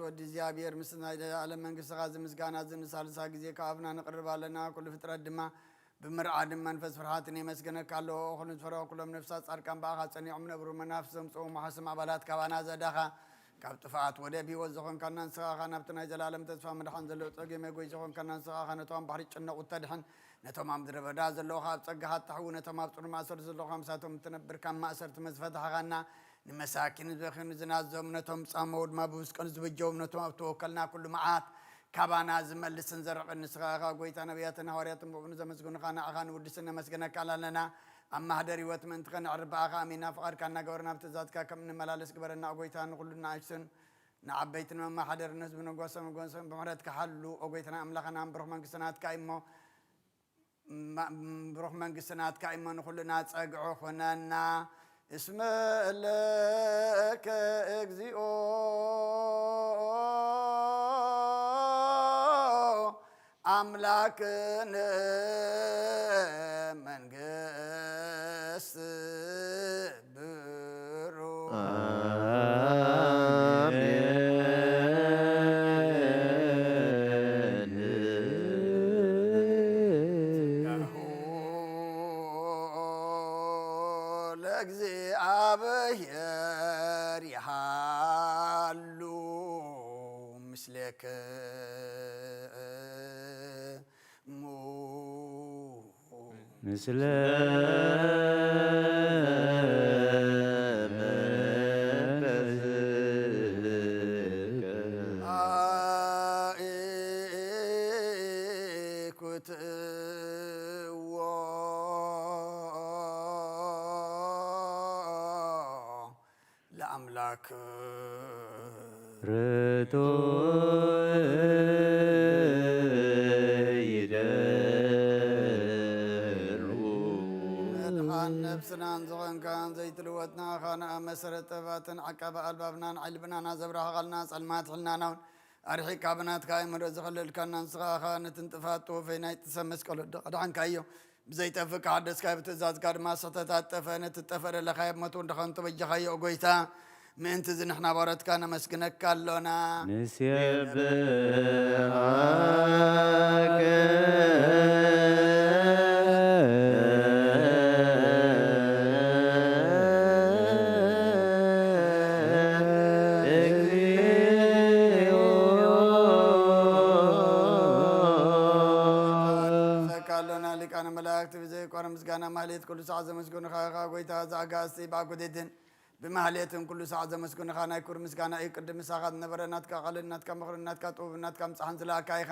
ወዲ እግዚኣብሔር፣ ምስ ናይ ዘለኣለም መንግስትኻ እዚ ምስጋና እዚ ንሳልሳ ግዜ ካብ ኣብና ንቕርብ ኣለና። ኩሉ ፍጥረት ድማ ብምርዓድን መንፈስ ፍርሃትን የመስግነካ ኣለዎ። ኩሉ ዝፈርሆ ኩሎም ነፍሳት ጻድቃን ብኣኻ ጸኒዖም ነብሩ። መናፍስ ዘምጽኡ መሓስም ኣባላት ካባና ዘዳኻ ካብ ጥፍኣት ወደብ ህይወት ዝኾንካና ንስኻ ኢኻ። ናብቲ ናይ ዘለኣለም ተስፋ መድሓን ዘለዎ ጸገም የጎይ ዝኾንካና ንስኻ ኢኻ። ነቶም ባሕሪ ጭነቑ ተድሕን፣ ነቶም ኣብ ምድረ በዳ ዘለዉ ኣብ ጸጋኻ እተሕዊ፣ ነቶም ኣብ ጽኑዕ ማእሰርቲ ዘለዉ ምሳቶም እትነብር ካብ ማእሰርቲ መዝፈታሕኻና፣ ንመሳኪን ዝበኽዩን ዝናዞም፣ ነቶም ጻመው ድማ ብመስቀሉ ዝበጀዎም፣ ነቶም ኣብ ተወከልና ኩሉ መዓት ካባና ዝመልስን ዘርቕን ንስኻ ኢኻ። ጎይታ ነቢያትን ሃዋርያትን ብኡ ንዘመስግኑኻ ንኣኻ ንውድስን ነመስግነካ ኣለና። ኣብ ማህደር ህይወት ምእንቲ ከነዕርፍ ብኣኻ ኣሚና ፍቓድካ እናገበርና ኣብ ትእዛዝካ ከም እንመላለስ ግበረና። ኦ ጎይታ ንኹሉ ንኣሽቱን ንዓበይትን መማሓደርን ህዝቢ ንጎሶም ጎሶም ብምሕረትካ ሓሉ። ኦ ጎይታና ኣምላኽና ብሩኽ መንግስቲ ናትካ እዩ እሞ ማ-፣ ብሩኽ መንግስቲ ናትካ እሞ ንኹልና ጸግዒ ኹነና። እስመ እለከ እግዚኦ ኣምላክነ መንግስት ብሩ ለእግዚኣብሔር ይሃሉ ምስሌክሙ። ምስለ መንፈስከ። አኢኩትዎ ለአምላክ ርቱ ይደሉ። መድሓን ነፍስናን ዝኾንካን ዘይትልወጥና ኻና መሰረት ጥበባትን ዓቃቢ ኣልባብናን ዓይልብናና ዘብራህቓልና ጸልማት ሕልናናውን ኣርሒካ ብናትካ ኣእምሮ ዝኸለልካና ንስኻ ኢኻ። ነቲ ንጥፋት ጥውፈይ ናይ ጥሰ መስቀሉ ኣድሓንካዮ። ብዘይጠፍእ ከሓደስካዮ፣ ብትእዛዝካ ድማ ስሕተት ኣጠፈ። ነቲ ዝጠፍእ ደለኻዮ፣ ሞት እውን ድኻን ተበጀኻዮ። ኦ ጎይታ፣ ምእንቲ እዚ ንሕና ባሮትካ ነመስግነካ ኣሎና። ንሴብሐከ ሊቃነ መላእክት ብዘይቋረ ምስጋና ማህሌት ኩሉ ሰዓት ዘመስግኑኻ ኢኻ። ጎይታ፣ እዚ ኣጋእዝቲ ብኣኩቴትን ብማህሌትን ኩሉ ሰዓት ዘመስግኑኻ ናይ ክብሪ ምስጋና እዩ። ቅድም ምሳኻ ዝነበረ ናትካ ቃልን ናትካ ምኽርን ናትካ ጥበብን ናትካ ምጽሓን ዝለኣካ ኢኻ።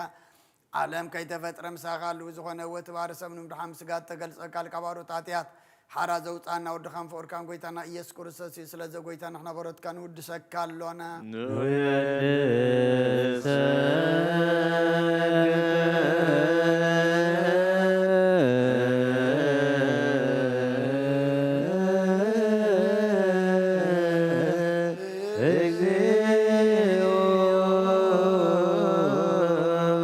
ዓለም ከይተፈጥረ ምሳኻ ኣለዉ ዝኾነ ህይወት ባር ሰብ ንምድሓን ስጋ እተገልጸ ቃል ካብ ኣሮት ሃጥያት ሓራ ዘውጽኣና ወድኻን ፍቕርካን ጎይታና ኢየሱስ ክርስቶስ እዩ። ስለዚ ጎይታ ንሕና በሮትካ ንውድሰካ ኣሎና። ንውድሰካ።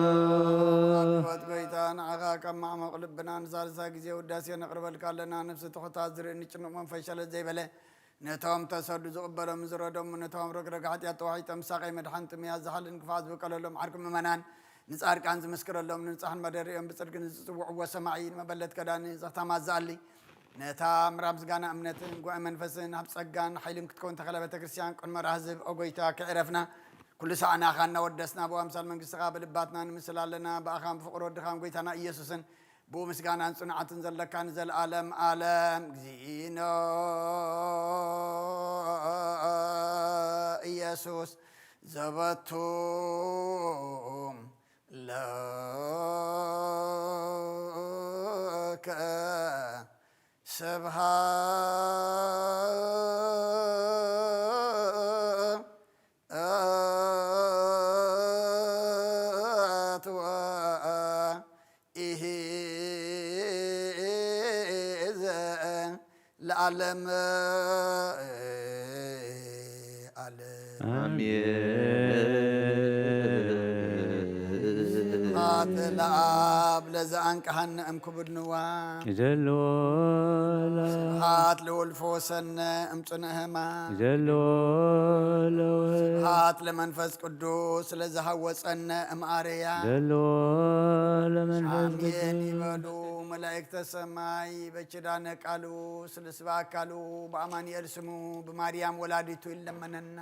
ኣሕዋት ጎይታ፣ ንዓኻ ካብ ማዕሙቕ ልብና ንሳልሳይ ግዜ ውዳሴ ነቕርበልካ ኣለና። ነፍሲ ትሑታት ዝርኢ ንጭኑቕ መንፈስ ሸለል ዘይበለ፣ ነቶም ተሰዱ ዝቕበሎም ዝረዶም፣ ነቶም ረግረግ ሓጢኣት ተዋሒጦም ሳቐይ መድሓን ጥምያ ዝሓልን ክፋት ዝበቀለሎም ዓርኪ ምእመናን፣ ንጻድቃን ዝምስክረሎም፣ ንንጻሕን መደሪኦም ብጽድቂ ንዝጽውዕዎ ሰማዒ፣ ንመበለት ከዳኒ ዘኽታማት ዝኣሊ፣ ነታ ምራ ምስጋና እምነትን ጉባኤ መንፈስን ኣብ ጸጋን ሓይልን ክትከውን ተኸለ ቤተ ክርስቲያን ቅድመ ራህዝብ ኦ ጎይታ ከዕረፍና ኩሉ ሳዕ ንኣኻ እናወደስና ብኣምሳል መንግስትኻ ብልባትና ንምስል ኣለና። ብኣኻን ብፍቕሪ ወድኻን ጎይታና ኢየሱስን ብኡ ምስጋናን ጽንዓትን ዘለካ ንዘለኣለም ኣለም። እግዚእነ ኢየሱስ ዘበቱ ለከ ስብሐት ወኢሂዘ ለዓለመ ዓለም። አሜን። ለአብ ለዘአንቀሐነ እምክቡድ ንዋ። ይደሎ ለ- ስብሐት ለወልድ ፈወሰነ እምጽኑዕ ሕማም። ይደሎ ለወልድ። ስብሐት ለመንፈስ ቅዱስ ለዘሐወጸነ እምአርያ። ይደሎ ለመንፈስ ሳሜን ቅዱስ። ይበሉ መላእክተ ሰማይ በኪዳነ ቃሉ ስለ ስብሐ አካሉ በአማኑኤል ስሙ ብማርያም ወላዲቱ ይለመነና።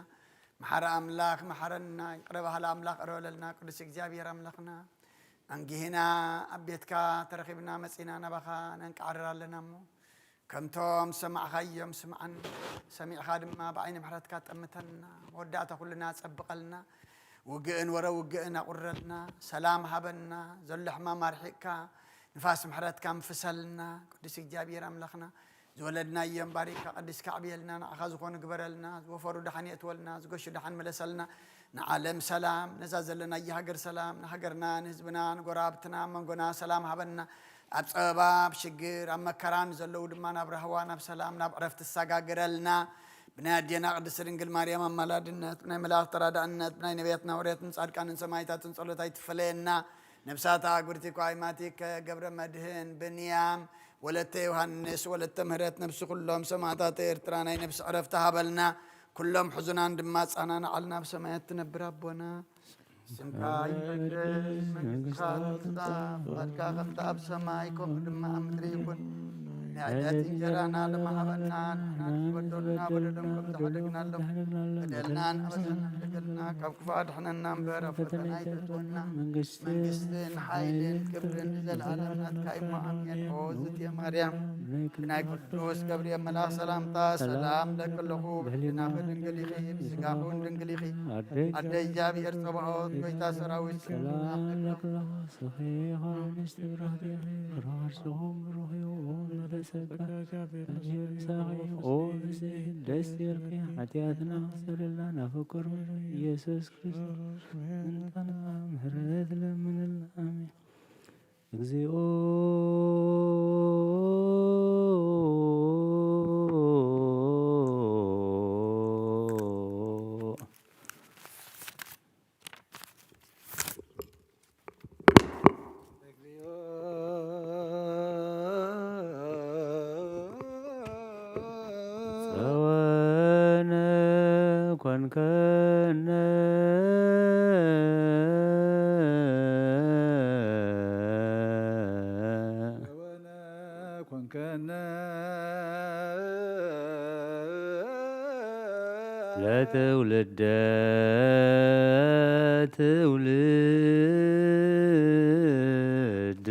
መሓሪ ኣምላኽ መሓረና፣ ይቕረ በሃሊ ኣምላኽ ቅረ በለልና። ቅዱስ እግዚኣብሔር ኣምላኽና፣ ኣንጊህና ኣብ ቤትካ ተረኺብና መጺና ናባኻ ነንቃዕርር ኣለና እሞ፣ ከምቶም ዝሰማዕኻዮም ስምዓና፣ ሰሚዕኻ ድማ ብዓይኒ ምሕረትካ ጠምተና፣ መወዳእታ ኩልና ጸብቐልና፣ ውግእን ወረ ውግእን ኣቑረልና፣ ሰላም ሃበና፣ ዘሎ ሕማም ኣርሒቕካ፣ ንፋስ ምሕረትካ ምፍሰልና። ቅዱስ እግዚኣብሔር ኣምላኽና፣ ዝወለድናዮም ባሪካ ቀዲስካ ኣዕብየልና፣ ንዓኻ ዝኾኑ ግበረልና፣ ዝወፈሩ ደሓን የእትወልና፣ ዝገሹ ደሓን መለሰልና። ንዓለም ሰላም፣ ነዛ ዘለናያ ሃገር ሰላም፣ ንሃገርና፣ ንህዝብና፣ ንጎረባብትና፣ ኣብ መንጎና ሰላም ሃበና። ኣብ ጸበባ፣ ኣብ ሽግር፣ ኣብ መከራ ንዘለዉ ድማ ናብ ራህዋ፣ ናብ ሰላም፣ ናብ ዕረፍቲ ተሰጋግረልና። ብናይ ኣዴና ቅድስት ድንግል ማርያም ኣማላድነት፣ ብናይ መላእኽቲ ተራዳእነት፣ ብናይ ነቢያትና ሃዋርያትን ጻድቃንን ሰማዕታትን ጸሎት ኣይትፈለየና። ነብሳታ ጉርቲ ኳይማቲከ ገብረ መድህን ብንያም ወለተ ዮሃንስ፣ ወለተ ምህረት ነብሲ ኩሎም ሰማዕታት ኤርትራ ናይ ነብሲ ዕረፍቲ ሃበልና። ኩሎም ሕዙናን ድማ ኣጽናንዓልና። ኣብ ሰማያት ትነብር ኣቦና፣ ስምካ ይቀደስ፣ መንግስትካ ትምጻእ፣ ፍቃድካ ከምቲ ኣብ ሰማይ ከምኡ ድማ ኣብ ምድሪ ይኹን። ናይ ዕለት እንጀራና ለማሃበና፣ ንሕና ንበደሉና በደሎም ከም ዝሓደግናሎም፣ በደልና ንኣበሰና ሓደገልና፣ ካብ ክፉእ ኣድሕነና እምበር፣ ኣብ ፈተና ኣይተእትወና። መንግስትን ሓይልን ክብርን ንዘለዓለም ናትካ እዩ እሞ፣ ኣሜን። ኦ ዝትየ ማርያም፣ ብናይ ቅዱስ ገብርኤል መልኣኽ ሰላምታ ሰላም እለኪ ኣለኹ። ብህሊናኺ ድንግል ኢኺ፣ ብስጋኺ እውን ድንግል ኢኺ። ኣደ እግዚኣብሔር ጸባኦት፣ ጎይታ ሰራዊት፣ ሰላም እለኪ ኣለኹ። ስኺ ዮሃንስ ትብራህቲ ኢኺ፣ ፍረ ከርስኹም ብሩኽ እዩ። ኦ መፍረ ጸጋ፣ እግዚኣብሔር ምሳኺ። ኦ ብጽሕት ደስ ይበልኪ፣ ሓጢኣትና ኣስተሰርየልና፣ ናብ ፍቁር ኢየሱስ ክርስቶስ ምምጻእና ምሕረት ለምንልና። ኣሜን። እግዚኦ ጸወነ ኮንከነ። ጸወነ ኮንከነ። ለትውልደ ትውልድ።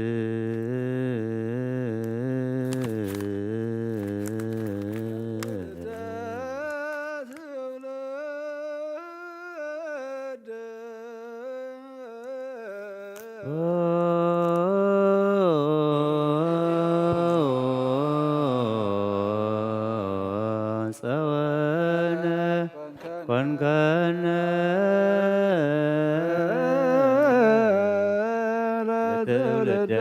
ጸወነ ኮንከነ። ለትውልደ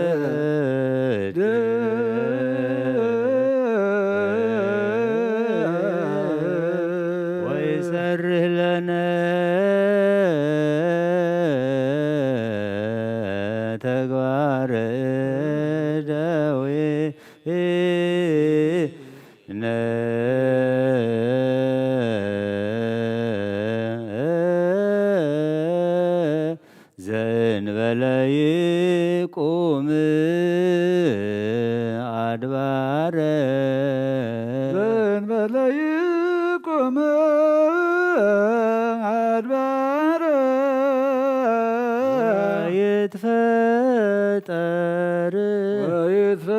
ትውልድ። ወይሰርህ ለነ ተግባረ እደዊነ። ዘእንበለ ይቁም አድባረ። ዘእንበለ ይቁም አድባረ። ወይትፈጠር። ወይትፈጠር።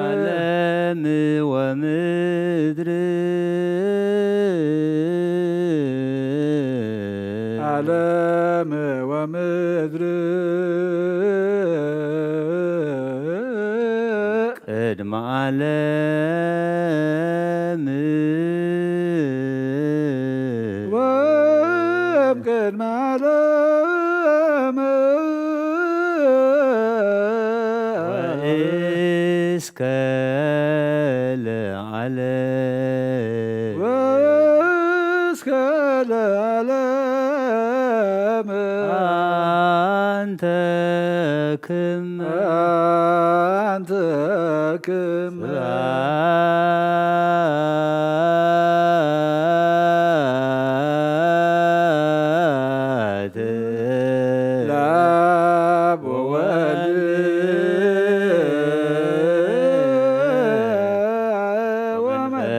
ዓለም ወምድር። ዓለም ወምድር። ቅድመ ዓለም። ወእም ቅድመ ዓለም። ወእስከ ለዓለም። ወእስከ ክም አንትክም ስብሐት ለአብ ወወልድ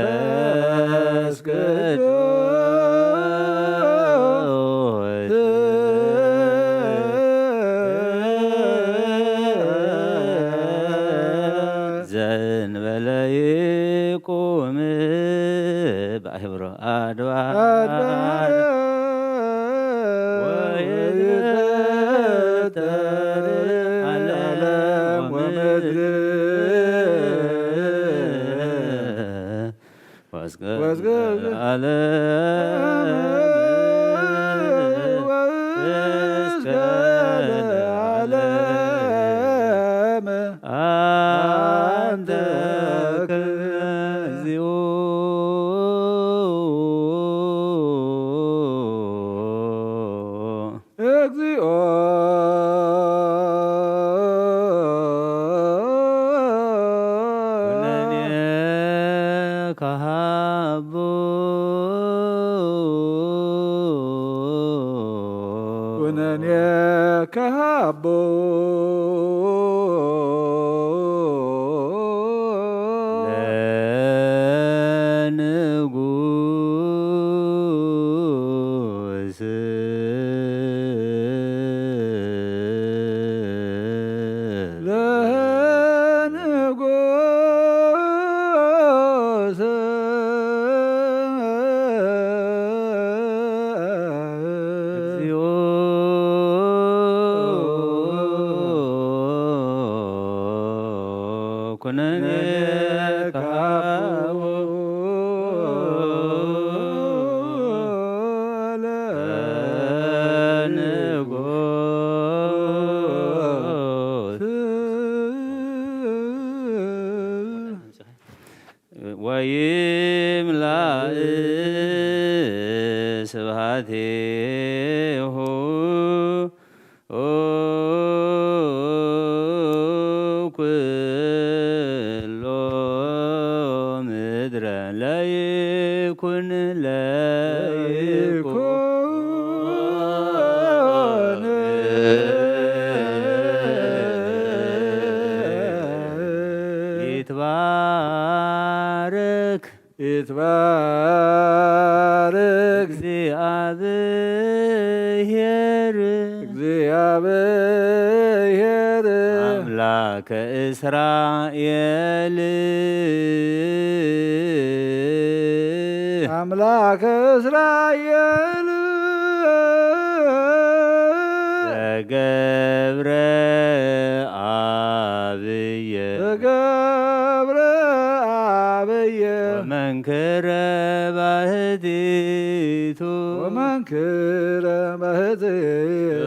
ወመንፈስ ቅዱስ ዘእንበለ ይቁም ባሕብሮ አድባር ወይትፈጠር ዓለም ወምድር ወእስከ ለዓለም እስከ ለዓለም አንተ እግዚኦ። እግዚኦ ኩነኔ ከሃቦ ኩነኔ ከሃቦ ለንጉስ ለንጉስ እግዚኦ ኩነኔ ከሃቦ ለንጉስ ወይምላእ ስብሐቴሁ ኩሎ ምድረ ለይኩን ለይኩን ይትባረክ ይትባረክ እግዚአብሔር እግዚአብሔር አምላከ እስራኤል አምላከ እስራኤል ዘገብረ አብየ ተገብረ አብየ መንክረ ባህቲቱ ወመንክረ ባህቲቱ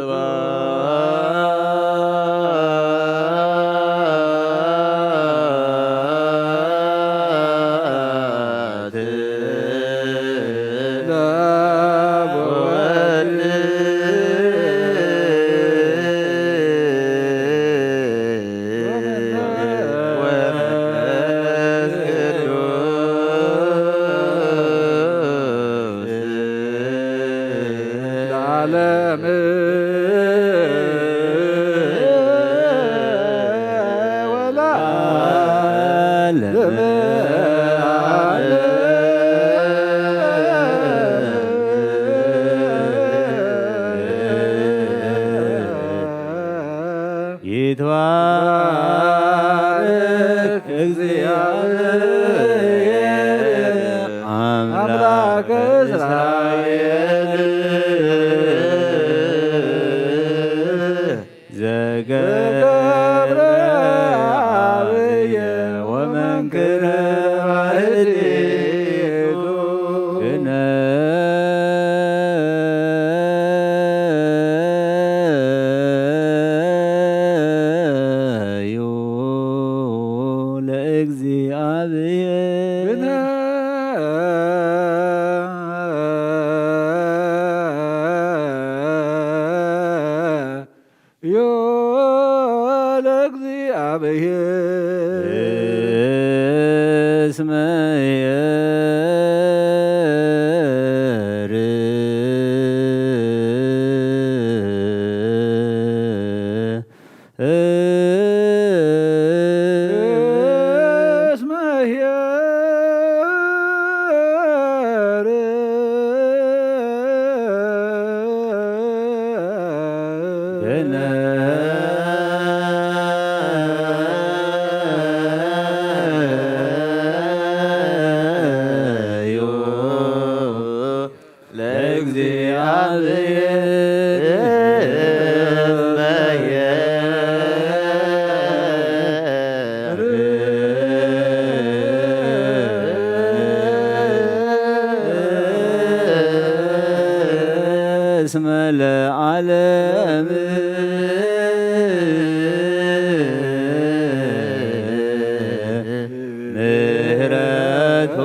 ለዓለም እስመ ለዓለም ምህረቱ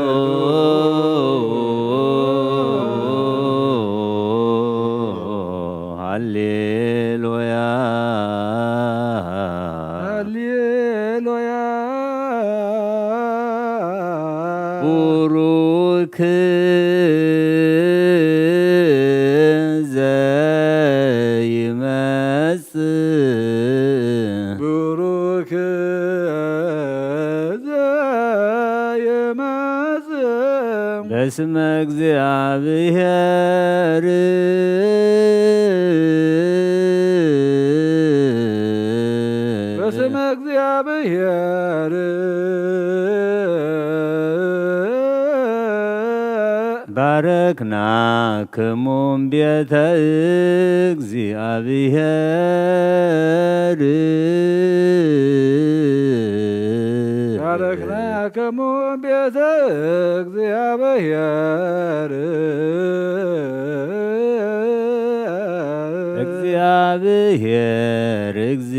ሃሌሉያ። ሃሌሉያ። ቡሩክ ዘይመጽእ። ቡሩክ ዘይመጽእ። በስመ እግዚኣብሔር። በስመ እግዚኣብሔር። ባረክናክሙ ቤተ እግዚኣብሔር። ባረክናክሙ ቤተ እግዚኣብሔር። እግዚአብሔር እግዚ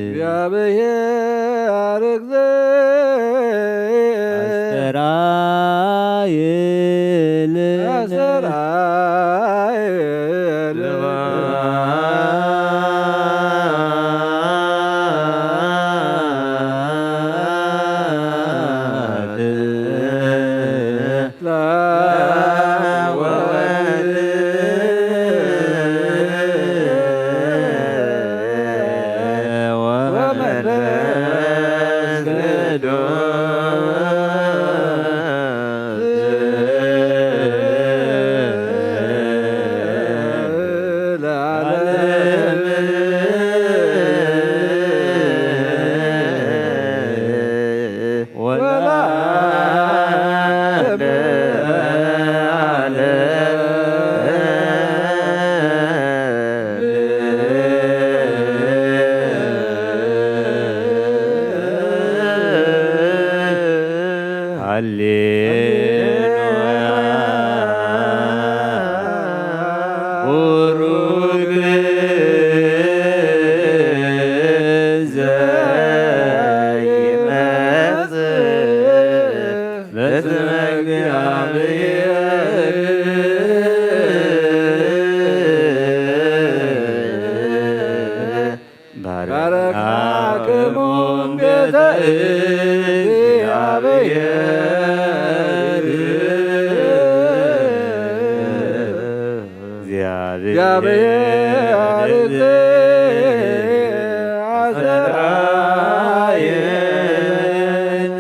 እግዚአብሔር እግዚ አስተርአየ ለነ። አስተርአየ ለነ። ሃሌሉያ። ቡሩክ ዘይመጽእ በስመ እግዚኣብሔር። ባረክናክሙ ቤተ እግዚአብሔር። እግዚአብሔር አስተርአየነ።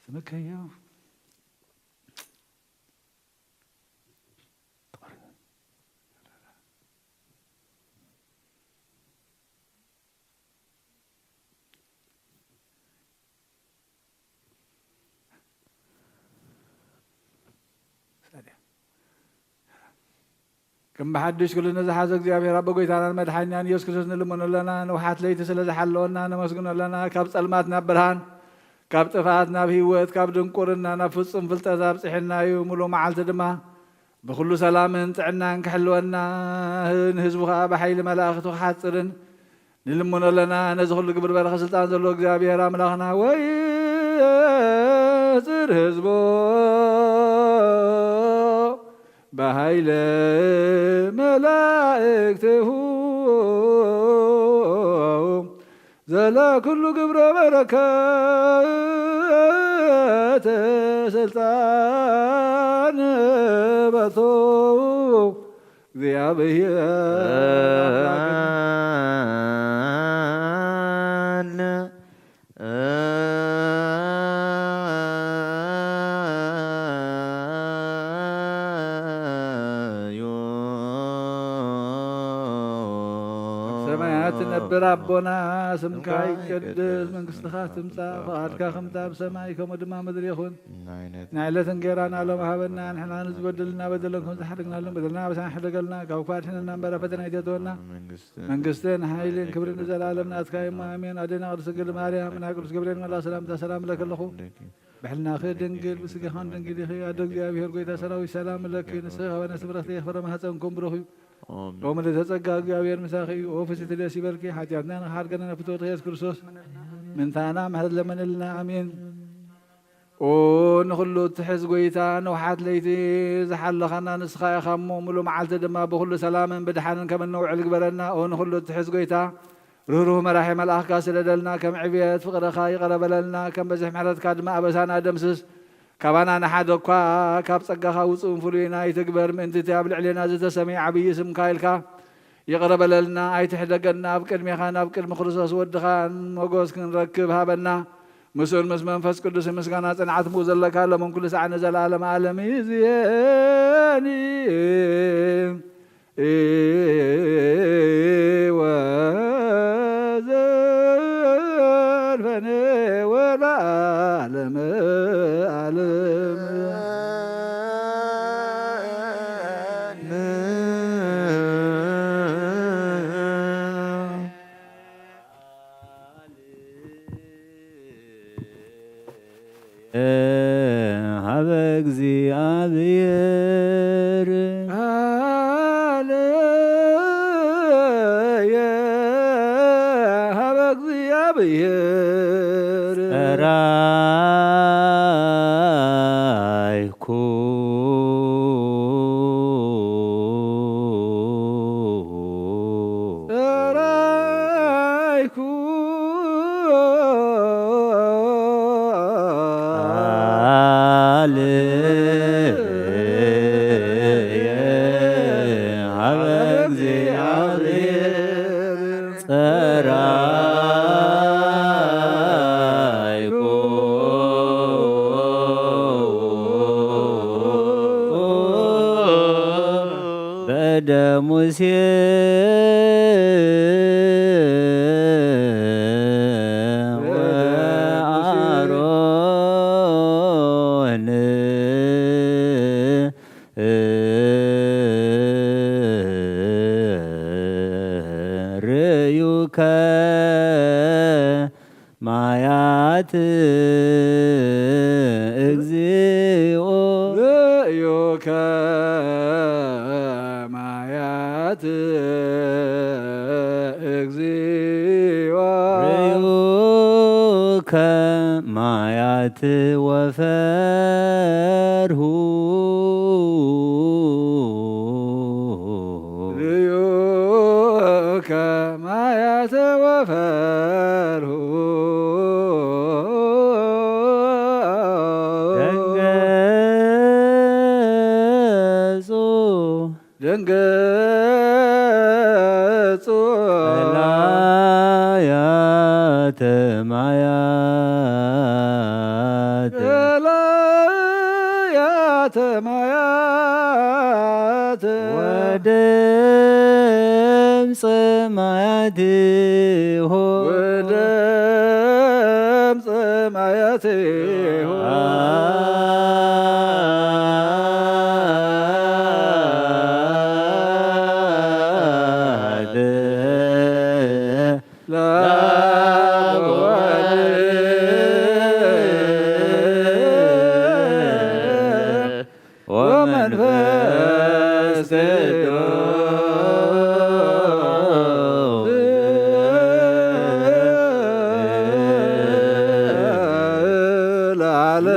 ስምከዮ ከም ብሓድሽ ኩሉ ንዝሓዞ እግዚኣብሔር ኣቦ ጎይታናን መድሓኒናን ኢየሱስ ክርስቶስ ንልምኖ ኣለና። ንውሓት ለይቲ ስለ ዝሓለወና ነመስግኖ ኣለና። ካብ ጸልማት ናብ ብርሃን፣ ካብ ጥፍኣት ናብ ህይወት፣ ካብ ድንቁርና ናብ ፍጹም ፍልጠት ኣብጽሕና እዩ። ሙሉእ መዓልቲ ድማ ብኹሉ ሰላምን ጥዕናን ክሕልወና፣ ንህዝቡ ኸኣ ብሓይሊ መላእኽቱ ክሓጽርን ንልምኖ ኣለና። ነዚ ኹሉ ግብር በረኸ ስልጣን ዘለዎ እግዚኣብሔር ኣምላኽና ወይ ጽር ህዝቡ ብሃይለ መላእክትሁ ዘለ ኩሉ ግብረ በረከት ስልጣን በቶ እግዚኣብሔር ኣምላክን ኣቦና፣ ስምካ ይቀደስ፣ መንግስትኻ ትምጻእ፣ ፍቓድካ ከምታ ኣብ ሰማይ ከምኡ ድማ ምድሪ ይኹን። ናይ ዕለት እንጌራና ሎም ሃበና፣ ንሕና ንዝበደሉና በደሎም ከም ዝሓደግናሎም በደልና ኣበሳና ሕደገልና፣ ካብ ክፉእ ኣድሕነና እምበር ኣብ ፈተና ኣይተእትወና። መንግስትን ሓይልን ክብርን ንዘለኣለም ናትካ እሞ ኣሜን። ኣዴና ቅድስት ድንግል ማርያም፣ ናይ ቅዱስ ገብርኤል መልኣኽ ሰላምታ ሰላም እለኪ ኣለኹ። ብሕልናኺ ድንግል፣ ብስጋኻን ድንግል ኢኺ። ኣደ እግዚኣብሔር፣ ጎይታ ሰራዊት፣ ሰላም እለኪ። ንስኺ ካብ ኣንስቲ ብረኽቲ የኽበረ ማህፀንኩም ብሩኽ እዩ። ኦም ልደተ ጸጋ፣ እግዚኣብሔር ምሳኺ እዩ። ኦ ፍስሕቲ ደስ ይበልኪ፣ ሓጢኣትና ንኽሓድገና ናብ ፍትወት ኢየሱስ ክርስቶስ ምንታና ምሕረት ለመነልና። ኣሜን። ኦ ንኹሉ እትሕዝ ጎይታ፣ ንውሓት ለይቲ ዝሓለኻና ንስኻ ኢኻ እሞ፣ ምሉእ መዓልቲ ድማ ብኹሉ ሰላምን ብድሓንን ከም እንውዕል ግበረና። ኦ ንኹሉ እትሕዝ ጎይታ፣ ርህሩህ መራሒ መልኣኽካ ስደደልና፣ ከም ዕብየት ፍቕርኻ ይቕረ በለልና፣ ከም በዝሒ ምሕረትካ ድማ ኣበሳና ደምስስ። ካባና ንሓደ እኳ ካብ ጸጋኻ ውጹእን ፍሉይን ኣይትግበር፣ ምእንቲ እቲ ኣብ ልዕሌና ዝተሰምየ ዓብዪ ስምካ ኢልካ ይቕረ በለልና፣ ኣይትሕደገና። ኣብ ቅድሜኻን ኣብ ቅድሚ ክርስቶስ ወድኻን ሞገስ ክንረክብ ሃበና። ምስኡን ምስ መንፈስ ቅዱስ ምስጋና ጽንዓት ምኡ ዘለካ፣ ሎምን ኩሉ ሰዓት ንዘለዓለመ ዓለም። ይእዜኒ ወዘልፈኒ ወለዓለመ ዓለም። ሀበ እግዚአብሔር። ቃልየ ሀበ እግዚአብሔር። ጸራይኩ። ጸራይኩ። ቃልየ ሀበ እግዚአብሔር። ጸራይኩ። በእደ ሙሴ ወአሮን ርእዩከ ማያት እግዚኦ። ርእዩከ ማያት እግዚኦ። ርእዩከ ማያት ወፈርሁ። ርእዩከ ማያተ ወፈርሁ። ደንገጹ። ደንገጹ። ቀላያተ ማያት። ቀላያተ ማያት። ወድምፅ ማያቲሁ። ወድምፅ ማያቲሁ። ለአብ ወወልድ ወመንፈስ ቅዱስ ለዓለም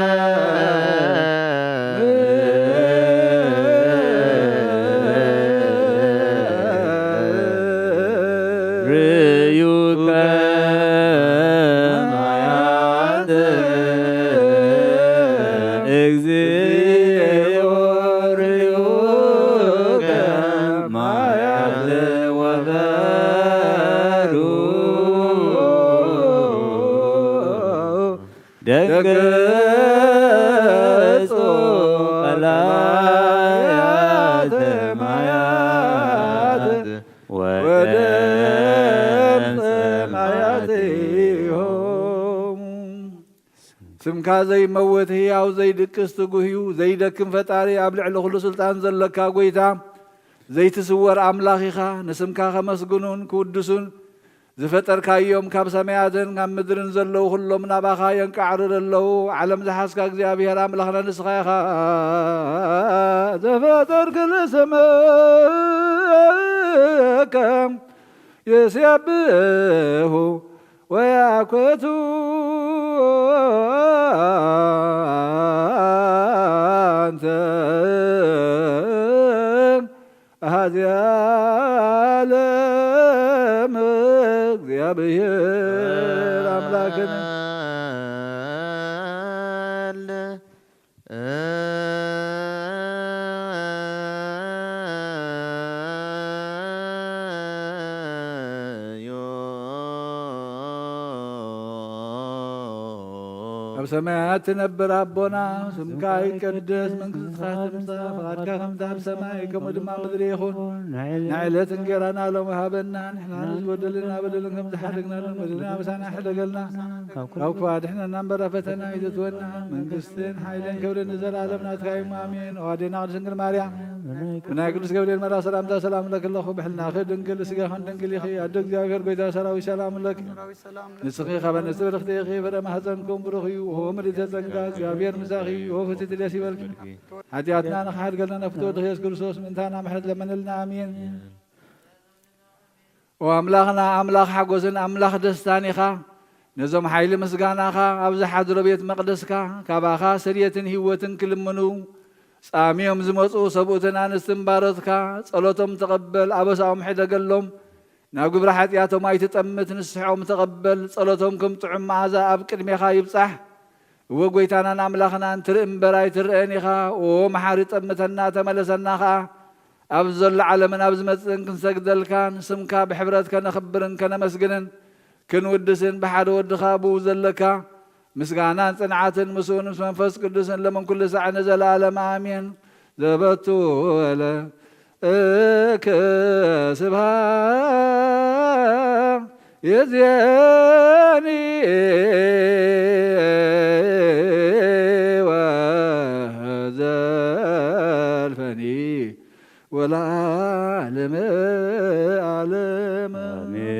ወለዓለም። ገጹ ቀላያተ ማያት ወደምፀ ማያትሆሙ። ስምካ ዘይመውት ህያው ዘይድቅስ ትጉህ እዩ። ዘይደክም ፈጣሪ ኣብ ልዕሊ ኩሉ ስልጣን ዘለካ ጎይታ ዘይትስወር ኣምላኽ ኢኻ። ንስምካ ከመስግኑን ክውድሱን ዝፈጠርካዮም ካብ ሰማያትን ካብ ምድርን ዘለዉ ኩሎም ናባኻ የንቃዕርሩ ኣለዉ። ዓለም ዝሓዝካ እግዚኣብሔር ኣምላኽና ንስኻ ኢኻ። ዘፈጠርክ ንስምከ የስየብሁ ወያኮቱ ኣንተ ኣሃዚ ዓለም እግዚኣብሔር ኣምላክነ። ኣብ ሰማያት ትነብር ኣቦና፣ ስምካ ይቀደስ፣ መንግስትካ ትምጻእ፣ ፈቃድካ ከምቲ ኣብ ሰማይ ከምኡ ድማ ምድሪ ይኹን። ናይ ዕለት እንጌራና ሎም ሃበና፣ ንሕና ንዝበደልና በደልን ከም ዝሓደግናሎም በደልና ምሳና ሕደገልና፣ ካብ ክፉ ኣድሕነና እምበር ኣብ ፈተና ኣይተትወና። መንግስትን ሓይልን ክብርን ንዘለኣለም ናትካ እዩ፣ ኣሜን። ኦ ኣዴና ቅድስት ድንግል ማርያም፣ ብናይ ቅዱስ ገብርኤል መልኣኽ ሰላምታ ሰላም እለኪ ኣለኹ። ብሕልናኺ ድንግል፣ ስጋኽን ድንግል ኢኺ። ኣደ እግዚኣብሔር፣ ጎይታ ሰራዊት፣ ሰላም እለኪ። ንስኺ ካብ ኣንስቲ ብርኽቲ ኢኺ፣ ፍረ ማህፀንኩም ብሩኽ እዩ። ኦ ምልዕተ ጸጋ፣ እግዚኣብሔር ምሳኺ እዩ። ኦ ፍትሕቲ ደስ ይበልኪ። ሓጢኣትና ንኽሓድገልና ናብ ፍትወ ወልድኺ የሱስ ክርስቶስ ምእንታና ምሕረት ለመነልና። ኣሜን። ኦ ኣምላኽና፣ ኣምላኽ ሓጎስን ኣምላኽ ደስታን ኢኻ። ነዞም ሓይሊ ምስጋናኻ ኣብ ዝሓድሮ ቤት መቕደስካ፣ ካባኻ ስርየትን ህይወትን ክልምኑ ጻምዮም ዝመጹ ሰብኡትን ኣንስትን ባሮትካ፣ ጸሎቶም ተቐበል፣ ኣበሳኦም ሕደገሎም፣ ናብ ግብሪ ሓጢኣቶም ኣይትጠምት፣ ንስሕኦም ተቐበል፣ ጸሎቶም ከም ጥዑም መኣዛ ኣብ ቅድሜኻ ይብጻሕ። እወ፣ ጐይታናን ኣምላኽናን፣ ትርኢ እምበር ኣይትርአን ኢኻ። ኦ መሓሪ፣ ጠምተና፣ ተመለሰና ኸኣ። ኣብ ዘሎ ዓለምን ኣብ ዝመጽእን ክንሰግደልካን፣ ስምካ ብሕብረት ከነኽብርን ከነመስግንን ክንውድስን፣ ብሓደ ወድኻ ብኡ ዘለካ ምስጋናን ጽንዓትን፣ ምስኡን ምስ መንፈስ ቅዱስን፣ ሎምን ኩሉ ሳዕ ንዘለኣለም ኣሜን። ዘበቱ ወለ እክ ስብሐት የዜኒ ወዘልፈኒ ወለዓለመ ዓለም። ኣሜን።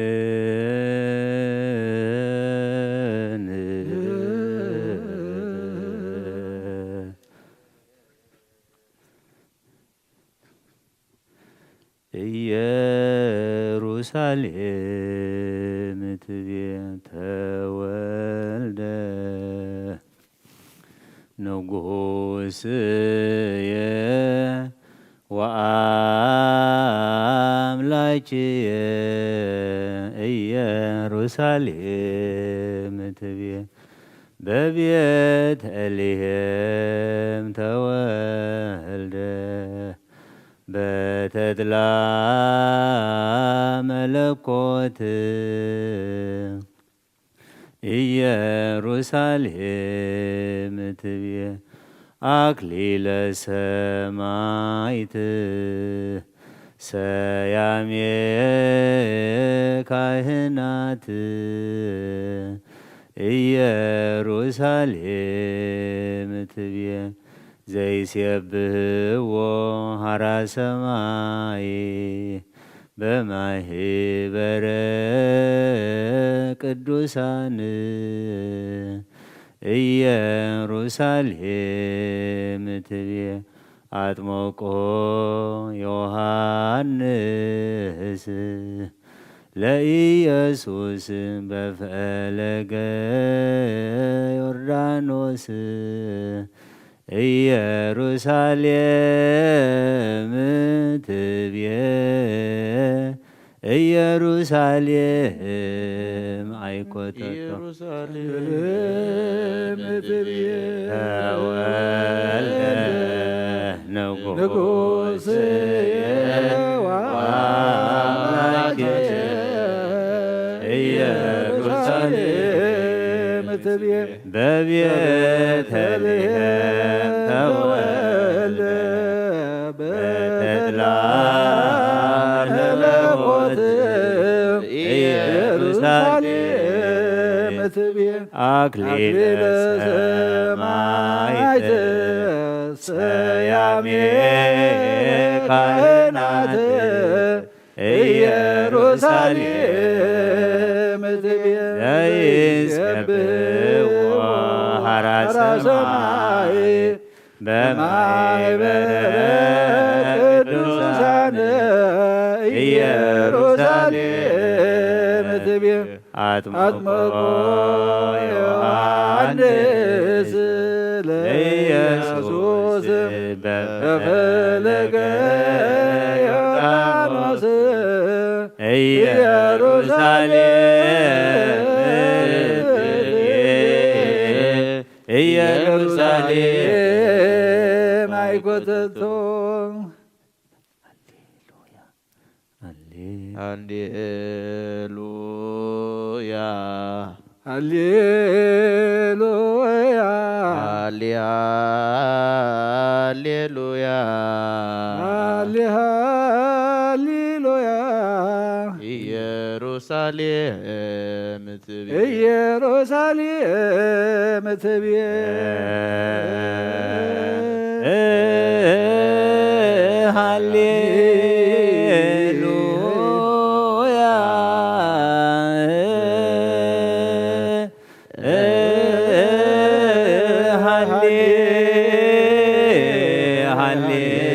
ኢየሩሳሌም ትቤ ተወልደ ንጉስየ ወአምላኪየ። ኢየሩሳሌም ትቤ በቤተልሔም ተወልደ በተድላ መለኮት። ኢየሩሳሌም ትቤ አክሊለ ሰማዕት ሰያሜ ካህናት። ኢየሩሳሌም ትቤ ዘይሴብህዎ ሀራ ሰማይ በማህበረ ቅዱሳን። ኢየሩሳሌም ትቤ አጥመቆ ዮሐንስ ለኢየሱስ በፈለገ ዮርዳኖስ። ኢየሩሳሌም ትቤ ኢየሩሳሌም አይኮተቶ ኢየሩሳሌም ትቤ ተወልደ ንጉሥ ወአምላክ ኢየሩሳሌም ትቤ ቤተልሔም ተወልደ በተድላ መለኮት ኢየሩሳሌም ትቤ። አክሊለ ሰማዕት ሰያሜ ካህናት ኢየሩሳሌም ትቤ። ዘይጼብዎ ሐራ ሰማይ በማይበረ ቅዱሳን ኢየሩሳሌም ትቤ። አጥምቆ ዮሐንስ ለኢየሱስ በፈለገ ዮርዳኖስ ኢየሩሳሌም ኢየሩሳሌም አይኮተቶ። ሃሌሉያ። ሃሌሉያ። ሃሌ-፣ ሃሌሉያ። ሃሌ-፣ ሃሌሉያ። ኢየሩሳሌም ትቤ። ኢየሩሳሌም ትቤ። ሃሌሉያ። ሃሌ-፣ ሃሌ-፣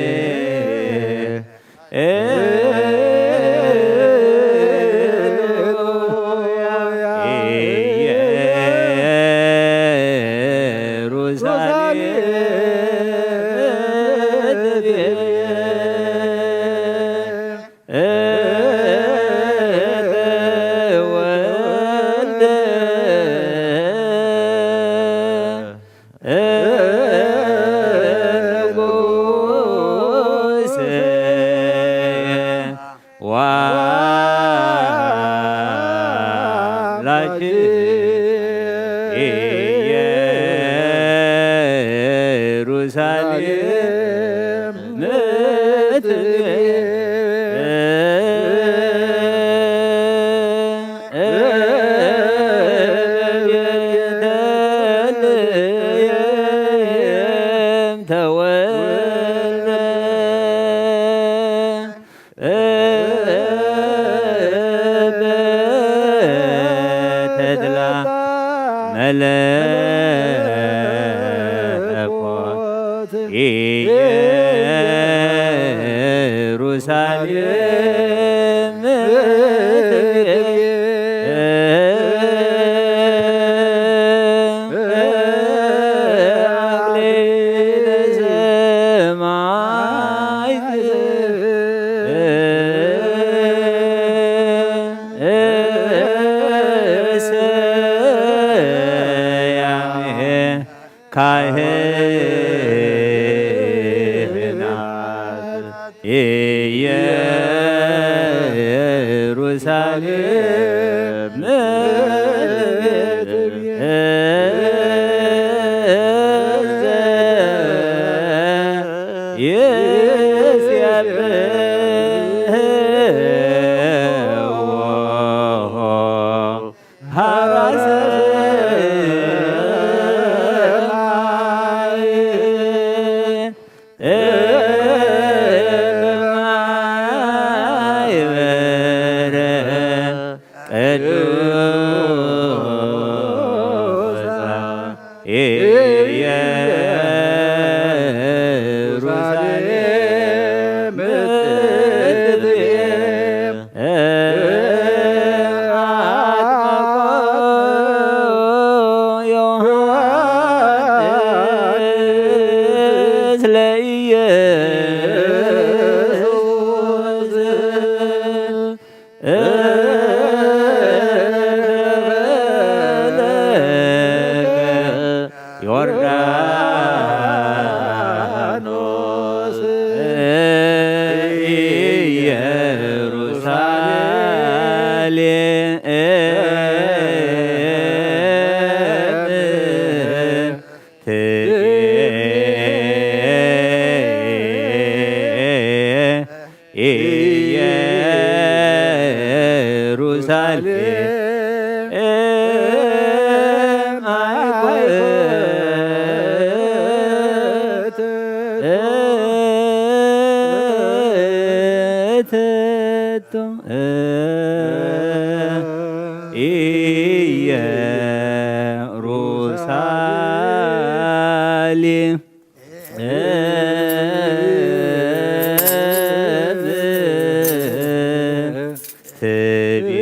ኢየሩሳሌም ኢየሩሳሌም ትቤ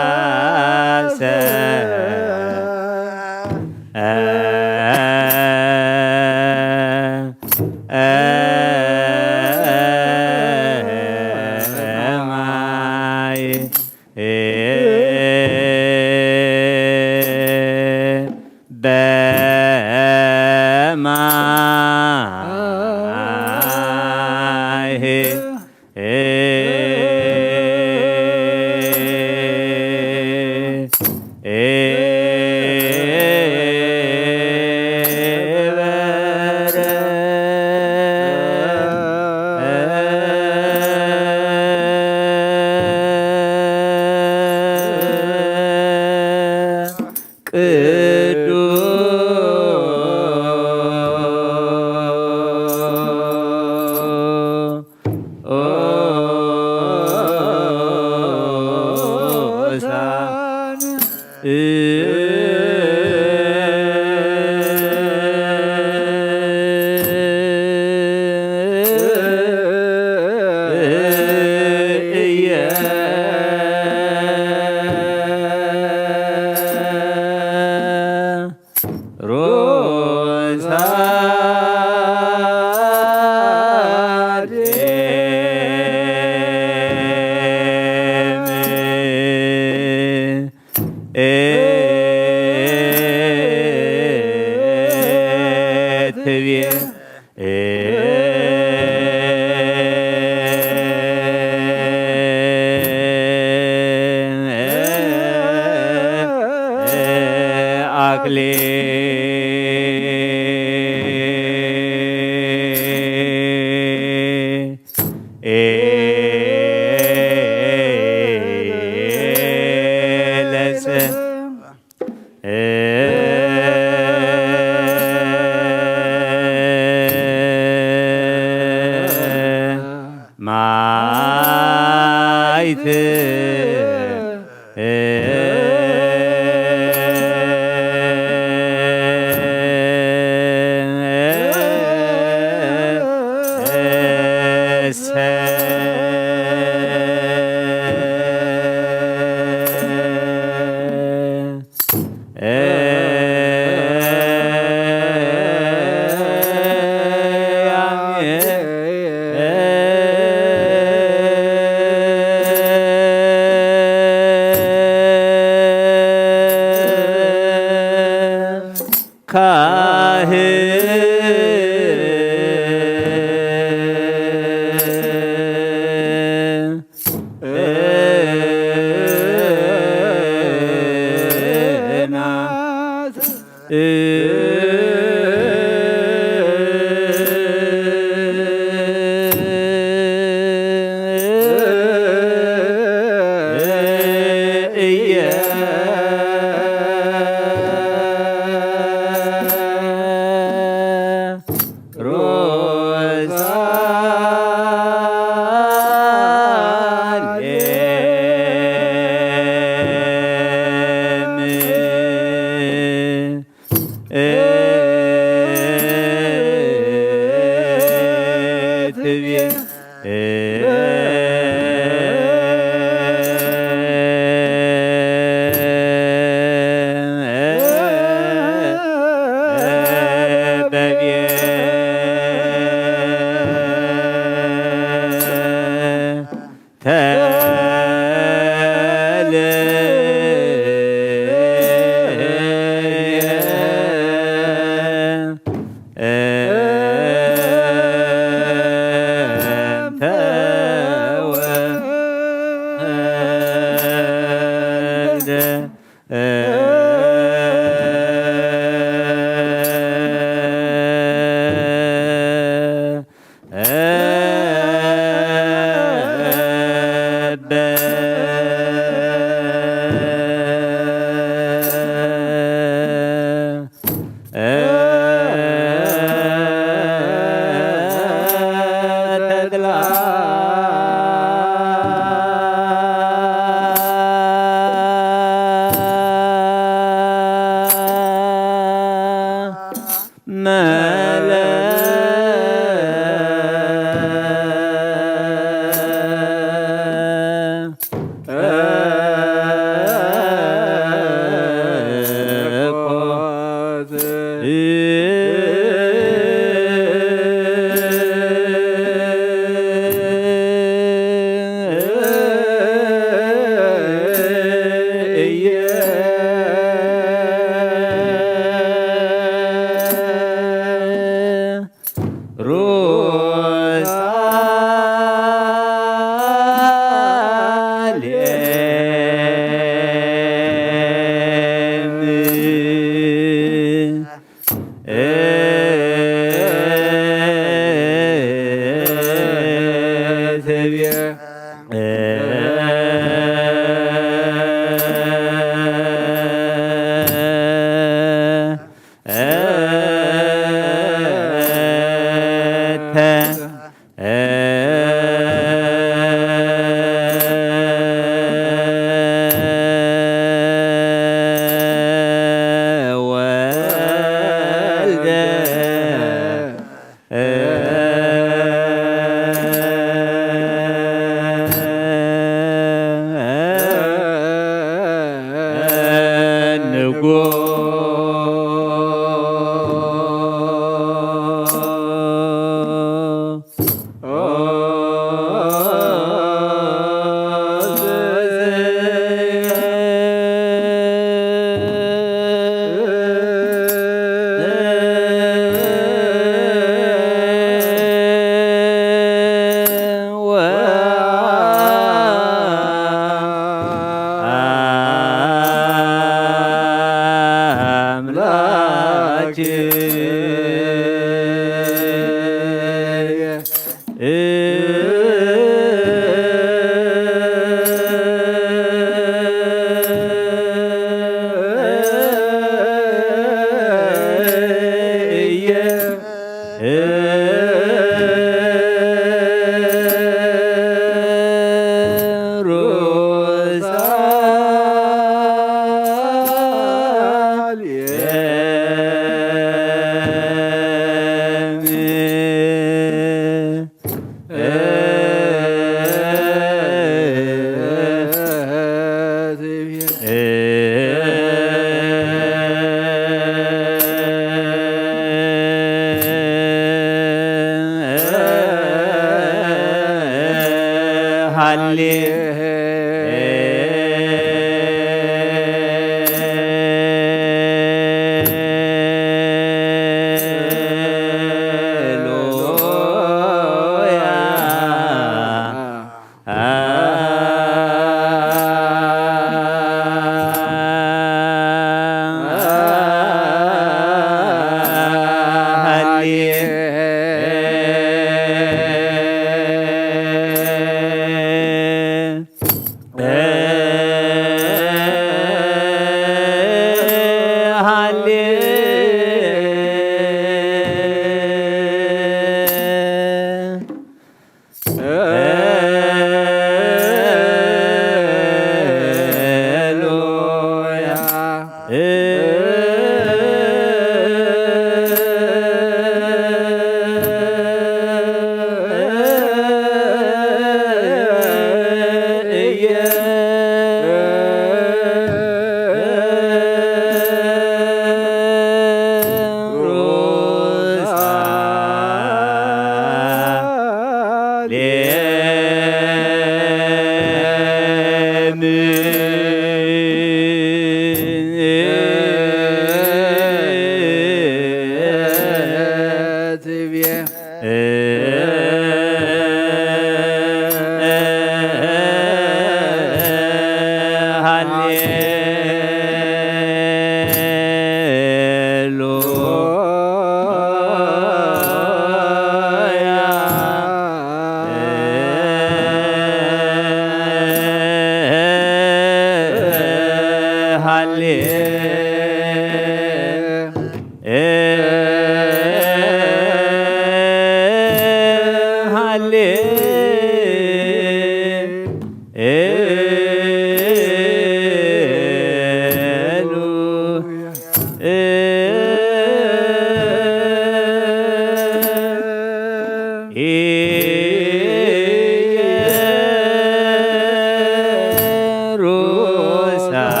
ሩሳሌም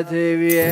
ትብየ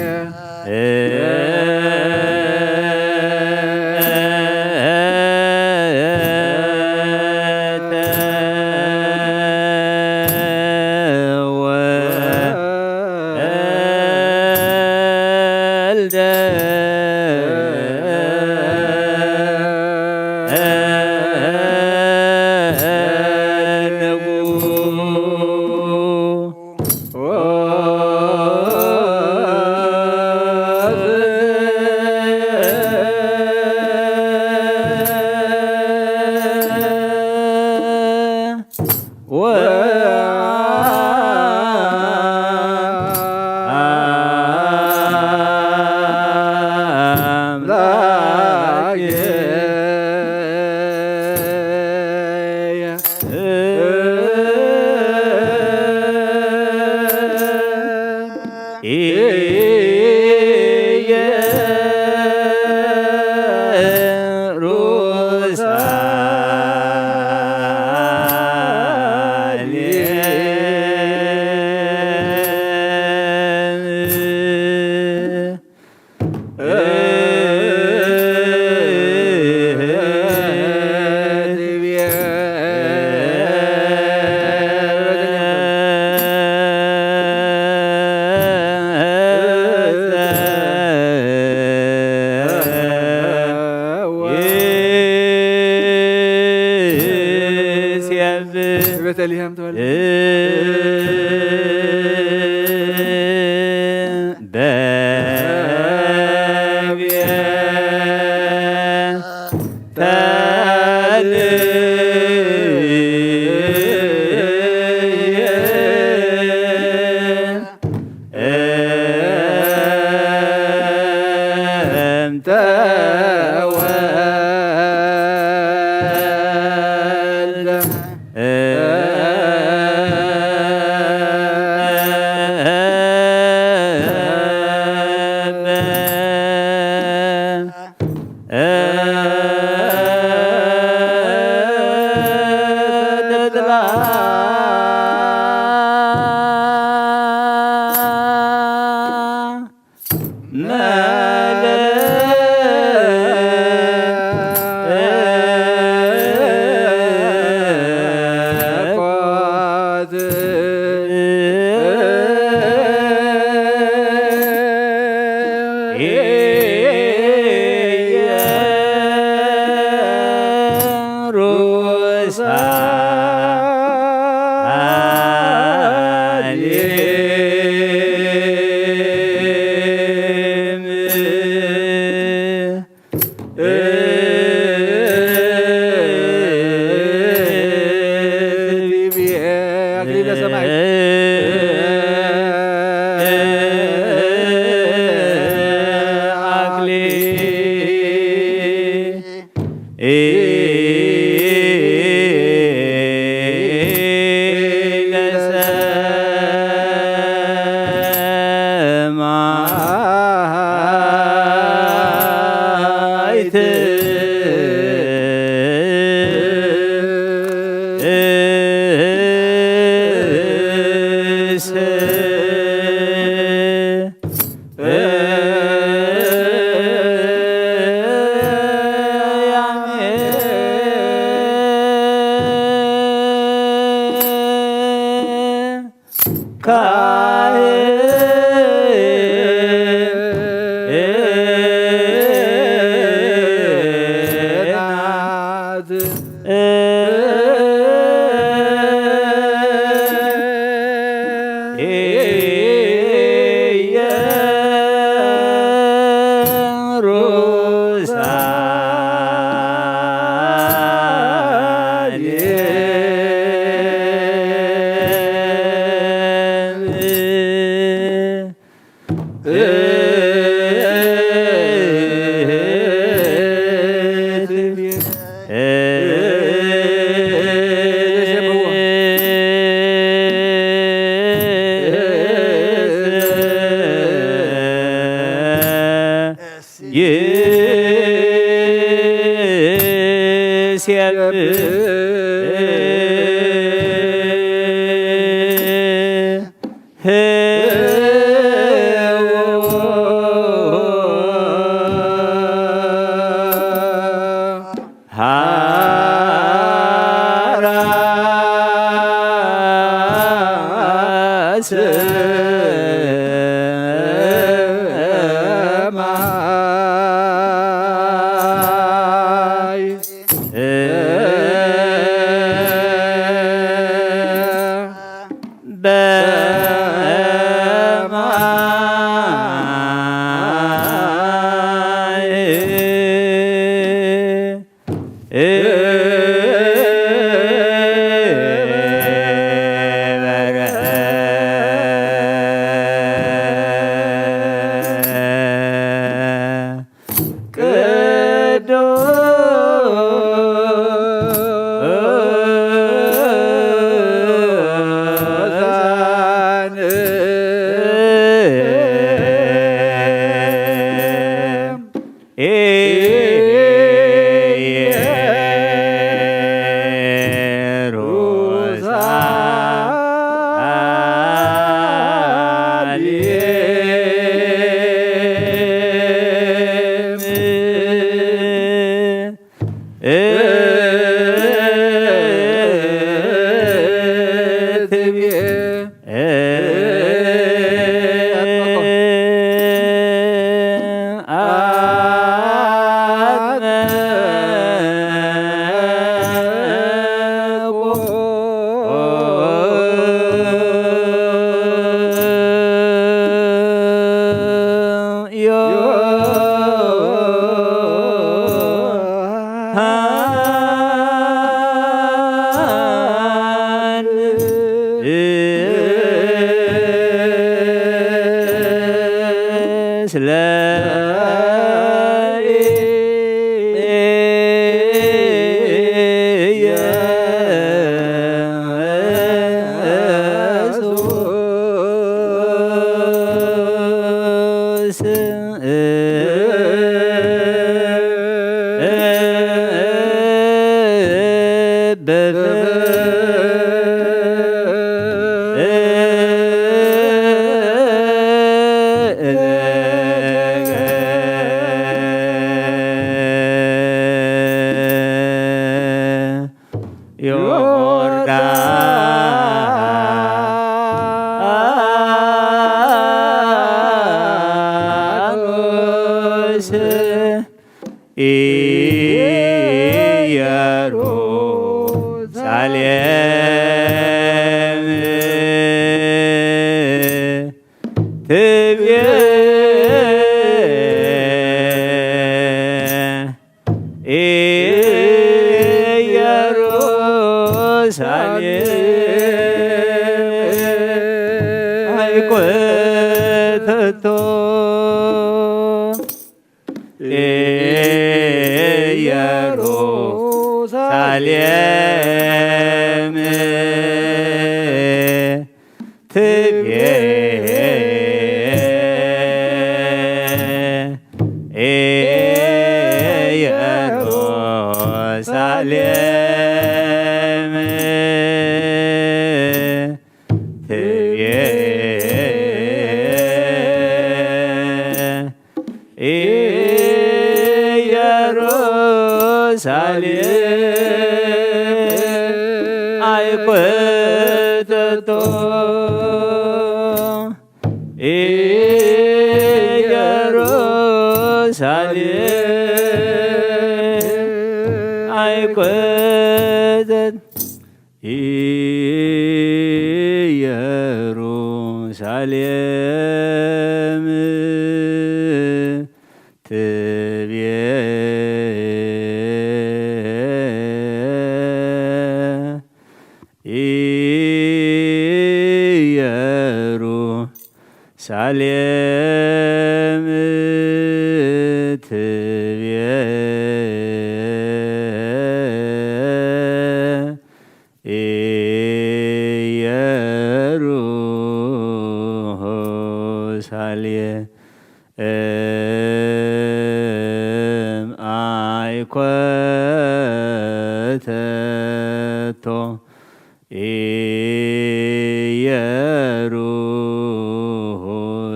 ቤተልሔም ተወልደ።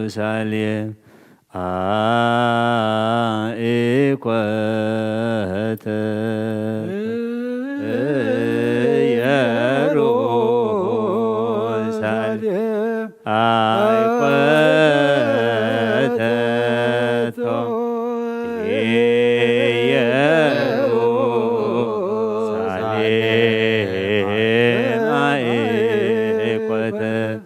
ኢየሩሳሌም ኣይኮተት ኢየሩሳሌም ኣይኮተቶ ኢየሩሳሌም ኣይኮተት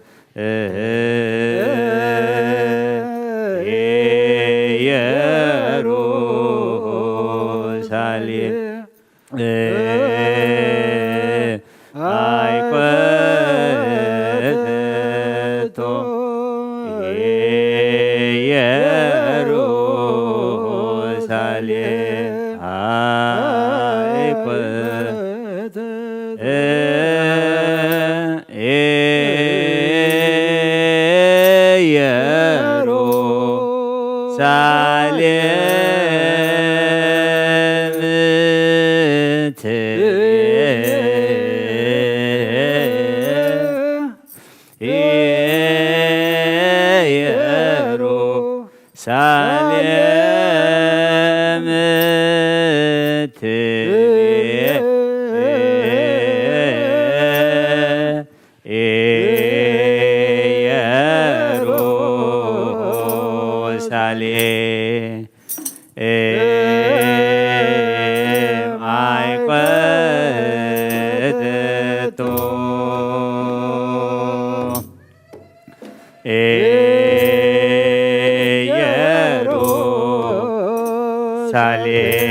ኢየሩሳሌም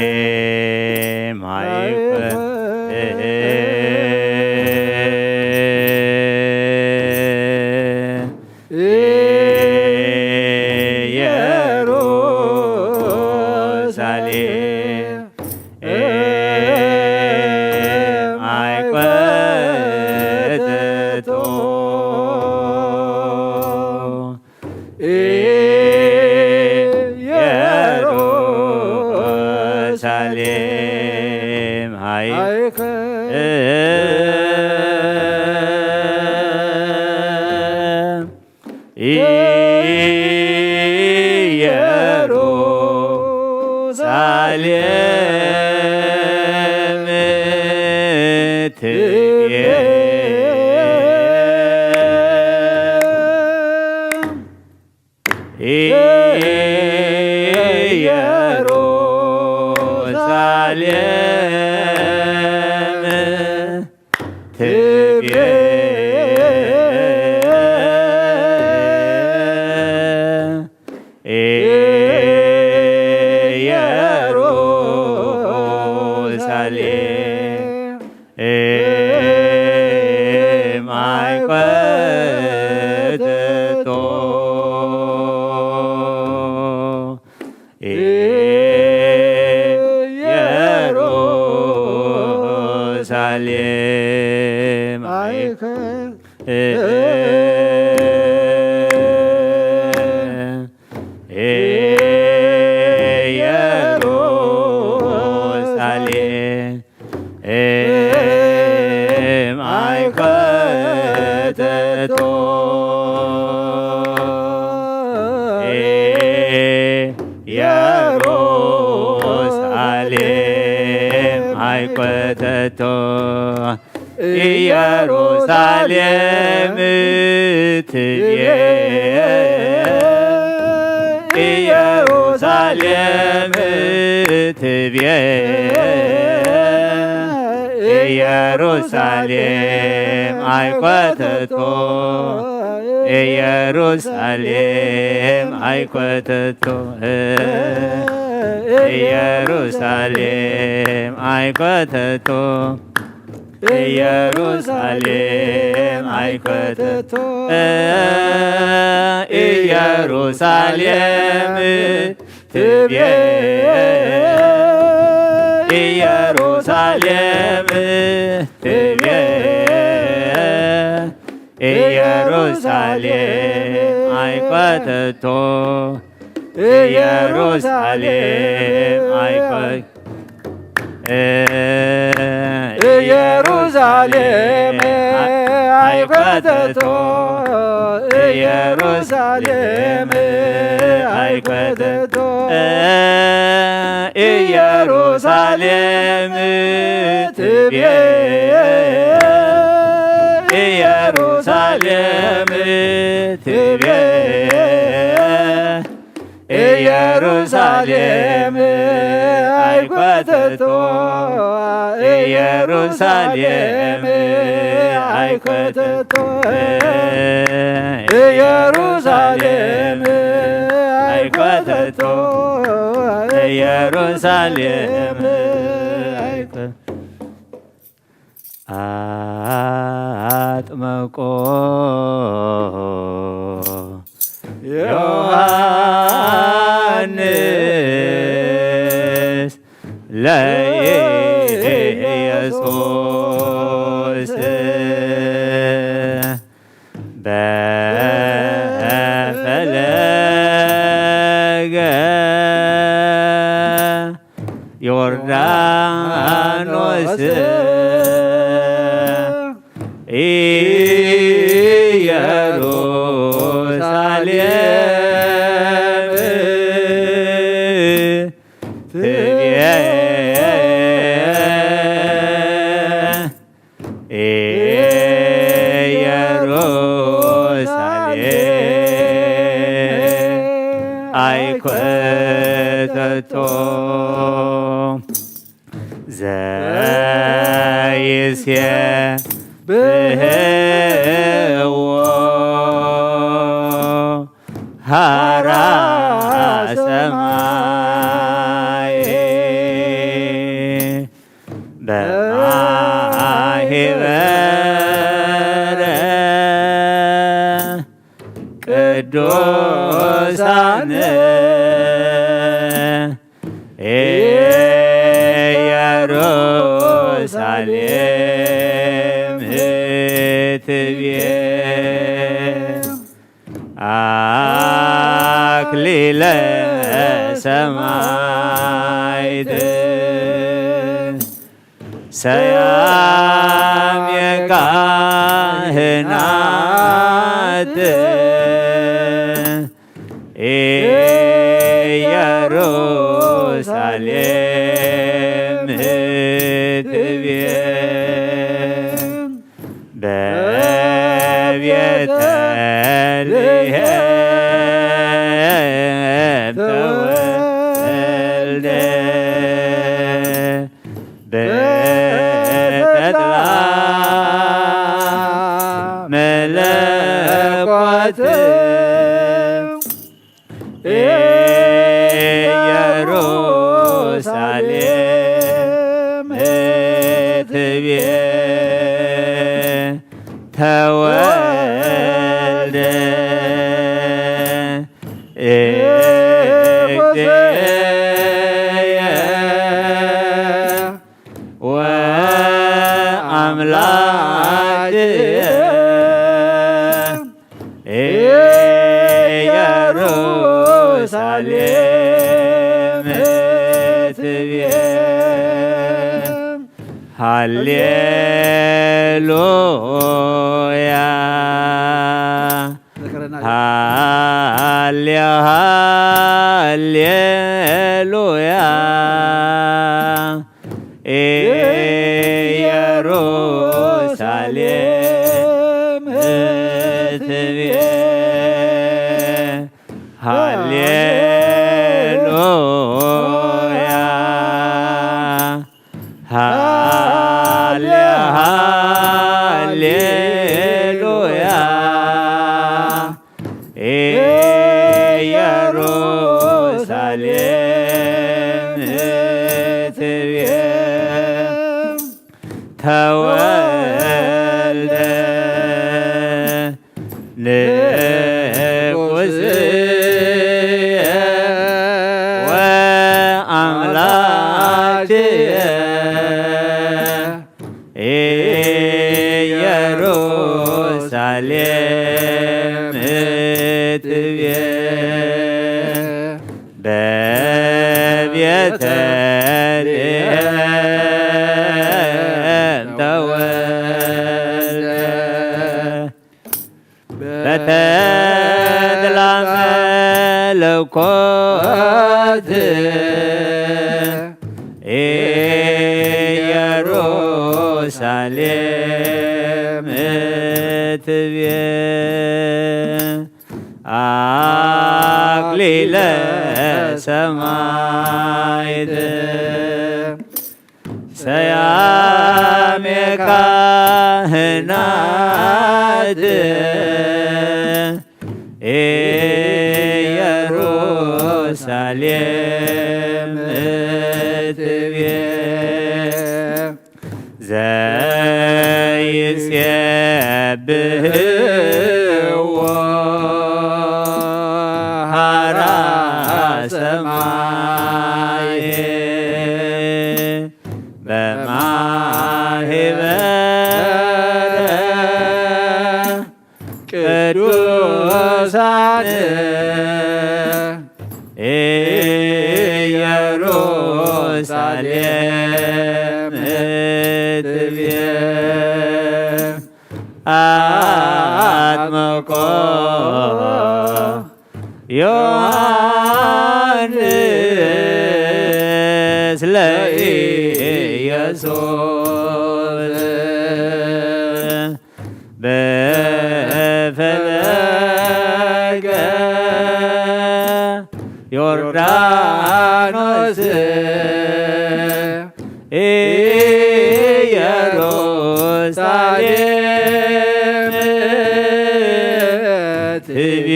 ኣይኮተቶ ኢየሩሳሌም ኣይኮተቶ ኢየሩሳሌም ትቤ ኢየሩሳሌም ትቤ ኢየሩሳሌም ኣይኮተቶ ኢየሩሳሌም ኣይኮተቶ ኢየሩሳሌም ኣይኮተቶ ኢየሩሳሌም ኣይኮተቶ ኢየሩሳሌም ትቤ ኢየሩሳሌም ትቤ ኢየሩሳሌም ኣይኮተቶ ኢየሩሳሌም ኣይኮተቶ ኢየሩሳሌም ኣይኮተቶ ኢየሩሳሌም ኣይኮተቶ ኢየሩሳሌም ትቤ ኢየሩሳሌም ትቤ ኢየሩሳሌም ኣይኮተቶ ኢየሩሳሌም ኣይኮተቶ ኢየሩሳሌም ኣይኮተቶ ኢየሩሳሌም ኣይኮተቶ ኢየሩሳሌም ትቤ ኢየሩሳሌም ትቤ ኢየሩሳሌም ኣይኮተቶ ኢየሩሳሌም ኣይኮተቶ ኢየሩሳሌም ኣይኮተቶ፣ ኢየሩሳሌም ኣይኮተቶ። ኢየሩሳሌም ትቤ፣ ኢየሩሳሌም ትቤ፣ ኢየሩሳሌም ኣይኮተቶ፣ ኢየሩሳሌም ኣይኮተቶ፣ ኢየሩሳሌም ኣይኮተቶ፣ ኢየሩሳሌም ኣይኮ- ኣጥመቆ ዮሃንስ ለኢየሱስ በፈለገ ዮርዳኖስ ኢየሩሳሌም ትቤ ኢየሩሳሌም ኣይኮተቶ። ዘይሴብሕዎ ሀራ ሰማይ በማሂበረ ቅዱሳን ኢየሩሳሌም ትቤ አክሊለ ሰማዕት ሰያሜ ካህናት ኢየሩሳሌም ትቤ በቤተልሔም ተወልደ በተድላ መለኮት ኢየሩሳሌም ትቤ ተወልደ እግዚእየ ወአምላክየ ኢየሩሳሌም ትቤ ሃሌሉያ። ሃሌ ሃሌሉያ ኢየሩሳሌም ትቤ ሃሌሉያ ሃሌ ሃሌሉያ ኢየሩሳሌም ትቤ ተወልደ ንጉሥየ ወአምላክየ ኢየሩሳሌም ትቤ በቤተልሔም ኮት ኢየሩሳሌም ትቤ አክሊለ ሰማዕት ሰያሜ ካህናት ኢየሩሳሌም ትቤ ዘይጼብህዎ ሀራ ሰማይ በማህበረ ቅዱሳን ኢየሩሳሌም ትቤ አጥመቆ ዮሐንስ ለኢየሱስ በፈለገ ዮርዳኖስ ኢየሩሳሌም ትቤ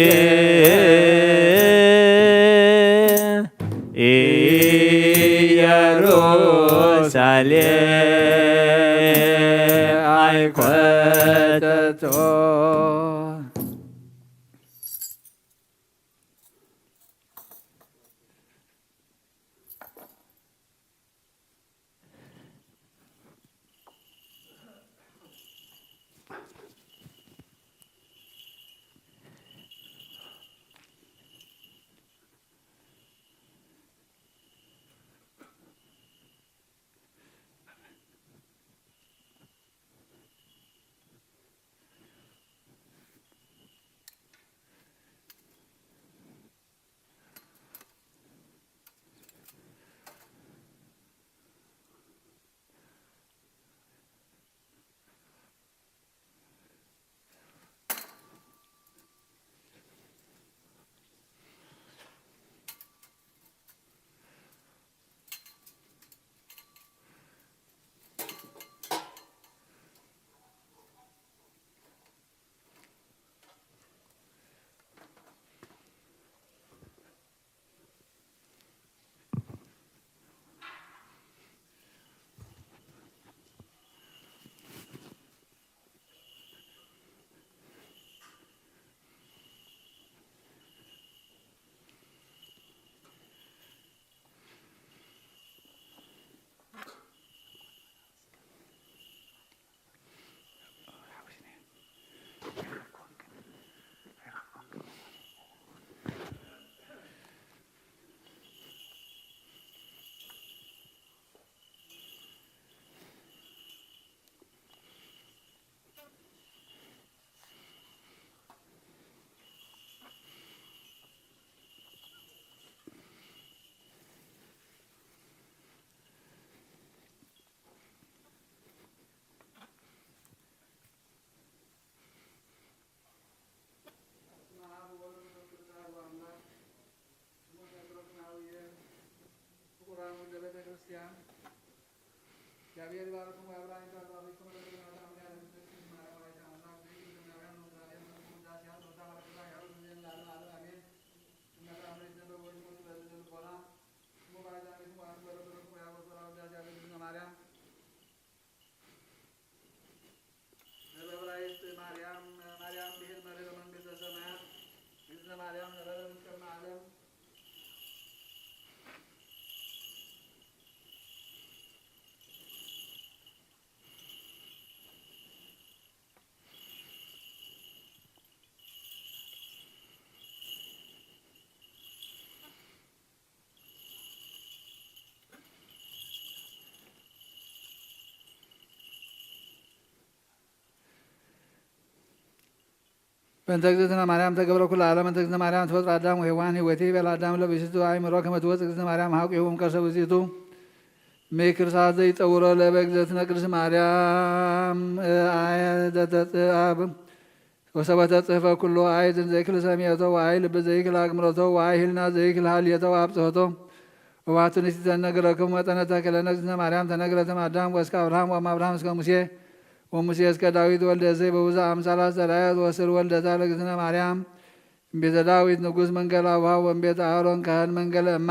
ኢየሩሳሌም አይኮተቶ። ፍቁራን ውልደ ቤተ ክርስቲያን፣ እግዚአብሔር ይባርክም ወያብራኝ ተባሪኩም ለዘመናት አሜን። ያለ ምስል ማርያም ወላዲተ አምላክ ቤት ማርያም ነው። እግዚአብሔር መልኩ ውዳሴ ያለው ዳር ዳር ያለው ጊዜ ለዓለም ዓለም አሜን። እመብርሃን ልጅ ነበር ወልድ ሞት በልጅ ልቦና ስሙ ባይዛ ቤት ሞት በረበረቱ ያወርዶ ውዳሴ ያለ ጊዜ ማርያም በዕብራይስጥ ማርያም፣ ማርያም ብሂል መርህብ መንግሥተ ሰማያት፣ ግዝነ ማርያም ነበረ እምቅድመ ዓለም። በእንተ እግዝእትነ ማርያም ተገብረ ኩሉ ዓለም። እንተ እግዝእትነ ማርያም ተፈጥሮ ኣዳም ወሔዋን ህይወቲ በል ኣዳም ለብእሲቱ ኣእምሮ ከመ ትወፅእ እግዝእትነ ማርያም ሀቂሁ እምከርሰ ብእሲቱ። እምይ ክርስት ዘይጠውሮ ለበ እግዝእትነ ቅድስት ማርያም። ኣየ ዘተጽአብ ወሰበተ ጽሕፈ ኩሎ። ኣይ እዝን ዘይክል ሰሚዕቶ ወኣይ ልብ ዘይክል ኣእምሮቶ ወኣይ ህልና ዘይክል ሃልዮቶ ወአብጽሖቶ። ወባቱ ንስቲ ዘነገረክሙ መጠነ ተክለነ እግዝእትነ ማርያም ተነግረት እም አዳም ወእስከ አብርሃም ወእም አብርሃም እስከ ሙሴ ወሙሴ እስከ ዳዊት ወልደ እሴይ በብዙ አምሳላ አስተርአየት ወስር ወልደታ ለእግዝእትነ ማርያም እምቤተ ዳዊት ንጉስ መንገለ አቡሃ ወእምቤተ አሮን ካህን መንገለ እማ።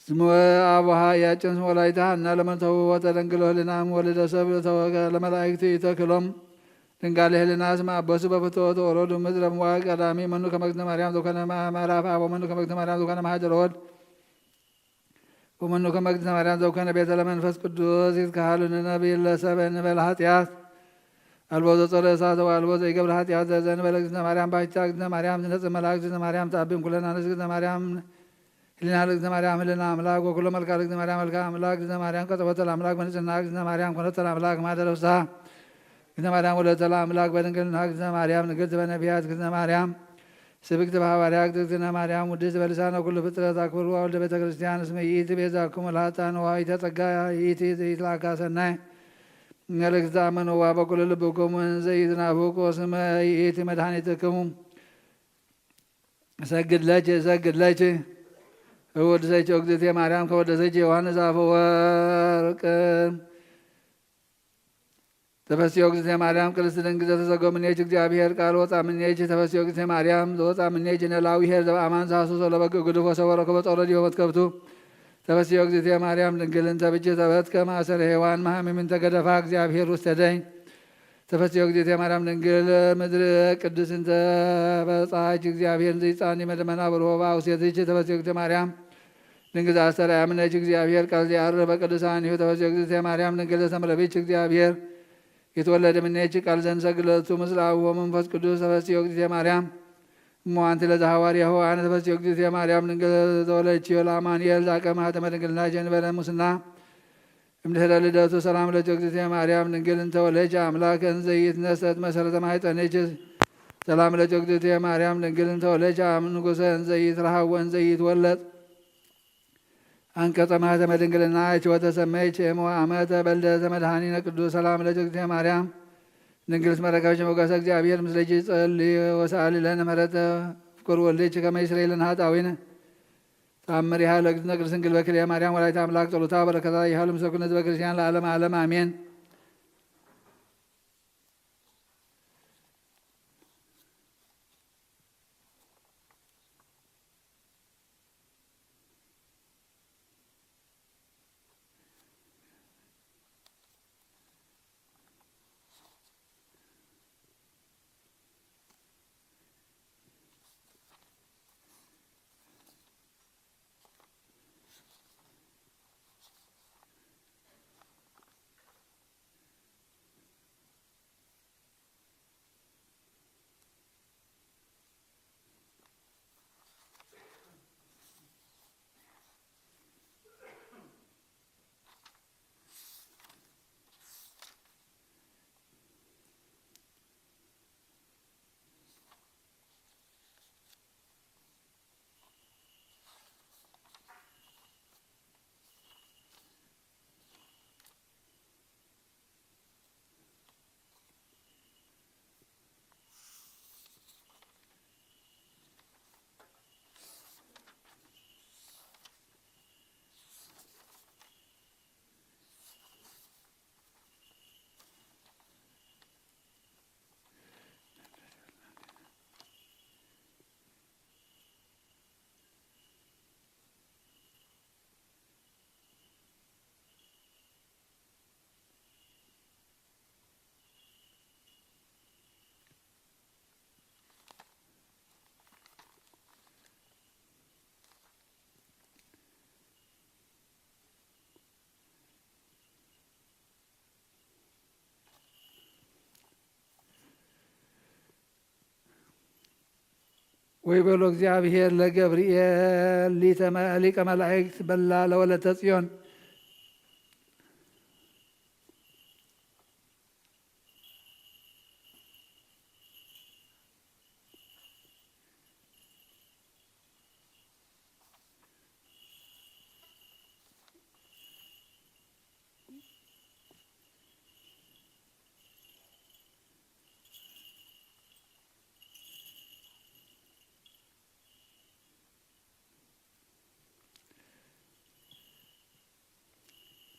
ስመ አቡሃ ያጨን ስመ ወላዲተ ሐና ለመንተው ወተደንግሎ ህልና እም ወልደ ሰብ ለመላእክት ኢተክሎም ድንጋሌ ህልና እስመ አበሱ በፍትወት ወረዱ ምድረ እምዋእ ቀዳሚ። መኑ ከመ እግዝእትነ ማርያም ዘኮነ መ-፣ መራፍአ ወመኑ ከመ እግዝእትነ ማርያም ዘኮነ መሃደረ ወልድ ወመኑ ከመ እግዝእትነ ማርያም ዘኮነ ቤተ ለመንፈስ ቅዱስ ይትከሃሉ ንነብይ ለሰብ እንበል ኃጢአት አልቦ ዘጾረ እሳት ወአልቦ ዘይገብር ኃጢአት ዘእንበለ እግዝእትነ ማርያም ባሕቲታ እግዝእትነ ማርያም ዝነጽ መልአክ እግዝእትነ ማርያም ተአቢ እምኩለን አንስት እግዝእትነ ማርያም ህሊና ለእግዝእትነ ማርያም ህሊና አምላክ ወኩሎ መልክዓ ለእግዝእትነ ማርያም መልክዓ አምላክ እግዝእትነ ማርያም ቀጸወተ ለአምላክ በንጽህና እግዝእትነ ማርያም ኮነተ ለአምላክ ማደረ ፍስሐ እግዝእትነ ማርያም ወለተ ለአምላክ በድንግልና እግዝእትነ ማርያም ንግርት በነቢያት እግዝእትነ ማርያም ስብክት በሐዋርያት እግዝእትነ ማርያም ውድስት በልሳነ ኩሉ ፍጥረት አክብርዋ ወልደ ቤተ ክርስቲያን እስመ ይእቲ ቤዛኩም ለኃጥአን ወይተ ጸጋ ይእቲ ዘይትላካ ሰናይ መልእክት ተአመንዋ በኩሉ ልብኩም እንዘ ይትናፍቁ እስመ ይእቲ መድኃኒትክሙ። እሰግድ ለኪ እሰግድ ለኪ እወድሰኪ እግዝእትየ ማርያም ከወደሰኪ ዮሐንስ አፈወርቅ። ተፈስዮ እግዝእትየ ማርያም ቅድስት ድንግል ዘተሰገው ምኔኪ እግዚአብሔር ቃል ወፃ ምኔኪ። ተፈስዮ እግዝእትየ ማርያም ዘወፃ ምኔኪ ነላዊ ኄር ዘበአማን ዘሐሱሶ ለበግ ግዱፍ ወሰወሮ ከበ ጾረ ዲሆ መትከብቱ። ተፈስዮ እግዝእትየ ማርያም ድንግል እንተ ብኪ ተበትከ ማእሰረ ሔዋን መሃሚም እንተ ገደፋ እግዚአብሔር ውስተ ደይ። ተፈስዮ እግዝእትየ ማርያም ድንግል ምድር ቅድስት እንተ በጻች እግዚአብሔር ዘይጻኒ መደመና በርሆ በአውሴትች። ተፈስዮ እግዝእትየ ማርያም ድንግል ዘአስተርአያ ምኔኪ እግዚአብሔር ቃል ዚዐርፍ በቅዱሳኒሁ። ተፈስዮ እግዝእትየ ማርያም ድንግል ዘተምረቢች እግዚአብሔር ይትወለድ ምኔኪ ቃል ዘንሰግለቱ ምስለ አብ ወመንፈስ ቅዱስ። ተፈስዮ እግዝእትየ ማርያም እሞ አንቲ ለዘሐዋርያሁ አነ። ተፈስዮ እግዝእትየ ማርያም ድንግል ዘተወለድኪዮ ለአማኑኤል ዛቀ ማህተመ ድንግልና ጀንበረ ሙስና እምድህረ ልደቱ ሰላም ለኪ እግዝእትየ ማርያም ድንግል እንተ ወለድኪ አምላክ እንዘ ይትነሰት መሰረተ ማሕፀንኪ። ሰላም ለኪ እግዝእትየ ማርያም ድንግል እንተ ወለድኪ አብ ንጉሰ እንዘ ይትረሃብ ወእንዘ ይትወለጥ አንቀጸ ማህተመ ድንግልና እኪ ወተሰመይኪ እም ወአመተ በልደተ መድኃኒነ ቅዱስ። ሰላም ለኪ እግዝእትየ ማርያም ድንግል እስመ ረከብኪ ሞገሰ እግዚአብሔር ምስሌኪ ጸልዪ ወሰአሊ ለነ ምሕረተ ፍቁር ወልድኪ ከመ ይስረይ ለነ ኃጣውኢነ። ተአምር ይሃ ለእግዝእትነ ቅድስት ድንግል በክልኤ ማርያም ወላዲተ አምላክ ጸሎታ በረከታ ይሃሉ ምስለ ኩሉ ህዝበ ክርስቲያን ለዓለመ ዓለም አሜን። ወይቤሎ እግዚአብሔር ለገብርኤል ሊተ መ-፣ ሊቀ መላእክት በላ ለወለተ ጽዮን።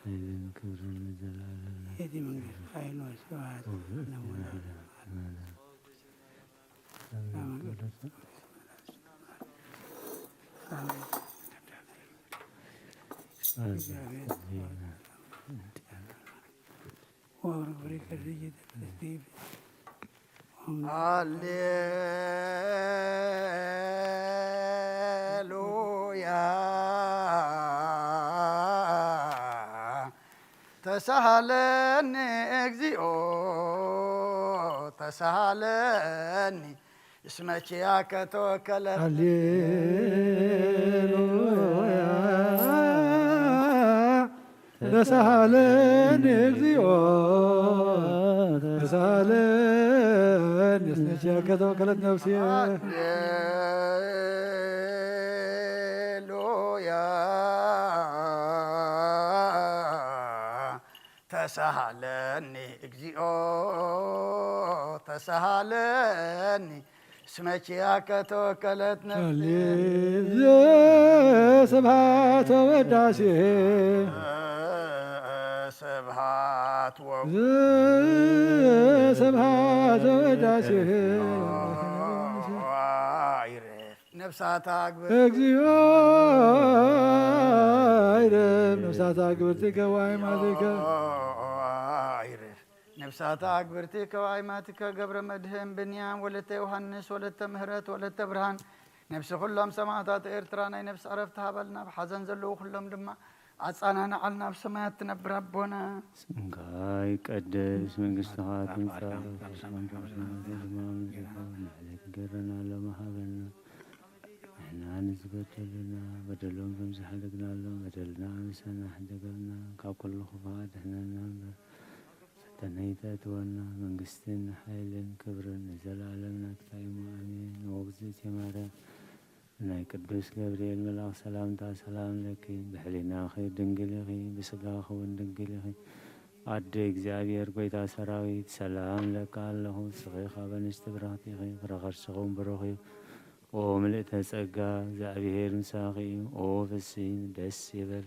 ኃይልን ክብርን ለዘለዓለመ። የእቲ መንግስት ኃይል ወስብሐት ለወለዓለመ ዓለም። አሜን። አሜን። እግዚአብሔር ወብርክ በሪከ ርጅት ሃሌሉያ ተሳሃለኒ እግዚኦ ተሳሃለኒ እስመ ኪያከ ተወከለት ሃሌሉያ ተሳሃለኒ እግዚኦ ተሳሃለኒ እስመ ኪያከ ተወከለት ነፍስየ ሃሌሉያ ተሳሃለኒ እግዚኦ ተሳሃለኒ እስመ ኪያከ ተወከለት ነፍሲ ስብሐት ወወዳሴ ስብሐት ወ ስብሐት ወወዳሴ ይረፍ ነፍሳታ ግብር እግዚኦ ይረፍ ነፍሳታ ግብርቲከ ወአይማቲከ ይረፍ ነፍሳታ ግብርቲከ ወአይማቲከ ገብረ መድህን ብንያም ወለተ ዮሃንስ ወለተ ምህረት ወለተ ብርሃን ነፍሲ ኩሎም ሰማዕታት ኤርትራ ናይ ነፍሲ ዕረፍቲ ሃበልና ብሓዘን ዘለዉ ኩሎም ድማ ኣጻናንዓልና ኣብ ሰማያት ትነብር ኣቦና ስምካ ይቀደስ መንግስትኻ ትምጻእ ንሕና ንዝበደሉና በደሎም ከም ዝሓደግናሎም በደልና ምሳና ሕደገልና ካብ ኩሉ ክፋ ድሕነና እምበር ፈተነ ይተእትወና መንግስትን ሓይልን ክብርን ንዘለኣለም ናትካ እዩ ኣሜን ንወግዝእቲ ማርያም ናይ ቅዱስ ገብርኤል መልኣኽ ሰላምታ ሰላም ለኪ ብሕሊናኺ ድንግል ኢኺ ብስጋኺ እውን ድንግል ኢኺ ኣደ እግዚኣብሔር ጎይታ ሰራዊት ሰላም ለካ ኣለኹ እስኺ ካብ ኣንስቲ ብራኽቲ ኢኺ ፍረ ከርስኺ እውን ብሩኽ እዩ ኦ ምልእተ ጸጋ እግዚኣብሔር ምሳኺ እዩ ኦ ፍሲ ደስ ይበል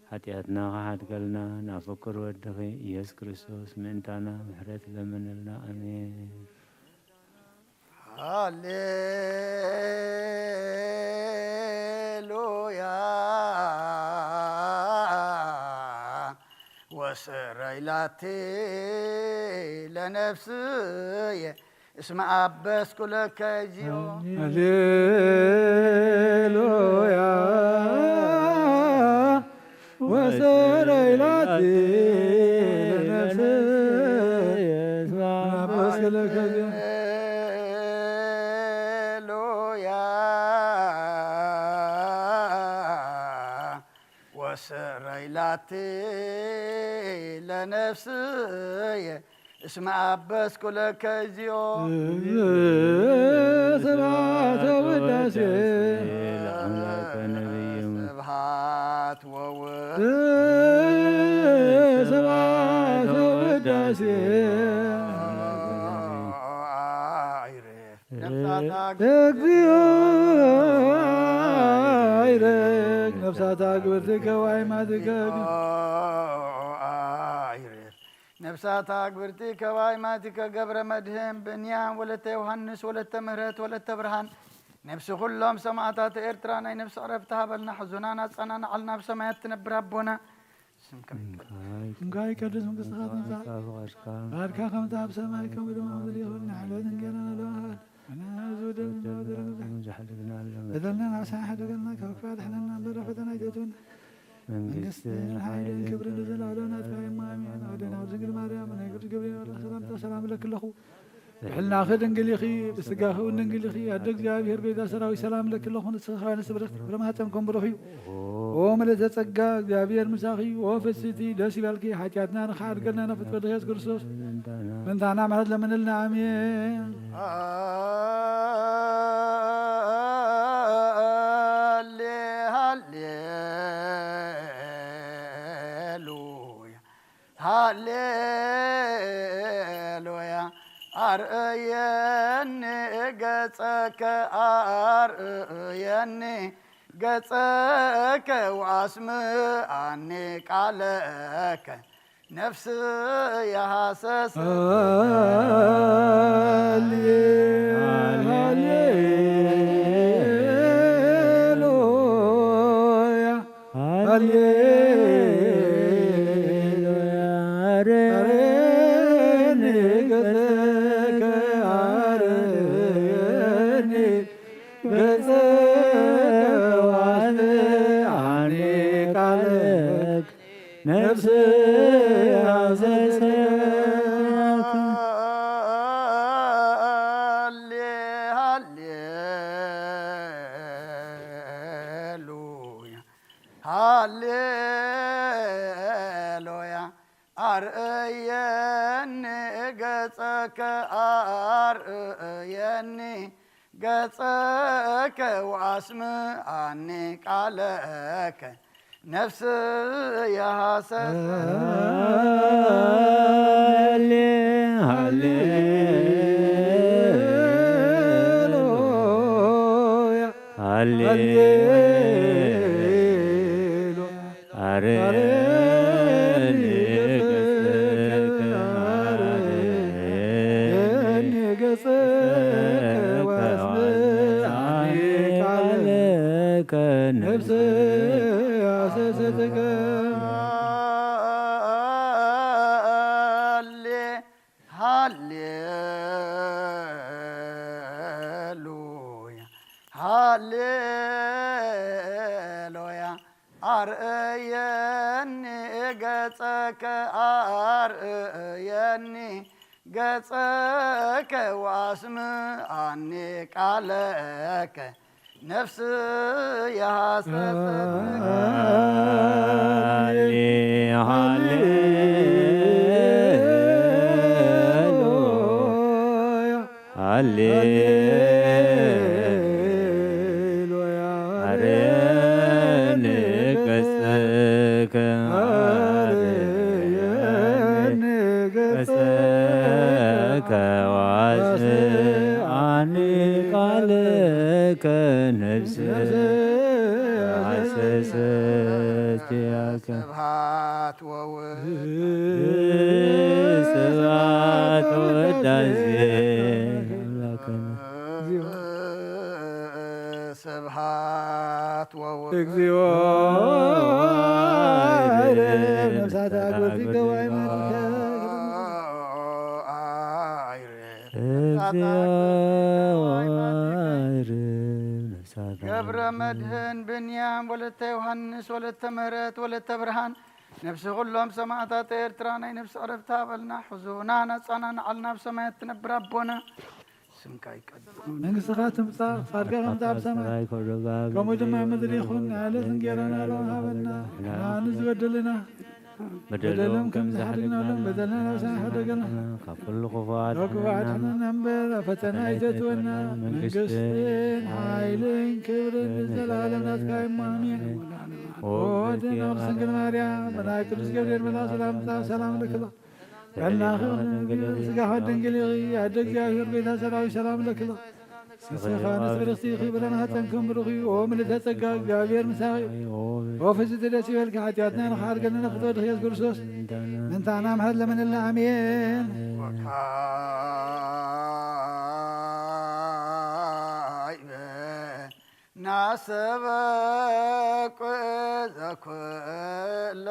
ሓጢኣትና ክሓድገልና ናብ ፍቅር ወድኺ ኢየሱስ ክርስቶስ ምእንታና ምሕረት ለምንልና ኣሜን ሃሌሉያ ወስረይ ላቲ ለነፍስየ እስመ አበስኩ ለከ እግዚኦ ሃሌሉያ ወሰረይ ላቲ ለነፍስየ እስመ አበስኩ ለከ እግዚኦ ሃሌሉያ ወስረይ ላቲ ለነፍስየ እስመ አበስኩ ለከ እግዚኦ ስብሐት ወውዳሴ ለአምላከ ነቢዩ ስብሐት ወውዳሴ ስብሐት ወውዳሴ ነፍሳታ እግዚኦ ይረግ ነፍሳታ ግብርቲከ ወአይማቲከ ነፍሳታ ግብርቲከ ወአይማቲከ ገብረ መድህን ብንያም ወለተ ዮሃንስ ወለተ ምህረት ወለተ ብርሃን ነፍሲ ኩሎም ሰማዕታት ኤርትራ ናይ ነፍሲ ዕረፍቲ ሃበልና ሕዙናን ኣጸናንዓልና ኣብ ሰማያት ትነብር ኣቦና ስምካ ይቀደስ መንግስትኻ ትምጻእ ፍቓድካ ፍቓድካ ከምቲ ኣብ ሰማይ ከምኡ ድማ ኣብ ምድሪ ይኹን ንዕለት እንጌራና ለመሃር ኣነ ዝወደልና ወደረግዛ ዝሓደግና ኣሎ በደልና ንዓሳ ሓደገልና ካብ ክፋ ድሕነና እምበር ፈተና ኣይተእትወና መንግስትን ሓይልን ክብርን ንዘለኣለም ናትካ እዩ ኣሜን ኣደና ድንግል ማርያም ናይ ቅዱስ ገብርኤል ሰላምታ ሰላም ለክለኹ ብሕልናኺ ድንግል ኢኺ ብስጋኺ እውን ድንግል ኢኺ ኣደ እግዚኣብሔር ጎይታ ሰራዊት ሰላም ለኪ ኣለኹ ንስኺ ከኣ ንስብርኽቲ ፍረ ማህፀን ከም ብሩኽ እዩ ኦ ምልእተ ጸጋ እግዚኣብሔር ምሳኺ ኦ ፍስቲ ደስ ይበልኪ ሓጢኣትና ንኽሓድገልና ናብ ፍትወ ድየስ ክርስቶስ ምንታና ምሕረት ለምንልና ኣሜን ሃሌ ሃሌ ሃሌሉያ ሃሌሉያ አርእየኒ ገጸከ አርእየኒ ገጸከ ወአስምዓኒ ቃለከ ነፍስየ ሃሰሰት ሃሌ ሃሌሉያ ሃሌሉያ አሬ ንገሰከ ነፍስ ያሰሰት ሃሌ ሃሌሉያ ሃሌሉያ። ኣርእየኒ ገጸከ ኣርእየኒ ገጸከ ወኣስምዓኒ ቃለከ ነፍስ የሃሰሰ ሃሌ ሃሌሉያ ሃሌ አርያም ሃሌ ሃሌሉያ ሃሌሉያ። ኣርእየኒ ገጸከ ኣርእየኒ ገጸከ ወኣስምዓኒ ቃለከ ነፍስ የሃሰሰት ሃሌ ሃሌ ሃሌሉያ አርየኒ ገጸከ አርየኒ ገጸከ ወአስምዓኒ ቃለከ ነፍስ ሃሰሰት ያከ ስብሐት ወውድ ስብሐት ወዳሴ አምላክነ ስብሐት ወውድ እግዚኦ ነፍሳት አግብርቲከ ወአይመርቲከ እግዚኦ አይርብ ነፍሳት ገብረ መድህን ብንያም ወለተ ዮሃንስ ወለተ ምህረት ወለተ ብርሃን ነፍሲ ኩሎም ሰማዕታት ኤርትራ ናይ ነፍሲ ዕረፍቲ ሃበልና። ሕዙና ናጻና ንዓልና ኣብ ሰማያት ትነብር ኣቦና ስምካ ይቀደስ። መንግስትኻ ትምጻእ ፍቃድካ ከምቲ ኣብ ሰማይ ከምኡ ድማ ኣብ ምድሪ ይኹን። ንዕለት እንጌራና ሎሚ ሃበና ንዓኒ ዝበደለና በደሎም ከም ዝሓደግናሎም በደልና ናብ ሰማይ ሓደገና ካብ ኩሉ ክፉኣት ካብ ክፉኣት ሓደገና እምበር ኣብ ፈተና ኣይተእትወና። መንግስትን ሓይልን ክብርን ንዘለኣለም ናትካ እዩ እሞ ኣሜን። ወወድና ቅድስት ድንግል ማርያም መልኣክ ቅዱስ ገብርኤል መልኣክ ሰላምታ ሰላም ለክላ በላኺ ድንግል ስጋኻ ድንግል ኢኺ ኣደ እግዚኣብሔር ጎይታ ሰራዊት ሰላም ለክላ ንስኻ ንጽርኽቲ ኢኺ ብረና ጸንክም ብሩኽ እዩ። ኦ ምልእተ ጸጋ እግዚኣብሔር ምሳኺ ኦ ፍጽቲ ደስ ይበልኪ ሓጢኣትና ንኽሓርገልና ፍትወ ድኽየት ክርስቶስ ምንታና ምሕረት ለመነልና ኣሜን። ወካዕበ ናሰበቁ ዘኩሎ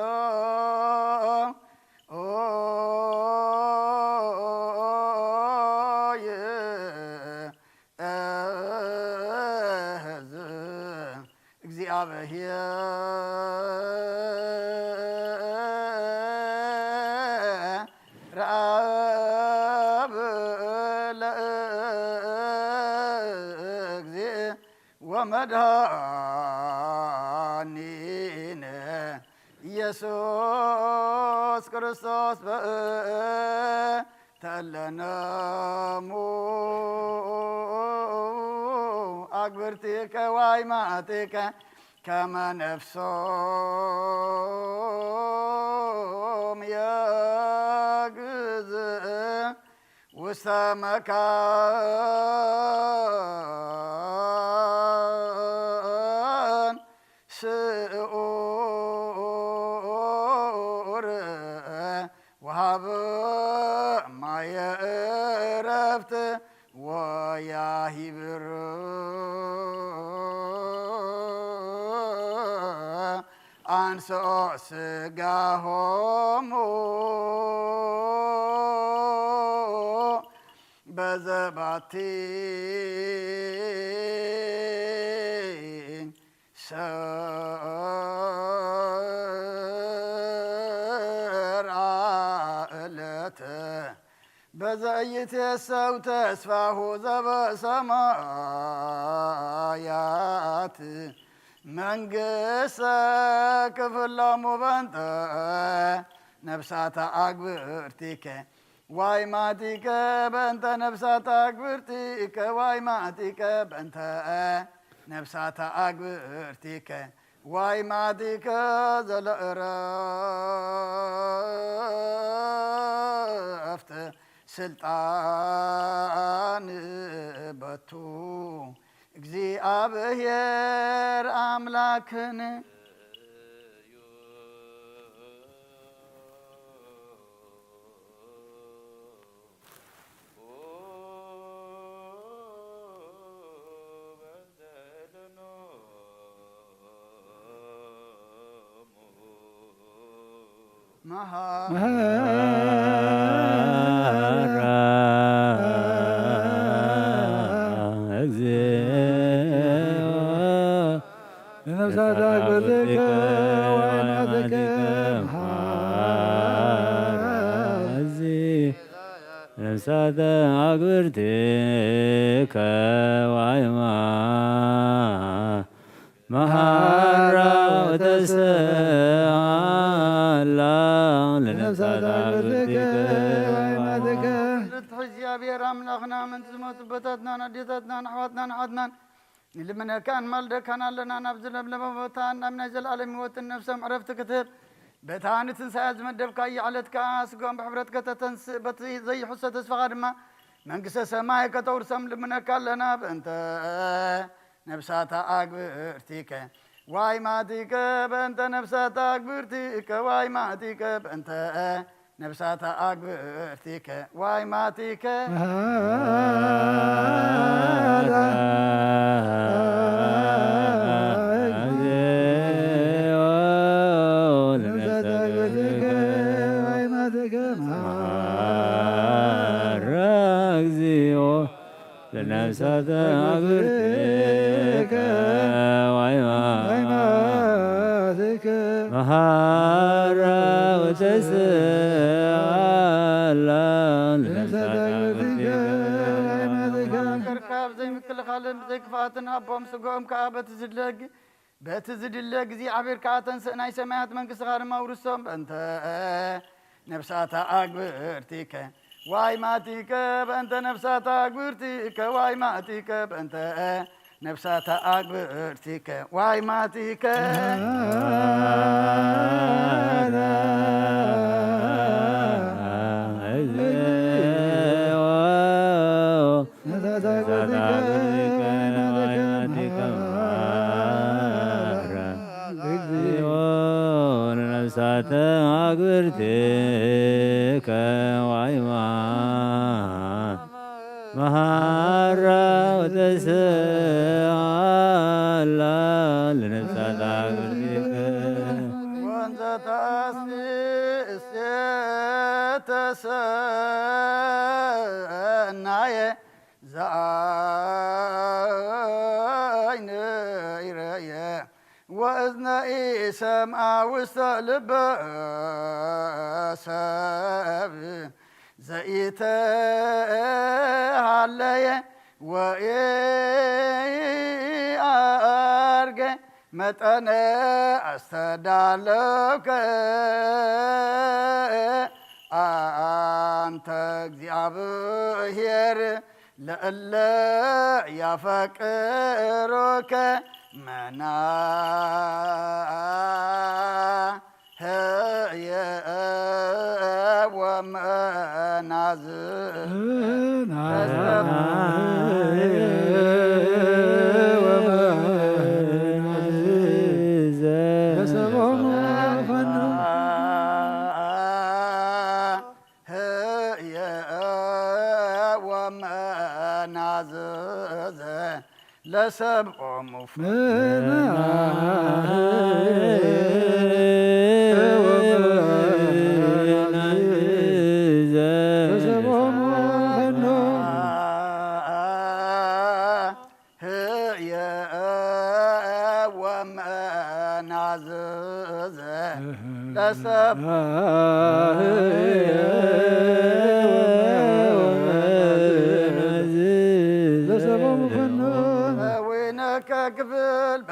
እዝ እግዚኣብሔር ኣብ ለእግዚእ ወመድኃኒነ ኢየሱስ ክርስቶስ በእንተ እለነሙ አግብርቲከ ወአይማእቲከ ከመ ነፍሶም የግዝእ ውስተ መካን ስዑር ወሃብ ማየ ዕረፍት ወያሂብር አንስኦ ስጋሆሙ በዘባቲ ሰ ዘይትየሰው ተስፋሁ ዘበሰማያት መንግስተ ክፍሎሙ በንተ ነፍሳተ ኣግብርቲከ ዋይ ማቲከ በእንተ ነፍሳተ ኣግብርቲከ ዋይ ማቲከ በእንተ ነፍሳተ ኣግብርቲከ ዋይ ማቲከ ዘለእረፍት ስልጣን በቱ እግዚኣብሔር ኣምላክን መሃራ እግዚኦ ለነፍሳት አግብርቲከ ወአይማቲከ መሃራ እግዚኦ ነፍሳተ አግብርቲከ ዋይማ መሃራ ወተስአላ ለነፍሳተ አግብርቲከ ወይማቲከ። ርትሕ እግዚኣብሔር ኣምላኽና፣ ምእንቲ ዝሞቱ ኣቦታትናን ኣዴታትናን ኣሕዋትናን ኣሓትናን ንልምነካን ማልደካን ኣለና። ናብ ዝለምለመ ቦታ ናብ ናይ ዘለኣለም ህይወትን ነፍሶም ዕረፍቲ ክትህብ፣ በታ ንትንሳኤ ዝመደብካያ ዕለት ከኣ ስጋኦም ብሕብረት ከተተንስእ፣ በቲ ዘይሕሰ ተስፋኻ ድማ መንግስተ ሰማይ ከተውርሶም ልምነካ ኣለና። በእንተ ነፍሳታ ኣግብርቲከ ዋይ ማቲከ፣ በእንተ ነፍሳታ ኣግብርቲከ ዋይ ማቲከ፣ በእንተ ነፍሳታ ኣግብርቲከ ዋይ ማቲከ። መሃራ እግዚኦ ለነፍሳተ አግብርቲከ ወአይማቲከ መሃራ እግዚኦ ለነፍሳተ አግብርቲከ ወአይማቲከ መሃራ ወተስአላ ለነፍሳተ አግብርቲከ ወአይማቲከ። ካብ ዘይምክልኻልን ብዘይክፍኣትን ሃቦም፣ ስግኦም ከኣ በቲ ዝድለ በቲ ዝድለ እግዚኣብሔር ከኣ ተንስእ፣ ናይ ሰማያት መንግስትኻ ድማ ውርሶም። በእንተ ነፍሳታ ኣግብርቲከ ዋይ ማቲከ፣ በእንተ ነፍሳታ ኣግብርቲከ ዋይ ማቲከ፣ በእንተ ነፍሳታ ኣግብርቲከ ዋይ ማቲከ። ነፍሳተ አግብርቲከ ዋይማ መሃራ ወተስአላ ለነፍሳተ አግብርቲከ ወንዘ ተአስቲ እሴተ ሰናየ ዘአይነ ይረየ ወእዝነ ኢሰምዐ ውስተ ልበ ሰብ ዘኢተሃለየ ወኢአርገ መጠነ አስተዳለውከ አንተ እግዚኣብሔር ለእለ ያፈቅሩከ መናህየ ወመናዝ ወመናዝዘ ለሰብኦሙ ህየ ወመናዝዘ ለሰብ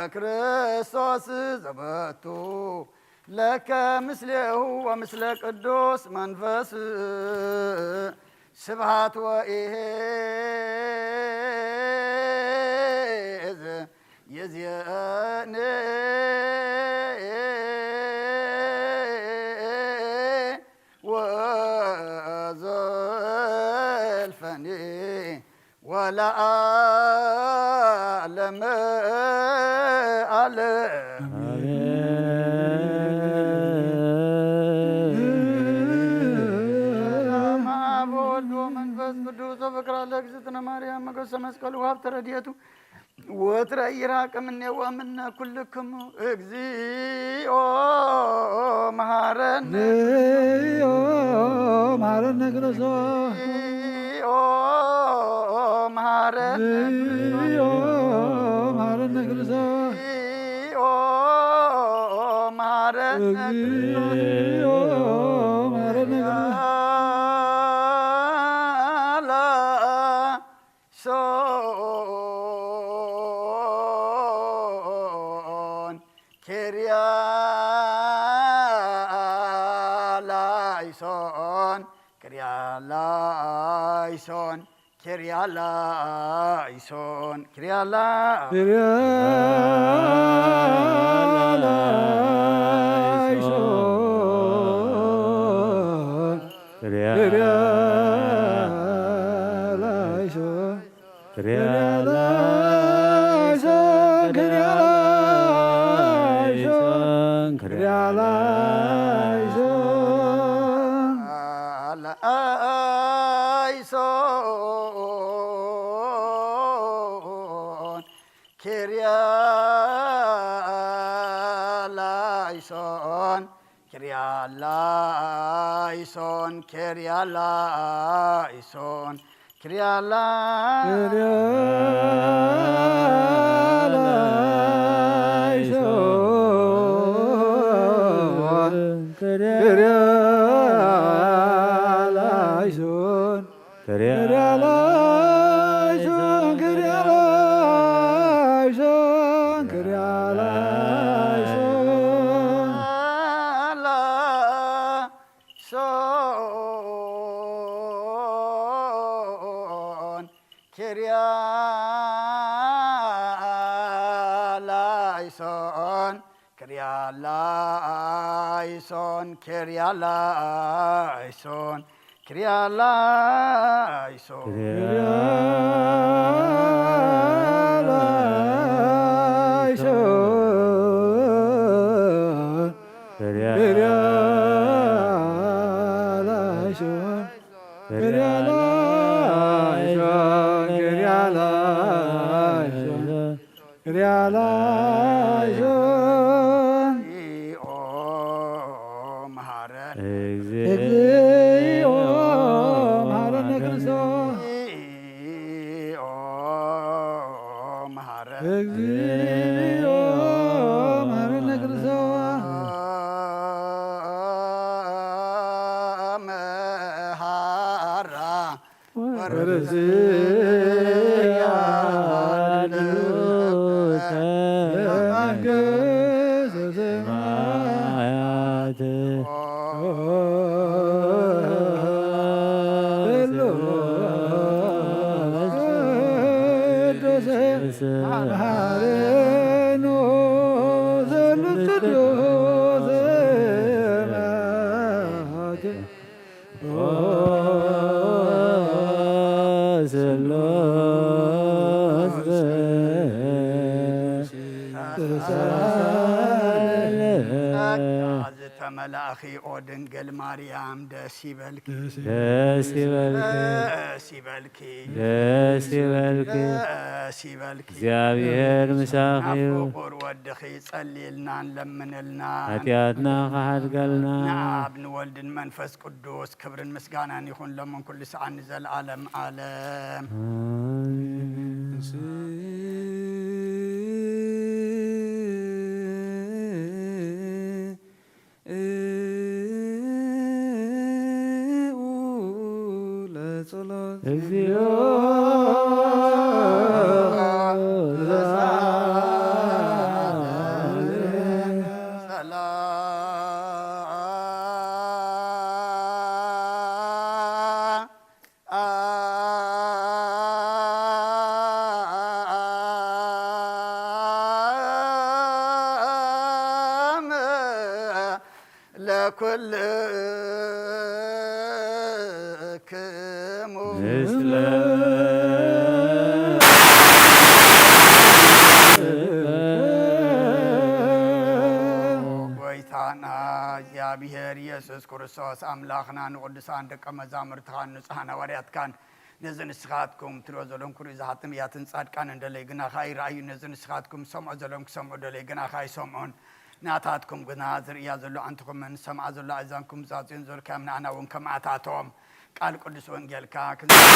ክርስቶስ ዘበቱ ለከ ምስሌሁ ወምስለ ቅዱስ መንፈስ ስብሃት ወኢሄዝ ይዜኒ ወዘልፈኒ ወለዓለመ ዓለም። በስመ አብ ወወልድ ወመንፈስ ቅዱስ። ወፍቅራ ለእግዝእትነ ማርያም ሞገሰ መስቀሉ ሀብተ ረድኤቱ ወትረ ይራቅ እምኔ ወእምነ ኩልክሙ። እግዚኦ መሐረነ። እግዚኦ መሐረነ ክርስቶስ። እግዚኦ መሐረነ። እግዚኦ መሐረነ ክርስቶስ። እግዚኦ መሐረነ። እግዚኦ መሐረነ ክርስቶስ። ሶን ኪርያ ላይሶን ኪርያ ላይሶን ኪርያ ላይሶን ኪርያ ላ- ኪርያ ላይሶን ኪርያ ኪርያ ላይሶን ኪርያ ላይሶን ኪርያ ላይሶን ኪርያ ላይሶን ላይሶን ኪርያ ላይሶን ኪርያ ላይሶን ኪርያ ላይሶን ኪርያ ላ- ኪርያ ላይሶን ኪርያ ላይሶን ኪርያ ላይሶን ኪርያ ላይሶን ኪርያ ላይሶን ላይሶን ኪርያ ላይሶን ኪርያ ላይሶን ኪርያ ላይሶን ኪርያ ላይሶን ኪርያ ላይሶን ኪርያ ኪርያ ላይሶን ኪርያ ላይሶን ኪርያ ላይሶን ኪርያ ላይሶን እግዚኦ መሐረነ እግዚኦ መሐረነ ክርስቶስ እግዚኦ መሐረነ እግዚኦ መሐረነ ክርስቶስ መሐራ ወርስያ ለመንግስተ ሰማያት ተመላእኺ ኦ ድንግል ማርያም ደስ ይበልኪ። ደስ ይበልኪ። ደስ ይበልኪ። ደስ ይበልኪ። ደስ ይበልኪ። እግዚኣብሔር ምሳኺ እዩ። ፍቁር ወድኺ ጸልይልና ንለምንልና። ሓጢኣትና ክሓድገልና። ንኣብ ንወልድን መንፈስ ቅዱስ ክብርን ምስጋናን ይኹን ሎምን ኩሉ ሰዓት ንዘለዓለም ዓለም። ኣሜን። ለጸሎት እግዚኦ ኩልክሙ። ምስለ ጎይታና እግዚኣብሔር ኢየሱስ ክርስቶስ ኣምላኽና ንቅዱሳን ደቀ መዛሙርትኻን ንጹሓን ሃዋርያትካን ነዚ ንስኻትኩም ትሪኦ ዘለኹም ክርእዩ ዝሓትም እያትን ጻድቃን እንደለይ ግናኻ ይረኣዩ። ነዚ ንስኻትኩም ሰምዖ ዘለኹም ክሰምዑ ደለይ ግናኻ ይሰምዑን። ናታትኩም ግና ዝርእያ ዘሎ ኣንትኹምን ዝሰምዓ ዘሎ ኣእዛንኩም ዛዝዮን ዘልካዮም ንኣና እውን ከማዕታቶም ቃል ቅዱስ ወንጌልካ ክንሰምዕ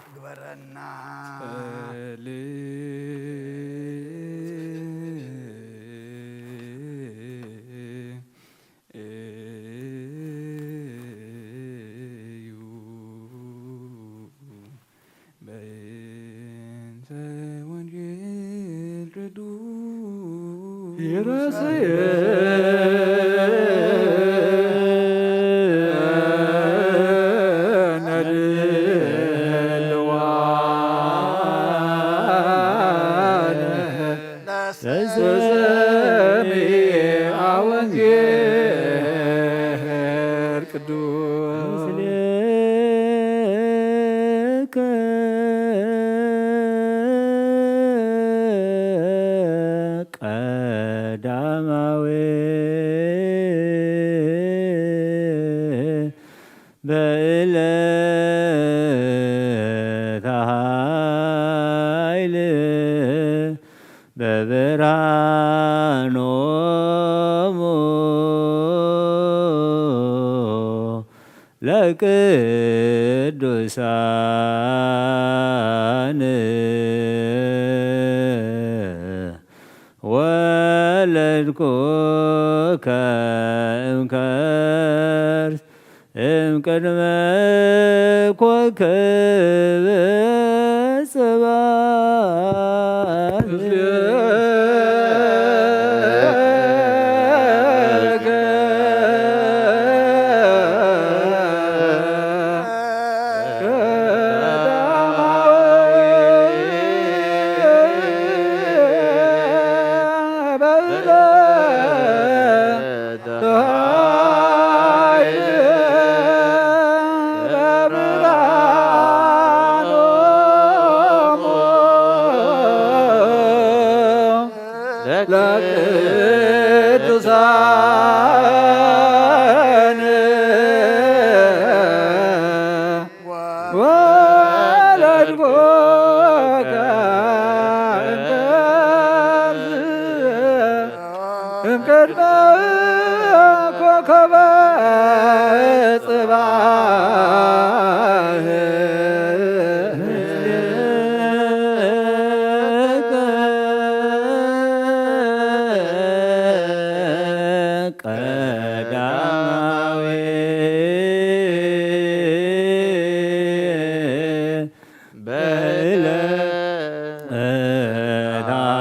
ግበረና። እዩ። በእንተ ወንጌል ቅዱስ ይረስየ ለሰሚዐ ወንጌል ቅዱስ ምስሌከ ቀዳማዊ በእለተ ኃይል በብርሃኖሙ ለቅዱሳን ወለድኩከ እምከርስ እምቅድመ ኮከብ ጽባሕ። ለቅዱሳን ወለድኩከ እምቅድመ ኮከበ ጽባሕ። ቀዳማዊ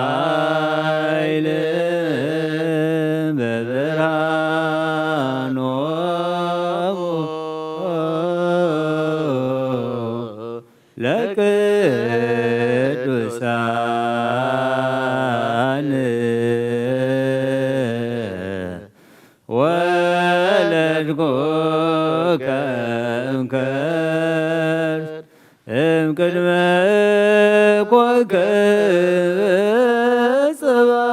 በእለተ ኃይል በብርሃኖሙ ለቅዱሳን ወለድኩከ እምከርስ እምቅድመ ኮከብ ጽባሕ።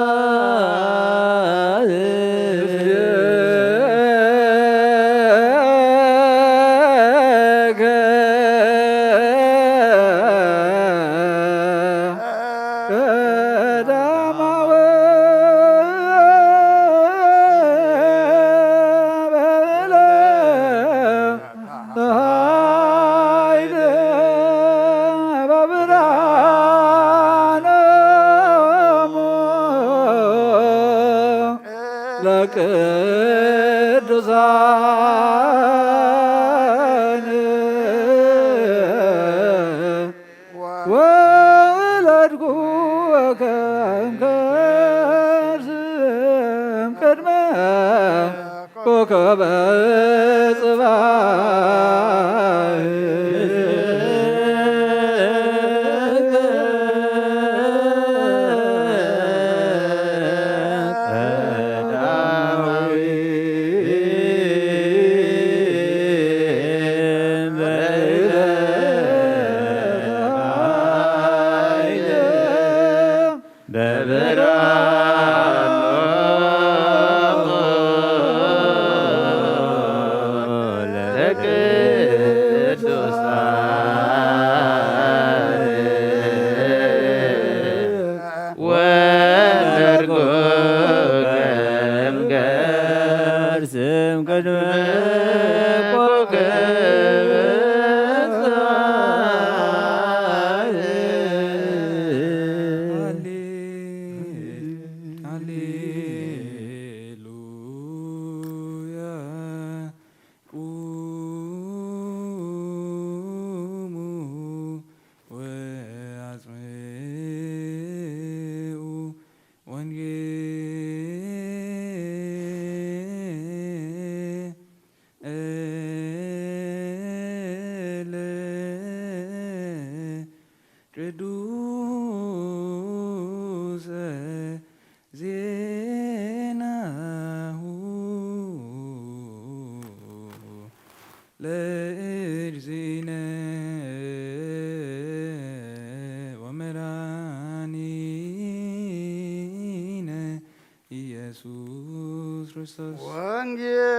ቀዳማዊ በብለ ኃይል በብርሃኖሙ ለቅዱሳን ወለድኩከ እምከርስ እምቅድመ ኮከበ ጽባሕ። እም ቅድመ ኮከብ ፀሐይ። ሃሌ-፣ ሃሌሉያ። ቁሙ ወአጽምዑ ወንጌለ ቅዱሰ ዜናሁ ለእግዚእነ ወመድኃኒነ ኢየሱስ ክርስቶስ። ወንጌል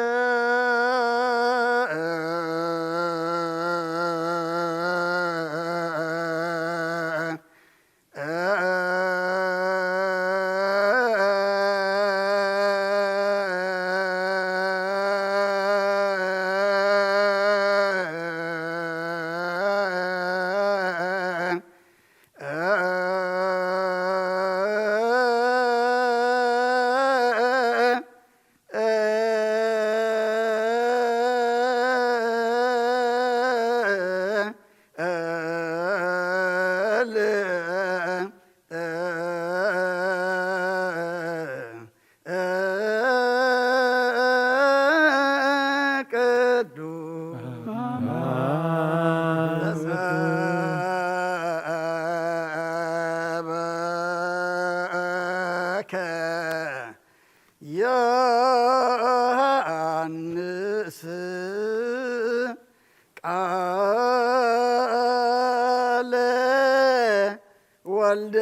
ቅዱስ ዮሐንስ ቃለ ወልደ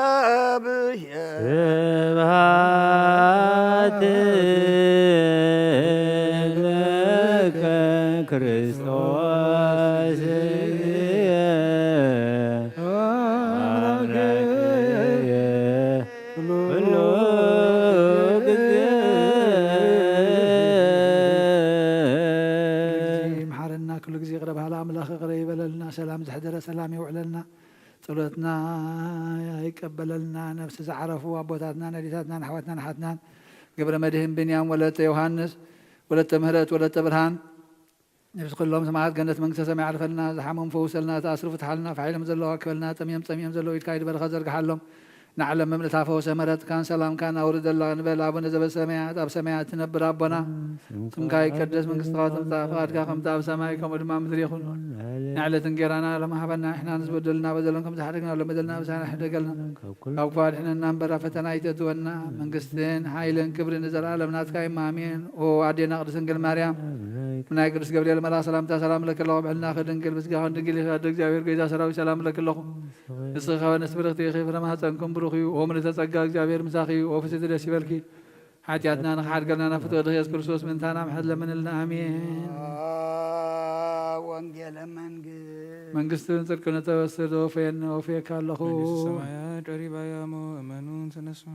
እግዚአብሔር። ስብሐት ለከ ክርስቶስ አምላክየ ኩሉ ግዜ። ኩሉ ግዜ መሓረና፣ ኩሉ ግዜ ይቕረ በሃሊ ኣምላኽ ይቕረ ይበለልና። ሰላም ዘሕደረ ሰላም የውዕለልና። ጸሎትና ይቀበለልና። ነፍሲ ዝዓረፉ ኣቦታትናን ኣዴታትናን ኣሕዋትናን ኣሓትናን ገብረ መድህን ብንያም፣ ወለተ ዮሃንስ፣ ወለተ ምህረት፣ ወለተ ብርሃን፣ ነፍሲ ኩሎም ሰማዕታት ገነት መንግስተ ሰማይ ዓርፈልና። ዝሓመሙ ፈውሰልና፣ ተኣስሩ ፍትሓልና፣ ፋሕ ኢሎም ዘለዉ ኣክበልና፣ ጠምዮም ጸሚኦም ዘለዉ ኢድካ ኢድ በረኸት ዘርግሓሎም። ንዓለም መምልእታ ፈወሰ መረጥካን ሰላምካን ኣውርደልና ንበል። ኣቡነ ዘበሰማያት፣ ኣብ ሰማያት ትነብር ኣቦና፣ ስምካ ይቀደስ፣ መንግስትኻ ትምጻእ፣ ፍቓድካ ከምቲ ኣብ ሰማይ ከምኡ ድማ ኣብ ምድሪ ይኹን። ንዕለት እንጌራና ሎም ሃበና፣ ንሕና ንዝበደሉና በደሎም ከም ዝሓደግና ሎም በደልና ብሳና ሕደገልና፣ ካብ ክፉ ኣድሕነና እምበር ኣብ ፈተና ኣይተእትወና። መንግስትን ሓይልን ክብርን ንዘለኣለም ናትካ እዩ፣ ኣሜን። ኦ ኣዴና ቅድስት ድንግል ማርያም፣ ናይ ቅዱስ ገብርኤል መልኣክ ሰላምታ ሰላም እለኪ ኣለኹ። ብሕልናኺ ድንግል፣ ብስጋኺ ድንግል ኢኺ። ኣደ እግዚኣብሔር፣ ጎይታ ሰራዊት፣ ሰላም እለኪ ኣለኹ። ንስኺ ከበነ ፍርኽቲ ኢኺ፣ ፍረ ማህፀንኩም ብሩኽ እዩ። ኦ ምልዕተ ጸጋ፣ እግዚኣብሔር ምሳኺ እዩ። ኦ ፍስሕቲ ደስ ይበልኪ። ሓጢኣትና ንኽሓድገልና ናብ ፍትወ ድኺ የሱስ ክርስቶስ ምእንታና ምሕረት ለምንልና። ኣሜን። ወንጌለ መንግስት። መንግስትን ጽድቅን እተበስር ዘወፈየኒ ወፍየካ ኣለኹ። መንግስተ ሰማያት ቀሪባ እያ እሞ እመኑን ተነስሑ።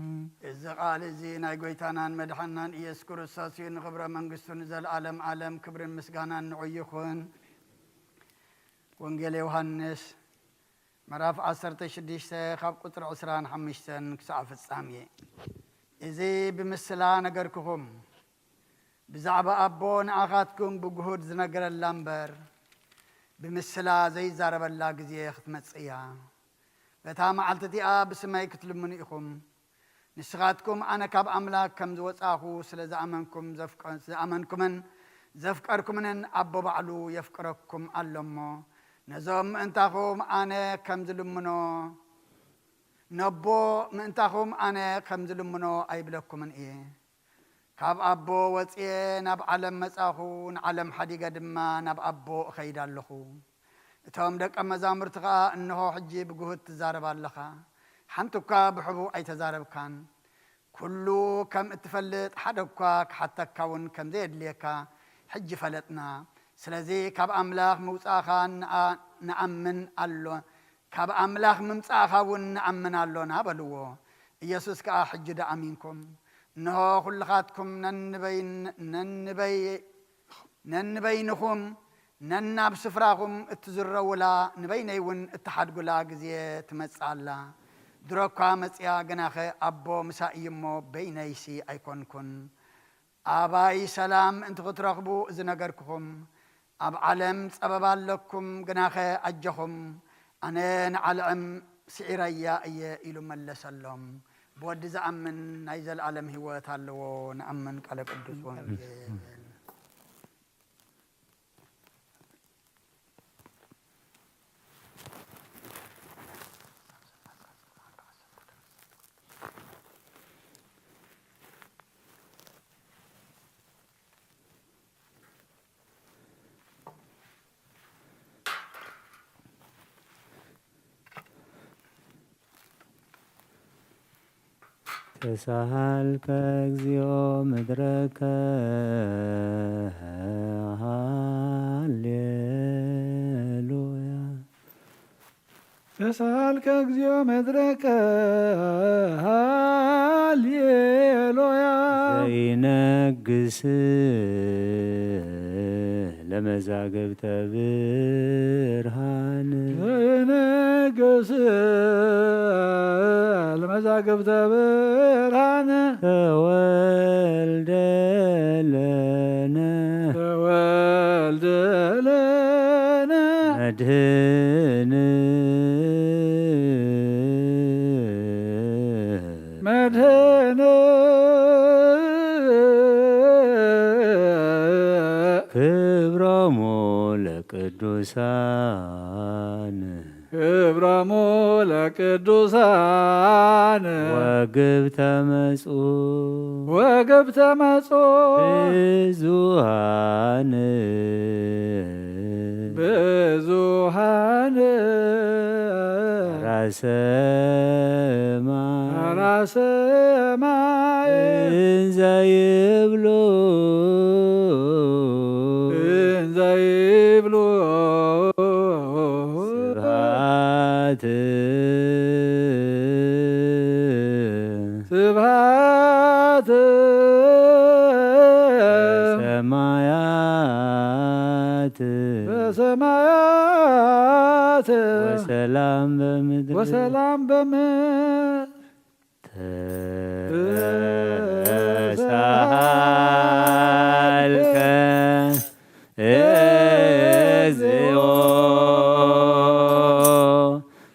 እዚ ቃል እዚ ናይ ጎይታናን መድሓናን ኢየሱስ ክርስቶስ እዩ። ንኽብረ መንግስቱ ንዘለዓለም ዓለም ክብርን ምስጋናን ንዑ ይኹን። ወንጌል ዮሃንስ ምዕራፍ ዓሰርተ ሽዱሽተ ካብ ቁጽሪ ዕስራን ሓሙሽተን ክሳዕ ፍጻሜ። እዚ ብምስላ ነገርኩኹም። ብዛዕባ ኣቦ ንኣኻትኩም ብግሁድ ዝነገረላ እምበር፣ ብምስላ ዘይዛረበላ ግዜ ክትመጽእ እያ። በታ መዓልቲ እቲኣ ብስመይ ክትልምኑ ኢኹም። ንስኻትኩም ኣነ ካብ ኣምላኽ ከም ዝወጻኹ ስለ ዝኣመንኩም ዘፍቀ-፣ ዝኣመንኩምን ዘፍቀርኩምንን ኣቦ ባዕሉ የፍቅረኩም ኣሎ እሞ፣ ነዞም ምእንታኹም ኣነ ከም ዝልምኖ፣ ነቦ ምእንታኹም ኣነ ከም ዝልምኖ ኣይብለኩምን እየ። ካብ ኣቦ ወጽየ ናብ ዓለም መጻኹ፣ ንዓለም ሓዲገ ድማ ናብ ኣቦ እኸይድ ኣለኹ። እቶም ደቀ መዛሙርቲ ኸኣ እንሆ ሕጂ ብግሁድ ትዛረብ ኣለኻ፣ ሓንቲ እኳ ብሕቡእ ኣይተዛረብካን። ኩሉ ከም እትፈልጥ፣ ሓደ እኳ ክሓተካ እውን ከም ዘየድልየካ ሕጂ ፈለጥና። ስለዚ ካብ ኣምላኽ ምውጻእኻ ንኣ-፣ ንኣምን ኣሎ፣ ካብ ኣምላኽ ምምጻእኻ እውን ንኣምን ኣሎና በልዎ። ኢየሱስ ከኣ ሕጂ ዶ ኣሚንኩም? እንሆ ኩልኻትኩም ነንበይን-፣ ነንበይ-፣ ነንበይንኹም ነናብ ስፍራኹም እትዝረዉላ፣ ንበይነይ እውን እትሓድጉላ ግዜ ትመጽእ ኣላ። ድሮ እኳ መጺኣ፣ ግናኸ ኣቦ ምሳይ እዩ እሞ በይነይሲ ኣይኮንኩን። ኣባይ ሰላም እንተ ኽትረኽቡ እዚ ነገርኩኹም። ኣብ ዓለም ጸበባ ኣለኩም፣ ግናኸ ኣጆኹም፣ ኣነ ንዓለዕም ስዒረያ እየ ኢሉ መለሰሎም። ብወዲ ዝኣምን ናይ ዘለኣለም ህይወት ኣለዎ። ንኣምን ቃለ ቅዱስ ወንጌል። ተሳሃልከ እግዚኦ ምድረከ፣ ሃሌሉያ። ተሳሃልከ እግዚኦ ምድረከ፣ ሃሌሉያ። ዘይነግስ ለመዛግብተ ብርሃን። ዘይነግስ ለመዛግብተ ብርሃን። ተወልደ ለነ። ተወልደ ለነ። መድህን። መድህን። ክብሮሙ ለቅዱሳን። ክብሮሙ ለቅዱሳን። ወግብተ መጹ። ወግብተ መጹ። ብዙሃን። ብዙሃን። ራሰ ማይ። ራሰ ማይ። እንዘ ይብሉ። እንዘ ይብሉ። ስብሐት። ስብሐት። በሰማያት። በሰማያት። ወሰላም በምድር። ወሰላም በምድር። ተሳሃልከ እግዚኦ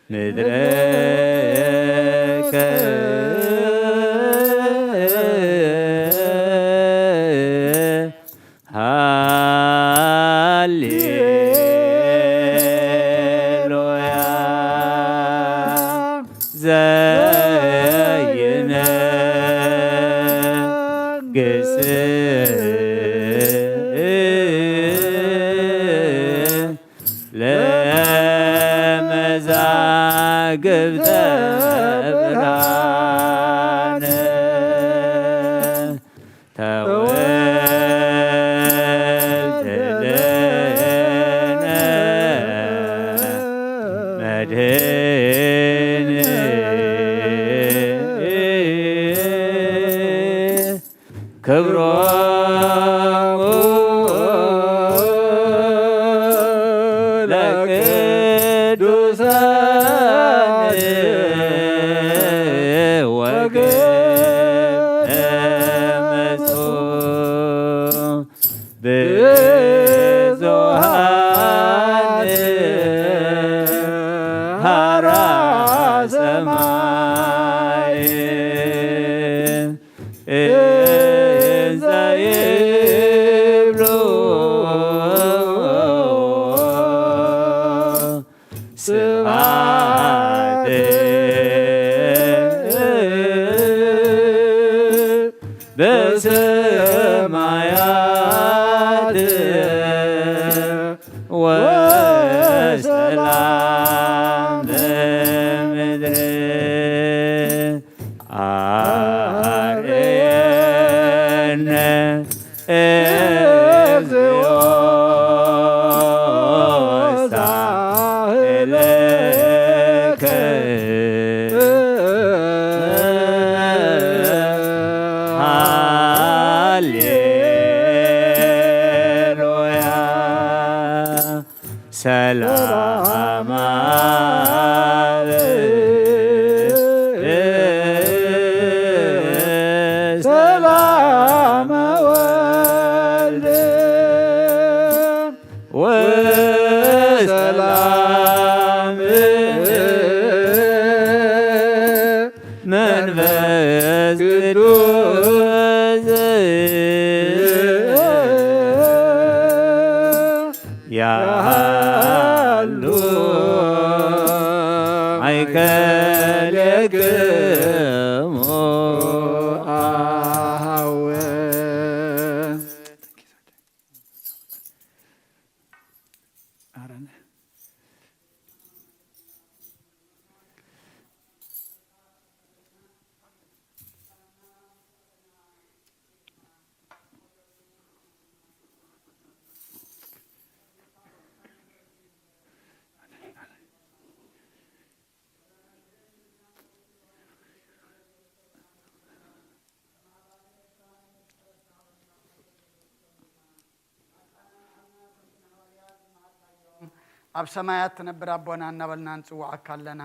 ምድረከ ሃሌሉያ። ዘይነግስ ለመዛግብተ ብርሃን። ተወልደ ለነ መድህን። ክብሮሙ ለቅዱሳን ወግብተ መጹ ብዙሃን ሀራ ሰማይ። እንዘ ይብሉ ስብሐት በሰማያት ወሰላም በምድር። አርየነ እግዚኦ ሳህለከ ሰላም አብ፣ ሰላም ወልድ ወሰላም መንፈስ ቅዱስ ያሃሉ ማእከሌክሙ አሃው። ኣብ ሰማያት ትነብር ኣቦና እናበልና ንጽውዓካ ኣለና።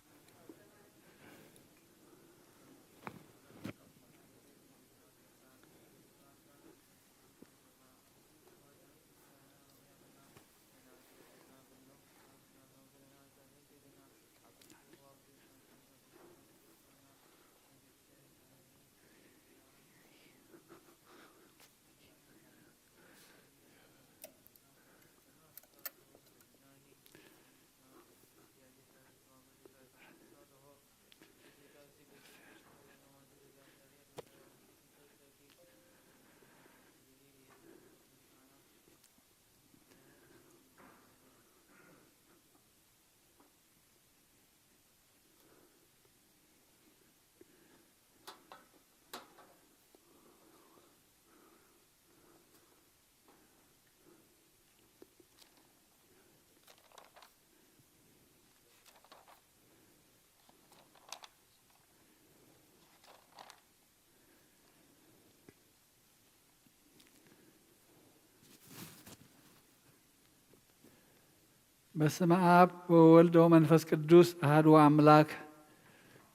በስመ አብ ወወልድ ወመንፈስ ቅዱስ አሐዱ አምላክ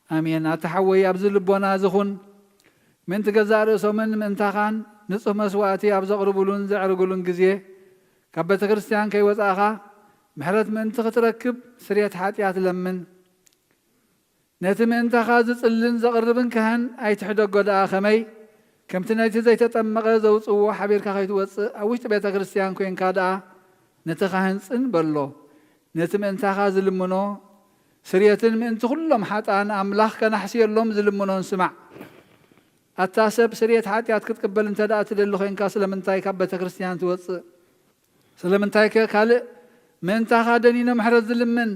አሜን። ኣታ ሓወይ፣ ኣብዚ ልቦና እዚ ኩን። ምእንቲ ገዛእ ርእሶምን ምእንታኻን ንጹህ መስዋእቲ ኣብ ዘቕርቡሉን ዘዕርጉሉን ግዜ፣ ካብ ቤተ ክርስቲያን ከይወጻእኻ፣ ምሕረት ምእንቲ ክትረክብ ስርየት ሓጢኣት ለምን። ነቲ ምእንታኻ ዝጽልን ዘቕርብን ካህን ኣይትሕደጎ ደኣ፣ ከመይ? ከምቲ ነቲ ዘይተጠመቐ ዘውጽእዎ ሓቢርካ ከይትወጽእ፣ ኣብ ውሽጢ ቤተ ክርስቲያን ኮይንካ ደኣ ነቲ ካህን ጽን በሎ። ነቲ ምእንታኻ ዝልምኖ ስርየትን ምእንቲ ኩሎም ሓጥኣን ኣምላኽ ከናሕስየሎም ዝልምኖን ስማዕ። ኣታ ሰብ፣ ስርየት ሓጢኣት ክትቅበል እንተ ደኣ ትደሊ ኮይንካ፣ ስለምንታይ ካብ ቤተ ክርስቲያን ትወጽእ? ስለምንታይከ ካልእ ምእንታኻ ደኒኑ ምሕረት ዝልምን?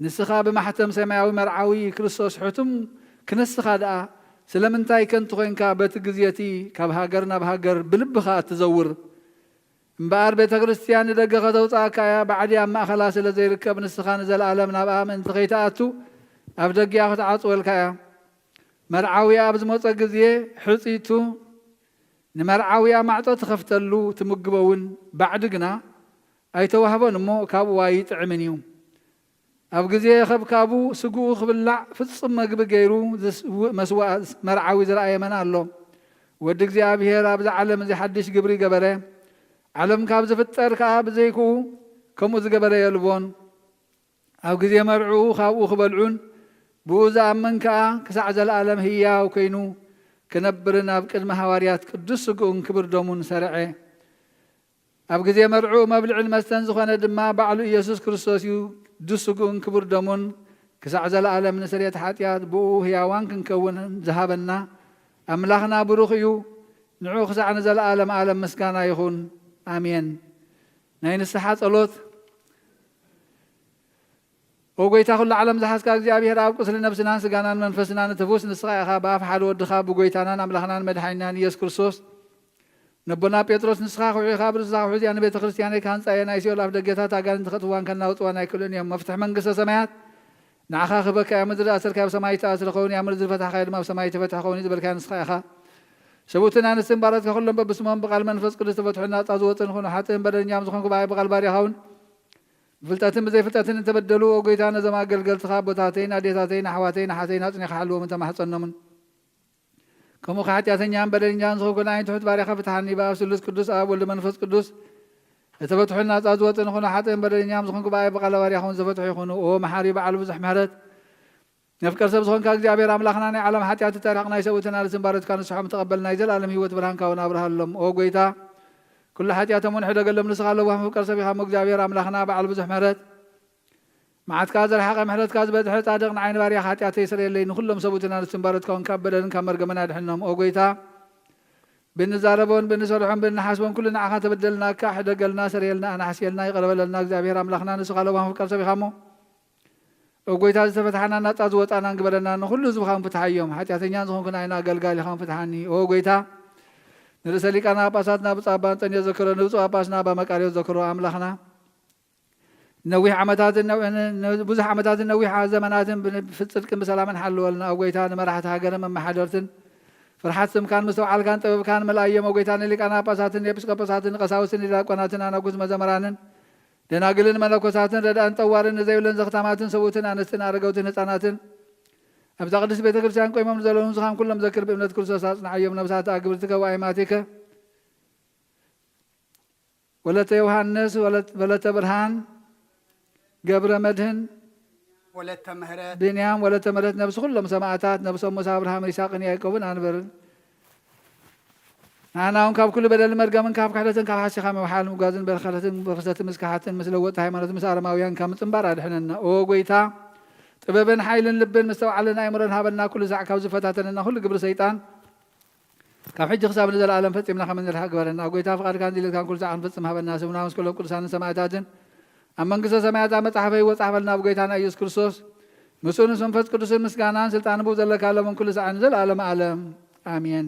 ንስኻ ብማሕተም ሰማያዊ መርዓዊ ክርስቶስ ሕቱም ክንስኻ ደኣ፣ ስለምንታይ ከንቲ ኮይንካ በቲ ግዜ እቲ ካብ ሃገር ናብ ሃገር ብልብኻ እትዘውር? እምበኣር ቤተ ክርስቲያን ንደገ ከተውጽኣካ እያ፣ ባዕዲ ኣብ ማእከላ ስለ ዘይርከብ፣ ንስኻ ንዘለኣለም ናብኣ ምእንቲ ከይትኣቱ ኣብ ደጊኣ ክትዓጽወልካ እያ። መርዓዊ ኣብ ዝመጸ ግዜ ሕጽይቱ ንመርዓውያ ማዕጾ ትኸፍተሉ፣ ትምግቦ እውን፣ ባዕዲ ግና ኣይተዋህቦን እሞ፣ ካብኡ ኣይጥዕምን እዩ። ኣብ ግዜ ኸብካቡ ስግኡ ክብላዕ ፍጹም መግቢ ገይሩ ዝስውእ መስዋእት መርዓዊ ዝረኣየ መን ኣሎ? ወዲ እግዚኣብሔር ኣብዚ ዓለም እዚ ሓድሽ ግብሪ ገበረ። ዓለም ካብ ዝፍጠር ከኣ ብዘይክኡ ከምኡ ዝገበረ የልቦን። ኣብ ግዜ መርዕኡ ካብኡ ክበልዑን ብኡ ዝኣምን ከኣ ክሳዕ ዘለኣለም ህያው ኮይኑ ክነብርን ኣብ ቅድሚ ሃዋርያት ቅዱስ ስግኡን ክብር ደሙን ሰርዐ። ኣብ ግዜ መርዕኡ መብልዕን መስተን ዝኾነ ድማ ባዕሉ ኢየሱስ ክርስቶስ እዩ። ቅዱስ ስግኡን ክቡር ደሙን ክሳዕ ዘለኣለም ንስርየት ሓጢኣት ብኡ ህያዋን ክንከውን ዝሃበና ኣምላኽና ብሩኽ እዩ። ንዑ ክሳዕ ንዘለኣለም ኣለም ምስጋና ይኹን። ኣሜን። ናይ ንስሓ ጸሎት። ኦ ጎይታ፣ ኩሉ ዓለም ዝሓዝካ እግዚኣብሔር ኣብ፣ ቁስሊ ነፍስናን ስጋናን መንፈስናን እትፍውስ ንስኻ ኢኻ። ብኣፍ ሓደ ወድኻ፣ ብጎይታናን ኣምላኽናን መድሓኒናን ኢየሱስ ክርስቶስ፣ ነቦና ጴጥሮስ፣ ንስኻ ኩሒኻ፣ ብርእስኻ ኩሒ እዚኣ ንቤተ ክርስቲያነይ ክሃንጻ እየ፣ ናይ ሲኦል ኣፍ ደገታት ኣጋንንቲ ከጥፍዋን ከናውጽዋን ኣይክእሉን እዮም። መፍትሕ መንግስተ ሰማያት ንዓኻ ክህበካ እያ። ምድሪ ዝኣሰርካዮ ኣብ ሰማይ ዝተኣስረ ክኸውን እዩ፣ ኣብ ምድሪ ዝፈታሕካዮ ድማ ኣብ ሰማይ ዝተፈትሐ ክኸውን እዩ ዝበልካዮ ንስኻ ኢኻ። ሰብኡትን ኣንስትን ባሮትካ ኩሎም በብስሞም ብቃል መንፈስ ቅዱስ ተፈትሑ፣ ናጻ ዝወጽእ ንኹን ሓጥእን በደለኛም ዝኾንኩ ብኣይ ብቃል ባርያኻ እውን ብፍልጠትን ብዘይፍልጠትን እተበደሉ፣ ኦ ጎይታ፣ ነዞም ኣገልገልትኻ ኣቦታተይን ኣዴታተይን ኣሕዋተይን ኣሓተይን ኣጽኒኻ ሓልዎምን ተማሕጸኖምን። ከምኡ ከኣ ሓጢኣተኛን በደለኛን ዝኾንኩ ንዓይን ትሑት ባርያኻ ፍትሓኒ። ብኣብ ስሉስ ቅዱስ ኣብ ወልድ መንፈስ ቅዱስ እተፈትሑን ናጻ ዝወጽእ ንኹሉ ሓጥእን በደለኛን ዝኾንኩ ብኣይ ብቓለ ባርያኹም ዝተፈትሑ ይኹኑ። ኦ መሓሪ በዓል ብዙሕ ምሕረት፣ መፍቀር ሰብ ዝኾንካ እግዚኣብሔር ኣምላኽና፣ ናይ ዓለም ሓጢኣት እተርሕቕ፣ ናይ ሰብኡትን ኣንስትን ባሮትካ ንስሖም ተቐበል፣ ናይ ዘለኣለም ህይወት ብርሃንካ እውን ኣብርሃሎም። ኦ ጎይታ፣ ኩሉ ሓጢኣቶም እውን ሕደገሎም፣ ንስኻ ለዋህ መፍቀር ሰብ ኢኻ እሞ እግዚኣብሔር ኣምላኽና በዓል ብዙሕ ምሕረት፣ መዓትካ ዝረሓቐ ምሕረትካ ዝበዝሐ ጻድቕ ንዓይ ንባርያኻ ሓጢኣተይ ስረየለይ፣ ንኹሎም ሰብኡትን ኣንስትን ባሮትካ እውን ካብ በደልን ካብ መርገምን ኣድሕኖም። ኦ ጎይታ፣ ብንዛረቦን ብንሰርሖን ብንሓስቦን ኩሉ ንዓኻ ተበደልናካ፣ ሕደገልና፣ ስረየልና፣ ኣናሕስየልና፣ ይቕረ በለልና። እግዚኣብሔር ኣምላኽና ንስኻ ለዋህ መፍቀር ሰብ ኢኻ እሞ፣ ኦ ጎይታ፣ ዝተፈትሓና ናጻ ዝወጻናን ግበረና፣ ንኹሉ ህዝብኻ እውን ፍትሓዮም። ሓጢኣተኛን ዝኾንኩ ንዓይን ኣገልጋሊኻ እውን ፍትሓኒ። ኦ ጎይታ፣ ንርእሰ ሊቃነ ጳጳሳትና ብፁዕ ኣባ እንጠንዮስ ዘክሮ፣ ንብፁዕ ጳጳስና ኣባ መቃርዮስ ዘክሮ። ኣምላኽና፣ ነዊሕ ዓመታትን ነው-፣ ን-፣ ን-፣ ብዙሕ ዓመታትን ነዊሕ ዘመናትን ብ-፣ ብጽድቅን ብሰላምን ሓልወልና። ኦ ጎይታ፣ ንመራሕቲ ሃገርን መመሓደርትን ፍርሓት ስምካን ምስትውዓልካን ጥበብካን መልኣዮም። ኦ ጎይታ፣ ንሊቃነ ጳጳሳትን ኤጲስቆጶሳትን ቀሳውስትን ዲያቆናትን ኣነጉስ መዘምራንን ደናግልን መነኮሳትን ረዳእን ጠዋርን ንዘይብለን ዘኽታማትን ሰብኡትን ኣንስትን ኣረገውትን ህፃናትን ኣብዛ ቅድስት ቤተ ክርስቲያን ቆይሞም ንዘለዉ ንስኻም ኩሎም ዘክር ብእምነት ክርስቶስ ኣጽንዓዮም። ነብሳት ኣግብርትከ ወኣይማቲከ ወለተ ዮሃንስ፣ ወለት-፣ ወለተ ብርሃን፣ ገብረ መድህን፣ ወለተ ምህረት። ብንያም፣ ወለተ ምህረት፣ ነብሲ ኩሎም ሰማዕታት፣ ነብሶም ምስ ኣብርሃም ይስሐቅን ያዕቆብን ኣንብር። ንሕና እውን ካብ ኩሉ በደልን መርገምን ካብ ክሕደትን ካብ ሓሲኻ ምውሓል ምጓዝን በርኸትን ብርክሰትን ምስ ክሓትን ምስ ለወጥቲ ሃይማኖት ምስ ኣረማውያን ካብ ምጽንባር ኣድሕነና። ኦ ጎይታ፣ ጥበብን ሓይልን ልብን ምስተውዓልን ኣእምሮን ሃበና። ኩሉ ሳዕ ካብ ዝፈታተነና ኩሉ ግብሪ ሰይጣን ካብ ሕጂ ክሳብ ንዘለኣለም ፈጺምና ከም እንርሕቕ ግበረና። ጎይታ፣ ፍቓድካን ድሌትካን ኩሉ ሳዕ ክንፍጽም ሃበና። ስምና ምስ ኩሎም ቅዱሳንን ሰማዕታትን ኣብ መንግስተ ሰማያት ኣብ መጽሓፈ ህይወት ጻሕፈልና። ብጎይታና ኢየሱስ ክርስቶስ፣ ምስኡ ምስ መንፈስ ቅዱስን ምስጋናን ስልጣንን ብኡ ዘለካ፣ ሎምን ኩሉ ሳዕን ንዘለኣለም ዓለም። ኣሜን።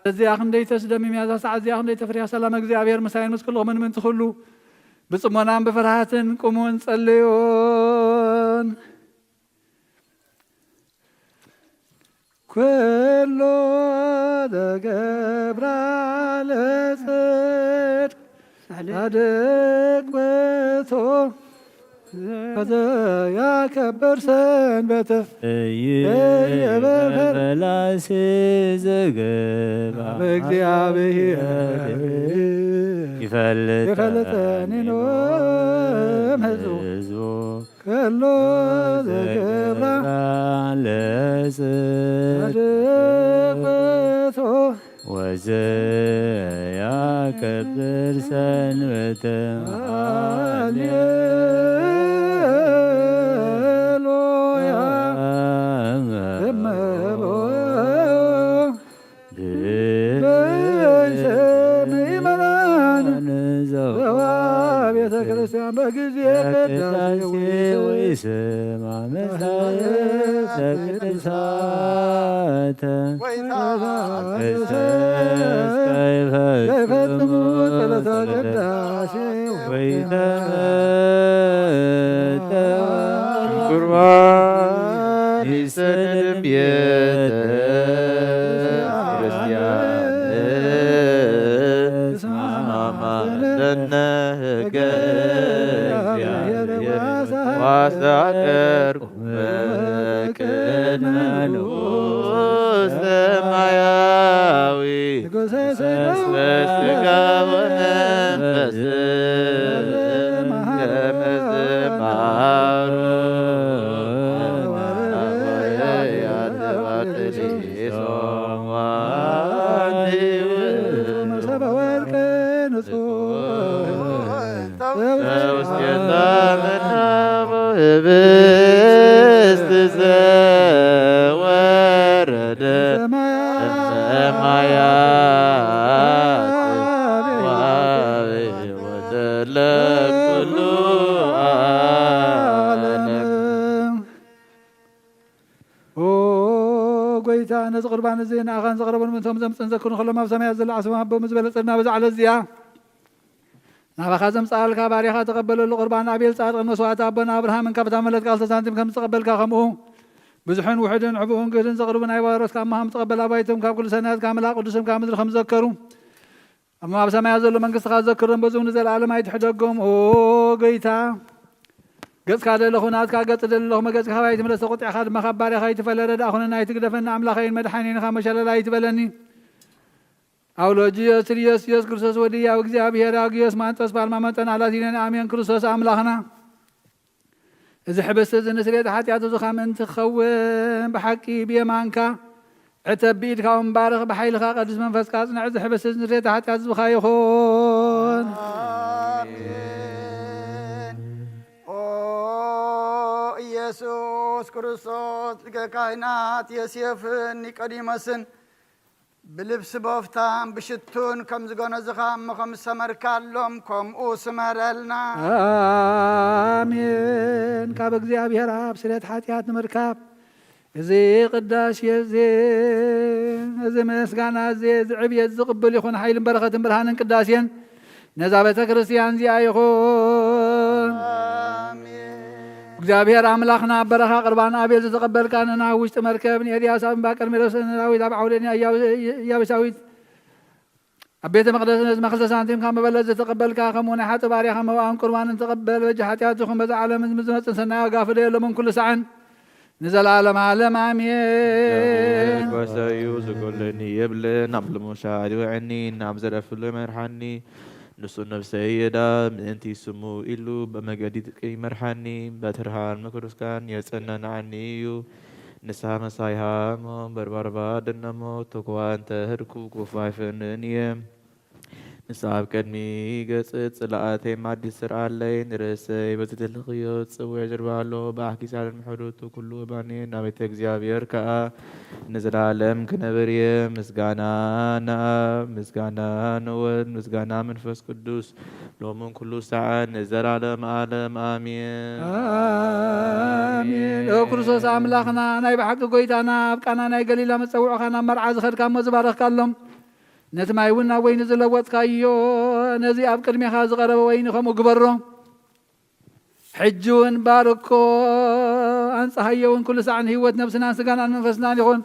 እዚኣ ክንደይ ተስደምም እያ፣ እዛ ሰዓት እዚኣ ክንደይ ተፍርያ። ሰላም እግዚኣብሔር ምሳይን ምስ ኩልኹምን ምእንቲ ኩሉ ብጽሞናን ብፍርሃትን ቁሙን ጸልዩን። ኩሎ ዘገብራ ለጽድቅ ጻድቅ ውእቱ ዘያከብር ሰንበተ። ይበፈር በላሲ ዘገባ በእግዚአብሔር ይፈልጠኒ ይፈልጠኒ ኖ ኖ ህዝቡ። ህዝቡ። ኩሎ ዘገብራ ለጽድቅ ጻድቅ ውእቱ ወዘያከብር ሰንበተ። ሃሌሉያ። እመቦ በእንተ ምእመናን ዘዋ ቤተ ክርስቲያን በጊዜ ቅዳሴ ወይስማ መሳሕፍተ ቅዱሳተ ወይታ ቅድስት ከይፈጽሙ ጸሎተ ቅዳሴ ወይተመጠ ቁርባን ይሰደድም ቤተ ክርስቲያን እስማማለነ ሕገ እግዚአብሔር ዋሳቀርኩ ቅድመ ንጉሥ ሰማያዊ በስጋ ወመንፈስ ከመ ዝማሩ ህብስት ዘወረደ ሰማያት ወአብ ወተለ ኩሉ ዓለም። ኦ ጎይታ፣ ነዚ ቁርባን እዚ ንኣኻን ዘቕረቡን ምእንቶም ዘምጽእን ዘክሩን ከሎም ኣብ ሰማያት ዘሎ ዓስቦም ኣቦ ምስ በለጸና በዛ ዕለት እዚኣ ናባኻ ዘምጽኣልካ ባርያኻ ተቐበለሉ። ቁርባን ኣቤል ጻድቕን መስዋዕቲ ኣቦና ኣብርሃምን ካብታ መለት ቃል ሳንቲም ከም ዝተቐበልካ ከምኡ ብዙሕን ውሑድን ዕቡእን ግህድን ዘቕርቡ ናይ ባሮትካ እሞ ከም ትቐበል ኣባይቶም ካብ ኩሉ ሰናያት ካብ መልኣ ቅዱስም ካብ ምድሪ ከም ዝዘከሩ እሞ ኣብ ሰማያት ዘሎ መንግስትኻ ዘክሮም በዚ እውን ንዘለኣለም ኣይትሕደጎም። ኦ ጎይታ፣ ገጽካ ደለኹ ናትካ ገጽ ደለኹ መገጽካ ካባይ ትምለስ ተቆጢዕካ ድማ ካብ ባርያኻ ኣይትፈለ። ረዳእ ኩነና ኣይትግደፈኒ ኣምላኸይን መድሓኒን ኢኻ መሸለላ ኣይትበለኒ። ኣውሎጅዮስ ትርዮስ ኢየሱስ ክርስቶስ ወዲ ያው እግዚኣብሔር ኣግዮስ ማንጦስ ፓልማ መጠን ኣላቲነን ኣሜን። ክርስቶስ ኣምላኽና እዚ ሕብስቲ እዚ ንስርየት ሓጢኣት እዚ ኻብ ምእንቲ ክኸውን ብሓቂ ብየማንካ ዕተብ ብኢድካ እውን ባርኽ ብሓይልኻ ቅዱስ መንፈስካ ኣጽንዕ። እዚ ሕብስቲ እዚ ንስርየት ሓጢኣት ዝብኻ ይኹን። ኣሜን። ኦ ኢየሱስ ክርስቶስ ሊቀ ካህናት ዮሴፍን ኒቆዲሞስን ብልብሲ በፍታን ብሽቱን ከም ዝገነዝኻ እሞ ከም ዝሰመርካሎም ከምኡ ስመረልና። ኣሜን። ካብ እግዚኣብሔር ኣብ ስርየት ሓጢኣት ንምርካብ እዚ ቅዳሴ እዚ እዚ ምስጋና እዚ እዚ ዕብየት ዝቕብል ይኹን ሓይልን በረኸትን ብርሃንን ቅዳሴን ነዛ ቤተ ክርስቲያን እዚኣ ይኹን። ኣሜን። እግዚኣብሔር ኣምላኽና ኣብ በረኻ ቅርባን ኣቤል ዝተቐበልካ ንና ውሽጢ መርከብ ንኤልያስ ኣብ እምባ ቀርሜሎስ ንዳዊት ኣብ ዓውደ ኢያቡሳዊት ኣብ ቤተ መቕደስ ነዚ መኽልተ ሳንቲም ካብ መበለት ዝተቐበልካ ከምኡ ናይ ሓጢ ባርያኻ መባእን ቁርባንን ተቐበል። በጃ ሓጢኣት ይኹን በዛ ዓለም ዝመጽእ ሰናይ ዋጋ ፍደየሎምን ኩሉ ሳዕን ንዘለዓለም ዓለም ኣሜን። ጎሰዩ ዝጎለኒ የብልን፣ ኣብ ልሙሻ ይወዐኒ፣ ናብ ዘረፍሉ ይመርሓኒ። ንሱ ነፍሰይ የዳ ምእንቲ ስሙ ኢሉ ብመገዲ ጽድቂ ይመርሓኒ። በትርሃን ምክሩስካን የጸናንዓኒ እዩ። ንስሓ መሳይሃ እሞ በርባርባ ደነሞ ተኩዋ እንተ ህድኩ ኩፋ ኣይፈንን እየ። ንስኻ ኣብ ቅድሚ ገጽ ጽላኣተይ ማዲ ስርዓለይ፣ ንርእሰይ በቲ ትልኽዮ ጽውዕ ጀርባ ኣሎ። ብኣኪ ሳልን ምሕረቱ ኩሉ እማኔ ናቤተ እግዚኣብሔር ከኣ ንዘለዓለም ክነብር እየ። ምስጋና ንኣብ፣ ምስጋና ንወልድ፣ ምስጋና መንፈስ ቅዱስ ሎምን ኩሉ ሰዓት ንዘላለም ዓለም ኣሜን። ኣሜን። ኦ ክርስቶስ ኣምላኽና፣ ናይ ብሓቂ ጎይታና፣ ኣብ ቃና ናይ ገሊላ መጸውዕኻ ናብ መርዓ ዝኸድካ እሞ ዝባረኽካሎም ነቲ ማይ እውን ናብ ወይኒ ዝለወጥካዮ፣ ነዚ ኣብ ቅድሜኻ ዝቐረበ ወይኒ ከምኡ ግበሮ። ሕጂ እውን ባርኮ፣ ኣንጽሃዮ እውን ኩሉ ሳዕ ንህይወት ነብስናን ስጋናን መንፈስናን ይኹን።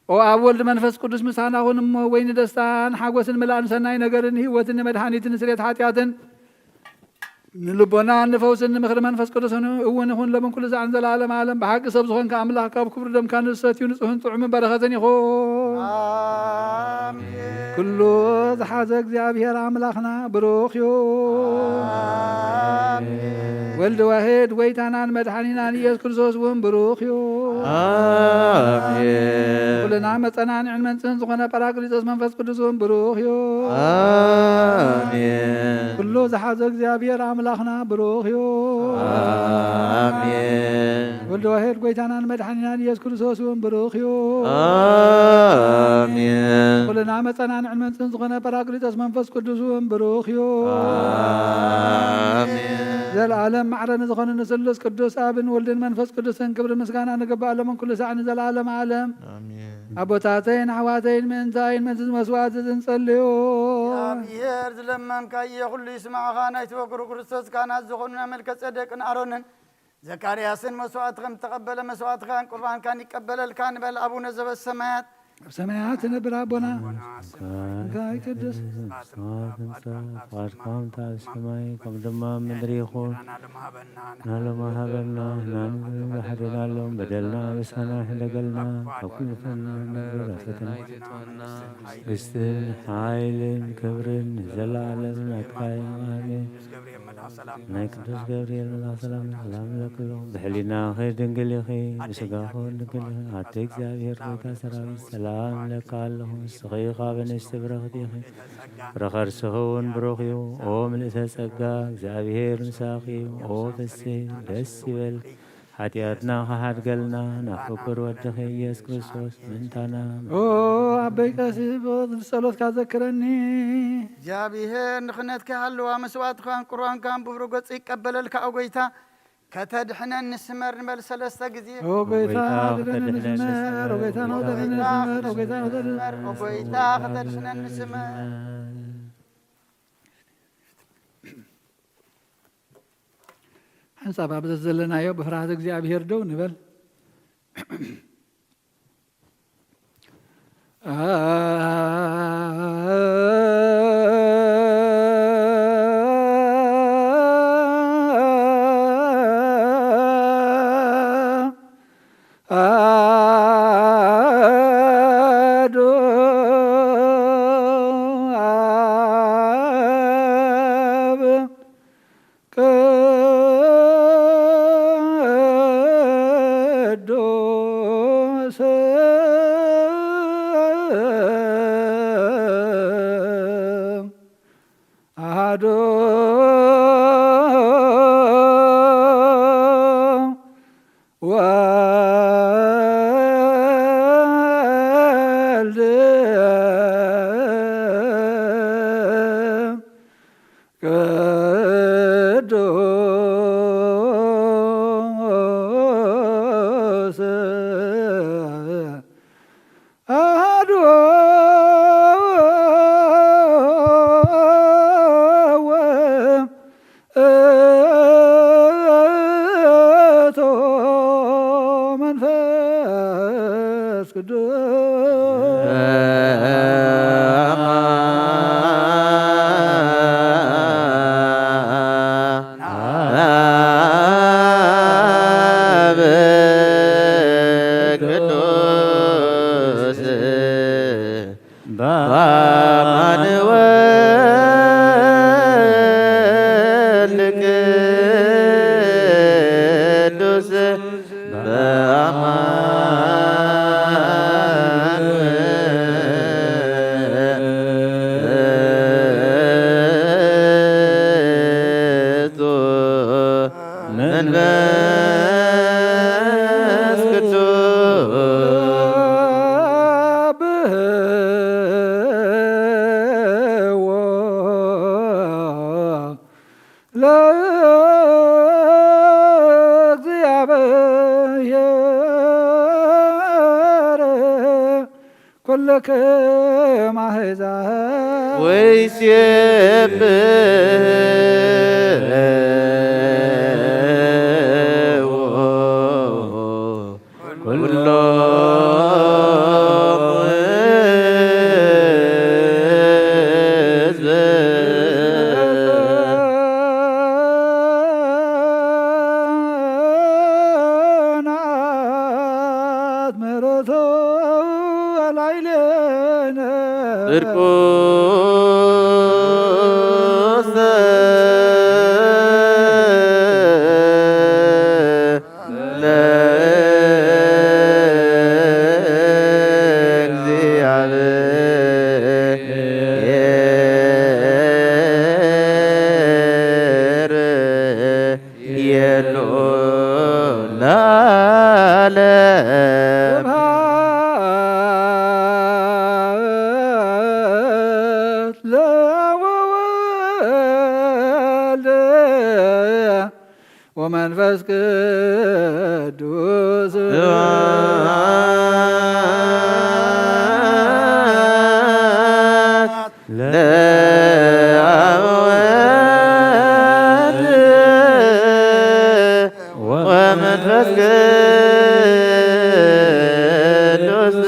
ኦ ኣብ ወልድ መንፈስ ቅዱስ ምሳና ኩን እሞ፣ ወይኒ ደስታን ሓጎስን ምላእን ሰናይ ነገርን ህይወትን ንመድሓኒትን ስርየት ሓጢኣትን ንልቦናን ንፈውስን ንምኽሪ መንፈስ ቅዱስን እውን ይኹን ሎምን ኩሉ ሳዕን ዘለዓለም ዓለም። ብሓቂ ሰብ ዝኾንካ ኣምላኽ ካብ ክብሪ ደምካ ንዝሰትዩ ንጹህን ጥዑምን በረኸትን ይኹን። ኣሜን። ኩሉ ዝሓዘ እግዚኣብሔር ኣምላኽና ብሩኽ እዩ። ኣሜን። ወልድ ዋሕድ ጎይታናን መድሓኒናን ኢየሱስ ክርስቶስ እውን ብሩኽ እዩ። ኣሜን። ኩልና መጸናንዕን መንጽህን ዝኾነ ጳራቅሊጦስ መንፈስ ቅዱስ እውን ብሩኽ እዩ። ኣሜን። ኩሉ ዝሓዘ እግዚኣብሔር ኣምላኽና ብሩኽ እዩ። ኣሜን። ወልድ ዋሕድ ጎይታናን መድሓኒናን ኢየሱስ ክርስቶስ እውን ብሩኽ እዩ። ኣሜን። ኩልና መጸናንዕን መንጽህን ዝኾነ ጳራቅሊጦስ መንፈስ ቅዱስ እውን ብሩኽ እዩ። ኣሜን። ዘለዓለም ማዕረ ንዝኾነ ንስሉስ ቅዱስ ኣብን ወልድን መንፈስ ቅዱስን ክብሪ ምስጋና ንግባእ ሎምን ኩሉ ሳዕ ንዘለዓለም ዓለም። ኣሜን። ኣቦታተይን ኣሕዋተይን ምእንታይን ምእንቲ መስዋዕቲ ዝንጸልዩ። እግዚኣብሔር ዝለመንካዮ ኩሉ ይስማዕኻ፣ ናይ ትወግሩ ክርስቶስ ካህናት ዝኾኑ ናይ መልከ ጸደቅን ኣሮንን ዘካርያስን መስዋዕቲ ከም ተቐበለ መስዋዕትኻን ቁርባንካን ይቀበለልካ ንበል። ኣቡነ ዘበሰማያት ኣብ ሰማያት ትነብር ኣቦና፣ ስምካ ይቀደስ። ፍቃድካ ኣብ ሰማይ ከም ድማ ኣብ ምድሪ ይኹን። ናሎም ሃበና ናንዛሕደናሎም በደልና በሳና ሕደገልና ካብ ኩሉ ፈተና ፈተና መንግስትን ሓይልን ክብርን ዘለዓለም ናትካ እዩ። ኣሜን። ናይ ቅዱስ ገብርኤል መልኣኽ ሰላም ሰላም ለክሎ ብሕሊናኺ ድንግል ኢኺ ብስጋኺ ድንግል ኢኺ ኣቲ እግዚኣብሔር ጎይታ ሰራዊት ሰላም ለካ ኣለኹ። ንስኺ ካብ ኣንስቲ ብረኽቲ ኢኺ፣ ፍረ ከርስኺ እውን ብሩኽ እዩ። ኦ ምልእተ ጸጋ እግዚኣብሔር ምሳኺ እዩ። ኦ ፍስሒ ደስ ይበልኪ፣ ሓጢኣትና ክሓድገልና ናብ ፍቁር ወድኺ ኢየሱስ ክርስቶስ ምእንታና። ኦ ኣበይ ቀሲስ ብዝጸሎትካ ዘክረኒ። እግዚኣብሔር ንኽነትካ ይሃልዋ መስዋዕትኻን ቁርባንካን ብብሩህ ገጽ ይቀበለልካ። ኦ ጎይታ ከተድሕነን ንስመር ንበል ሰለስተ ግዜ። ኦ ጎይታ ከተድሕነን ንስመር፣ ኦ ጎይታ ከተድሕነን ንስመር፣ ኦ ጎይታ ከተድሕነን ንስመር፣ ኦ ጎይታ ከተድሕነን ንስመር። ሓንሳብ ኣብ ዘዘለናዮ ብፍርሃት እግዚኣብሔር ደው ንበል። ቅዱስ አሐዱ ወልድ ቅዱስ አሐዱ ውእቱ መንፈስ ቅዱስ። ቅዱስ በአማን ወልድ ቅዱስ በአማን ውእቱ መንፈስ ቅዱስ። ለእግዚአብሔር ለከ ማህዛብ ወይሴብሕዎ ኩሎም ህዝብ ጽንዓት ምሕረቱ ላዕሌነ። ጽድቁሰ ለእግዚአብሔር የሉ ለዓለም። ስብሐት ለወወልድ ወመንፈስ ቅዱስ። ስብሐት ለአብ ወወልድ ወመንፈስ ቅዱስ።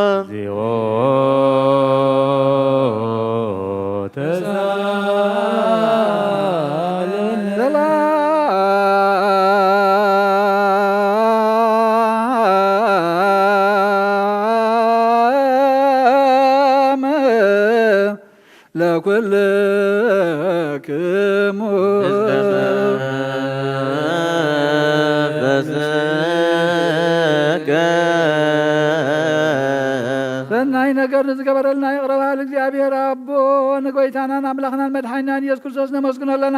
ለጸሎት ለኩልክሙ ሰናይ ነገር ንዝገበረልና ይቕረ በሃል እግዚኣብሔር ኣቦ ንጎይታናን ኣምላኽናን መድሓኒናን ኢየሱስ ክርስቶስ ነመስግኖ ኣለና።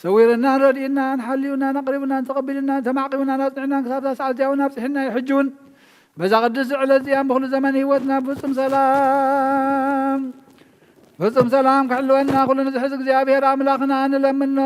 ሰዊርናን ረድእናን ሓልዩናን ኣቕሪቡናን ተቐቢሉናን ተማዕቂቡናን ኣጽኒዕናን ክሳብ እዛ ሰዓት እዚኣ እውን ኣብጽሕና እዩ። ሕጂ እውን በዛ ቅድስቲ ዕለት እዚኣን ብኹሉ ዘመን ህይወትና ፍጹም ሰላም ፍጹም ሰላም ክሕልወና ኩሉ ንዝሕዝ እግዚኣብሔር ኣምላኽና ንለምኖ።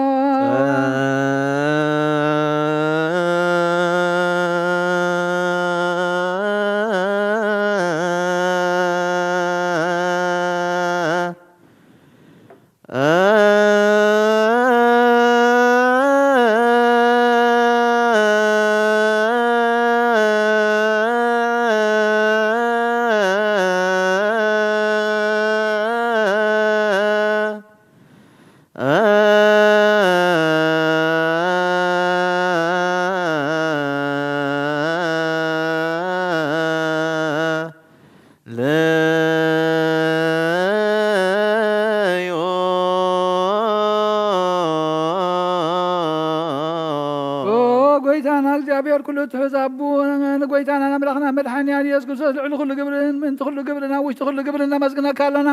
ኦ ጎይታና እግዚኣብሔር ኩሉ ትሑዝ ኣቦ ንጎይታና ኣምላኽና መድሓኒና ኢየሱስ ክርስቶስ ልዕሊ ኩሉ ግብርን ምእንቲ ኩሉ ግብርን ኣብ ውሽጢ ኩሉ ግብርን ነመስግነካ ኣለና።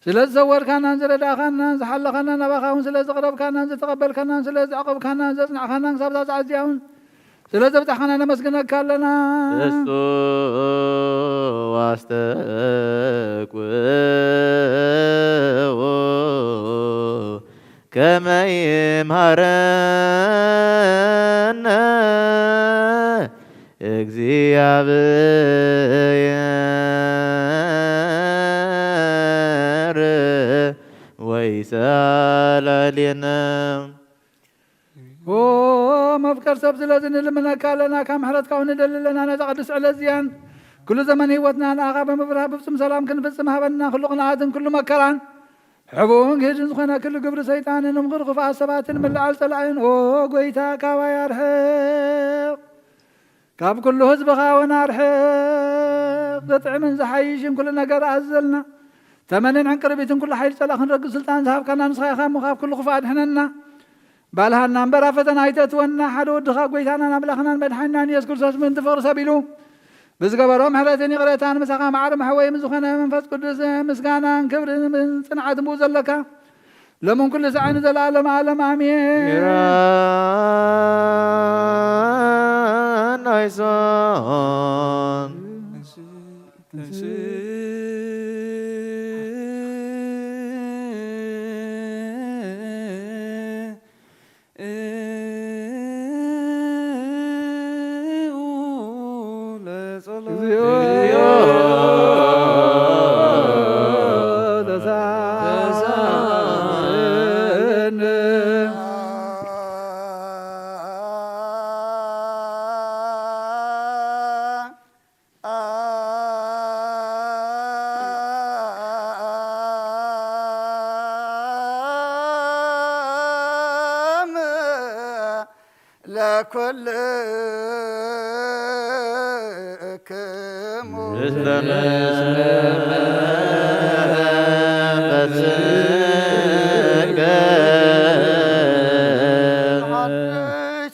ስለ ዝሰወርካናን ዝረዳእካናን ዝሓለኻናን ናባኻ እውን ስለ ዘቕረብካናን ዝተቐበልካናን ስለ ዘዕቐብካናን ዘጽናዕካናን ክሳብ እዛ ሰዓት እዚኣ እውን ስለ ዘብጻሕካና ነመስግነካ ኣለና። እሱ ኣስተቅው ከመ ይምሃረነ እግዚኣብሔር ወይሰለሌነ። ኦ መፍቀር ሰብ፣ ስለዚ ንልምነካ ኣለና፣ ካብ ምሕረትካ እውን ንደሊ ኣለና። ነዛ ቅድስቲ ዕለት እዚኣን ኩሉ ዘመን ህይወትና ንኣኻ ብምብራህ ብፍጹም ሰላም ክንፍጽም ሃበና። ኩሉ ቅንኣትን ኩሉ መከራን ሕቡን ግህድን ዝኾነ ኩሉ ግብሪ ሰይጣንን ምኽሪ ክፉኣት ሰባትን ምልዓል ጸላእን፣ ኦ ጎይታ፣ ካባይ ኣርሕቕ። ካብ ኩሉ ህዝብኻ እውን ኣርሕቕ። ዘጥዕምን ዝሓይሽን ኩሉ ነገር ኣዘልና። ተመንን ዕንቅርቢትን ኩሉ ሓይሊ ጸላእ ክንረግጽ ስልጣን ዝሃብካና ንስኻ ኢኻ እሞ፣ ካብ ኩሉ ክፉእ ኣድሕነና። ባልሃና እምበር ኣብ ፈተና ኣይተእትወና። ሓደ ወድኻ ጎይታናን ኣምላኽናን መድሓኒናን የሱስ ክርስቶስ ምእንቲ ፍቕሪ ሰብ ኢሉ ብዝገበሮ ምሕረትን ይቕረታን፣ ምሳኻ ማዕረ መሕወይ ምስ ዝኾነ መንፈስ ቅዱስ ምስጋናን ክብርን ጽንዓትን ብኡ ዘለካ፣ ሎምን ኩሉ ሳዕ ንዘለኣለም ዓለም ኣሜን። ይራን ኣይሶን። ለኩልክሙ ምስለ መንፈስከ።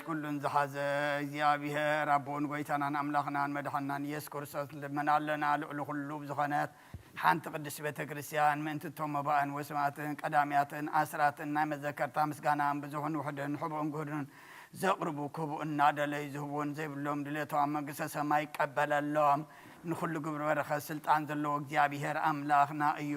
ኩሉን ዝሓዘ እግዚኣብሔር ኣቦን ጎይታናን ኣምላኽናን መድሓናን ኢየሱስ ክርስቶስ ልመና ኣለና። ልዕሊ ኩሉ ብዝኾነት ሓንቲ ቅድስቲ ቤተ ክርስቲያን ምእንቲ እቶም መባእን ወስማትን ቀዳምያትን ኣስራትን ናይ መዘከርታ ምስጋናን ብዙሕን ውሑድን ሕቡእን ግህዱን ዘቕርቡ ክቡእ እናደለዩ ዝህቡን ዘይብሎም ድሌቶም ኣብ መንግስተ ሰማይ ይቀበለሎም። ንኹሉ ግብሪ በረኸት ስልጣን ዘለዎ እግዚኣብሔር ኣምላኽና እዩ።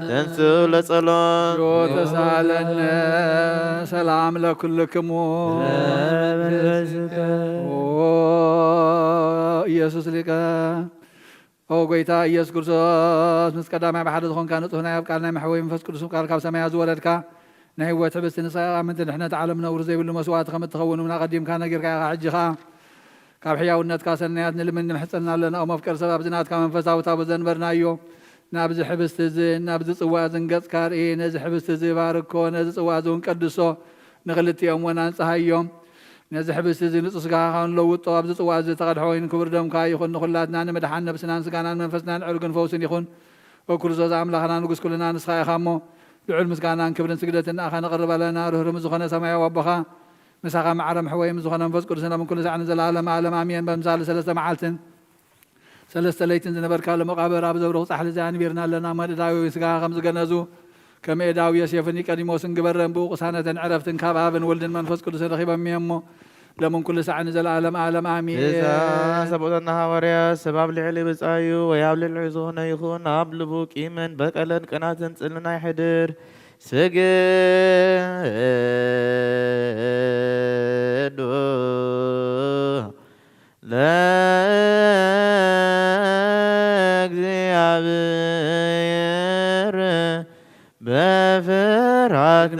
ተንሥኡ ለጸሎት። ተሳለነ ሰላም ለኩልክሙ። ኦ ኢየሱስ ሊቀ፣ ኦ ጎይታ ኢየሱስ ክርስቶስ፣ ምስ ቀዳማይ ብሓደ ዝኾንካ ንጹህ ናይ ኣብ ቃል ናይ መሕወይ መንፈስ ቅዱስ ቃል ካብ ሰማያት ዝወረድካ ናይ ህይወት ሕብስቲ ንስኻ ኢኻ። ምእንቲ ድሕነት ዓለም ነውሪ ዘይብሉ መስዋዕቲ ከም እትኸውን እውን ኣቐዲምካ ነጊርካ ኢኻ። ሕጂ ኸኣ ካብ ሕያውነትካ ሰናያት ንልምን ንምሕጸን ኣለና። ኦ መፍቀር ሰብ፣ ኣብዚ ናትካ መንፈሳዊ ታቦት ዘንበርናዮ፣ ናብዚ ሕብስቲ እዚ ናብዚ ጽዋ እዚ ገጽካ ርኢ። ነዚ ሕብስቲ እዚ ባርኮ፣ ነዚ ጽዋ እዚ እውን ቀድሶ፣ ንኽልቲኦም እውን ኣንጽሃዮም። ነዚ ሕብስቲ እዚ ንጹህ ስጋኻ ንለውጦ፣ ኣብዚ ጽዋ እዚ ዝተቐድሐ ወይን ክቡር ደምካ ይኹን። ንኹላትና ንምድሓን ነብስናን ስጋናን መንፈስናን ዕርግን ፈውስን ይኹን። ኦ ክርስቶስ ኣምላኽና ንጉስ ኩልና ንስኻ ኢኻ እሞ፣ ልዑል ምስጋናን ክብርን ስግደትን ንኣኻ ነቕርብ ኣለና። ርህሩህ ምስ ዝኾነ ሰማያዊ ኣቦኻ፣ ምሳኻ ማዕረ መሕወይ ምስ ዝኾነ መንፈስ ቅዱስን ኣብ ኩሉ ሳዕ ንዘለኣለም ዓለም ኣሜን። በምሳሌ ሰለስተ መዓልትን ሰለስተ ለይትን ዝነበርካሉ መቓብር ኣብ ዘብርኽ ጻሕሊ እዚ ኣንቢርና ኣለና። እሞ ንዳዊ ስጋኻ ከም ዝገነዙ ከም ኤዳዊ ዮሴፍን ኒቆዲሞስን ግበረን። ብኡ ቅሳነትን ዕረፍትን ካብ ኣብን ወልድን መንፈስ ቅዱስን ረኺቦም እዮም እሞ ሎምን ኩሉ ሳዕ ንዘለኣለም ዓለም ኣሜን። ብዛ ሰብኡተና ሃዋርያ ሰብ ኣብ ልዕሊ ብጻዩ ወይ ኣብ ልዕሊ ዝኾነ ይኹን ኣብ ልቡ ቂምን በቀለን ቅናትን ጽልእን ኣይሕድር። ስግዱ ለ እግዚአብሔር በፍርሃት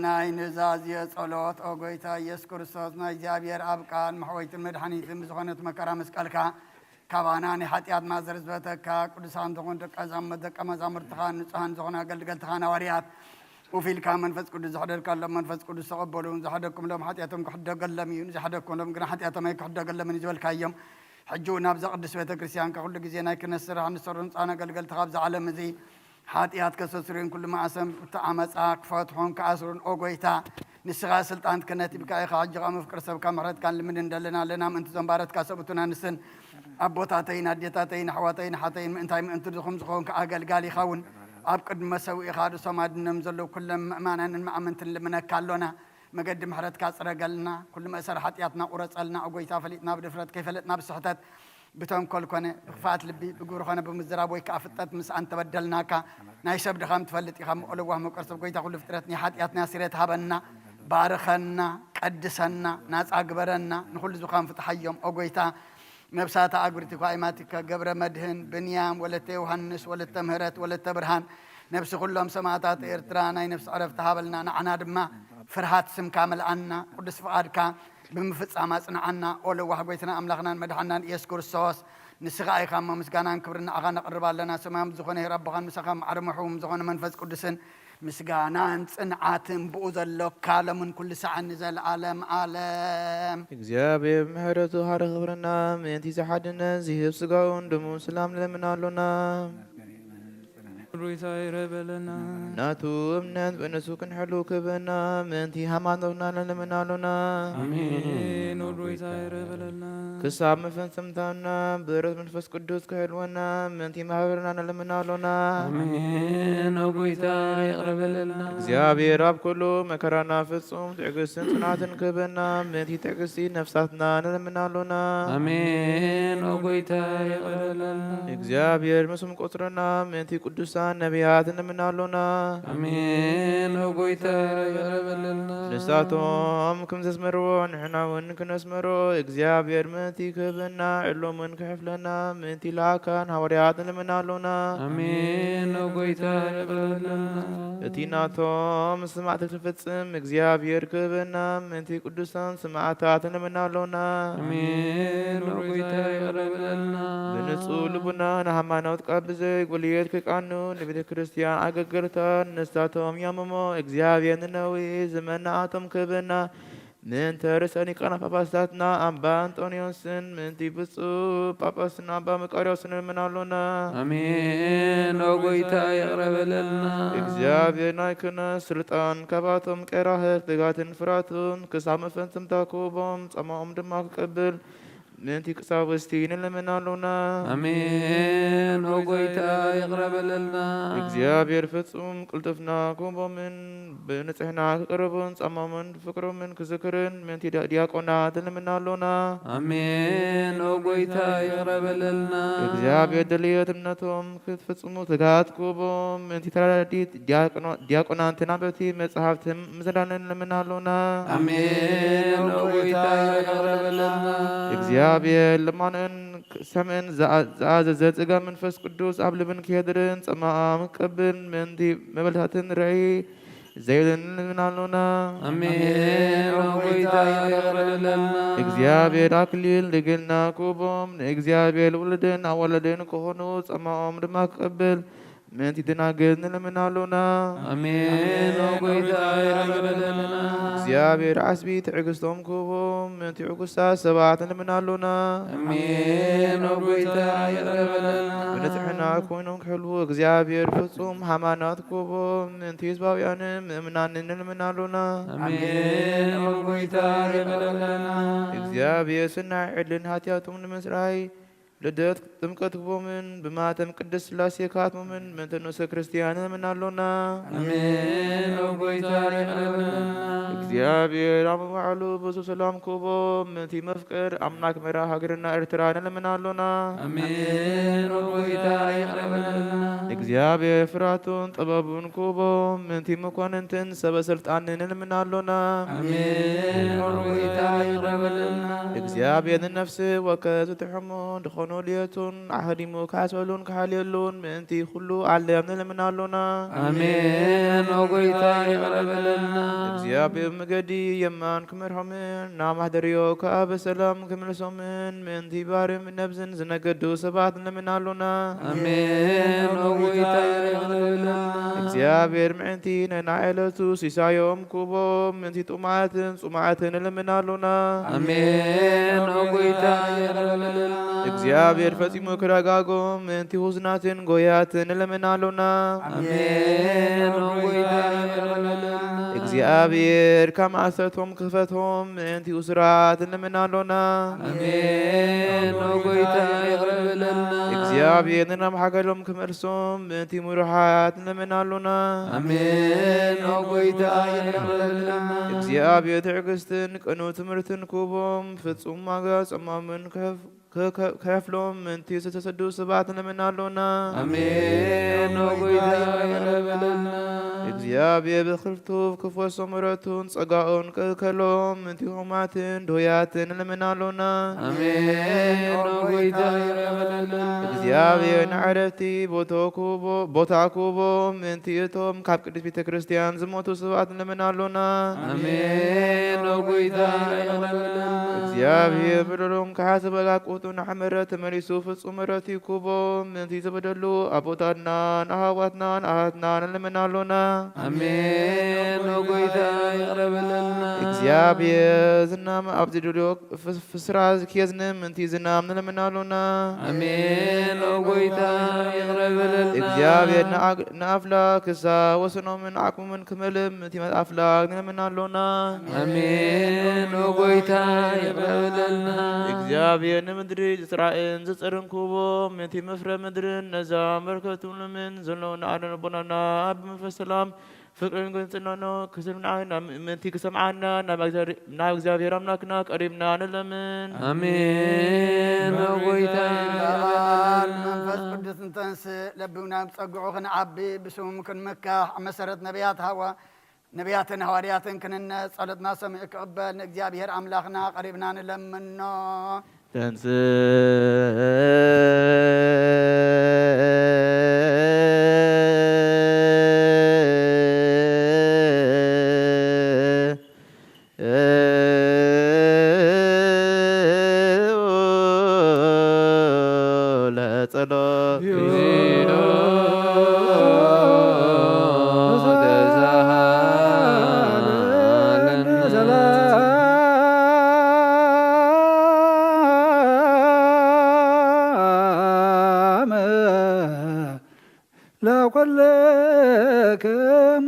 ናይ ኑዛዜ ጸሎት። ኦ ጎይታ ኢየሱስ ክርስቶስ፣ ናይ እግዚኣብሔር ኣብ ቃል መሕወይትን መድሓኒትን ብዝኾነት መከራ መስቀልካ ካባና ናይ ሓጢኣትና ዘርዝበተካ፣ ቅዱሳን ዝኾኑ ደቀ ዛም-፣ ደቀ መዛሙርትኻ፣ ንጹሃን ዝኾኑ ኣገልገልትኻ ሃዋርያት፣ ኡፍ ኢልካ መንፈስ ቅዱስ ዘሕደርካሎም፣ መንፈስ ቅዱስ ተቐበሉ። ዝሓደግኩምሎም ሓጢኣቶም ክሕደገሎም እዩ፣ ንዝሓደግኩምሎም ግና ሓጢኣቶም ኣይክሕደገሎምን እዩ ዝበልካዮም። ሕጂ እውን ኣብዛ ቅድስት ቤተ ክርስቲያን ከኩሉ ግዜ ናይ ክህነት ስራሕ ንሰሩ ህንጻን ኣገልገልትኻ ኣብዚ ዓለም እዚ ሓጢኣት ከሰስሩን ኩሉ መኣሰን እቲ ዓመጻ ክፈትሑን ክኣስሩን፣ ኦ ጎይታ፣ ንስኻ ስልጣን ክህነት ሂብካ ኢኻ። ሕጂ ኸኣ መፍቅር ሰብካ ምሕረትካን ልምንን ደለና ኣለና። ምእንቲ እዞም ባረትካ ሰብኡትን ኣንስትን ኣቦታተይን ኣዴታተይን ኣሕዋተይን ኣሓተይን ምእንታይ ምእንቲ ድኹም ዝኾንካ ኣገልጋሊ ይኸውን። ኣብ ቅድሚ መሰውኢኻ ርእሶም ኣድኖም ዘለዉ ኩሎም ምእማናንን መኣመንትን ልምነካ ኣሎና። መገዲ ምሕረትካ ጽረገልና። ኩሉ መእሰር ሓጢኣትና ቁረጸልና። ኦ ጎይታ፣ ፈሊጥና ብድፍረት፣ ከይፈለጥና ብስሕተት፣ ብተንኮል ኮነ ብክፍኣት ልቢ፣ ብግብሪ ኮነ ብምዝራብ ወይ ከኣ ፍልጠት ምስኣን ተበደልናካ፣ ናይ ሰብ ድኻም ትፈልጥ ኢኻ እሞ፣ ኦ ለዋህ መቀር ሰብ ጎይታ፣ ኩሉ ፍጥረት ናይ ሓጢኣትና ስርየት ሃበና፣ ባርኸና፣ ቀድሰና፣ ናጻ ግበረና፣ ንኹሉ ዝኻን ፍትሓዮም። ኦ ጎይታ፣ ነብሳት ኣግብርቲ ኳይማቲከ ገብረ መድህን፣ ብንያም፣ ወለተ ዮሃንስ፣ ወለተ ምህረት፣ ወለተ ብርሃን፣ ነብሲ ኩሎም ሰማእታት ኤርትራ ናይ ነብሲ ዕረፍቲ ሃበልና። ንዓና ድማ ፍርሃት ስምካ መልኣና፣ ቅዱስ ፍቓድካ ብምፍጻም ኣጽንዓና። ኦ ለዋህ ጎይታና ኣምላኽናን መድሓናን ኢየሱስ ክርስቶስ፣ ንስኻ ኢኻ እሞ ምስጋናን ክብርን ንዓኻ ነቕርብ ኣለና። ሰማያዊ ዝኾነ ሄር ኣቦኻን ምሳኻ ማዕረ ምሕውም ዝኾነ መንፈስ ቅዱስን ምስጋናን ጽንዓትን ብኡ ዘሎካ ሎምን ኩሉ ሰዓን ንዘለዓለም ዓለም። እግዚኣብሔር ብምሕረቱ ሃረ ክብርና ምእንቲ ዝሓድነት ዝህብ ስጋውን ደሙን ሰላም ንለምን ኣሎና። ሩይታ ይረበለና። ናቱ እምነት ብእነሱ ክንሕሉ ክብና ምእንቲ ሃይማኖትና ንለምን ኣሎና። ኣሜን። ሩይታ ይረበለና። ክሳብ መፈጸምታና ብረት መንፈስ ቅዱስ ክሕልወና ምእንቲ ማህበርና ንለምን ኣሎና። ኣሜን። ኦ ጎይታ ይቕረ በለልና። እግዚኣብሔር ኣብ ኩሉ መከራና ፍጹም ትዕግስትን ጽንዓትን ክህበና ምእንቲ ትዕግስቲ ነፍሳትና ንለምን ኣሎና። ኣሜን። ኦ ጎይታ ይቕረ በለልና። እግዚኣብሔር ምስም ቆጽረና ምእንቲ ቅዱሳን ነቢያት ንለምን ኣሎና። ኣሜን። ኦ ጎይታ ይቕረ በለልና። ንሳቶም ከም ዘስመርዎ ንሕና እውን ክነስመሮ እግዚኣብሔር ምእንቲ ክህበና ዕሎምን ክሕፍለና ምእንቲ ለኣካን ሃዋርያት ንለምን ኣሎና። ኣሜን። ኦ ጎይታ ይቕረ በለልና። እቲ ናቶም ስማዕቲ ክፍጽም እግዚኣብሔር ክህበና ምእንቲ ቅዱሳን ስማዕታት ንለምን ኣሎና። ኣሜን። ኦ ጎይታ ይቕረ በለልና። ብንጹህ ልቡና ንሃይማኖት ቃል ብዘይ ጉልየት ክቃኑ ንቤተ ክርስቲያን ኣገልገልታት ንሳቶም እዮም እሞ እግዚኣብሔር ንነዊ ዝመናኣቶም ክህበና ምእንተ ርእሰ ሊቃነ ጳጳሳትና ኣባ ኣንጦንዮስን ምእንቲ ብፁዕ ጳጳስና ኣባ መቃርዮስን ንለምን ኣሎና። ኣሜን። ኦ ጎይታ ይቕረ በለልና። እግዚኣብሔር ናይ ክህነት ስልጣን ካባቶም ቀራህር ትጋትን ፍራቱን ክሳብ መፈጸምታ ክህቦም ጸማኦም ድማ ክቀብል ምእንቲ ቀሳውስቲ ንለምን ኣሎና። ኣሜን። ኦ ጎይታ ይቕረ በለልና። እግዚኣብሔር ፍጹም ቅልጥፍና ክህቦምን ብንጽሕና ክቅርቡን ጸማምን ፍቅሮምን ክዝክርን ምእንቲ ዲ-፣ ዲያቆናት ንለምን ኣሎና። ኣሜን። ኦ ጎይታ ይቕረ በለልና። እግዚኣብሔር ድልየት እምነቶም ክትፍጽሙ ትጋት ክህቦም ምእንቲ ተራዲት ዲያቆኖ-፣ ዲያቆናትን ኣንበብቲ መጽሓፍትን ምዘዳንን ንለምን ኣሎና። ኣሜን። ኦ ጎይታ ይቕረ በለልና። እግዚኣብሔር ልማንን ሰምዕን ዝኣ-፣ ዝኣዘዘ ጸጋ መንፈስ ቅዱስ ኣብ ልብን ክየድርን ጸማም ክቀብል ምእንቲ መበለታትን ርዕይ ዘይብልን ንለምን ኣሎና። ኣሜን። ኦ ጎይታ ይቕረ በለልና። እግዚኣብሔር ኣክሊል ድንግልና ክህቦም ንእግዚኣብሔር ውሉድን ኣዋልድን ክኾኑ ጸማኦም ድማ ክቀብል ምእንቲ ደናግል ንለምን ኣሎና። ኣሜን። ኦ ጎይታ ይቕረ በለልና። እግዚኣብሔር ዓስቢ ትዕግስቶም ክህቦም ምእንቲ ዕጉሳት ሰባት ንለምን ኣሎና። ኣሜን። ኦ ጎይታ ይቕረ በለልና። ብንጽሕና ኮይኖም ክሕልዉ እግዚኣብሔር ፍጹም ሃይማኖት ክህቦም ምእንቲ ህዝባውያንን ምእምናንን ንለምን ኣሎና። ኣሜን። ኦ ጎይታ ይቕረ በለልና። እግዚኣብሔር ስናይ ዕድልን ሃጢኣቶም ንምስራይ ልደት ጥምቀት ክቦምን ብማተም ቅድስት ሥላሴ ካትሞምን ምእንተ ንኡሰ ክርስቲያን እምና ኣሎና። ኣሜን። ኦ ጎይታ ይቕረ በለልና። እግዚኣብሔር ኣብ ባዕሉ ብዙ ሰላም ክቦም ምእንቲ መፍቀር ኣምላክ መራ ሃገርና ኤርትራ ንልምና ኣሎና። ኣሜን። ኦ ጎይታ ይቕረ በለልና። እግዚኣብሔር ፍራቱን ጥበቡን ክቦም ምእንቲ መኳንንትን ሰበ ስልጣንን ንልምና ኣሎና። ኣሜን። ኦ ጎይታ ይቕረ በለልና። እግዚኣብሔር ንነፍሲ ወከ ዝትሕሙ ድኾኑ ድየቱን ኣህዲሙ ክሓስበሉን ክሓልየሉን ምእንቲ ኩሉ ዓለም ንልምና ኣሎና። ኣሜን። ኦ ጎይታ ይቕረ በለልና። እግዚኣብሔር መገዲ የማን ክመርሖምን ናብ ማህደርዮ ከኣ ብሰላም ክምልሶምን ምእንቲ ባርም ነብዝን ዝነገዱ ሰባት ንልምና ኣሎና። ኣሜን። ኦ ጎይታ ይቕረ በለልና። እግዚኣብሔር ምእንቲ ናይ ዕለቱ ሲሳዮም ክቦም ምእንቲ ጥሙዓትን ጽሙዓትን ንልምና ኣሎና። ኣሜን። ኦ ጎይታ ይቕረ በለልና። እግዚኣብሔር ፈጺሙ ክረጋጎም ምእንቲ ሁዝናትን ጎያትን ንልምና ኣሎና። ኣሜን። ኦ ጎይታ ይቕረ በለልና። እግዚኣብሔር ካብ ማእሰርቶም ክፈቶም ምእንቲ እሱራት ንልምና ኣሎና። ኣሜን። ኦ ጎይታ ይቕረ በለልና። እግዚኣብሔር ንናብ ሃገሮም ክመልሶም ምእንቲ ምሩሓት ንልምና ኣሎና። ኣሜን። ኦ ጎይታ ይቕረ በለልና። እግዚኣብሔር ትዕግስትን ቅኑዕ ትምህርትን ክቦም ፍጹም ዋጋ ጸማምን ከፍ-፣ ከ-፣ ከ-፣ ከፍሎም ምእንቲ ዝተሰዱ ሰባት ንልምና ኣሎና። ኣሜን። ኦ ጎይታ ይቕረ በለልና። እግዚኣብሔር ብክርቱ ክፈሶ ምሕረቱን ጸጋኡን ክእከሎም ምእንቲ ሕሙማትን ድውያትን ንልምና ኣሎና። ኣሜን። ኦ ጎይታ ይቕረ በለልና። እግዚኣብሔር ንዕረፍቲ ቦቶ ክቦ-፣ ቦታ ክቦ ምእንቲ እቶም ካብ ቅድስት ቤተ ክርስቲያን ዝሞቱ ሰባት ንልምና ኣሎና። ኣሜን። ኦ ጎይታ ይቕረ በለልና። እግዚኣብሔር ምሕረቶም ክሓስበላ ቁጡ ንሕምረ ተመሊሱ ፍጹም ምሕረት ይኩቦም ምእንቲ ዝበደሉ ኣቦታትናን ኣሃዋትናን ኣሃትናን ንልምና ኣሎና። ኣሜን። ኦ ጎይታ ይቕረ በለልና። እግዚኣብሔር ዝናም ኣብ ዝደልዮ ፍስ-፣ ፍስራ ዝኬዝኒ ምእንቲ ዝናም ንልምና ኣሎና። ኣሜን። ኦ ጎይታ ይቕረ በለልና። እግዚኣብሔር ንኣግ-፣ ንኣፍላክ ክሳ ወሰኖምን ዓቅሞምን ክመልእ ምእንቲ ኣፍላክ ንልምና ኣሎና። ኣሜን። ኦ ጎይታ ይቕረ በለልና። እግዚኣብሔር ንምድሪ ዝጽራእን ዝጽርን ክቦ ምእንቲ መፍረ ምድርን ነዛ መርከቱን ምን ዘለዉ ንኣነ ልቦናና ብመንፈስ ሰላም ፍቅርን ግንጽናኖ ክስምዓና ምእንቲ ክሰምዓና ናብ እግዚኣብሔር፣ ናብ እግዚኣብሔር ኣምላክና ቀሪብና ንለምን። ኣሜን። ኦ ጎይታ በኣል መንፈስ ቅዱስ እንተንስእ ለቢውና ብጸግዑ ክንዓቢ ብስሙ ክንምካሕ ኣብ መሰረት ነቢያት ሃዋ-፣ ነቢያትን ሃዋርያትን ክንነ ጸሎትና ሰሚዑ ክቕበል ንእግዚኣብሔር ኣምላኽና ቀሪብና ንለምኖ። ተንስእ ለጸሎት ለኩልክሙ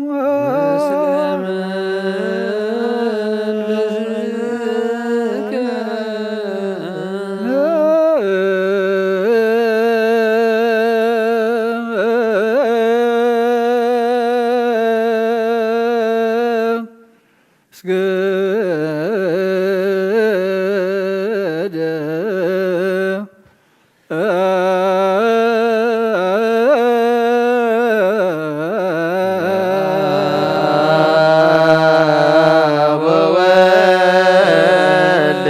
ስግድ ወወልድ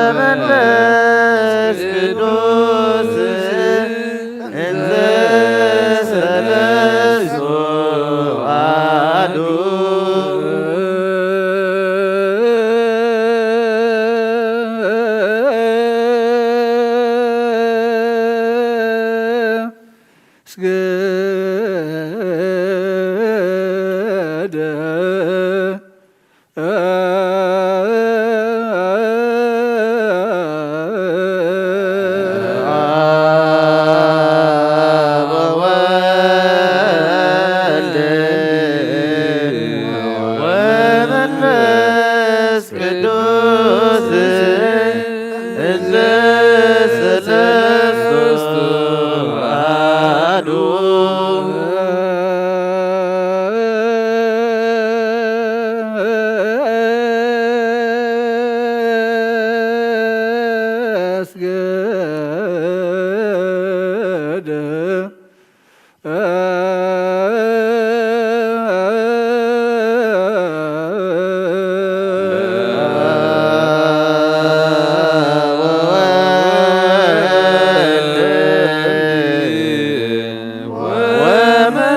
ወመንፈስ ቅዱስ እንዘ ሰለስቱ አሐዱ። ስግድ አብ ወወልድ ወመንፈስ ቅዱስ ዘሰለስቱ ኣሐዱ። ወወልድ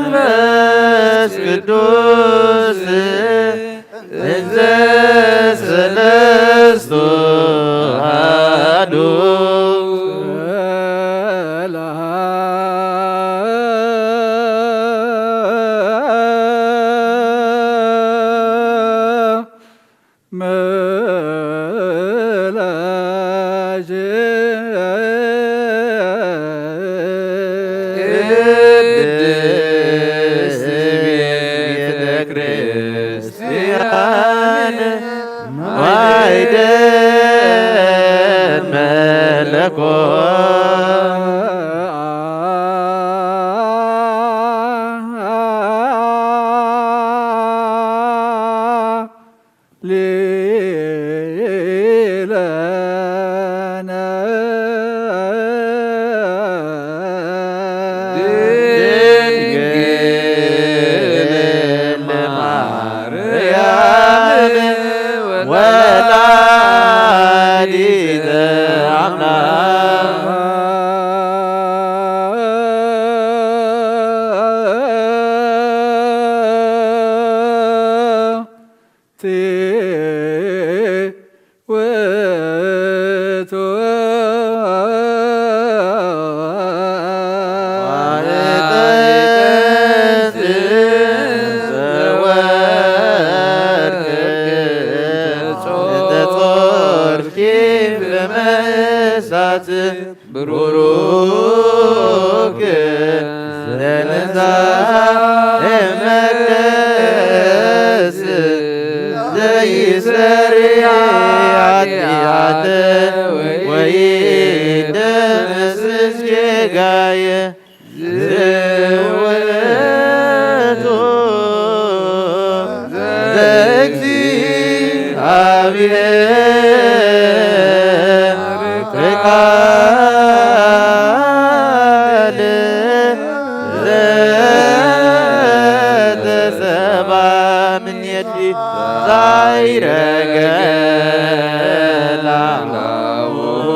ወመንፈስ ቅዱስ እንዘ ሰለስቱ አሐዱ። ቅድስት ቤተ ክርስቲያን ማይደር መለኮት ሊለነ ድንግል ማርያም ወላዲተ አምላክ ውእቱ ዘወርቅ ተጾርኪ በመእሳት ብሩክ ዘነሳ መቅደስ ዘይሰሪ ኃጢአት ወይ ደመስስ ጌጋየ ዝውእቱ ዘእግዚአብሔር ቃል ዘተሰባ ምኔቲ ዛይረገ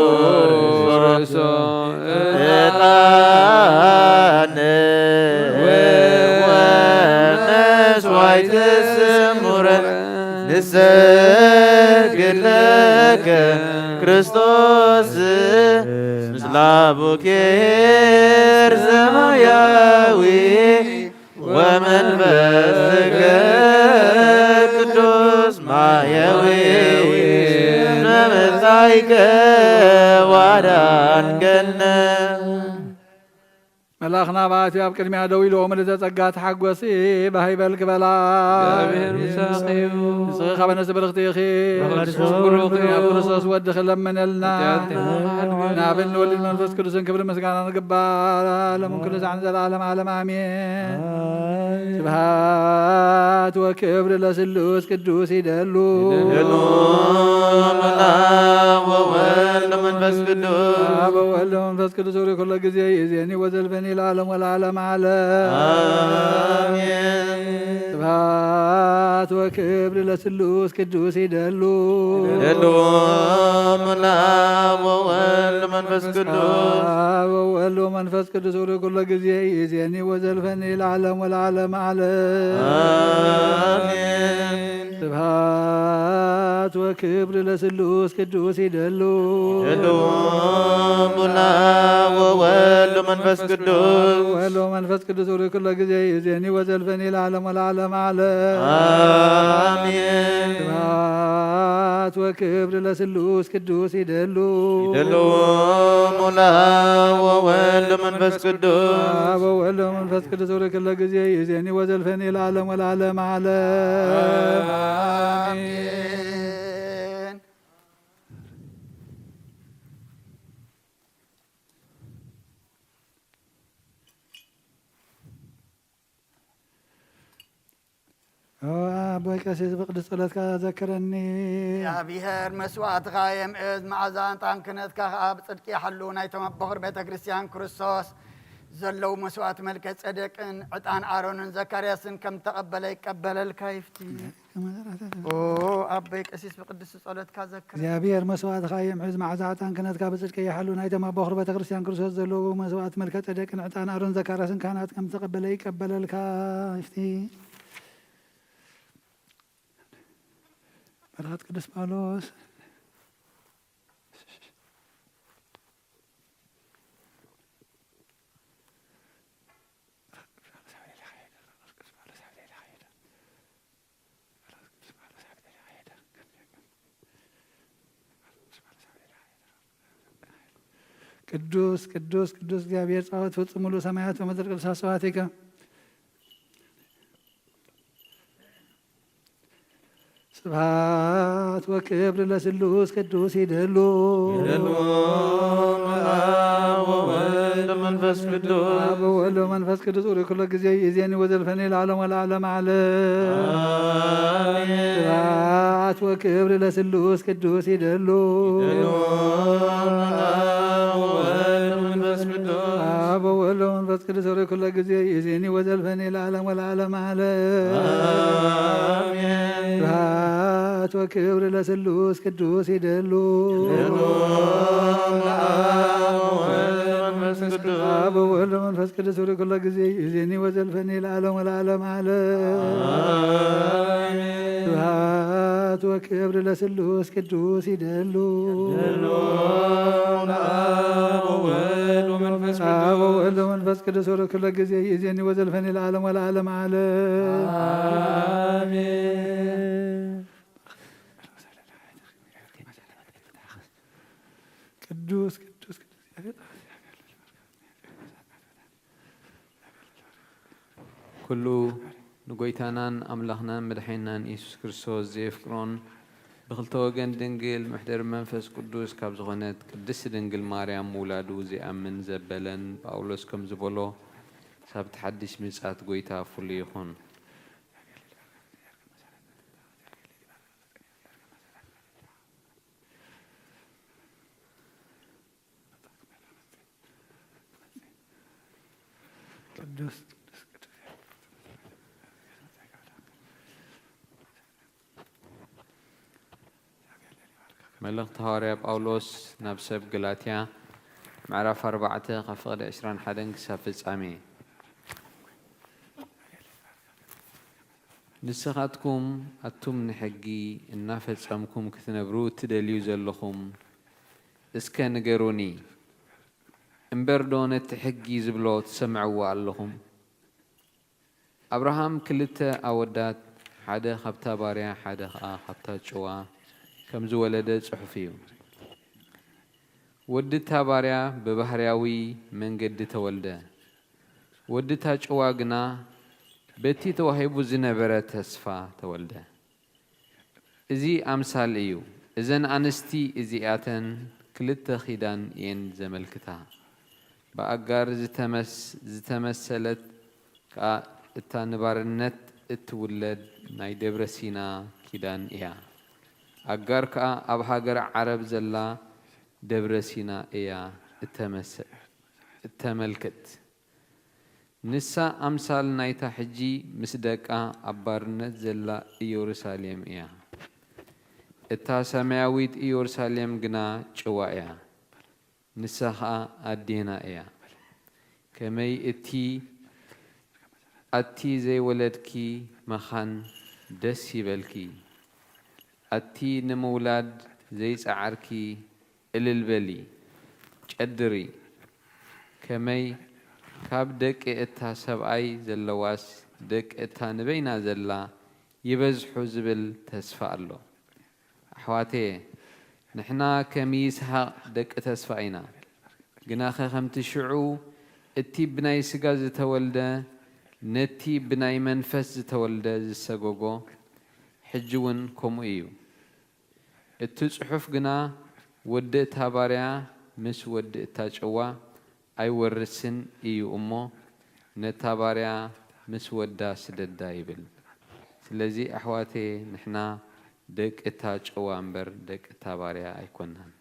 ላውርሶ ዕጣን ወመስዋዕት ስሙረ ንሰግድ ለከ ክርስቶስ ምስለ አቡኪ ሰማያዊ ወመንፈስከ ቅዱስ ማያዊ መመጻይከ ዋዳንገነ። መልኣኽና ብኣትዩ ኣብ ቅድሚያ ደው ኢሉ፣ ምልዕተ ጸጋ ተሓጎሲ፣ ባህ ይበልኪ በላ። እግዚኣብሔር ምሳኺ እዩ። ንስኺ ካብ ኣንስቲ ብርኽቲ ኢኺ። ብሩኽ እዩ። ናብ ክርስቶስ ወድኺ ለምነልና። ኃጢአትና ከሓድገና። ንኣብን ንወልድን መንፈስ ቅዱስን ክብሪ ምስጋና ንግባእ፣ ለዓለሙ ኩሉ ዛዕን ዘለዓለም ዓለም ኣሜን። ስብሐት ወክብር ለስሉስ ቅዱስ ይደሉ። ይደሉ። አብ ወወልድ ወመንፈስ ቅዱስ። አብ ወወልድ ወመንፈስ ቅዱስ ወሪ ኩሎ ጊዜ ይዜኒ ወዘልፈኒ ለዓለም ወለዓለም ዓለም። አሜን። ስብሐት ወክብር ለስሉስ ቅዱስ ይደሉ። ይደሉ። አብ ወወልድ ወመንፈስ ቅዱስ። አብ ወወልድ ወመንፈስ ቅዱስ ወሪ ኩሎ ጊዜ ይዜኒ ወዘልፈኒ ለዓለም ወለዓለም ዓለም። አሜን። ስብሐት ወክብር ለስሉስ ቅዱስ ይደሉ። ይደሉ። አብ ወወልድ ወመንፈስ ቅዱስ። ወወልድ ወመንፈስ ቅዱስ ወሪ ኩሎ ጊዜ ይዜኒ ወዘልፈኒ ለዓለም ወለዓለም ዓለም። አሜን። ስብሐት ወክብር ለስሉስ ቅዱስ ይደሉ። ይደሉ። አብ ወወልድ ወመንፈስ ቅዱስ። አብ ወወልድ ወመንፈስ ቅዱስ ወሪ ኩሎ ጊዜ ይዜኒ ወዘልፈኒ ለዓለም ወለዓለም ዓለም። አሜን። ኣቦይ ቀሲስ ብቅዱስ ጸሎትካ ዘክረኒ። እግዚኣብሔር መስዋዕትኻ የምእዝ፣ መዓዛ ዕጣን ክህነትካ ኸዓ ብጽድቂ ይሓሉ። ናይቶም ኣቦኽር ቤተ ክርስቲያን ክርስቶስ ዘለዉ መስዋዕት መልከ ጸደቅን ዕጣን ኣሮንን ዘካርያስን ከም ተቐበለ ይቀበለልካ ይፍቲ። ኦ ኣቦይ ቀሲስ ብቅዱስ ጸሎትካ ዘክረኒ። እግዚኣብሔር መስዋዕትኻ የምእዝ፣ መዓዛ ዕጣን ክህነትካ ብጽድቂ ይሓሉ። ናይቶም ኣቦኽር ቤተ ክርስቲያን ክርስቶስ ዘለዉ መስዋዕት መልከ ጸደቅን ዕጣን ኣሮን ዘካርያስን ካህናት ከም ተቐበለ ይቀበለልካ ይፍቲ። በረኸት ቅዱስ ጳውሎስ። ቅዱስ ቅዱስ ቅዱስ እግዚኣብሔር ጸባኦት ፍጹም ሙሉእ ሰማያት ወምድር ቅዱስ ስብሐቲከ። ስብሐት ወክብር ለስሉስ ቅዱስ ይደሉ። ይደሉ ለአብ ወወልድ ወመንፈስ ቅዱስ። አብ ወወልድ ወመንፈስ ቅዱስ ኡሪ ኩሎ ጊዜ ይእዜኒ ወዘልፈኒ ለዓለም ወለዓለም ዓለም። አሜን። ስብሐት ወክብር ለስሉስ ቅዱስ ይደሉ። ይደሉ ለአብ ወወልድ ወመንፈስ ቅዱስ። አብ ወወልድ ወመንፈስ ቅዱስ ኡሪ ኩሎ ጊዜ ይእዜኒ ወዘልፈኒ ለዓለም ወለዓለም ዓለም። አሜን። ስብሐት ወክብር ለስሉስ ቅዱስ ይደሉ። ይደሉ ለአብ ወወልድ ወመንፈስ ቅዱስ። አብ ወወልድ ወመንፈስ ቅዱስ ኡሪ ኩሎ ጊዜ ይእዜኒ ወዘልፈኒ ለዓለም ወለዓለም ዓለም። አሜን። ስብሐት ወክብር ለስሉስ ቅዱስ ይደሉ። ይደሉ ለአብ ወወልድ ወመንፈስ አብ ቅዱስ። ወወልድ ወመንፈስ ቅዱስ ኡሪ ኩሎ ጊዜ ይእዜኒ ወዘልፈኒ ለዓለም ወለዓለም ዓለም። አሜን። ቅዱስ ቅዱስ ቅዱስ ኩሉ ንጎይታናን ኣምላኽናን መድሓኒናን ኢየሱስ ክርስቶስ ዘየፍቅሮን ብኽልተ ወገን ድንግል ምሕደር መንፈስ ቅዱስ ካብ ዝኾነት ቅድስቲ ድንግል ማርያም ምውላዱ ዘይኣምን ዘበለን ጳውሎስ ከም ዝበሎ ሳብቲ ሓድሽ ምጻት ጎይታ ፍሉይ ይኹን። ቅዱስ ቅዱስ ቅዱስ። መልእኽቲ ሃዋርያ ጳውሎስ ናብ ሰብ ገላትያ፣ ምዕራፍ ኣርባዕተ፣ ካብ ፍቕዲ ዕስራን ሓደን ክሳብ ፍጻሜ። ንስኻትኩም ኣቱም ንሕጊ እናፈጸምኩም ክትነብሩ እትደልዩ ዘለኹም፣ እስከ ንገሩኒ። እምበርዶ ነቲ ሕጊ ዝብሎ ትሰምዕዎ ኣለኹም? ኣብርሃም ክልተ ኣወዳት፣ ሓደ ካብታ ባርያ፣ ሓደ ኸኣ ካብታ ጭዋ፣ ከም ዝወለደ ጽሑፍ እዩ። ወዲ እታ ባርያ ብባህርያዊ መንገዲ ተወልደ። ወዲ እታ ጭዋ ግና በቲ ተዋሂቡ ዝነበረ ተስፋ ተወልደ። እዚ ኣምሳል እዩ። እዘን ኣንስቲ እዚኣተን ክልተ ኪዳን እየን ዘመልክታ። ብኣጋር ዝተመስ-፣ ዝተመሰለት ከኣ እታ ንባርነት እትውለድ ናይ ደብረ ሲና ኪዳን እያ። ኣጋር ከኣ ኣብ ሃገረ ዓረብ ዘላ ደብረ ሲና እያ እተመሰ-፣ እተመልክት። ንሳ ኣምሳል ናይታ ሕጂ ምስ ደቃ ኣብ ባርነት ዘላ ኢየሩሳሌም እያ። እታ ሰማያዊት ኢየሩሳሌም ግና ጭዋ እያ። ንሳ ኸኣ ኣዴና እያ። ከመይ እቲ ኣቲ ዘይወለድኪ መኻን ደስ ይበልኪ፣ ኣቲ ንምውላድ ዘይጸዓርኪ እልል በሊ፣ ጨድሪ። ከመይ ካብ ደቂ እታ ሰብኣይ ዘለዋስ ደቂ እታ ንበይና ዘላ ይበዝሑ ዝብል ተስፋ ኣሎ። ኣሕዋተየ፣ ንሕና ከም ይስሐቅ ደቂ ተስፋ ኢና። ግናኸ ከምቲ ሽዑ እቲ ብናይ ስጋ ዝተወልደ ነቲ ብናይ መንፈስ ዝተወልደ ዝሰጎጎ፣ ሕጂ እውን ከምኡ እዩ። እቲ ጽሑፍ ግና፣ "ወዲ እታ ባርያ ምስ ወዲ እታ ጭዋ ኣይወርስን እዩ እሞ፣ ነታ ባርያ ምስ ወዳ ስደዳ" ይብል። ስለዚ ኣሕዋተየ፣ ንሕና ደቂ እታ ጨዋ እምበር ደቂ እታ ባርያ ኣይኮናን።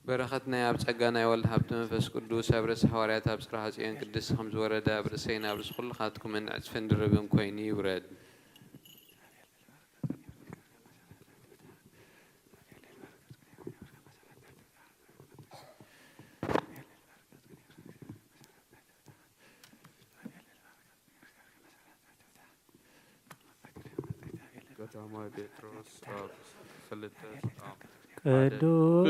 በረኸት ናይ ኣብ ጸጋ ናይ ወልድ ሃብቲ መንፈስ ቅዱስ ኣብ ርእሲ ሃዋርያት ኣብ ጽርሐ ጽዮን ቅድስቲ ከም ዝወረደ ኣብ ርእሰይን ኣብ ርእሲ ኩልኻትኩምን ዕጽፍን ድርብን ኮይኑ ይውረድ። ቀዳማይ ጴጥሮስ ኣብ ክልተ ኣብ ሓደ። ቅዱስ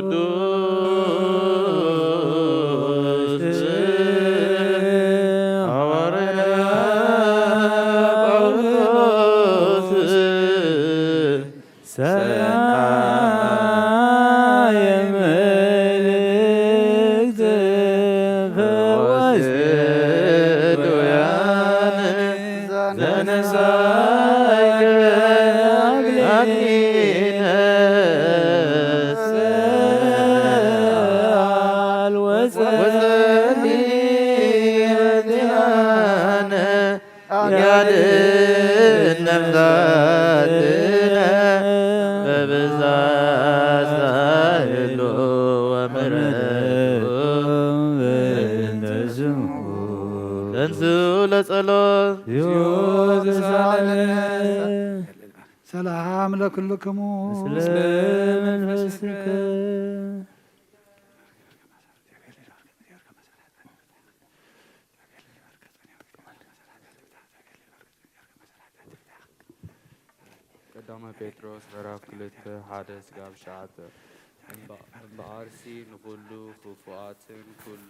ቅዱስ ሃዋርያ ጳውሎስ ሰናየ መልእክት ፈወስ ድውያን ዘነሳእከ አክሊለ ሰአል ወጸሊ እንቲአነ ያድን ነፍሳትነ በብዛት ሳህሉ ወምሕረቱ በእንተ ስሙ። ተንሥኡ ለጸሎት። ሰላም ለክልክሙ። ምስለ መንፈስከ። ቀዳማይ ጴጥሮስ ምዕራፍ ክልተ ሓደ ስጋብ ትሽዓተ። እምበ-፣ እምበኣርሲ ንኹሉ ክፉኣትን ኩሉ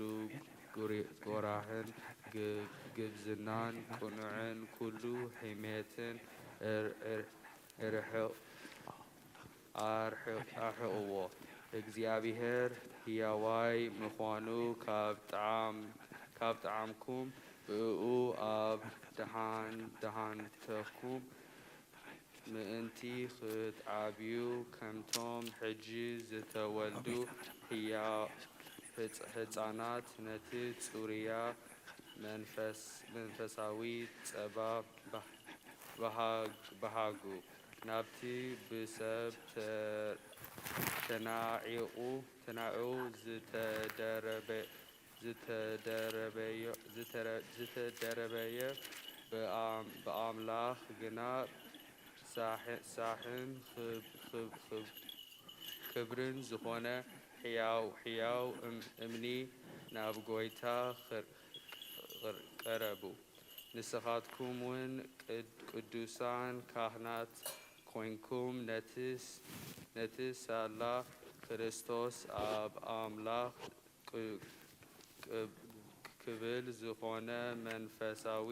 ጉሪ-፣ ጎራህን ግ-፣ ግብዝናን ቅኑዕን ኩሉ ሕሜትን እር-፣ እር-፣ እርሕቕ-፣ ኣርሕቕ-፣ ኣርሕቕዎ። እግዚኣብሔር ህያዋይ ምዃኑ ካብ ጠዓም-፣ ካብ ጠዓምኩም ብእኡ ኣብ ደሃን-፣ ደሃንተኩም ምእንቲ ክትዓብዩ፣ ከምቶም ሕጂ ዝተወልዱ ህያ-፣ ህጽ-፣ ህጻናት ነቲ ጽሩያ መንፈስ-፣ መንፈሳዊ ጸባ ባ-፣ በሃግ-፣ በሃጉ። ናብቲ ብሰብ ተ-፣ ተናዒቑ፣ ተናዒቑ ዝተደረበ ዝተደረበዮ-፣ ዝተረ-፣ ዝተደረበየ ብኣም-፣ ብኣምላኽ ግና ሳሕ-፣ ሳሕን ኽብ-፣ ኽብ-፣ ኽብ-፣ ክብርን ዝኾነ ሕያው፣ ሕያው እም-፣ እምኒ ናብ ጐይታ ኽር-፣ ኽር-፣ ቀረቡ። ንስኻትኩም እውን ቅድ-፣ ቅዱሳን ካህናት ኮይንኩም ነቲ ስ-፣ ነቲ ሳላ ክርስቶስ ኣብ ኣምላኽ ቅ-፣ ቅ-፣ ክብል ዝኾነ መንፈሳዊ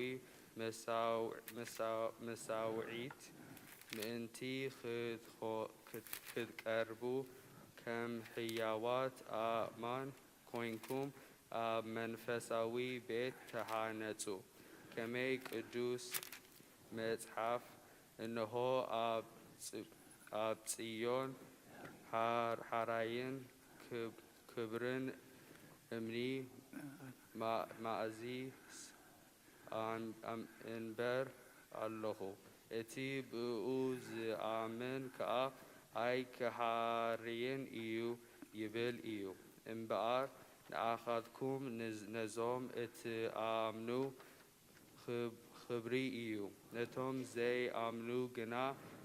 መሳው-፣ መሳው-፣ መሳውዒት ምእንቲ ክትኾ-፣ ክት-፣ ክትቀርቡ ከም ሕያዋት ኣእማን ኮይንኩም ኣብ መንፈሳዊ ቤት ተሃነጹ። ከመይ ቅዱስ መጽሓፍ እንሆ ኣብ ጽ-፣ ኣብ ጽዮን ሓር-፣ ሓራይን ክብ-፣ ክብርን እምኒ ማ-፣ ማእዚ ኣም-፣ ኣም-፣ እንበር ኣለኹ። እቲ ብእኡ ዝኣምን ከኣ ኣይክሃርይን እዩ ይብል እዩ። እምበኣር ንኣኻትኩም ንዝ-፣ ነዞም እትኣምኑ ኽብ-፣ ኽብሪ እዩ። ነቶም ዘይኣምኑ ግና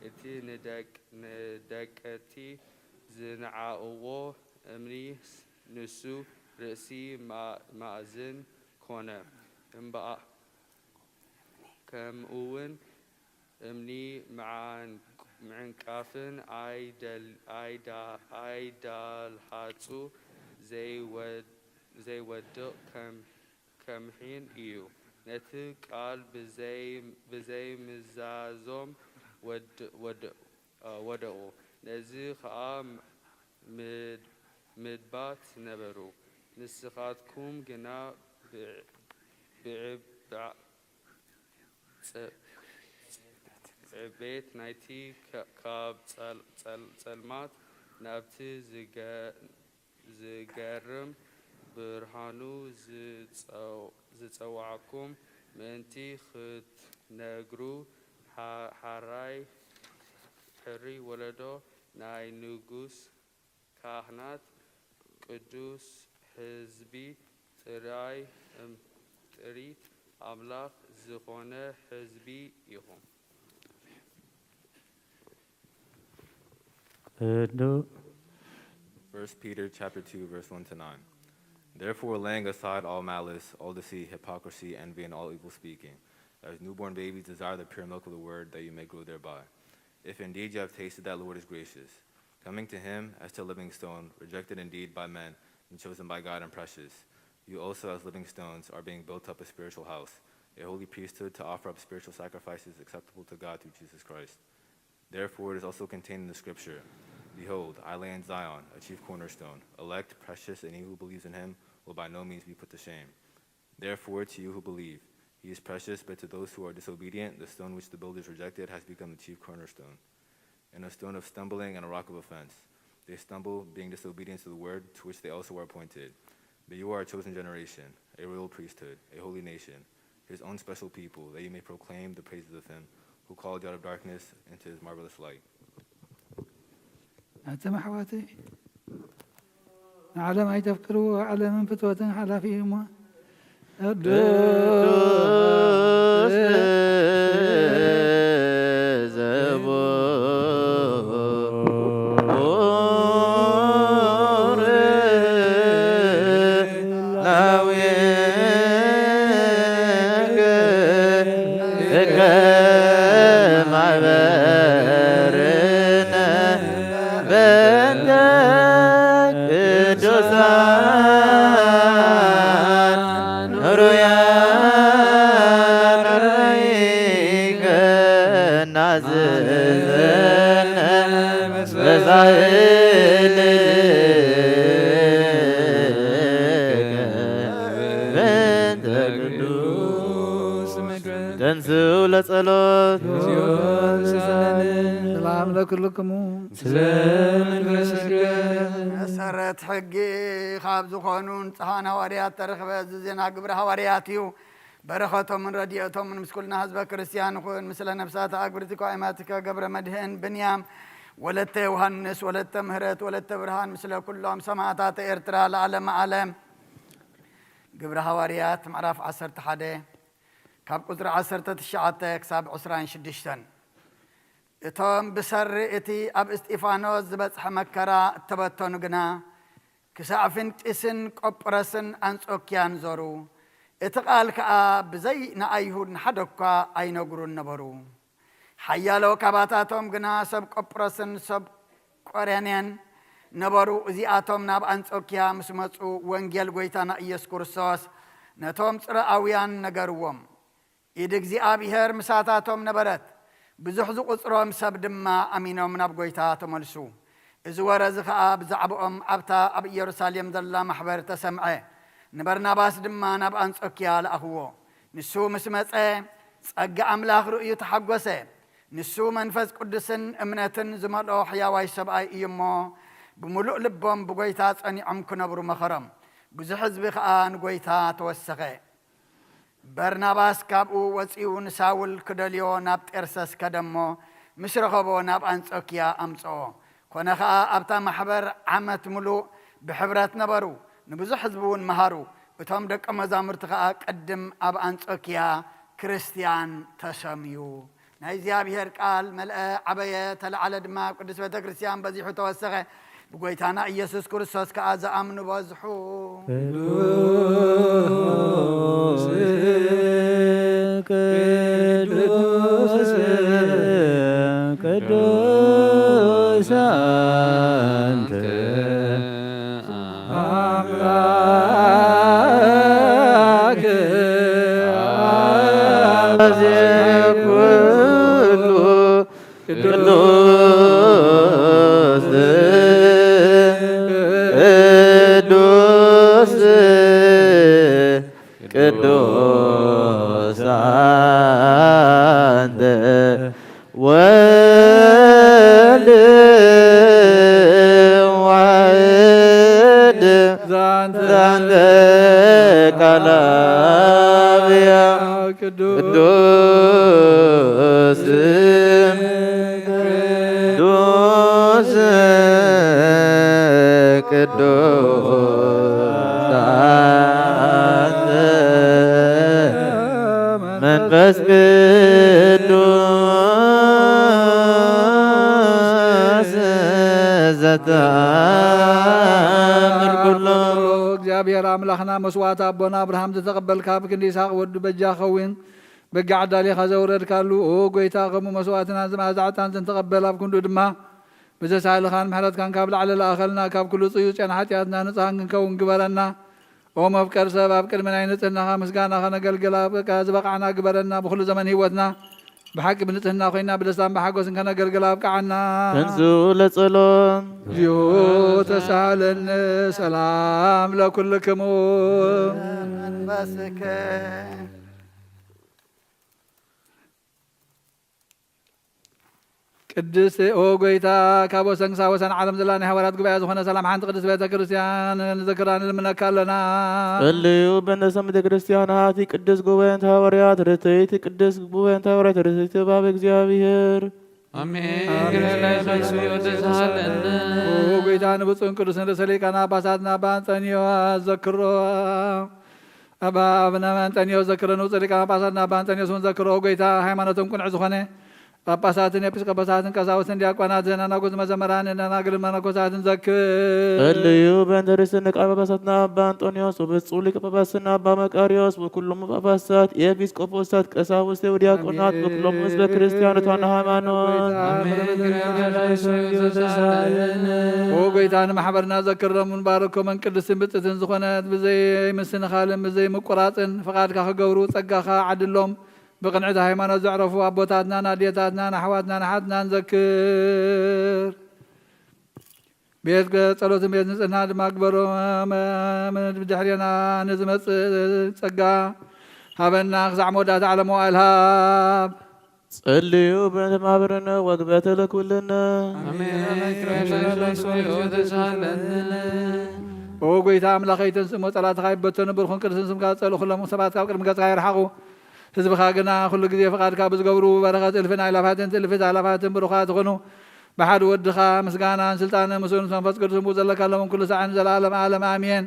እቲ ንደቅ-፣ ንደቀቲ ዝነዓቕዎ እምኒ ንሱ ርእሲ ማ-፣ ማእዝን ኮነ። እምበኣ-፣ ከምኡውን እምኒ ምዓን-፣ ምዕንቃፍን ኣይደል-፣ ኣይዳ-፣ ኣይዳልሃጹ ዘይወድ-፣ ዘይወድቕ ከም-፣ ከምሒን እዩ። ነቲ ቃል ብዘይ-፣ ብዘይምዛዞም ወድ-፣ ወድ-፣ ወደቑ። ነዚ ኸኣ ምድ-፣ ምድባት ነበሩ። ንስኻትኩም ግና ብዕ-፣ ዕብ-፣ ዕቤት ናይቲ ካ-፣ ካብ ጸል-፣ ጸል-፣ ጸልማት ናብቲ ዝገ-፣ ዝገርም ብርሃኑ ዝጸው-፣ ዝጸዋዕኩም ምእንቲ ክትነግሩ፣ ሓ-፣ ሓራይ፣ ሕሩይ ወለዶ ናይ ንጉስ ካህናት፣ ቅዱስ ሕዝቢ፣ ጥራይ እም-፣ ጥሪት ኣምላኽ ዝኾነ ሕዝቢ ኢኹም። እዱ First Peter chapter two, verse one to nine. Therefore, laying aside all malice, all deceit, hypocrisy, envy, and all evil speaking, as newborn babies desire the pure milk of the word, that you may grow thereby. If indeed you have tasted that the Lord is gracious, coming to him as to a living stone, rejected indeed by men, and chosen by God and precious, you also, as living stones, are being built up a spiritual house, a holy priesthood, to offer up spiritual sacrifices acceptable to God through Jesus Christ. Therefore, it is also contained in the scripture, "Behold, I lay in Zion a chief cornerstone, elect, precious, and he who believes in him will by no means be put to shame." Therefore, to you who believe, he is precious, but to those who are disobedient, the stone which the builders rejected has become the chief cornerstone, and a stone of stumbling and a rock of offense. They stumble, being disobedient to the word to which they also were appointed. But you are a chosen generation, a royal priesthood, a holy nation, his own special people, that you may proclaim the praises of him who called you out of darkness into his marvelous light. ኣንቱም ኣሕዋተይ፣ ንዓለም ኣይተፍቅርዎ፣ ዓለምን ፍትወትን ሓላፊ እዩ እሞ፣ ቅዱስ ተንስኡ ለጸሎት። ሰላም ለክልክሙ። መሰረት ሕጊ ካብ ዝኾኑ ንጹሓን ሃዋርያት ተረኽበ። እዚ ዜና ግብሪ ሃዋርያት እዩ። በረኸቶምን ረድኤቶምን ምስ ኩልና ህዝበ ክርስቲያን ይኹን። ምስለ ነፍሳት ኣግብርቲ ኳይማትከ ገብረ መድህን ብንያም፣ ወለተ ዮሃንስ፣ ወለተ ምህረት፣ ወለተ ብርሃን፣ ምስለ ኩሎም ሰማዕታት ኤርትራ ለዓለመ ዓለም። ግብሪ ሃዋርያት ምዕራፍ ዓሰርተ ሓደ ካብ ቁጽሪ ዓሰርተ ትሽዓተ ክሳብ ዕስራን ሽዱሽተን። እቶም ብሰሪ እቲ ኣብ እስጢፋኖስ ዝበጽሐ መከራ እተበተኑ ግና፣ ክሳዕ ፍንጢስን ቆጵሮስን ኣንጾክያን ዞሩ። እቲ ቓል ከኣ ብዘይ ንኣይሁድ ንሓደ እኳ ኣይነግሩን ነበሩ። ሓያሎ ካባታቶም ግና ሰብ ቆጵሮስን ሰብ ቆሬኔን ነበሩ። እዚኣቶም ናብ ኣንጾክያ ምስ መጹ፣ ወንጌል ጐይታና ኢየሱስ ክርስቶስ ነቶም ጽርኣውያን ነገርዎም። ኢድ እግዚኣብሄር ምሳታቶም ነበረት፣ ብዙሕ ዝቑጽሮም ሰብ ድማ ኣሚኖም ናብ ጐይታ ተመልሱ። እዚ ወረ እዚ ኸኣ ብዛዕባኦም ኣብታ ኣብ ኢየሩሳሌም ዘላ ማሕበር ተሰምዐ። ንበርናባስ ድማ ናብ ኣንጾክያ ለኣኽዎ። ንሱ ምስ መጸ፣ ጸጋ ኣምላኽ ርእዩ ተሓጐሰ። ንሱ መንፈስ ቅዱስን እምነትን ዝመልኦ ሕያዋይ ሰብኣይ እዩ እሞ፣ ብምሉእ ልቦም ብጐይታ ጸኒዖም ክነብሩ መኸሮም። ብዙሕ ህዝቢ ኸኣ ንጐይታ ተወሰኸ። በርናባስ ካብኡ ወጺኡ ንሳውል ክደልዮ ናብ ጤርሰስ ከደ እሞ፣ ምስ ረኸቦ ናብ ኣንጾክያ ኣምጽኦ። ኰነ ኸኣ ኣብታ ማሕበር ዓመት ምሉእ ብሕብረት ነበሩ፣ ንብዙሕ ህዝቢ እውን መሃሩ። እቶም ደቀ መዛሙርቲ ኸኣ ቅድም ኣብ ኣንጾክያ ክርስትያን ተሰምዩ። ናይ እግዚኣብሔር ቃል መልአ፣ ዓበየ፣ ተለዓለ ድማ ኣብ ቅድስት ቤተ ክርስቲያን በዚሑ ተወሰኸ። ብጎይታና ኢየሱስ ክርስቶስ ከኣ ዝኣምኑ በዝሑ። ቅዱስ ቅዱስ ቅዱስ አንተ አምላክ አዜ ኩሉ ቅዱስ ቅዱስ ቅዱስ ቅዱስ መንፈስ ቅዱስ ዘተአምር ኩሎ። እግዚኣብሔር ኣምላኽና መስዋዕቲ ኣቦና ኣብርሃም ዝተቐበልካ፣ ብክንዲ ይስሐቅ ወዱ በጃ ኸውን በጊዕ ኣዳሊኻ ዘውረድካሉ፣ ኦ ጎይታ፣ ከምኡ መስዋዕትና ዝመኣዛ ዕጣን ዝንተቐበል ኣብ ክንዱ ድማ ብዘሳልኻን ምሕረትካን ካብ ላዕሊ ለኣኸልና፣ ካብ ኩሉ ጽዩጽያን ሓጢኣትና ንጹሃን ክንከውን ግበረና። ኦ መፍቀር ሰብ፣ ኣብ ቅድሚ ናይ ንጽህናኻ ምስጋና ከነገልግል ኣብ ቃ-፣ ዝበቓዕና ግበረና። ብኹሉ ዘመን ህይወትና ብሓቂ ብንጽህና ኮይና ብደስታን ብሓጎስን ከነገልግል ኣብቅዓና። ተንሥኡ ለጸሎት። እግዚኦ ተሳሃለነ። ሰላም ለኩልክሙ። መንፈስከ። ቅድስት ኦ ጎይታ፣ ካብ ወሰን ክሳብ ወሰን ዓለም ዘላ ናይ ሃዋርያት ጉባኤ ዝኾነ ሰላም ሓንቲ ቅድስት ቤተ ክርስቲያን ንዝክራ ንልምነካ ኣለና። ጸልዩ በእንተ ሰንበት ቤተ ክርስቲያን ሃቲ ቅድስት ጉባኤ ሃዋርያት ርትዕት ቅድስት ጉባኤ ሃዋርያት ርትዕት ባብ እግዚኣብሔር። ኣሜን። ግረላይ ኻይሱ ወተሳለነ። ኦ ጎይታ፣ ንብፁዕን ቅዱስን ርእሰ ሊቃነ ጳጳሳትና ኣባ እንጠንዮስ ዘክሮ። ኣባ፣ ኣቡነ እንጠንዮስ ዘክረ፣ ንብፁዕ ሊቀ ጳጳሳትና ኣባ እንጠንዮስ እውን ዘክሮ። ኦ ጎይታ፣ ሃይማኖቶም ቅኑዕ ዝኾነ ጳጳሳትን ኤጲስቆጶሳትን ቀሳውስትን ዲያቆናትን ኣናጉት መዘመራንን ደናግልን መነኮሳትን ዘክር። ጸልዩ በእንተ ርእስነ ቃል ጳጳሳትና ኣባ እንጠንዮስ ወብፁዕ ሊቀ ጳጳስና ኣባ መቃርዮስ ወኩሎም ጳጳሳት ኤጲስቆጶሳት ቀሳውስት ወዲያቆናት ወኩሎም ህዝበ ክርስቲያን እቷን ሃይማኖት። ኣሜን። ኦ ጎይታ፣ ንማሕበርና ዘክሮምን ባርኮምን ቅድስትን ብጽትን ዝኾነት ብዘይ ምስንኻልን ብዘይ ምቁራጽን ፍቓድካ ክገብሩ ጸጋኻ ዓድሎም። ብቕንዕቲ ሃይማኖት ዘዕረፉ ኣቦታትናን ኣዴታትናን ኣሕዋትናን ኣሓትናን ዘክር። ቤት ጸሎትን ቤት ንጽህና ድማ ግበሮ። ብድሕሬና ንዝመጽእ ጸጋ ሃበና። ክሳዕ መወዳእታ ዓለም መዋእል ሃብ። ጸልዩ በእንተ ማህበርነ ወግበተ ለኩልነ። ኣሜን። ኦ ጎይታ ኣምላኸይ፣ ተንስእ እሞ ጸላእትኻ ይበተኑ፣ ብሩኽን ቅዱስን ስምካ ዝጸልኡ ኩሎም ሰባት ካብ ቅድሚ ገጽካ ይርሓቑ። ህዝብኻ ግና ኩሉ ግዜ ፍቓድካ ብዝገብሩ በረኸት እልፍን ኣእላፋትን ትእልፍት ኣእላፋትን ብሩኻት ይኹኑ። ብሓደ ወድኻ ምስጋናን ስልጣንን ምስኡ ምስ መንፈስ ቅዱስ ምስኡ ዘለካ ሎምን ኩሉ ሳዕን ንዘለኣለም ዓለም ኣሜን።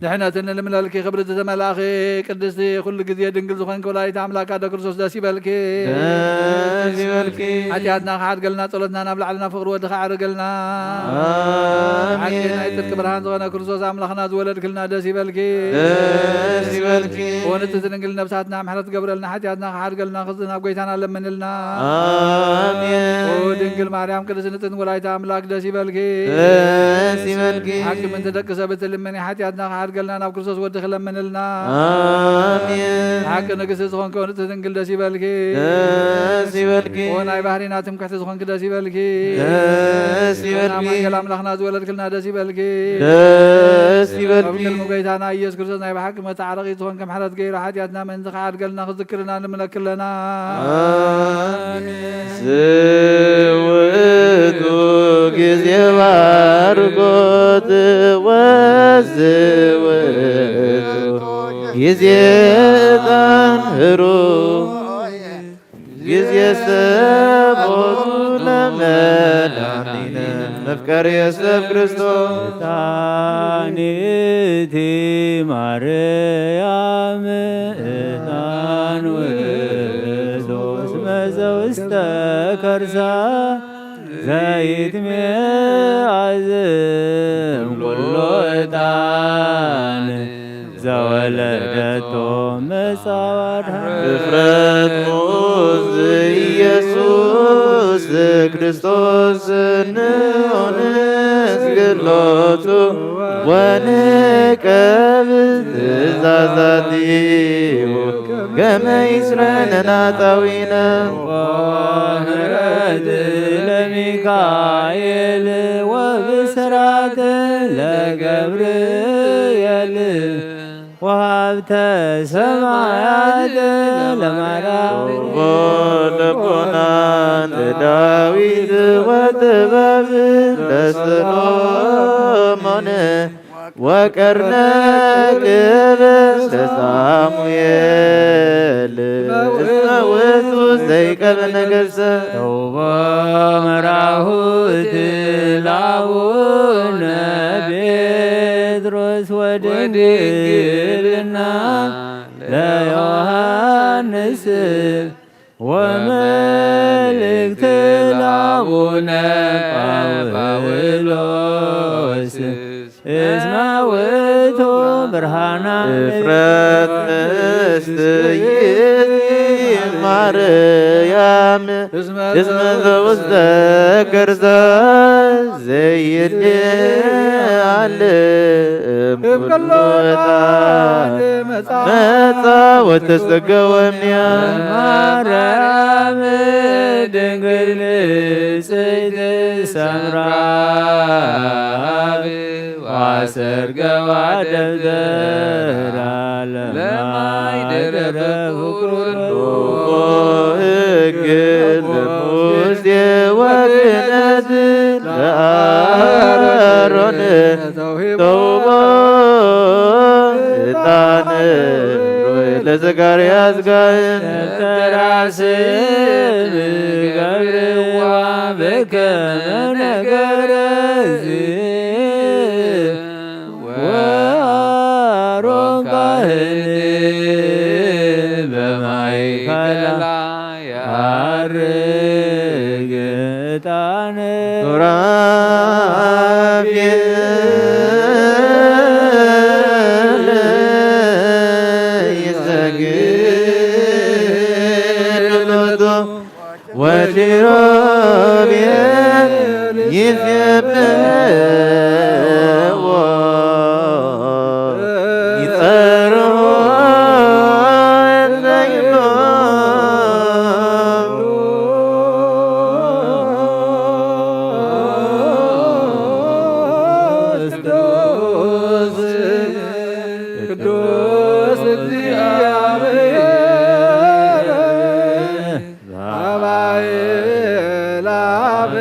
ድሕነትን ንልምለልኪ ክብሪ ዝተመላእኺ ቅድስቲ ኩሉ ግዜ ድንግል ዝኾንኪ ወላዲተ ኣምላክ ኣደ ክርስቶስ ደስ ይበልኪ። ደስ ይበልኪ። ሓጢኣትና ክሓድገልና ጸሎትና ናብ ላዕልና ፍቕሪ ወድኻ ኣዕርገልና። ኣሜን። ሓቂ ናይ ጽድቂ ብርሃን ዝኾነ ክርስቶስ ኣምላኽና ዝወለድክልና ደስ ይበልኪ። ደስ ይበልኪ። ወንጽሕቲ ድንግል ነብሳትና ምሕረት ገብረልና ሓጢኣትና ክሓድገልና ክዝና ጎይታና ለምንልና። ኣሜን። ኦ ድንግል ማርያም ቅድስት ንጽሕቲ ወላዲተ ኣምላክ ደስ ይበልኪ። ደስ ይበልኪ። ሓቂ ምእንቲ ደቂ ሰብ እትልምኒ ሓጢኣትና ክሓድገልና ናብ ክርስቶስ ወድኺ ለምንልና። ኣሜን። ሓቂ ንግስቲ ዝኾንኪ ንጽሕቲ ድንግል ደስ ይበልኪ። ደስ ይበልኪ። ኦ ናይ ባህሪና ትምክሕቲ ዝኾንኪ ደስ ይበልኪ። ደስ ይበልኪ። ኣማኑኤል ኣምላኽና ዝወለድክልና ደስ ይበልኪ። ደስ ይበልኪ። ኣብ ቅድሚ ጎይታና ኢየሱስ ክርስቶስ ናይ ብሓቂ መተዓረቒ ዝኾንኪ ምሕረት ገይሩ ሓጢኣትና ምእንቲ ክሓድገልና ክዝክርና ንምለኪ ኣለና። ኣሜን። ዝውቱ ጊዜ ባርኮት ወዝውቱ ጊዜ ጣን ህሩ ጊዜ ሰቦቱ ለመድኃኒነ መፍቀሬ ሰብ ክርስቶስ። ታኒቲ ማርያም ዕጣን ውእቱ እስመ ዘውስተ ከርሳ ዘይትሜ ኣዝም ኩሎ ዕጣን ዘወለደቶ መጻዋዳ እፍረት ሙዝ ኢየሱስ ክርስቶስ እንሆንስ ግሎቱ ወንቀብ ትእዛዛቲሁ ከመ ይስረን ናጣዊነ። ወምህረት ለሚካኤል ወብስራት ለገብርኤል ወሀብተ ሰማያት ለማርያም። ልቦናን ለዳዊት ወጥበብ ለሰሎሞን ወቀርነ ቅብስ ሳሙኤል እስመ ውእቱ ዘይቀብ ነገሥተ። ተውቦ መራሁት ላቡነ ጴጥሮስ ወድንግልና ለዮሐንስ ወመልእክት ላቡነ ጳውሎስ እስመ ውእቱ ብርሃና። እፍረት ምስትይት ማርያም እስመ ዘውስተ ከርሳ ዘይልዓል እምኩሉ ዕጣን መጻ ወተስተገወምንያ። ማርያም ድንግል ንጽሕት ሰምራ ዋሰርገዋ ደብተራ ለማይደረ ፍቁር ሕግ ለሙሴ ወክህነት ለአሮን ተውቦ ዕጣን ሮይ ለዘካርያስ ካህን። ተራስም ገብርዋ በከመ ነገረ ወአሮን ካህን በማእከላ ያርግ ዕጣን። ሱራፌል ይሰግድ ሎቱ ወኪሩቤል ይሴብሕዎ ይጸርዎ እንተ ይብሉ። ቅዱስ ቅዱስ እግዚአብሔር አብ አእላፍ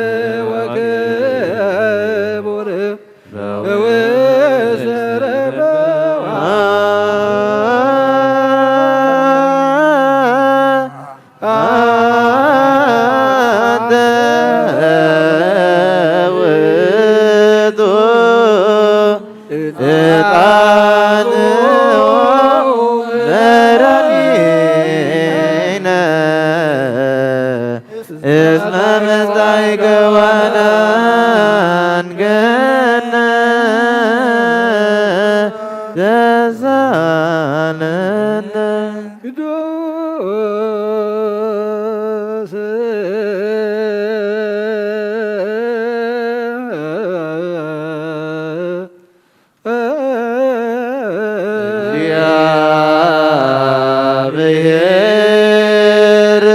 ወክቡር በውስተ ረበዋ። አንተ ውእቱ ዕጣን መራኒነ እስመ ምስጣይከ ዋዳንገነ ተሳነነ። ቅዱስ እግዚአብሔር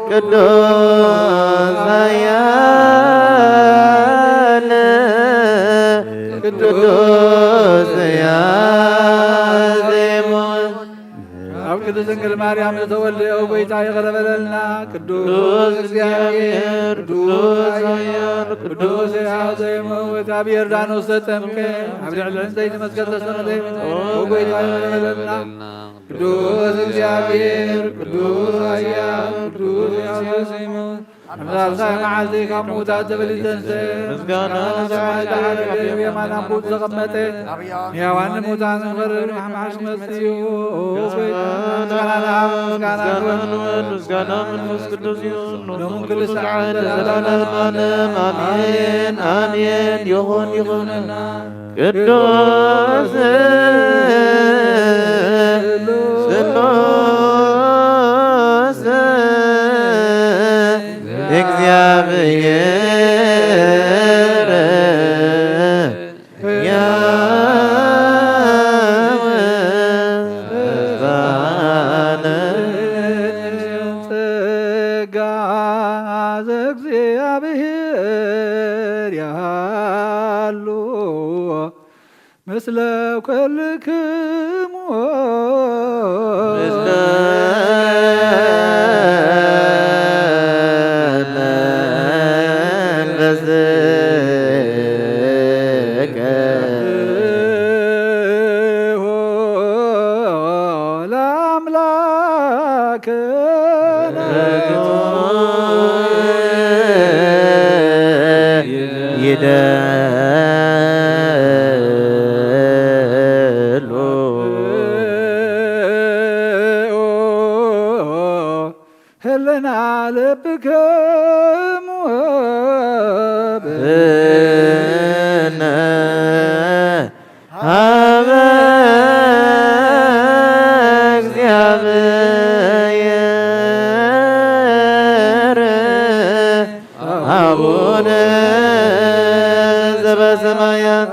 ቅዱስ ኃያል ቅዱስ ያዜሙ። ኣብ ቅድስት ድንግል ማርያም ዝተወልደ ኦ ጐይታ ይቕረ በለልና። ቅዱስ እግዚአብሔር፣ ቅዱስ ኃያል፣ ቅዱስ ሕያው ዘይመውት፣ ኣብ ዮርዳኖስ ተጠምቀ፣ ኣብ ልዕሊ ዕንጸይቲ መስቀል ተሰቕለ፣ ኦ ጐይታ ይቕረ በለልና። ቅዱስ እግዚአብሔር፣ ቅዱስ ኃያል፣ ቅዱስ ሕያው ዘይመውት፣ ኣብ ሳልሳይ መዓልቲ ካብ ምዉታት ተበሊጹ ተንሥአ። ምስጋና ንሰማይ ላዕለ፣ ኣብ የማን ኣቦኡ ዝተቐመጠ፣ ንሕያዋን ንምዉታን ዝፈርድ መሓማሽ ክመጽእ እዩ። ጐይታ ምስጋና ንኣብ፣ ምስጋና ንወልድ፣ ምስጋና መንፈስ ቅዱስ ይኹን፣ ሎምን ክልተ ዓመት ለዘለዓለምን ዓለም። ኣሜን፣ ኣሜን። ይኹን፣ ይኹንና። ቅዱስ ስሉስ እግዚአብሔር ሕያው ሕፃን። ጸጋ ዘእግዚአብሔር ያሉ ምስለ ኩልክሙ። ምስለ ህልና ልብክሙ ብነ ሀበ እግዚአብሔር አቡነ ዘበሰማያት፣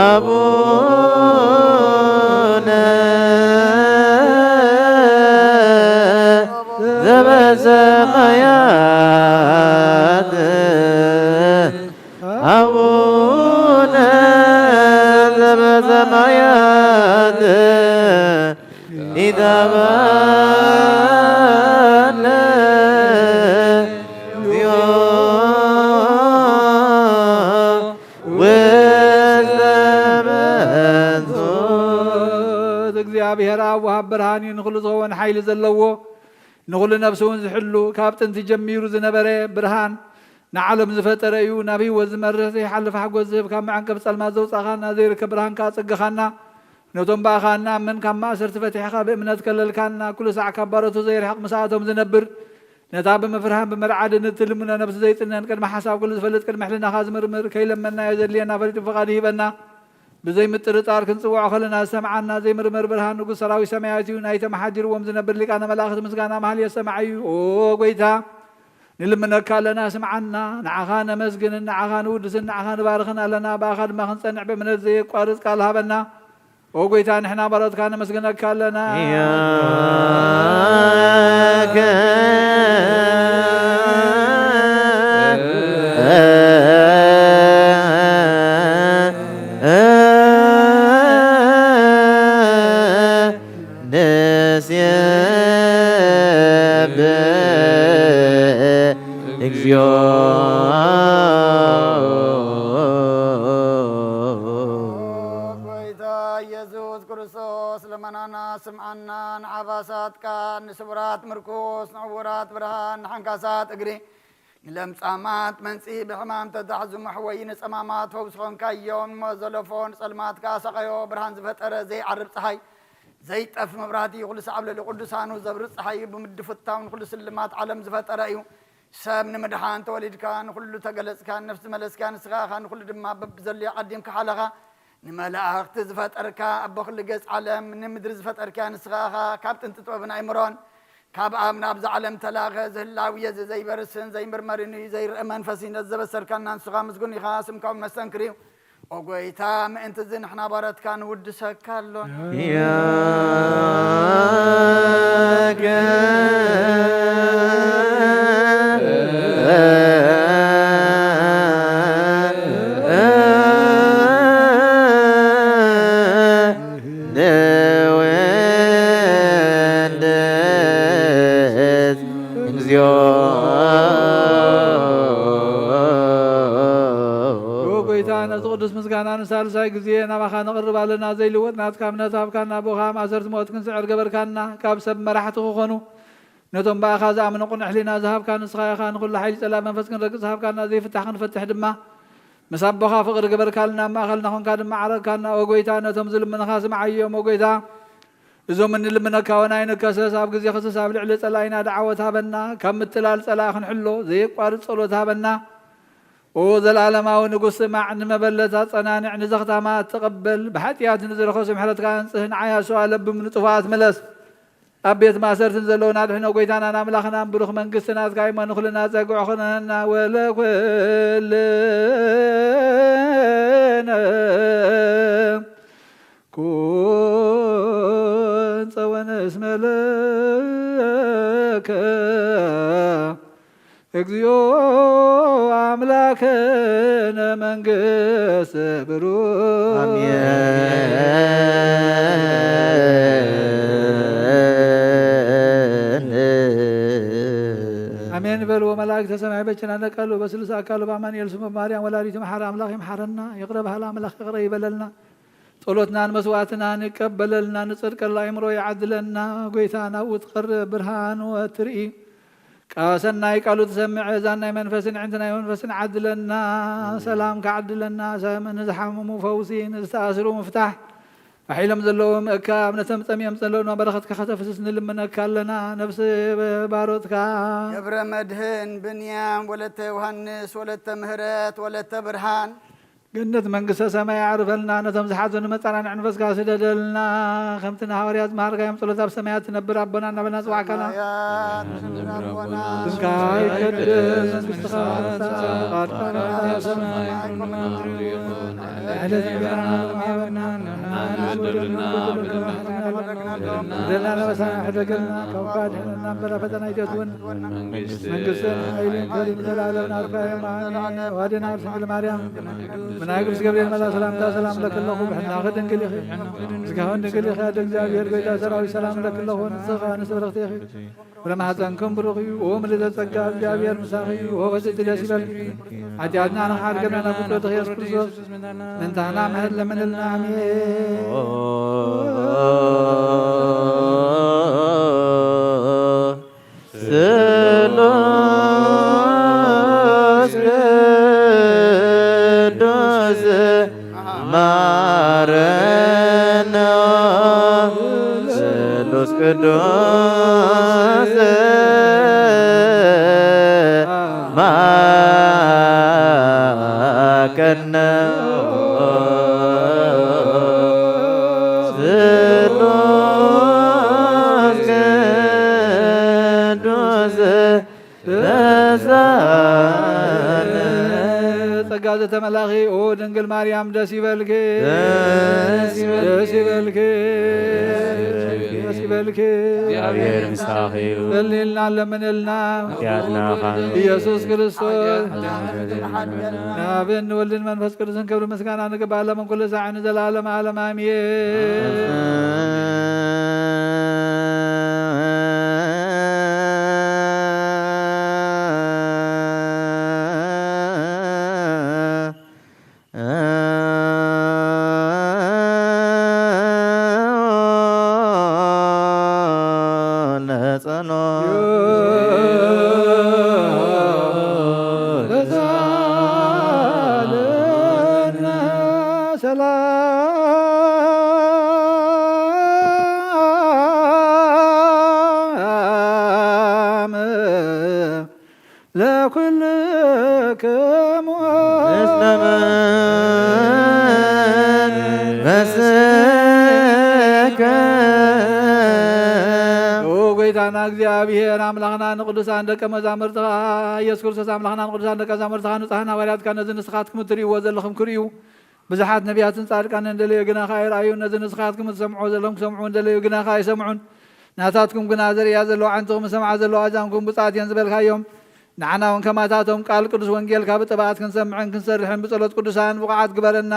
አቡነ ዘበሰማያት፣ አቡነ ዘበሰማያት፣ ኢታባነ እግዚኦ ውስተ መንሱት። እግዚኣብሔር ኣብ ወሃብ ብርሃን እዩ፣ ንኹሉ ዝኸውን ሓይሊ ዘለዎ፣ ንኹሉ ነፍሲ እውን ዝሕሉ፣ ካብ ጥንቲ ጀሚሩ ዝነበረ ብርሃን፣ ንዓለም ዝፈጠረ እዩ። ናብ ህይወት ዝመርሕ ዘይሓልፍ ሓጎስ ዝህብ፣ ካብ መዐንቀፍ ጸልማት ዘውጻኻና፣ ዘይርከብ ብርሃን ከኣ ጸገኻና። ነቶም ብኣኻ እንኣምን ካብ ማእሰርቲ ፈቲሕኻ ብእምነት ከለልካና፣ ኩሉ ሳዕ ካብ ባሮቱ ዘይርሕቕ ምስኣቶም ዝነብር፣ ነታ ብምፍርሃን ብምርዓድን እትልምኖ ነብሲ ዘይጥነን፣ ቅድሚ ሓሳብ ኩሉ ዝፈልጥ፣ ቅድሚ ሕልናኻ ዝምርምር፣ ከይለመንናዮ ዘድልየና ፈሊጡ ፍቓዱ ይህበና። ብዘይ ምጥርጣር ክንጽውዖ ከለና ዝሰምዓና ዘይምርመር ብርሃን ንጉስ ሰራዊት ሰማያት እዩ። ናይቶም ሓዲርዎም ዝነብር ሊቃነ መላእኽቲ ምስጋና መሃልየ ሰማዒ እዩ። ኦ ጎይታ፣ ንልምነካ ኣለና፣ ስምዓና። ንዓኻ ነመስግንን ንዓኻ ንውድስን ንዓኻ ንባርኽን ኣለና። ብኣኻ ድማ ክንጸንዕ ብእምነት ዘየቋርጽ ቃል ሃበና። ኦ ጎይታ፣ ንሕና ባሮትካ ነመስግነካ ኣለና። ያከ ንሴብህ እግዚኦ። ጎይታ ኢየሱስ ክርስቶስ፣ ልመናና ስምዓና፣ ንዓባሳትካ፣ ንስቡራት ምርኩስ፣ ንዕውራት ብርሃን፣ ንሓንካሳት እግሪ፣ ንለምጻማት መንጽሂ፣ ብሕማም ተታሕዙ መሕወዪ፣ ንጸማማት ፈውሲ ኾንካዮም። እሞ ዘለፎ ንጸልማትካ ሰቐዮ፣ ብርሃን ዝፈጠረ ዘይዓርብ ጸሓይ፣ ዘይጠፍ መብራህቲ፣ ኩሉ ሳዕ ኣብ ልዕሊ ቅዱሳኑ ዘብርህ ጸሓይ እዩ። ብምድፍታው ንኹሉ ስልማት ዓለም ዝፈጠረ እዩ። ሰብ ንምድሓን ተወሊድካ፣ ንኹሉ ተገለጽካ፣ ነፍሲ መለስካ፣ ንስኻ ኢኻ፣ ንኹሉ ድማ በብዘድልዮ ኣቐዲምካ ሓለኻ። ንመላእኽቲ ዝፈጠርካ፣ ኣቦ ኩሉ ገጽ ዓለም፣ ንምድሪ ዝፈጠርካ ንስኻ ኢኻ። ካብ ጥንቲ ጥበብን ኣእምሮን ካብ ኣብ ናብዛ ዓለም ተላኸ፣ ዝህላው እዩ፣ እዚ ዘይበርስን ዘይምርመርን እዩ፣ ዘይርእ መንፈስ እዩ። ነዚ ዘበሰርካና ንስኻ ምስጉን ኢኻ፣ ስምካ እውን መስተንክር እዩ። ኦ ጎይታ፣ ምእንቲ እዚ ንሕና ባሮትካ ንውድሰካ ኣሎና። ያከ ንውድስ እግዚኦ። ኦ ጎይታ፣ ነዚ ቅዱስ ምስጋና ንሳልሳይ ግዜ ናባኻ ነቕርብ ኣለና። ዘይልወጥ ናትካ እምነት ሃብካና፣ ብኡኻ ማእሰርቲ ሞት ክንስዕር ገበርካና። ካብ ሰብ መራሕቲ ክኾኑ፣ ነቶም ብኣኻ ዝኣምኑ ቅኑዕ ሕሊና ዝሃብካ ንስኻ ኢኻ። ንኹሉ ሓይሊ ጸላእ መንፈስ ክንረግጽ ሃብካና፣ ዘይፍታሕ ክንፈትሕ ድማ፣ ምስ ኣቦኻ ፍቕሪ ገበርካልና፣ ኣብ ማእከልና ኾንካ ድማ ዓረግካና። ኦ ጎይታ፣ ነቶም ዝልምንኻ ስምዓዮም። ኦ ጎይታ፣ እዞም እንልምነካ ወናይ ንከሰስ፣ ኣብ ግዜ ክስስ ኣብ ልዕሊ ጸላኢና ደዓወት ሃበና። ካብ ምትላል ጸላኢ ክንሕሎ ዘየቋርጽ ጸሎት ሃበና። ኦ ዘላለማዊ ንጉስ፣ ስማዕ፣ ንመበለት ኣጸናንዕ፣ ንዘኽታማት ተቐበል። ብሓጢኣት ንዝረኸሱ ምሕረትካ ኣንጽህ፣ ንዓያሱ ኣለብም፣ ንጥፉኣት ምለስ። ኣብ ቤት ማእሰርትን ዘለዉና ኣድሕኖ። ጎይታናን ኣምላኽናን ብሩኽ መንግስቲ ናትካ እሞ ንኹልና ጸግዑ ኹነና። ወለኩልነ ኩን ጸወነ እስመ ለከ እግዚኦ አምላክነ መንግስት ብሩክ። አሜን። አሜን በሉ። ወመላእክተ ሰማይ በችና ለቃሉ በስሉስ አካሉ በአማኑኤል ስሙ በማርያም ወላዲቱ መሐረ አምላክ ይምሐረና። ይቅረ በሃላ አምላክ ይቅረ ይበለልና። ጸሎትናን መስዋዕትናን ይቀበለልና። ንጽድቀላ አእምሮ ይዓድለና። ጎይታ ናብኡ ትቐርብ ብርሃን ወትርኢ። ቃ-፣ ሰናይ ቃሉ ትሰምዕ እዛን ናይ መንፈስን ዕንቲ ናይ መንፈስን ዓድለና። ሰላም ከዓድለና። ሰም-፣ ንዝሓመሙ ፈውሲ፣ ንዝተኣስሩ ምፍታሕ፣ ኣሒሎም ዘለዉ ምእካብ፣ ነቶም ጸሚኦም ዘለዉ ድማ በረኸትካ ከተፍስስ ንልምነካ ኣለና። ነፍሲ ባሮትካ ገብረ መድህን፣ ብንያም፣ ወለተ ዮሃንስ፣ ወለተ ምህረት፣ ወለተ ብርሃን፣ ገነት መንግስተ ሰማይ ኣዕርፈልና። ነቶም ዝሓዘኑ መጻናንዒ መንፈስካ ስደደልና። ከምቲ ንሃዋርያት ዝመሃርካዮም ጸሎት ኣብ ሰማያት ትነብር ኣቦና እናበልና ንጽዋዕካና። ሰማያት ንነብር ኣቦና፣ ስምካ ይቀደስ፣ መንግስትኻ ትምጻእ፣ ፍቓድካ ኣብ ሰማይ ከም ኣብ ምድሪ ይኹን። ዕለት እንጀራና ሃበና፣ ንሕና ንበደልና በደልና በደልና በደልና፣ ሕደገልና፣ ካብ ክፉእ ኣድሕነና እምበር፣ ኣብ ፈተና ኣይተእትወና። መንግስትን መንግስትን ሓይልን ክብርን ዘለዓለም ናትካ እዮም። ኣሜን። ወድና ድንግል ማርያም፣ ብናይ ቅዱስ ገብርኤል መልኣክ ሰላምታ ሰላም እለኪ ኣለኹ፣ ብሕልናኺ ድንግል ኢኺ፣ ስጋኺ ድንግል ኢኺ፣ ኣደ እግዚኣብሔር ጎይታ ሰራዊት ሰላም እለኪ ኣለኹ፣ ንስኺ ከኣ ንስብርኽቲ ኢኺ፣ ፍረ ማሕፀንክም ብሩኽ እዩ። ኦ ምልዕተ ጸጋ፣ እግዚኣብሔር ምሳኺ እዩ። ኦ ብፅዕቲ ደስ ይበልኪ፣ ሓጢኣትና ንኽሓድገና ናብ ፍቁር ወድኺ ኢየሱስ ክርስቶስ ምእንታና ምሕረት ለምንልና። ኣሜን። ስሉስ ቅዱስ ማረነ፣ ስሉስ ቅዱስ ማቀነ፣ ስሉስ ቅዱስ ተሳለ። ጸጋ ዘተመላኺ ኦ ድንግል ማርያም ደስ ይበልኪ፣ ደስ ይበልኪ፣ ደስ ይበልኪ፣ ደስ ይበልኪ። እግዚኣብሔር ምሳኺ እዩ። ጸልይልና ለምንልና። ሓጢኣትና ኻን ኢየሱስ ክርስቶስ። ሓጢኣትና ሓድገልና። ንኣብን ንወልድን መንፈስ ቅዱስን ክብሪ ምስጋና ንግባእ ለምን ኩሉ ሳዕ ንዘለዓለም ዓለም ኣሜን። ለጸሎት ተሳለነ ሰላም ለኩልክሙ ምስለ መንፈስከ። ኦ ጎይታና እግዚኣብሔር ኣምላኽና ንቅዱሳን ደቀ መዛሙርትኻ ኢየሱስ ክርስቶስ ኣምላኽና ንቅዱሳን ደቀ መዛሙርትኻ ንጹሓን ሃዋርያትካ ነዚ ንስኻትኩም እትርእይዎ ዘለኹም ክርእዩ ብዙሓት ነቢያትን ጻድቃንን ደለዩ ግና ከኣ ይርኣዩ። ነዚ ንስኻትኩም እትሰምዕዎ ዘለኹም ክሰምዑ እንደለዩ ግና ከኣ ኣይሰምዑን። ናታትኩም ግና ዝርእያ ዘለዋ ኣዒንትኹም ዝሰምዓ ዘለዋ ኣእዛንኩም ብጻት እየን ዝበልካዮም። ንዓና እውን ከማታቶም ቃል ቅዱስ ወንጌልካ ብጥብኣት ክንሰምዕን ክንሰርሕን ብጸሎት ቅዱሳን ብቑዓት ግበረና።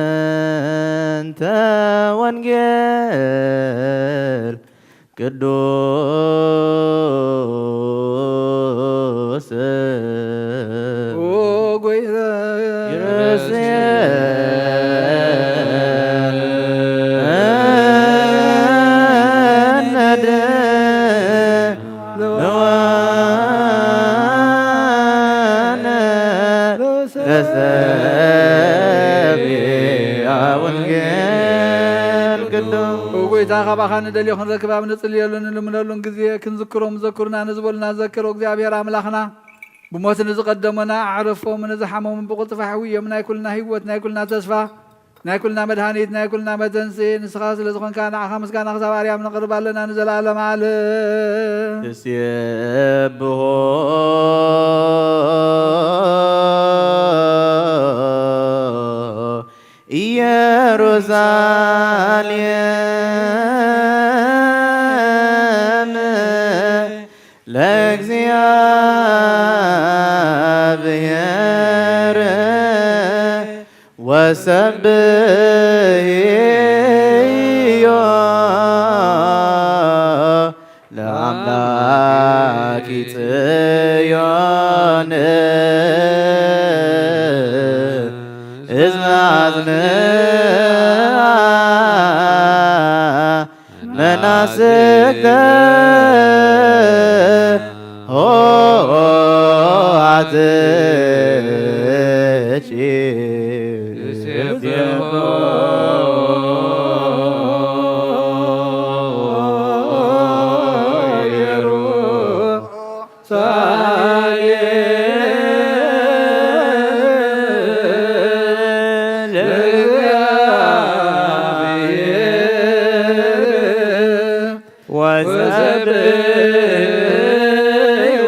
በእንተ ወንጌል ቅዱስ ኦ ጎይታ ይረስየነ ለዋነ ተሰብአ ወንጌል ቅዱስ። ኦ ጎይታ፣ ካባኻ ንደልዮ ክንረክብ ኣብ ንጽልየሉን ንልምነሉን ግዜ ክንዝክሮም ዘክሩና ንዝበሉና ዘክር። ኦ እግዚኣብሔር ኣምላኽና፣ ብሞት ንዝቐደሙና ኣዕርፎም፣ ንዝሓመሙ ብቕልጡፍ ኣሕውዮም። ናይ ኩልና ህይወት፣ ናይ ኩልና ተስፋ፣ ናይ ኩልና መድሃኒት፣ ናይ ኩልና መተንስኢ ንስኻ ስለ ዝኾንካ፣ ንዓኻ ምስጋና ክሳብ ኣርያም ነቕርብ ኣለና ንዘለኣለም ዓለም። ትሴብሖ ኢየሩሳሌም ለእግዚኣብሔር ሰብሕዮ ለአምላኪ ጽዮን እዝነ አጽንዓ መናስከ ሆ አትቺ ወሰብሕዎ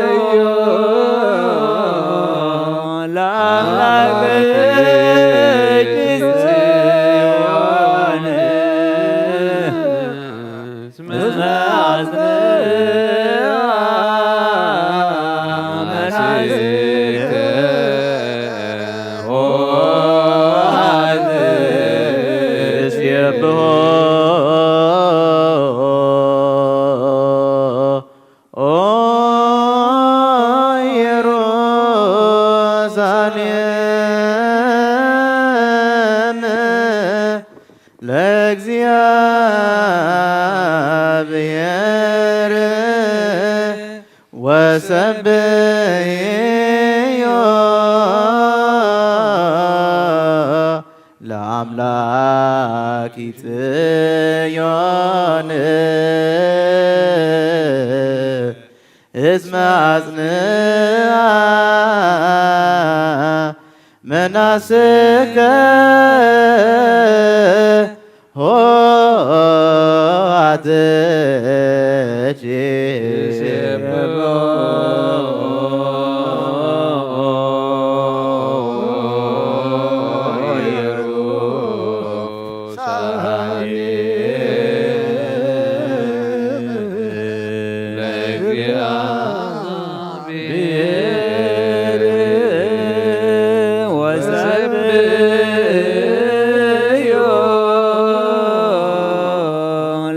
ለአምላክኪ ጽዮን እስመ አጽንዓ መናስከ ሆ አትሴብሖ። ኦ ኢየሩሳሌም ለእግዚአብሔር ወሰብሕዮ ለአምላኪ ጽዮን እስመ አጽንዓ መናስከ ሆ አትቺ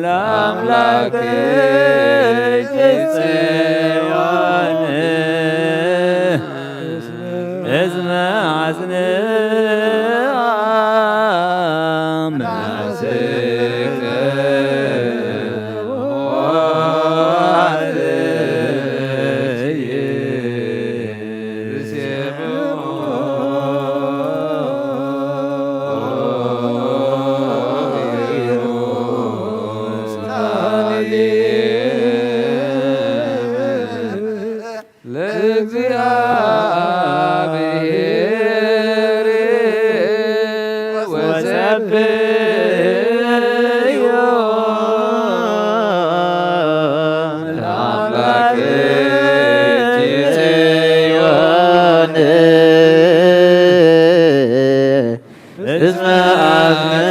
ለአምላክኪ ጽዮን እስመ አጽንዓ መናስከ ለእግዚአብሔር ወሰብሕዎ ለአምላክኪ ጽዮን እስመ አጽንዓ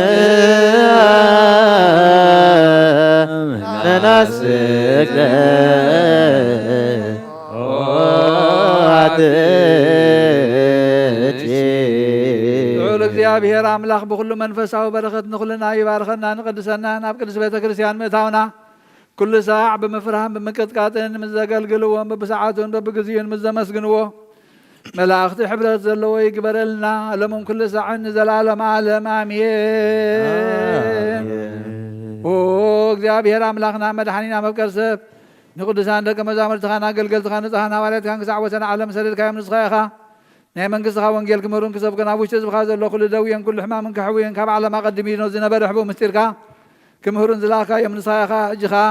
መናስከ አትቺ። ልዑል እግዚኣብሔር ኣምላኽ ብኹሉ መንፈሳዊ በረኸት ንኹልና ይባርከና፣ ንቐድሰና፣ ናብ ቅድስት ቤተ ክርስቲያን ምእታውና፣ ኩሉ ሳዕ ብምፍራህን ብምቅጥቃጥን ምስ ዘገልግልዎን በብሰዓቱን በብግዚኡን ምስ ዘመስግንዎ፣ መላእኽቲ ሕብረት ዘለዎ ይግበረልና፣ ሎምን ኩሉ ሳዕን ንዘለዓለም ዓለም ኣሜን። ኣሜን። ኦ እግዚኣብሔር ኣምላኽና መድሓኒና መፍቀር ሰብ፣ ንቅዱሳን ደቀ መዛሙርትኻን ኣገልገልትኻን ንጹሓን ሃዋርያትካን ክሳዕ ወሰን ዓለም ሰደድካዮም ንስኻ ኢኻ። ናይ መንግስትኻ ወንጌል ክምህሩን ክሰብኩን ኣብ ውሽጢ ህዝብኻ ዘሎ ኩሉ ደውየን ኩሉ ሕማምን ከሕውየን ካብ ዓለም ኣቐዲሙ ዝነበረ ሕቡእ ምስጢርካ ክምህሩን ዝለኣኽካዮም ንስኻ ኢኻ። ሕጂ ኸኣ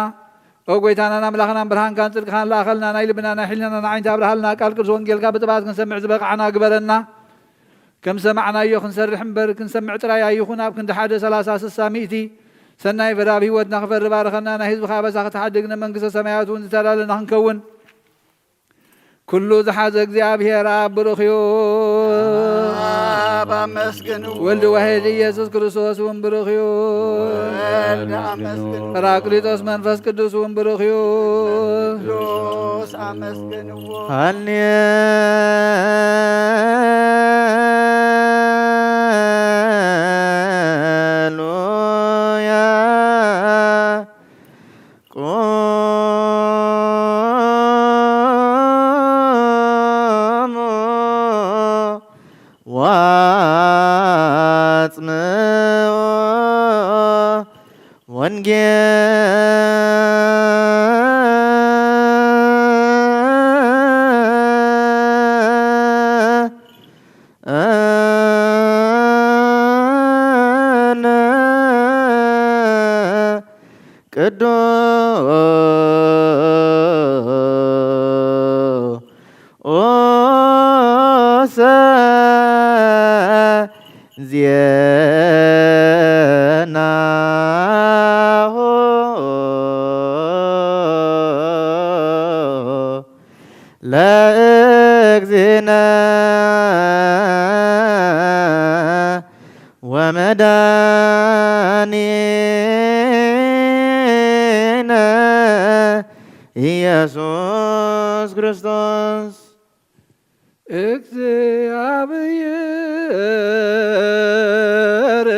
ኦ ጐይታናን ኣምላኽናን ብርሃንካን ጽድቅኻን ለኣኸልና፣ ናይ ልብና ናይ ሕልናና ዓይንቲ ኣብርሃልና፣ ቃል ቅዱስ ወንጌልካ ብጥባት ክንሰምዕ ዝበቕዓና ግበረና። ከም ሰማዕናዮ ክንሰርሕ እምበር ክንሰምዕ ጥራይ ኣይኹን፣ ኣብ ክንዲ ሓደ ሰላሳ ስሳ ሚእቲ ሰናይ ፍረ ኣብ ህይወትና ክፈሪ ባርኸና፣ ናይ ህዝብኻ ኣበሳ ክትሓድግ ንመንግስተ ሰማያት እውን ዝተዳለና ክንከውን ኩሉ ዝሓዘ እግዚኣብሔር ኣብ ብሩኽ እዩ። ኣብ ኣመስግንዎ። ወልድ ዋሕድ ኢየሱስ ክርስቶስ እውን ብሩኽ እዩ። ወልድ ኣመስግንዎ። ጳራቅሊጦስ መንፈስ ቅዱስ እውን ብሩኽ እዩ። ቅዱስ ኣመስግንዎ። ሃሌ ወንጌል ቅዱስ ኦሰ ዜናሁ ለእግዚእነ ወመድኃኒነ ኢየሱስ ክርስቶስ። እግዚአብሔር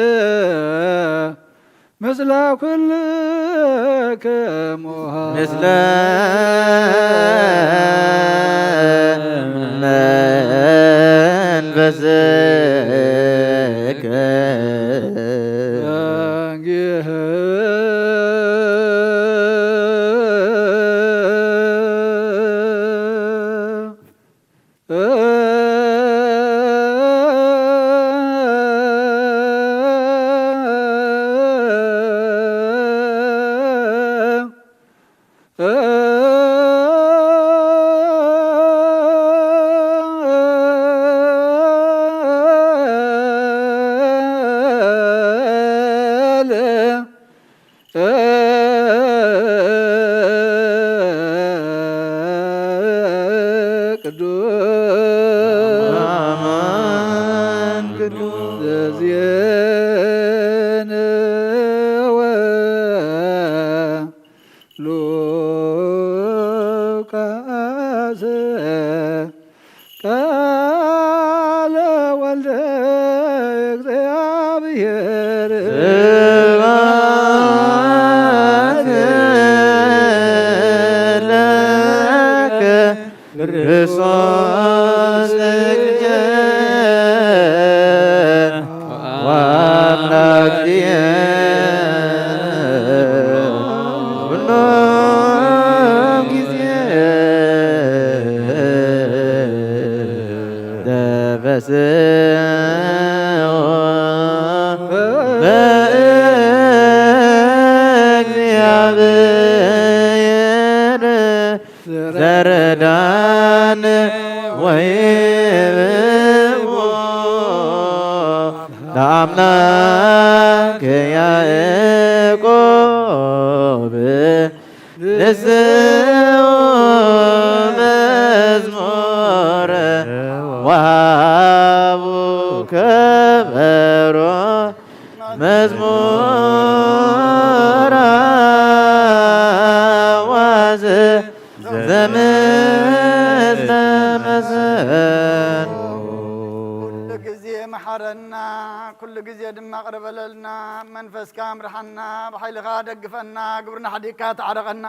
ምስለ ኩልክሙ ምስለ መንፈስከ። ቅዱስ አማን ቅዱስ ዘዜንወ ሉቃስ ቃለ ወልደ እግዚአብሔር። ስብሐት ለከ ክርስቶስ እግዚእ ወአምላክ ኩሉ ጊዜ ተፈስሑ በእግዚአብሔር ዘረዳን ወይብቦ ለአምላክ ያዕቆብ ንስኡ መዝሙር ወሃቡ ከበሮ መዝሙር አዋዝ ዘምስለ መሰንቆ። ኩሉ ግዜ መሓረና፣ ኩሉ ግዜ ድማ ቅርበለልና። መንፈስካ ምርሓና፣ ብሓይልኻ ደግፈና፣ ግብርና ሓዲግካ ተዓረቐና።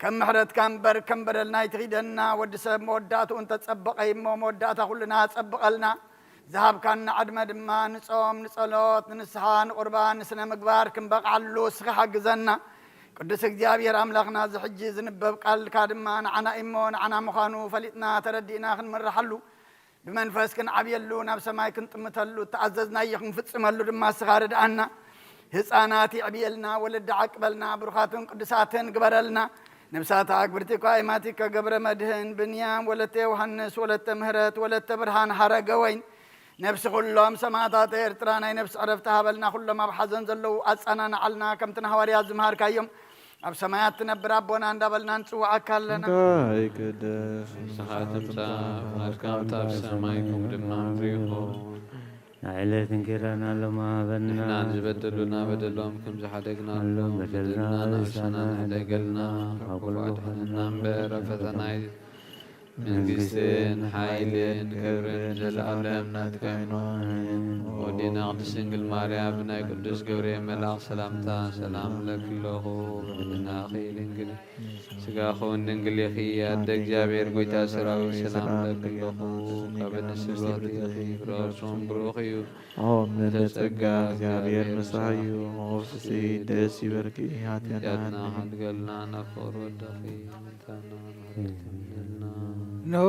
ከም ምሕረትካ እምበር ከም በደልና ኣይትኺደና። ወዲ ሰብ መወዳእትኡ እንተጸበቐ እሞ፣ መወዳእታ ኩልና ጸብቐልና። ዝሃብካና ዕድመ ድማ ንጾም፣ ንጸሎት፣ ንንስሓ፣ ንቁርባን፣ ንስነ ምግባር ክንበቕዓሉ እስኻ ሓግዘና። ቅዱስ እግዚኣብሔር ኣምላኽና፣ እዚ ሕጂ ዝንበብ ቃልካ ድማ ንዓና እሞ፣ ንዓና ምዃኑ ፈሊጥና ተረዲእና ክንምርሓሉ፣ ብመንፈስ ክንዓብየሉ፣ ናብ ሰማይ ክንጥምተሉ፣ እተኣዘዝናዮ ክንፍጽመሉ ድማ እስኻ ርድኣና። ህፃናት የዕብየልና፣ ወለዲ ዓቅበልና፣ ብሩኻትን ቅዱሳትን ግበረልና። ነብሳታ ኣግብርቲ እኳ ኣይማቲከ ገብረ መድህን፣ ብንያም፣ ወለተ ዮሃንስ፣ ወለተ ምህረት፣ ወለተ ብርሃን፣ ሃረገ ወይን፣ ነብሲ ኩሎም ሰማዕታት ኤርትራ ናይ ነብሲ ዕረፍቲ ሃበልና። ኩሎም ኣብ ሓዘን ዘለዉ ኣጸናንዓልና፣ ከምቲ ንሃዋርያት ዝመሃርካዮም። ኣብ ሰማያት ትነብር ኣቦና እንዳበልና ንጽውዓካ ኣለና። እንታይ ቅደስ ንስኻ ትምጻእ፣ ፍቓድካ ምጻእ ብሰማይ ከምኡ ድማ ምድሪ ይኹን። ንዕለት እንጌራና ሎሚ ሃበና። ንሕና ንዝበደሉና በደሎም ከም ዝሓደግናሎም በደልና በደልና ንኣበሳና ንሕደገልና፣ ካብ ክፉእ ኣድሕነና እምበር፣ ኣብ ፈተና ኣይ-፣ መንግስትን ሓይልን ክብርን ዘለዓለም ናትካ እዩ። ኣሜን። ወዲና ቅድስት ድንግል ማርያም ብናይ ቅዱስ ገብርኤል መልኣኽ ሰላምታ ሰላም እለኪ ኣለኹ። ብሕልናኺ ድንግል፣ ስጋኺ እውን ድንግል ኢኺ። ኣደ እግዚኣብሔር፣ ጎይታ ሰራዊት፣ ሰላም እለኪ ኣለኹ። ካብ ኣንስቲ ተፈጢርኪ ፍረ ከርስኺ ብሩኽ እዩ። ኦ ምልዕተ ጸጋ፣ እግዚኣብሔር ምሳኺ እዩ። ኦ ፍስሕቲ ደስ ይበልኪ፣ ሓጢኣትና ሓጢኣትና ሓድገልና፣ ናብ ፍቕሪ ወደኺ ምልዕተ ጸጋ። እንሆ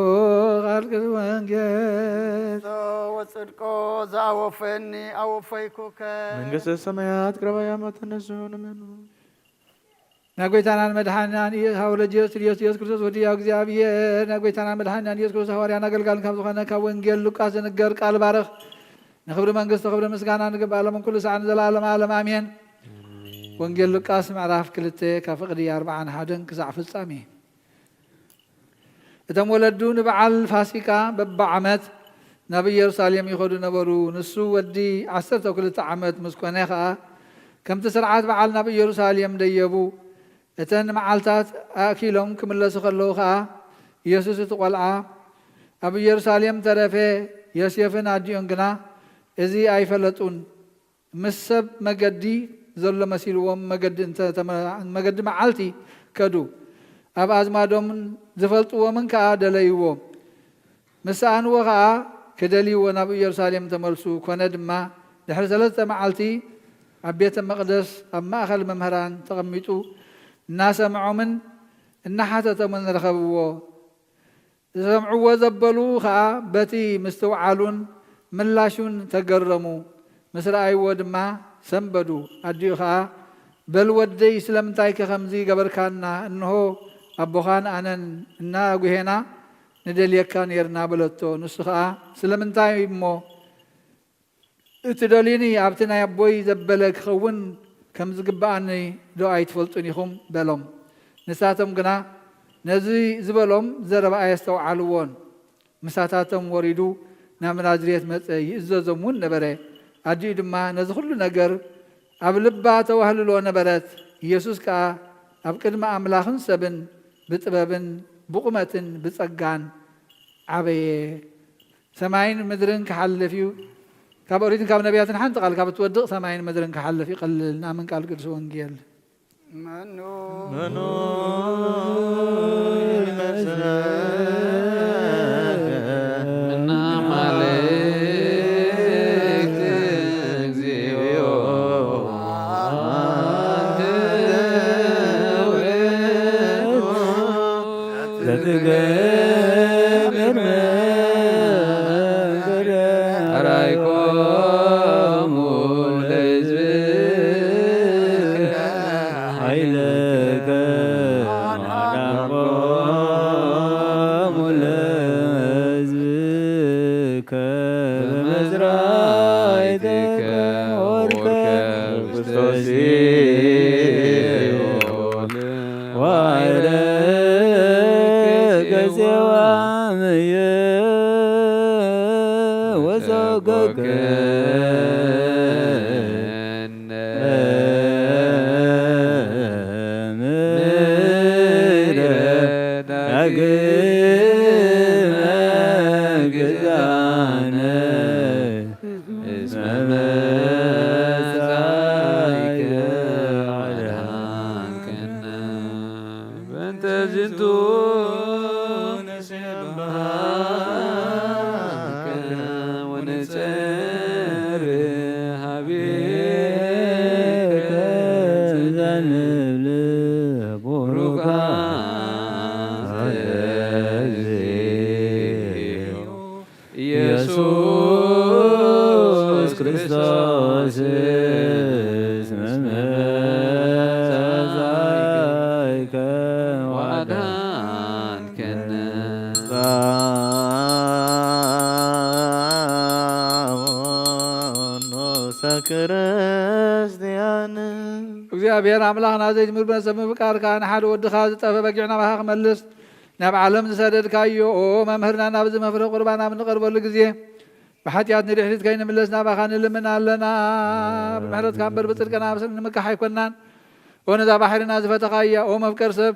ቃል ቅዱስ ወንጌል። ወጽድቆ ዘአወፈኒ አወፈይኩከ። መንግስተ ሰማያት ቅረባ እያ፣ መተነሱ ንመኑ። ናይ ጎይታናን መድሓኒናን ኢየ-፣ ሃወ ለጅየሱስ ኢየሱስ፣ ኢየሱስ ክርስቶስ ወዲ ያው እግዚኣብሔር። ናይ ጎይታናን መድሓኒናን ኢየሱስ ክርስቶስ ሃዋርያን ኣገልጋልን ካብ ዝኾነ ካብ ወንጌል ሉቃስ ዝንገር ቃል ባርኽ። ንኽብሪ መንግስቲ ክብሪ ምስጋና ንግባእ ሎም ኩሉ ሰዓት ንዘለዓለም ዓለም ኣሜን። ወንጌል ሉቃስ ምዕራፍ ክልተ ካብ ፍቕዲ ኣርብዓን ሓደን ክሳዕ ፍጻሜ። እቶም ወለዱ ንበዓል ፋሲካ በብዓመት ናብ ኢየሩሳሌም ይኸዱ ነበሩ። ንሱ ወዲ ዓሰርተ ክልተ ዓመት ምስ ኮነ ኸኣ፣ ከምቲ ስርዓት በዓል ናብ ኢየሩሳሌም ደየቡ። እተን መዓልታት ኣእኪሎም ክምለሱ ከለዉ ኸኣ፣ ኢየሱስ እቲ ቈልዓ ኣብ ኢየሩሳሌም ተረፈ። ዮሴፍን ኣዲኡን ግና እዚ ኣይፈለጡን። ምስ ሰብ መገዲ ዘሎ መሲልዎም መገዲ እንተ ተመ-፣ መገዲ መዓልቲ ከዱ። ኣብ ኣዝማዶምን ዝፈልጥዎምን ከኣ ደለይዎ። ምስ ሰኣንዎ ኸኣ ክደልይዎ ናብ ኢየሩሳሌም ተመልሱ። ኮነ ድማ፣ ድሕሪ ሰለስተ መዓልቲ ኣብ ቤተ መቕደስ ኣብ ማእከል መምህራን ተቐሚጡ እናሰምዖምን እናሓተቶምን ረኸብዎ። ዝሰምዕዎ ዘበሉ ኸኣ በቲ ምስትውዓሉን ምላሹን ተገረሙ። ምስ ረኣይዎ ድማ ሰንበዱ። ኣዲኡ ኸኣ፣ "በል ወደይ፣ ስለምንታይከ ከምዚ ገበርካና? እንሆ፣ ኣቦኻን ኣነን እናጒሄና ንደልየካ ኔርና" በለቶ። ንሱ ኸኣ፣ "ስለምንታይ እሞ? እቲ ደልዩኒ ኣብቲ ናይ ኣቦይ ዘበለ ክኸውን ከም ዝግብኣኒ ዶ ኣይትፈልጡን ኢኹም?" በሎም። ንሳቶም ግና ነዚ ዝበሎም ዘረባ ኣየስተውዓልዎን። ምሳታቶም ወሪዱ ናብ ናዝሬት መጸ፣ ይእዘዞም እውን ነበረ። ኣዲኡ ድማ ነዚ ኹሉ ነገር ኣብ ልባ ተዋህልሎ ነበረት። ኢየሱስ ከኣ ኣብ ቅድሚ ኣምላኽን ሰብን ብጥበብን ብቑመትን ብጸጋን ዓበየ። ሰማይን ምድርን ክሓልፍ እዩ፣ ካብ ኦሪትን ካብ ነቢያትን ሓንቲ ቃል ካብ እትወድቕ ሰማይን ምድርን ክሓልፍ ይቐልል። ንኣምን ቃል ቅዱስ ወንጌል። መኑ መኑ ይመስለከ? ምና ማሌክት እግዚኦ፣ ኣንተ ውእቱ ዘትገብር መንገደ። ኣራይኮሙ ለሕዝብከ ሓይለከ፣ ኣድሓንኮሙ ለሕዝብከ በመዝራእትከ ኆርከ ውስተ ሲኦል። ዋይረከ ዜዋምየ ወሰጎገነ ምሕረት ዳግመ ግዛነ። እስመ መጻእከ ወአድኃንከነ። በእንተ ዝንቱ ንሴብሐከ ወንጸሪ ሀቤከ ዘንብል ቡሩካን። ኢየሱስ ክርስቶስ እስመ መጻእከ ወአድኃንከነ። ጻኦኖሰ ክርስቲያን። እግዚኣብሔር ኣምላኽና፣ ዘይጅምር ብነሰብ ምፍቃርካ፣ ንሓደ ወድኻ ዝጠፍአ በጊዕ ናባኻ ክመልስ ናብ ዓለም ዝሰደድካዮ፣ ኦ መምህርና፣ ናብዚ መፍርሒ ቁርባን ኣብ ንቐርበሉ ግዜ፣ ብሓጢኣት ንድሕሪት ከይንምለስ ናባኻ ንልምን ኣለና። ብምሕረትካ እምበር ብጽድቅና ንምካሕ ኣይኮናን። ኦ ነዛ ባሕርና ዝፈተኻያ፣ ኦ መፍቀር ሰብ፣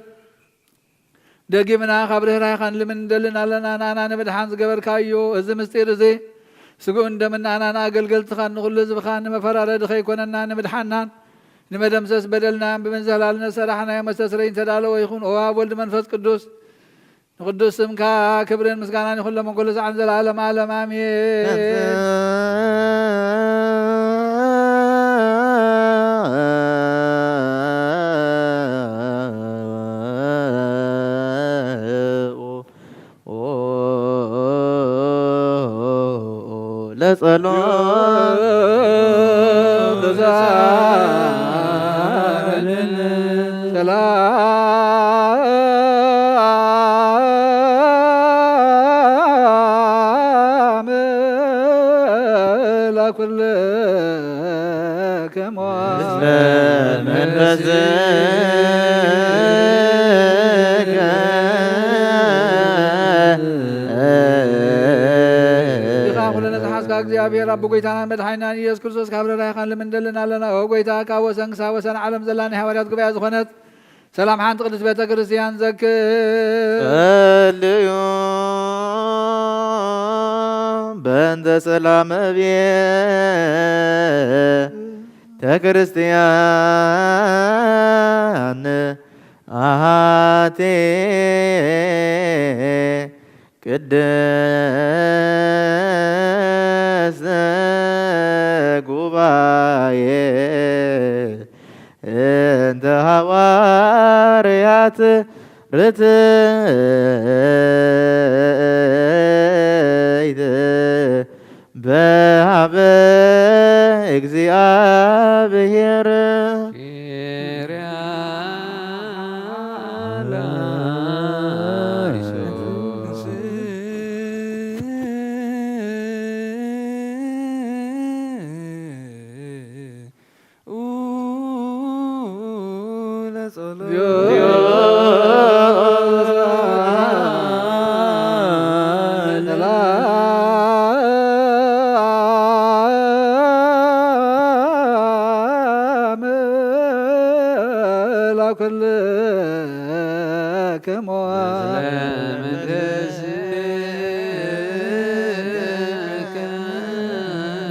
ደጊምና ካብ ርህራሄኻን ልምን እንደልን ኣለና። ንኣና ንምድሓን ዝገበርካዮ እዚ ምስጢር እዚ ስግኡን ደምን ንኣና ንኣገልገልትኻን ንኹሉ ህዝብኻን ንመፈራረዲ ከይኮነና ንምድሓናን ንመደምሰስ በደልናን ብምንዝህላል ንሰራሕናዮ መስተስረይ ተዳለወ ይኹን። ኦ ኣብ ወልድ መንፈስ ቅዱስ ንቅዱስ ስምካ ክብርን ምስጋናን ይኹን ለመንጎሎ ሰዓን ዘላለም ዓለም ኣሜን። ለጸሎት ሰላም ለኩልክሙ። ዲኻ ኩሉ ነዝሓዝካ እግዚኣብሔር ኣቦ ጎይታናን መድሓኒናን ኢየሱስ ክርስቶስ ካብ ረዳይኻን ልምንደልን ኣለና። ኦ ጎይታ ካብ ወሰን ክሳብ ወሰን ዓለም ዘላ ናይ ሃዋርያት ጉባኤ ዝኾነት ሰላም ሓንቲ ቅድስት ቤተ ክርስቲያን ዘክር። ጸልዩ በእንተ ሰላም ቤተ ክርስቲያን ኣሃቴ ቅድስተ ጉባኤ እንተ ሃዋርያት ርትዕት በሃበ እግዚኣብሔር።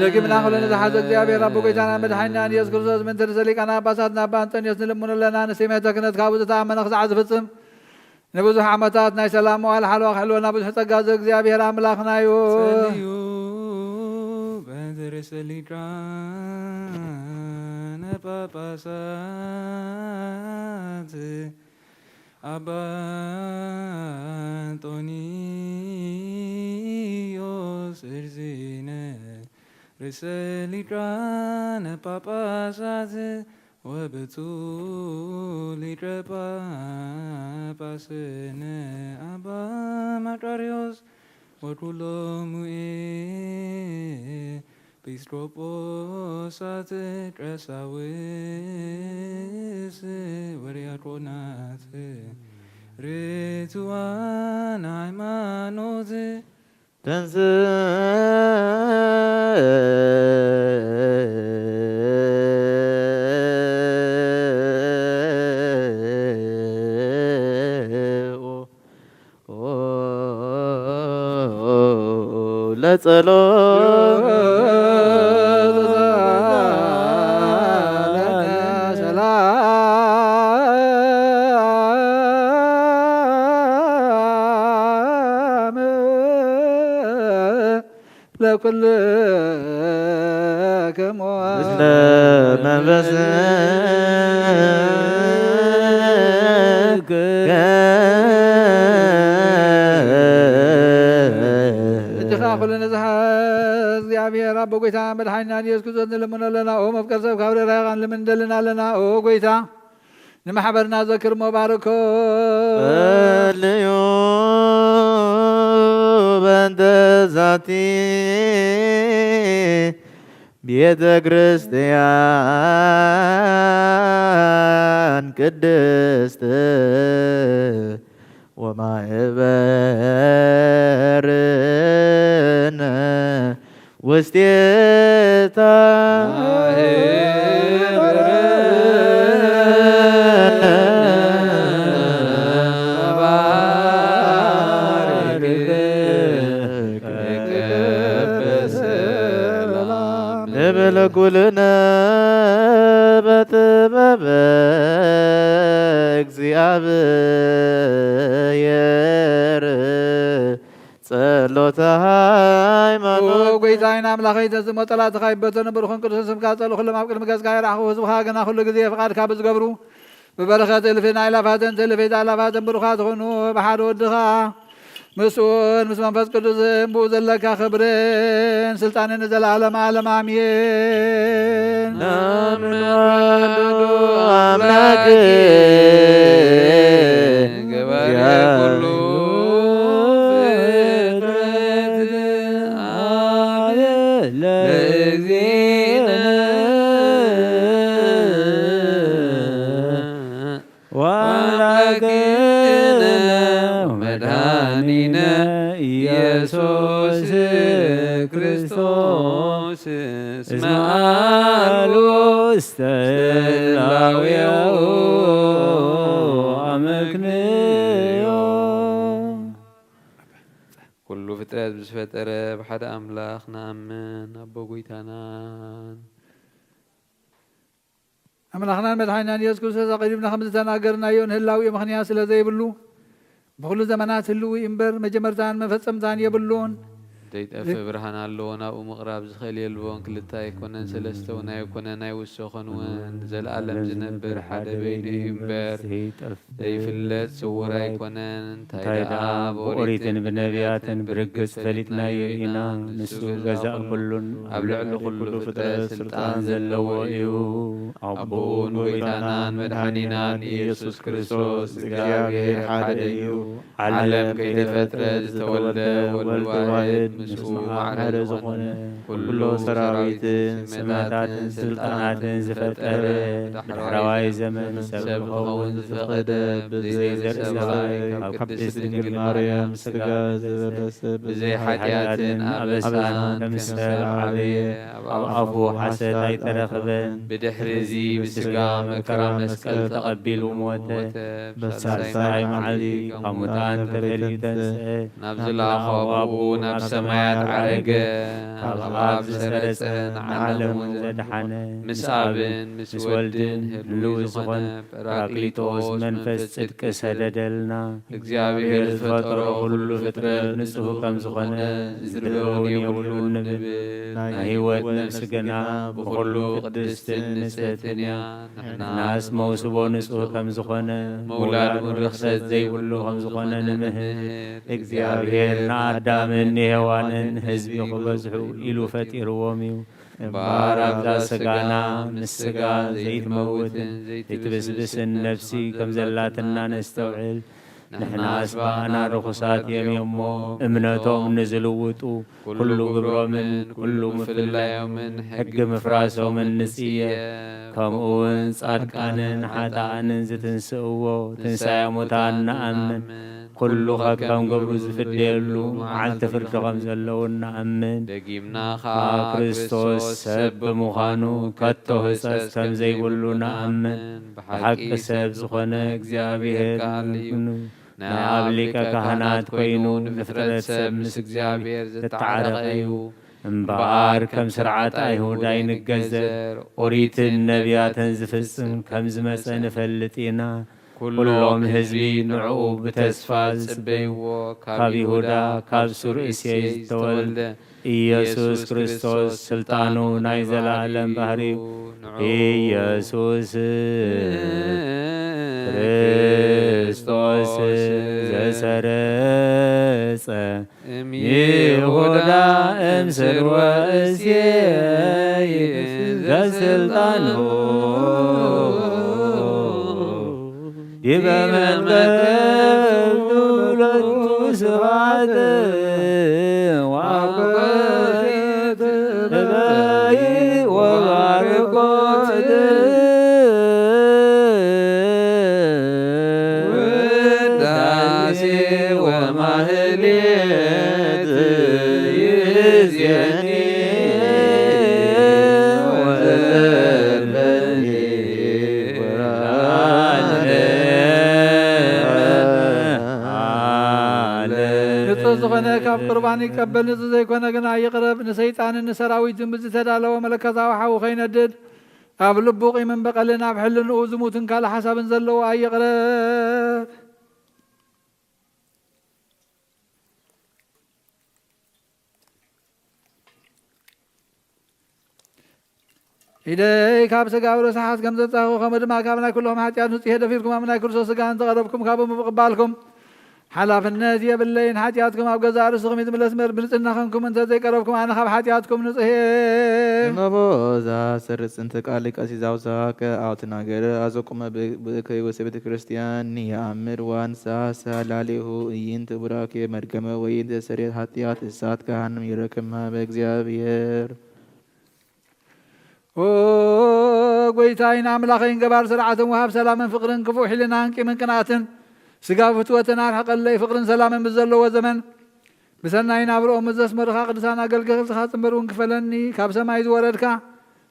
ደጊምና ኩሉ ንዝሓዘ እግዚኣብሔር ኣቦ ጎይታና መድሓኒና ኢየሱስ ክርስቶስ ምእንቲ ርእሰ ሊቃነ ጳጳሳትና ኣባ እንጠንዮስ ንልምኖ ኣለና። ንስሜተ ክህነት ካብኡ ዝተኣመነ ክሳዕ ዝፍጽም ንብዙሕ ዓመታት ናይ ሰላም መዋል ሓለዋ ክሕልወና ብዙሕ ጸጋ ዘእግዚኣብሔር ኣምላኽና እዩ። ጸልዩ በእንተ ርእሰ ሊቃነ ጳጳሳት ኣባ እንጦንዮስ እርዚነ ርእሰ ሊቃነ ጳጳሳት ወብፁዕ ሊቀ ጳጳስነ ኣባ መቃርዮስ ወኩሎሙ ኤጲስቆጶሳት ቀሳውስት ወዲያቆናት ርቱዓን ሃይማኖት ተንስ ለጸሎት ሰላም ለኩልክሙ ምስለ መንፈስከ እጅኻ ኩሉ ንዝሓዝ እግዚኣብሔር ኣቦ ጎይታ መድሓኒና ኢየሱስ ክርስቶስ ንልምኖ ኣለና። ኦ መፍቀር ሰብ ካብ ርህራሄኻን ልምንደልን ኣለና። ኦ ጎይታ ንማሕበርና ዘክር መባርኮ። ጸልዩ በእንተ ዛቲ ቤተ ክርስቲያን ቅድስት ወማህበርነ ውስቴታ ጥበበ እግዚኣብሔር ጸሎተ ሃይማኖት። ኦ ጎይታይን ኣምላኸይ፣ ተዝሞ ጸላእትኻ ይበተኑ፣ ብሩኽን ቅዱስን ስምካ ጸሉ፣ ኩሎም ኣብ ቅድሚ ገጽካ ይረኣኹ፣ ህዝብኻ ግና ኩሉ ግዜ ፍቓድካ ብዝገብሩ፣ ብበረኸት እልፍን ኣእላፋትን ትእልፊት ኣእላፋትን ብሩኻት ይኹኑ፣ ብሓደ ወድኻ ምስኡን ምስ መንፈስ ቅዱስን ብኡ ዘለካ ክብርን ስልጣንን ንዘለዓለም ዓለም ኣሜን። ናምን ኣሐዱ ኣምላክ ገባሬ ኩሉ ፍጥረት ኣብ ለእግዚእነ ወመድኃኒነ ኢየሱስ ክርስቶስ እስመ አልቦ ውስተ ህላዌሁ አመክንዮ። ኩሉ ፍጥረት ብዝፈጠረ ብሓደ ኣምላኽ ንኣምን፣ ኣቦ ጎይታናን ኣምላኽናን መድሓኒናን ኢየሱስ ክርስቶስ ኣቐዲምና ከም ዝተናገርናዮ ንህላዊኡ ምኽንያት ስለ ዘይብሉ፣ ብኹሉ ዘመናት ህልው እዩ እምበር፣ መጀመርታን መፈጸምታን የብሉን። ዘይጠፍእ ብርሃን ኣለዎ፣ ናብኡ ምቕራብ ዝኽእል የልቦን። ክልተ ኣይኮነን፣ ሰለስተ እውን ኣይኮነን፣ ኣይውሰኾን እውን። ንዘለኣለም ዝነብር ሓደ በይኑ እዩ እምበር፣ ዘይጠፍእ ዘይፍለጥ ስዉር ኣይኮነን። እንታይ እንታይ ደኣ ደኣ ብኦሪትን ብነቢያትን ብርግጽ ፈሊጥናዮ ኢና። ንሱ ገዛእ ኩሉን ኣብ ልዕሊ ኩሉ ፍጥረት ስልጣን ዘለዎ እዩ። ኣቦኡን ጎይታናን መድሓኒናን ኢየሱስ ክርስቶስ እግዚኣብሔር ሓደ እዩ። ዓለም ከይተፈጥረ ዝተወልደ ወልድ ዋሕድ ምስኡ ማዕረ ዝኾነ፣ ኩሉ ሰራዊትን ስመታትን ስልጣናትን ዝፈጠረ፣ ብዳሕረዋይ ዘመን ሰብ ክኸውን ዝፈቐደ፣ ብዘይ ዘርኢ ሰብኣይ ካብ ቅድስት ድንግል ማርያም ስጋ ዝለበሰ፣ ብዘይ ሓጢኣትን ኣበሳን ከም ሰብ ዓበየ። ኣብ ኣፉ ሓሰት ኣይተረኽበን። ብድሕሪ እዚ ብስጋ መከራ መስቀል ተቐቢሉ ሞተ። ብሳልሳይ መዓልቲ ካብ ሙታን ተፈልዩ ተንስአ። ናብ ዝለኣኾ ኣቦኡ ናብ ሰማያት ዓረገ። ካብ ኣብ ዝሰረጸ ንዓለም እውን ዘድሓነ፣ ምስ ኣብን ምስ ወልድን ህልው ዝኾነ ጳራቅሊጦስ መንፈስ ጽድቂ ሰደደልና። እግዚኣብሔር ዝፈጠሮ ኩሉ ፍጥረት ንጹህ ከም ዝኾነ ዝርበውን የብሉን ንብል። ናይ ህይወት ነፍሲ ግና ብኹሉ ቅድስትን ንጽህትን እያ። ንሕናስ መውስቦ ንጹህ ከም ዝኾነ፣ ምውላድ እውን ርኽሰት ዘይብሉ ከም ዝኾነ ንምህር። እግዚኣብሔር ንኣዳምን ንሄዋንን ህዝቢ ክበዝሑ ኢሉ ፈጢርዎም እዩ። እምበኣር ኣብዛ ስጋና ምስ ስጋ ዘይትመውትን ዘይትብስብስን ነፍሲ ከም ዘላትና ነስተውዕል። ንሕናስ ብኣና ርኹሳት እዮም እሞ፣ እምነቶም ንዝልውጡ፣ ኩሉ ግብሮምን ኩሉ ምፍልላዮምን ሕጊ ምፍራሶምን ንጽየፍ። ከምኡ እውን ጻድቃንን ሓጥኣንን ዝትንስእዎ ትንሳኤ ሙታን ንኣምን። ኩሉ ከከም ግብሩ ዝፍደየሉ መዓልቲ ፍርዲ ከም ዘለውን ንኣምን። ደጊምና ከኣ ክርስቶስ ሰብ ብምዃኑ ከቶ ህጸጽ ከም ዘይብሉ ንኣምን። ብሓቂ ሰብ ዝኾነ እግዚኣብሔር ቃል እዩ። ናይ ኣብ ሊቀ ካህናት ኮይኑ ንፍጥረት ሰብ ምስ እግዚኣብሔር ዘተዓረቐ እዩ። እምበኣር ከም ስርዓት ኣይሁድ ኣይንገዘር፣ ኦሪትን ነቢያትን ዝፍጽም ከም ዝመጸ ንፈልጥ ኢና። ኩሎም ህዝቢ ንዕኡ ብተስፋ ዝጽበይዎ፣ ካብ ይሁዳ፣ ካብ ሱር እሴይ ዝተወልደ ኢየሱስ ክርስቶስ ስልጣኑ ናይ ዘለኣለም ባህሪኡ። ኢየሱስ ክርስቶስ ዘሰረጸ እምይሁዳ እምስርወ እሴይ ዘስልጣኑ ዲበ መንበር ሎቱ ስብሐት ወአኮቴት እበይ ወባርኮት ውዳሴ ወማህሌት ይእዜኒ ወዘልፈኒ ወለዓለመ ዓለም። ንጹህ ዝኾነ ካብ ቁርባን ይቀበል፣ ንጹህ ዘይኮነ ግና ይቕረብ። ንሰይጣንን ንሰራዊቱን ብዝተዳለወ መለኮታዊ ሓዊ ከይነድድ ኣብ ልቡ ቂምን በቐልን ኣብ ሕልንኡ ዝሙትን ካልእ ሓሳብን ዘለዎ ኣይቕረብ። ኢደይ ካብ ስጋብ ርእሲ ሓስ ከም ዘንጻኹ፣ ከምኡ ድማ ካብ ናይ ኩሎም ሓጢኣት ንጹሕ እየ። ደፊርኩም ኣብ ናይ ክርስቶስ ስጋ እንተቐረብኩም፣ ካብኡ ብምቕባልኩም ሓላፍነት የብለይን። ሓጢኣትኩም ኣብ ገዛእ ርእስኹም እዩ ዝምለስ እምበር፣ ብንጽህና ኸንኩም እንተ ዘይቀረብኩም፣ ኣነ ካብ ሓጢኣትኩም ንጹሕ እየ። እነሆ እዛ ሰርጽ ጽንተ ቃል ቀሲስ ዛውዛ ከኣውትናገር ኣዘቁመ ብእከይ ወሰ ቤተ ክርስቲያን ንየኣምር ዋንሳ ሳላሌሁ እይንት ቡራኬ መድገመ ወይንት ሰሬት ሓጢኣት እሳት ካህን ይረክማ በእግዚኣብሔር። ኦ ጎይታይን ኣምላኸይን፣ ገባር ስርዓትን ወሃብ ሰላምን ፍቕርን፣ ክፉእ ሒልናን ቂምን ቅንኣትን፣ ስጋብ ፍትወትን ኣርሕቐለይ። ፍቕርን ሰላምን ብዘለዎ ዘመን ብሰናይ ናብርኦም ምስ ዘስመርኻ ቅዱሳን ኣገልገልትኻ ጽምበር እውን ክፈለኒ። ካብ ሰማይ ዝወረድካ፣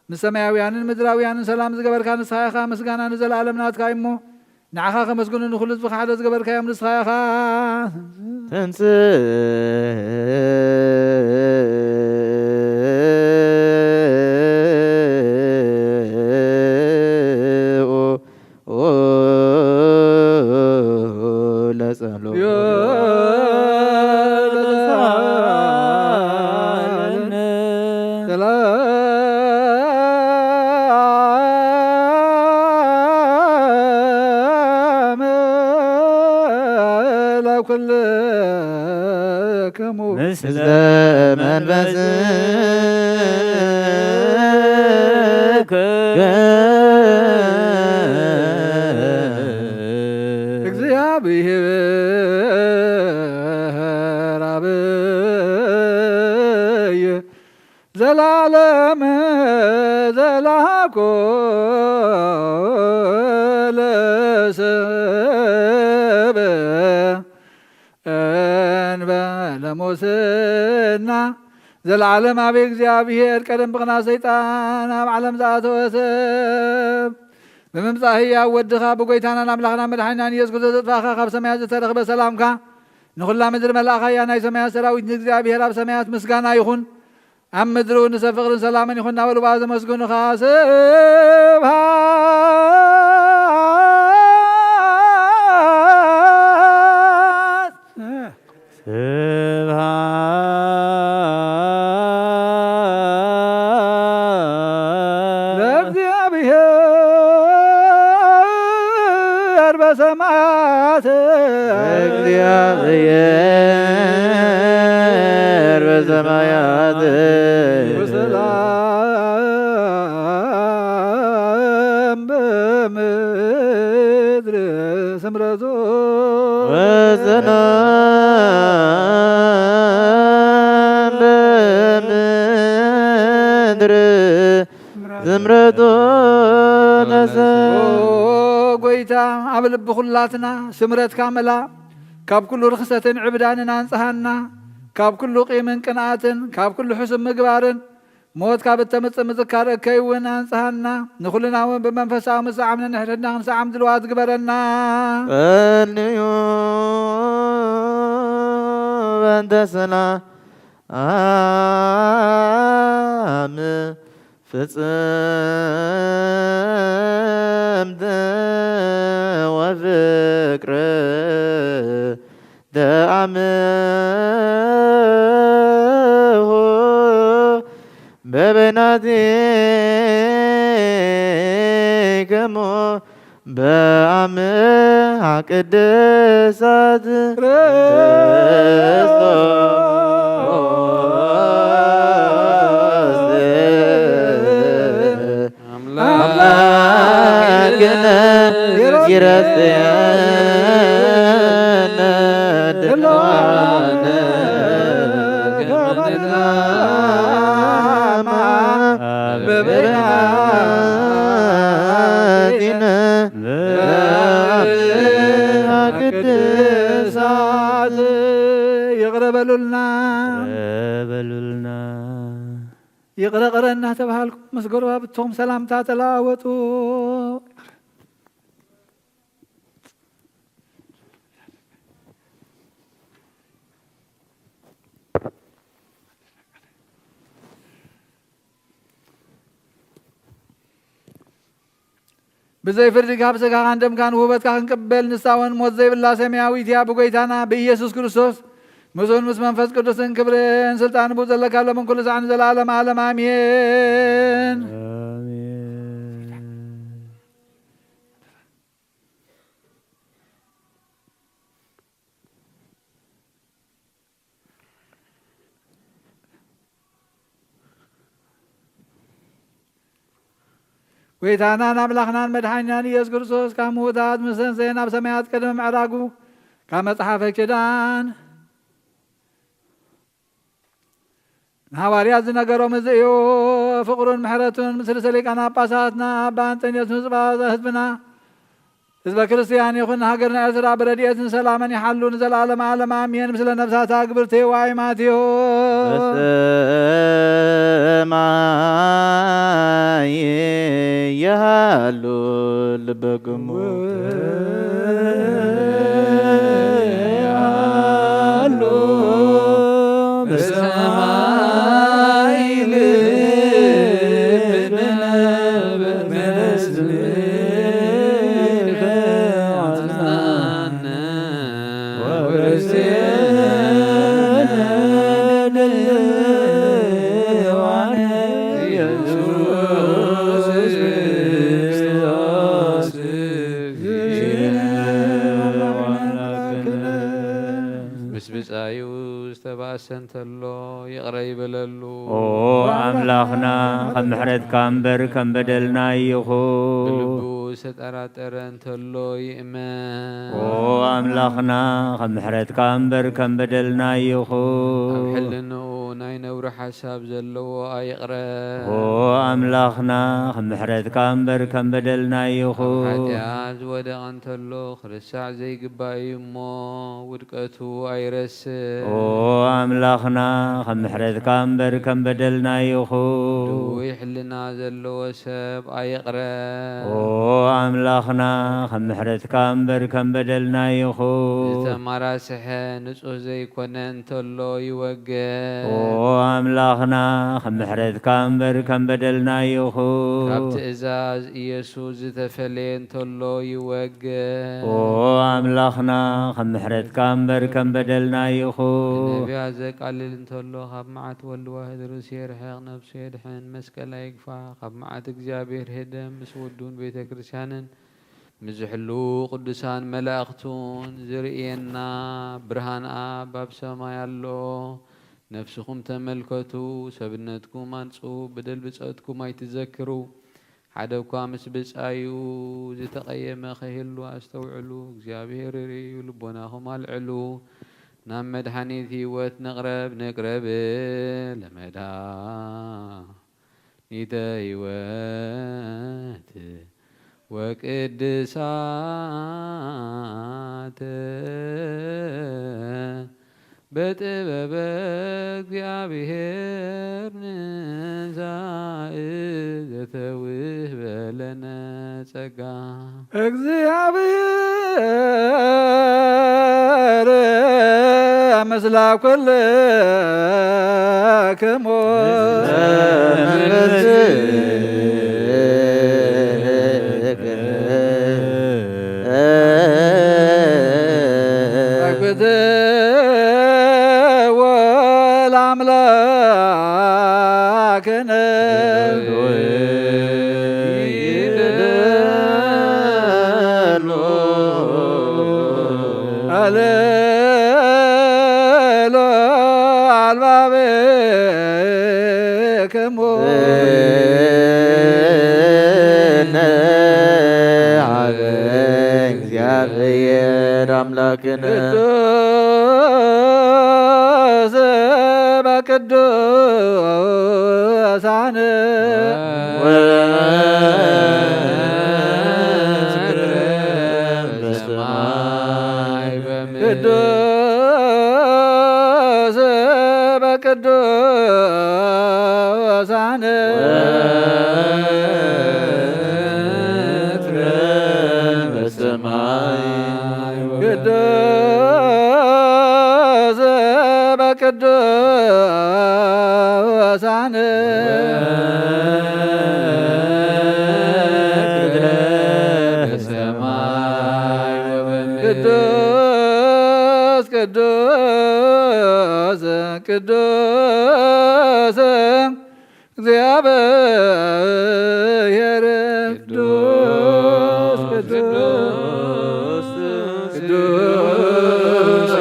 ንሰማያውያንን ምድራውያንን ሰላም ዝገበርካ ንስኻ ኢኻ። ምስጋና ንዘለኣለም ናትካ እዩ እሞ፣ ንዓኻ ከመስግኑ ንኹሉ ህዝብኻ ሓደ ዝገበርካዮም ንስኻ ኢኻ። ተንሥእ ለጸሎት። ሰላም ለኩልክሙ። ምስለ መንፈስከ። እግዚአብሔር አብይ ዘላለም ዘላኮ ለሰብ እንበለ ሙስና። ዘለዓለም ኣብ እግዚኣብሔር ቀደም ብቕና ሰይጣን ኣብ ዓለም ዝኣተወ ሰብ ብምምጻእ ህያው ወድኻ ብጎይታናን ኣምላኽና መድሓኒናን ኢየሱስ ክርስቶስ ዘጥፋእኻ ካብ ሰማያት ዝተረኽበ ሰላምካ ንኹላ ምድሪ መላእኻያ። ናይ ሰማያት ሰራዊት ንእግዚኣብሔር ኣብ ሰማያት ምስጋና ይኹን። ኣብ ምድሪ እውን ንሰብ ፍቕርን ሰላምን ይኹን እናበሉ ብኣ ዘመስግኑኻ። ስብሃት ስብሃት ለእግዚኣብሔር በሰማያት። እግዚአብሔር በሰማያት። ወሰላም በምድር ስምረቱ። ወሰላም በምድር ስምረቱ ተሰ- ኦ ጎይታ፣ ኣብ ልቢ ኩላትና ስምረትካ መላ። ካብ ኩሉ ርኽሰትን ዕብዳንን ኣንጽሃና። ካብ ኩሉ ቂምን ቅንኣትን፣ ካብ ኩሉ ሕሱም ምግባርን፣ ሞት ካብ እተምጽእ ምዝካር እከይ እውን ኣንጽሃና። ንኹልና እውን ብመንፈሳዊ ምስዓም ነንሕድሕድና ክንሰዓም ድልዋት ግበረና። ጸልዩ በእንተ ሰላም ፍጽምት ወፍቅር ተአምሁ በበይናቲክሙ በአምሃ ቅድሳት ክርስቶስ። አምላክነ ይረስየነ ድልዋነ ከመ ንትአመ በበይናቲነ በአምሃ ቅድሳት። ይቕረ በሉልና። ይቕረ በሉልና። ይቕረ ቅረ እናተባሃልኩም ምስ ጎረባብትኹም ሰላምታ ተለዋወጡ። ብዘይ ፍርዲ ካብ ስጋኻን ደምካን ውህበትካ ክንቅበል፣ ንሳ እውን ሞት ዘይብላ ሰማያዊት እያ። ብጎይታና ብኢየሱስ ክርስቶስ ምስኡን ምስ መንፈስ ቅዱስን ክብርን ስልጣን ብኡ ዘለካ ለምን ኩሉ ሳዕ ንዘለዓለም ዓለም ኣሜን። ኣሜን። ጎይታናን ኣምላኽናን መድሓኒናን ኢየሱስ ክርስቶስ ካብ ምዉታት ምስ ተንሰየ ናብ ሰማያት ቅድሚ ምዕራጉ ካብ መጽሓፈ ኪዳን ንሃዋርያት ዝነገሮም እዚ እዩ። ፍቕሩን ምሕረቱን ምስ ርእሰ ሊቃነ ጳጳሳትና ኣባ እንጠንዮስ ንጽባ ህዝብና ህዝበ ክርስቲያን ይኹን። ሃገርና ኤርትራ ብረድኤትን ሰላምን ይሓሉ። ንዘለዓለም ዓለም ኣሜን። ምስለ ነፍሳታ ግብርቲ ዋይ ማቴዎስ በሰማይ ይሃሉ ልበክሙ ይሃሉ በሰማይ ልብነ በመንግስትከ አጽናነ ወውስቴነ ድንግል ኢየሱስ ክርስቶስ እግዚእነ ወአምላክነ። ምስ ብጻዩ ዝተባእሰ እንተሎ ይቕረ ይበለሉ። ኦ ኣምላኽና፣ ከም ምሕረትካ እምበር ከም በደልና ይኹን። ብልቡ ዝተጠራጠረ እንተሎ ይእመን። ኦ ኣምላኽና፣ ከም ምሕረትካ እምበር ከም በደልና ይኹን። ኣብ ሕልንኡ ናይ ነውሪ ሓሳብ ዘለዎ ኣይቕረ። ኦ ኣምላኽና፣ ከም ምሕረትካ እምበር ከም በደልና ይኹን። ኣብ ሓጢኣት ዝወደቐ እንተሎ ክርስዕ ዘይግባእ እዩ እሞ፣ ውድቀቱ ኣይረስዕ። ኦ ኣምላኽና፣ ከም ምሕረትካ እምበር ከም በደልና ይኹን። ድውይ ሕልና ዘለዎ ሰብ ኣይቕረ። ኦ ኣምላኽና፣ ከም ምሕረትካ እምበር ከም በደልና ይኹን። ዝተማራስሐ ንጹህ ዘይኮነ እንተሎ ይወገድ። ኦ ኣምላኽና፣ ከም ምሕረትካ እምበር ከም በደልና ይኹን። ካብ ትእዛዝ ኢየሱስ ዝተፈለየ እንተሎ ይወገድ። ኦ ኣምላኽና፣ ከም ምሕረትካ እምበር ከም በደልና ይኹን። ንነቢያት ዘቃልል እንተሎ ካብ መዓት ወልድ ዋህድ ርእሱ የርሕቕ፣ ነፍሱ የድሕን፣ መስቀል ኣይግፋ። ካብ መዓት እግዚኣብሔር ህደም ምስ ውዱን ቤተ ክርስቲያንን ምስ ዝሕሉ ቅዱሳን መላእኽቱን ዝርእየና ብርሃን ኣብ ኣብ ሰማይ ኣሎ። ነፍስኹም ተመልከቱ፣ ሰብነትኩም ኣንጽሁ፣ በደል ብጸትኩም ኣይትዘክሩ። ሓደ እኳ ምስ ብጻዩ ዝተቐየመ ከይህሉ ኣስተውዕሉ። እግዚኣብሔር ይርእዩ፣ ልቦናኹም ኣልዕሉ። ናብ መድሓኒት ህይወት ንቕረብ፣ ንቕረብ ለመድሓኒተ ህይወት ወቅድሳተ በጥበበ እግዚኣብሔር ንዛእ ዘተውህበ ለነ ጸጋ። እግዚኣብሔር ምስለ ኩልክሙ። አግብትዎ ለአምላክነ ይደሉ አልሎ አልባብክሙ። እነ ሀበ እግዚአብሔር አምላክነ ቅዱስ በቅዱሳን ወበሰማይ በምድር ቅዱስ በቅዱሳን ወበምድር በሰማይ ቅዱስ በቅዱሳን ቅዱስ ቅዱስ ቅዱስ እግዚአብሔር ቅዱስ ቅዱስ ቅዱስ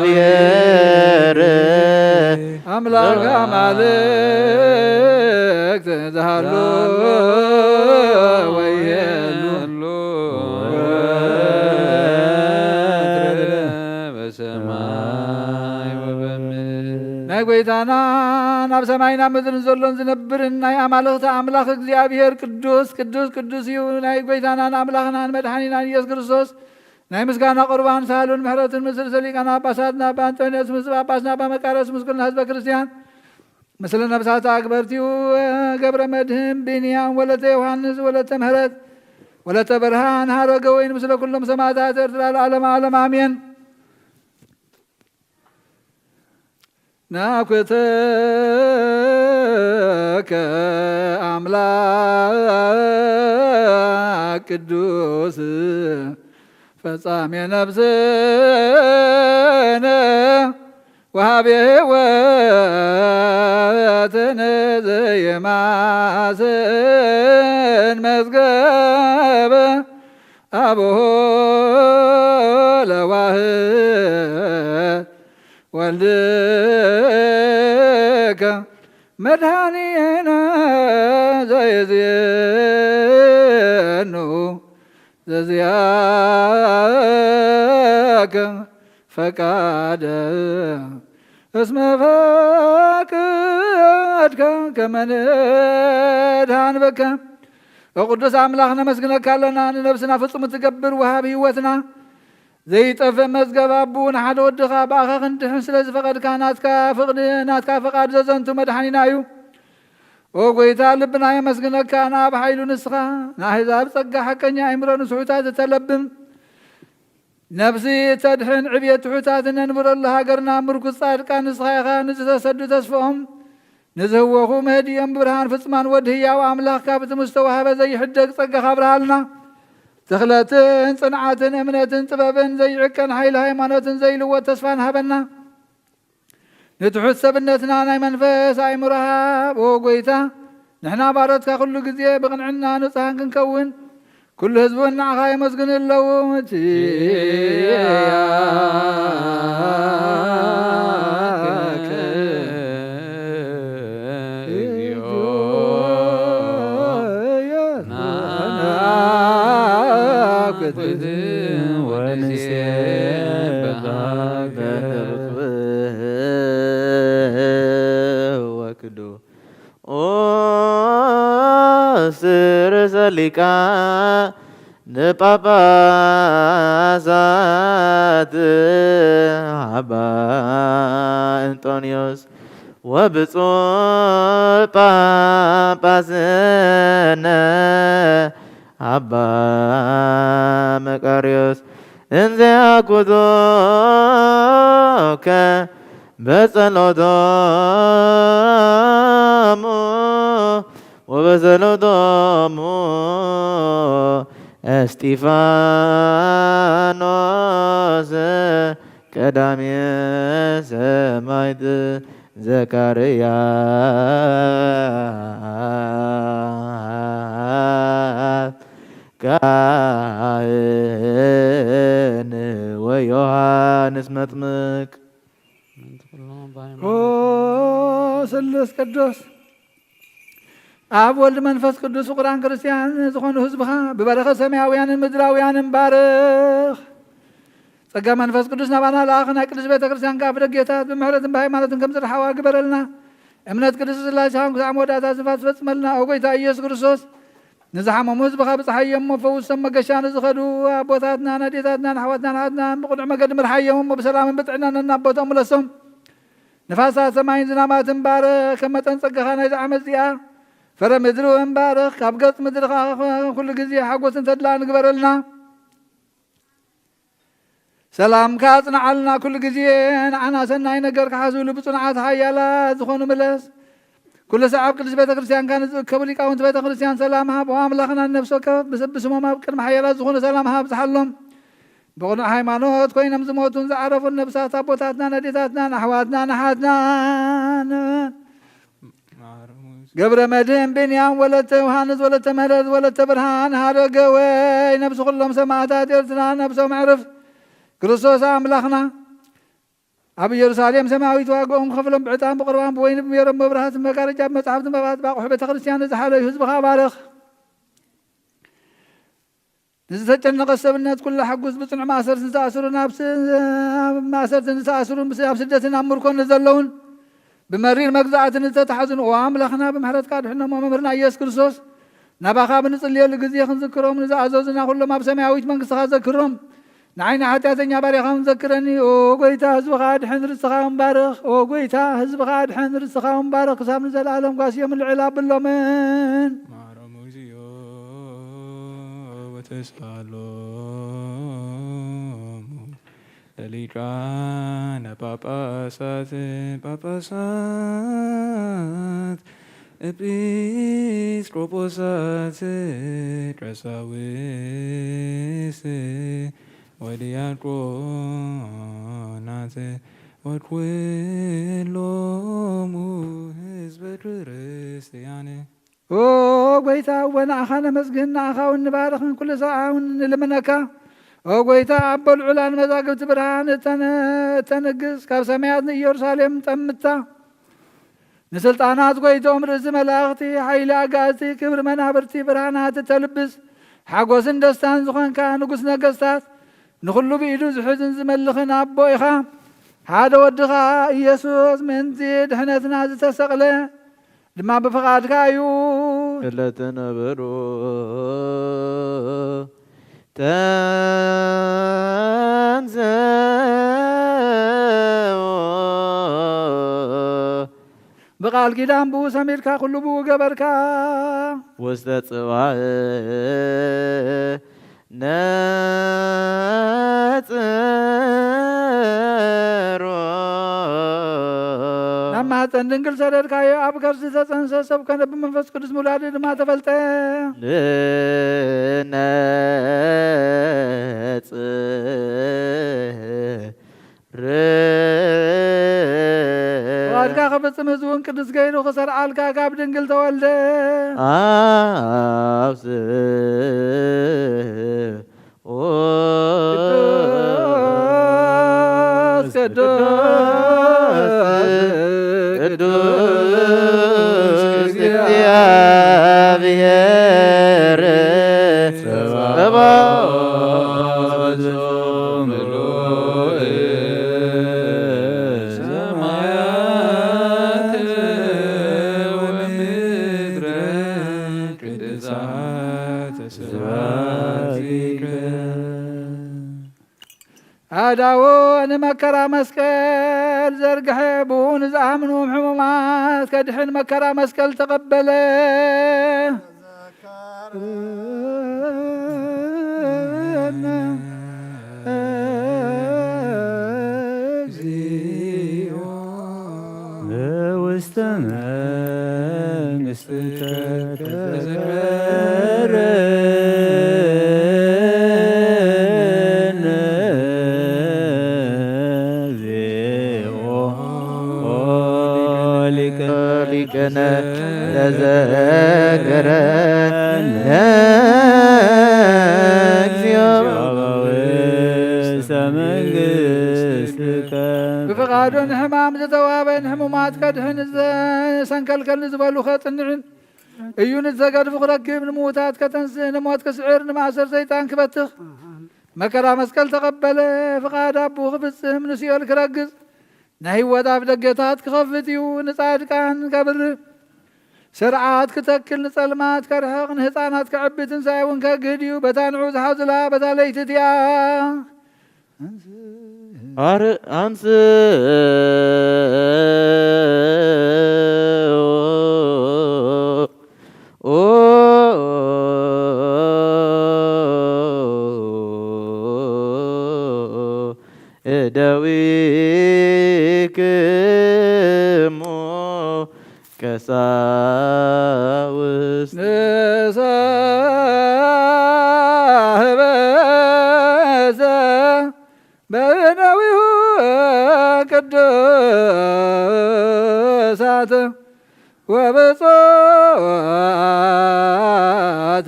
እግዚአብሔር አምላክ አማልክት ዘሃሎ ወይሄሉ በሰማይ ወበምድር። ናይ ጎይታና ናብ ሰማይን ኣብ ምድርን ዘሎን ዝነብርን ናይ ኣማልኽቲ ኣምላኽ እግዚኣብሔር ቅዱስ ቅዱስ ቅዱስ እዩ። ናይ ጎይታናን ኣምላኽናን መድሓኒናን ኢየሱስ ክርስቶስ ናይ ምስጋና ቁርባን ሳህሉን ምሕረቱን ምስ ርእሰ ሊቃነ ጳጳሳትና ኣባ ኣንጦንዮስ፣ ምስ ጳጳስና ኣባ መቃርዮስ፣ ምስ ኩልና ህዝበ ክርስቲያን፣ ምስለ ነፍሳት ኣክበርቲኡ ገብረ መድህን፣ ቢንያም፣ ወለተ ዮሃንስ፣ ወለተ ምህረት፣ ወለተ ብርሃን፣ ሃረገ ወይን፣ ምስለ ኩሎም ሰማዕታት ኤርትራ ለዓለመ ዓለም ኣሜን። ናኩተከ ኣምላክ ቅዱስ ፈጻሜ ነፍስነ ወሃቤ ሕይወትን ዘይማስን መዝገበ አብሆ ለዋህድ ወልድከ መድኃኒነ ዘይዜኑ ዘዚአከ ፈቃደ እስመ ፈቀድከ ከመ ንድኃን በከ። ኦ ቅዱስ ኣምላኽ ነመስግነካ ኣለና፣ ንነብስና ፍጹም እትገብር ወሃብ ህይወትና ዘይጠፍእ መዝገብ ኣቡ ንሓደ ወድኻ ብኣኻ ክንድሕን ስለ ዝፈቐድካ ናትካ ፍቕዲ ናትካ ፈቓድ ዘዘንቱ መድሓኒና እዩ። ኦ ጎይታ ልብና የመስግነካ፣ ናብ ሓይሉ ንስኻ ንኣህዛብ ጸጋ ሓቀኛ ኣእምሮ ንስሑታት እተለብም ነፍሲ እተድሕን ዕብየት ትሑታት እነንብረሉ ሃገርና ምርኩስ ጻድቃን ንስኻ ኢኻ። ንዝተሰዱ ተስፍኦም ንዝህወኹ መህድዮም ብርሃን ፍጹማን ወዲ ህያው ኣምላኽ ካብቲ ምስተዋህበ ዘይሕደግ ጸጋኻ ኣብርሃልና። ትኽለትን ጽንዓትን እምነትን ጥበብን ዘይዕቀን ሓይሊ ሃይማኖትን ዘይልወጥ ተስፋን ሃበና። ንትሑት ሰብነትና ናይ መንፈስ ኣእምሮ ሃብ። ኦ ጎይታ፣ ንሕና ባሮትካ ኩሉ ግዜ ብቕንዕና ንጹሃን ክንከውን ኩሉ ህዝቢ እውን ንዓኻ የመስግኑ ኣለዉ። እቲ ወንሴብሐከ ወክዱ ኦ ስርሰ ሊቃነ ጳጳሳት አባ እንጦንዮስ ወብፁዕ ጳጳስነ አባ መቃርዮስ እንዘ ያኩቱከ በጸሎቶሙ ወበጸሎቶሙ እስጢፋኖስ ቀዳሜ ሰማዕት ዘካርያስ ካህን ወዮሐንስ መጥምቅ። ኦ ስሉስ ቅዱስ ኣብ ወልድ መንፈስ ቅዱስ ፍቁራን ክርስቲያን ዝኾኑ ህዝብኻ ብበረኸት ሰማያውያንን ምድራውያንን ባርኽ። ጸጋ መንፈስ ቅዱስ ናባና ለኣኽ። ናይ ቅድስት ቤተ ክርስቲያን ከኣ ብደጌታት ብምህረትን ብሃይማኖትን ከም ዝረሓዋ ግበረልና። እምነት ቅድስት ስላሴኻን ክሳዕ መወዳእታ ዝፋት ትፈጽመልና። ኦ ጎይታ ኢየሱስ ክርስቶስ፣ ንዝሓመሙ ህዝብኻ ብጽሓዮም እሞ ፈውሶም። መገሻ ንዝኸዱ ኣቦታትናን ኣዴታትናን ኣሕዋትናን ኣሓትናን ብቕኑዕ መገዲ ምርሓዮም እሞ ብሰላምን ብጥዕናን ናብ ቦታኦም ምለሶም። ንፋሳት ሰማይን ዝናማትን ባርኽ። ከም መጠን ጸጋኻ ናይዚ ዓመት እዚኣ ፍረ ምድሪ እውን ባርኽ። ካብ ገጽ ምድሪ ኸኣ ኩሉ ግዜ ሓጎስን ተድላን ግበረልና። ሰላምካ ኣጽንዓልና። ኩሉ ግዜ ንዓና ሰናይ ነገር ክሓስብሉ ብጽኑዓት ሓያላት ዝኾኑ ምለስ። ኩሉ ሰዓብ ቅድስት ቤተ ክርስቲያንካ ንዝእከቡ ሊቃውንቲ ቤተ ክርስቲያን ሰላም ሃብ። ኦ ኣምላኽና ንነፍሲ ወከፍ ብስብ ብስሞም ኣብ ቅድሚ ሓያላት ዝኾኑ ሰላምኻ ኣብዝሓሎም። ብቕኑዕ ሃይማኖት ኮይኖም ዝሞቱን ዝዓረፉን ነብሳት ኣቦታትናን ኣዴታትናን ኣሕዋትናን ኣሓትናን ገብረ መድህን ብንያም ወለተ ዮሃንስ ወለተ ምህረት ወለተ ብርሃን ሃረገወይ ነብሲ ኩሎም ሰማእታት ኤርትራ ነብሶም ዕርፍ ክርስቶስ ኣምላኽና ኣብ ኢየሩሳሌም ሰማያዊት ዋጋኦም ከፍሎም ብዕጣን ብቁርባን ብወይኒ ብሜሮን መብራህቲ መጋረጃ ብመጽሓፍቲ መባት ባቑሑ ቤተ ክርስቲያን ንዝሓለዩ ህዝብኻ ባርኽ። ንዝተጨነቐ ሰብነት ኩላ ሓጉስ ብጽኑዕ ማእሰርቲ ዝተኣስሩ ናብ ስ- ማእሰርቲ ዝተኣስሩ ምስ- ኣብ ስደትን ኣብ ምርኮን ዘለውን ብመሪር መግዛእቲ ንዝተታሕዙን ኦ ኣምላኽና ብምሕረትካ ድሕኖሞ መምህርና ኢየሱስ ክርስቶስ ናባኻ ብንጽልየሉ ግዜ ክንዝክሮም ንዝኣዘዙና ኩሎም ኣብ ሰማያዊት መንግስትኻ ዘክሮም። ንዓይኒ ሓጢኣተኛ ባርያኻ እውን ዘክረኒ። ኦ ጎይታ ህዝብኻ ኣድሕን ርስኻ እውን ባርኽ። ኦ ጎይታ ህዝብኻ ኣድሕን ርስኻ እውን ባርኽ ክሳብ ንዘለኣለም ጓስዮም ልዕል ኣብሎምን። ማሮም እግዚኦ ወተስኣሎሙ ለሊቃነ ጳጳሳት ጳጳሳት ኤጲስቆጶሳት ቀሳውስት ወዲያቆናት ወኩሎሙ ህዝበ ክርስቲያን። ኦ ጎይታ፣ እወ ንኣኻ ነመስግን፣ ንኣኻ እውን ንባርኽን ኩሉ ሰዓውን ንልምነካ። ኦ ጎይታ፣ ኣቦ ልዑላን መዛግብቲ ብርሃን እተነ- እተንግስ፣ ካብ ሰማያት ንኢየሩሳሌም ጠምታ። ንስልጣናት ጎይቶም ርእሲ መላእኽቲ፣ ሓይሊ ኣጋእዝቲ፣ ክብሪ መናብርቲ፣ ብርሃናት እተልብስ፣ ሓጎስን ደስታን ዝኾንካ ንጉስ ነገስታት፣ ንኹሉ ብኢዱ ዝሕዝን ዝመልኽን ኣቦ ኢኻ። ሓደ ወድኻ ኢየሱስ ምእንቲ ድሕነትና ዝተሰቕለ ድማ ብፍቓድካ እዩ። እለ ትነብሩ ተንሥኡ ብቓል ኪዳን ብኡ ሰሚርካ ኩሉ ብኡ ገበርካ። ውስተ ጽባሕ ነጽሮ ናብ ማህፀን ድንግል ሰደድካዮ፣ ኣብ ከርሲ ተፀንሰ፣ ሰብ ከነ፣ ብመንፈስ ቅዱስ ምውላድ ድማ ተፈልጠ። ልነጽር ፍቓድካ ክፍጽም ህዝቡን ቅዱስ ገይሩ ክሰርዓልካ ካብ ድንግል ተወልደ። ኣብ ስብሖ ቅዱስ ቅዱስ ቅዱስ ቅዱስ እግዚአብሔር ጸባኦት ምሉእ ሰማያት ወምድረ ቅድሳት ስብሐትከ። ኣዳዎ ንመከራ መስቀል ዘርግሐ፣ ብኡ ንዝኣምኑ ሕሙማት ከድሕን መከራ መስቀል ተቐበለ። እግዚኦ ውስተ መንግሥትከ ተዘከረነ። ሊቀነ ተዘከረነ እግዚኦ ውስተ መንግሥትከ። ብፍቓዱ ንሕማም ዝተዋህበ ንሕሙማት ከድሕን ዘሰንከልከል ንዝበሉ ከጽንዕን እዩ ንዝተገድፉ ክረክብ ንምዉታት ከተንስእ ንሞት ክስዕር ንማእሰር ሰይጣን ክበትኽ መከራ መስቀል ተቐበለ። ፍቓድ ኣቡ ክፍጽም ንሲኦል ክረግጽ ናይ ህይወት ኣፍ ደገታት ክኸፍት እዩ። ንጻድቃን ከብርህ፣ ስርዓት ክተክል፣ ንጸልማት ከርሕቕ፣ ንህጻናት ከዕቢ፣ ትንሳኤ እውን ከግህድ እዩ። በታ ንዑ ዝሓዙላ በታ ለይቲ እቲኣ ኣር ኣንስ እደዊክሙ ቀሳውስት ንሳህበ ወብፁዓት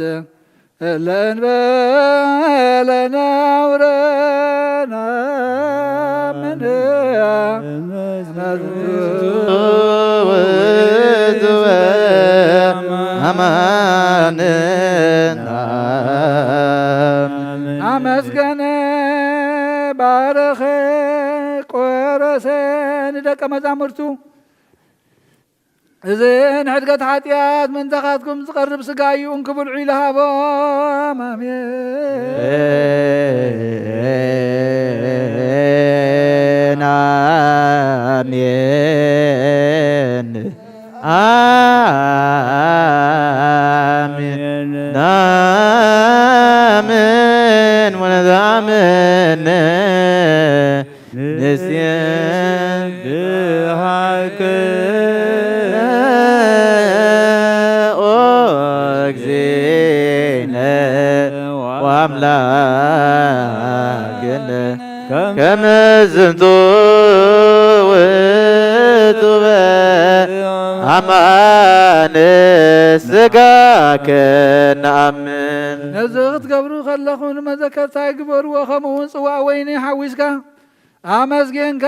ለእንበለ ነውረ ናምን ውእቱ አማን አመስገነ ባረኸ ቆረሰ ንደቀ መዛሙርቱ። እዚ ንሕድገት ሓጢኣት ምእንታኻትኩም ዝቐርብ ስጋ እዩ፣ እንክብልዑ ኢሉ ሃቦም። ኣሜን፣ ኣሜን፣ ኣሜን። ናምን ወነዛምን ንሴብሐከ ኦ እግዚእነ ወአምላክነ ከመ ዝንቱ ውእቱ በአማን ስጋከ ነአምን። ነዚ ክትገብሩ ከለኹም ንመዘከርታይ ግበርዎ፣ ከምኡ እውን ጽዋእ ወይኒ ሓዊስካ ኣመስጌንካ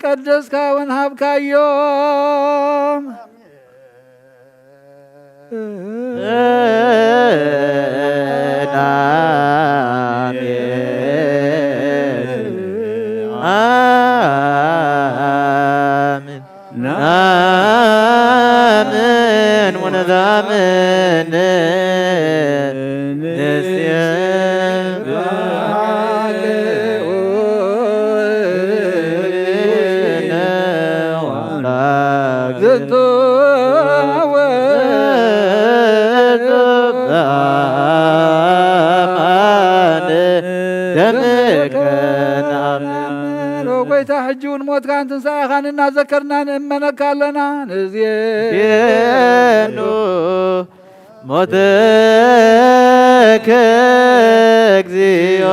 ቀደስካ ወንሃብካዮም። ናምን ወነዛምን ንስብሐከ ዝንቱ ውእቱ በአማን ደምከ ነአምን። ኦ ጎይታ፣ ሕጂ እውን ሞትካን ትንሳኤኻን እናዘከርና ንእመነካ ኣለና። ንዜኑ ሞትከ እግዚኦ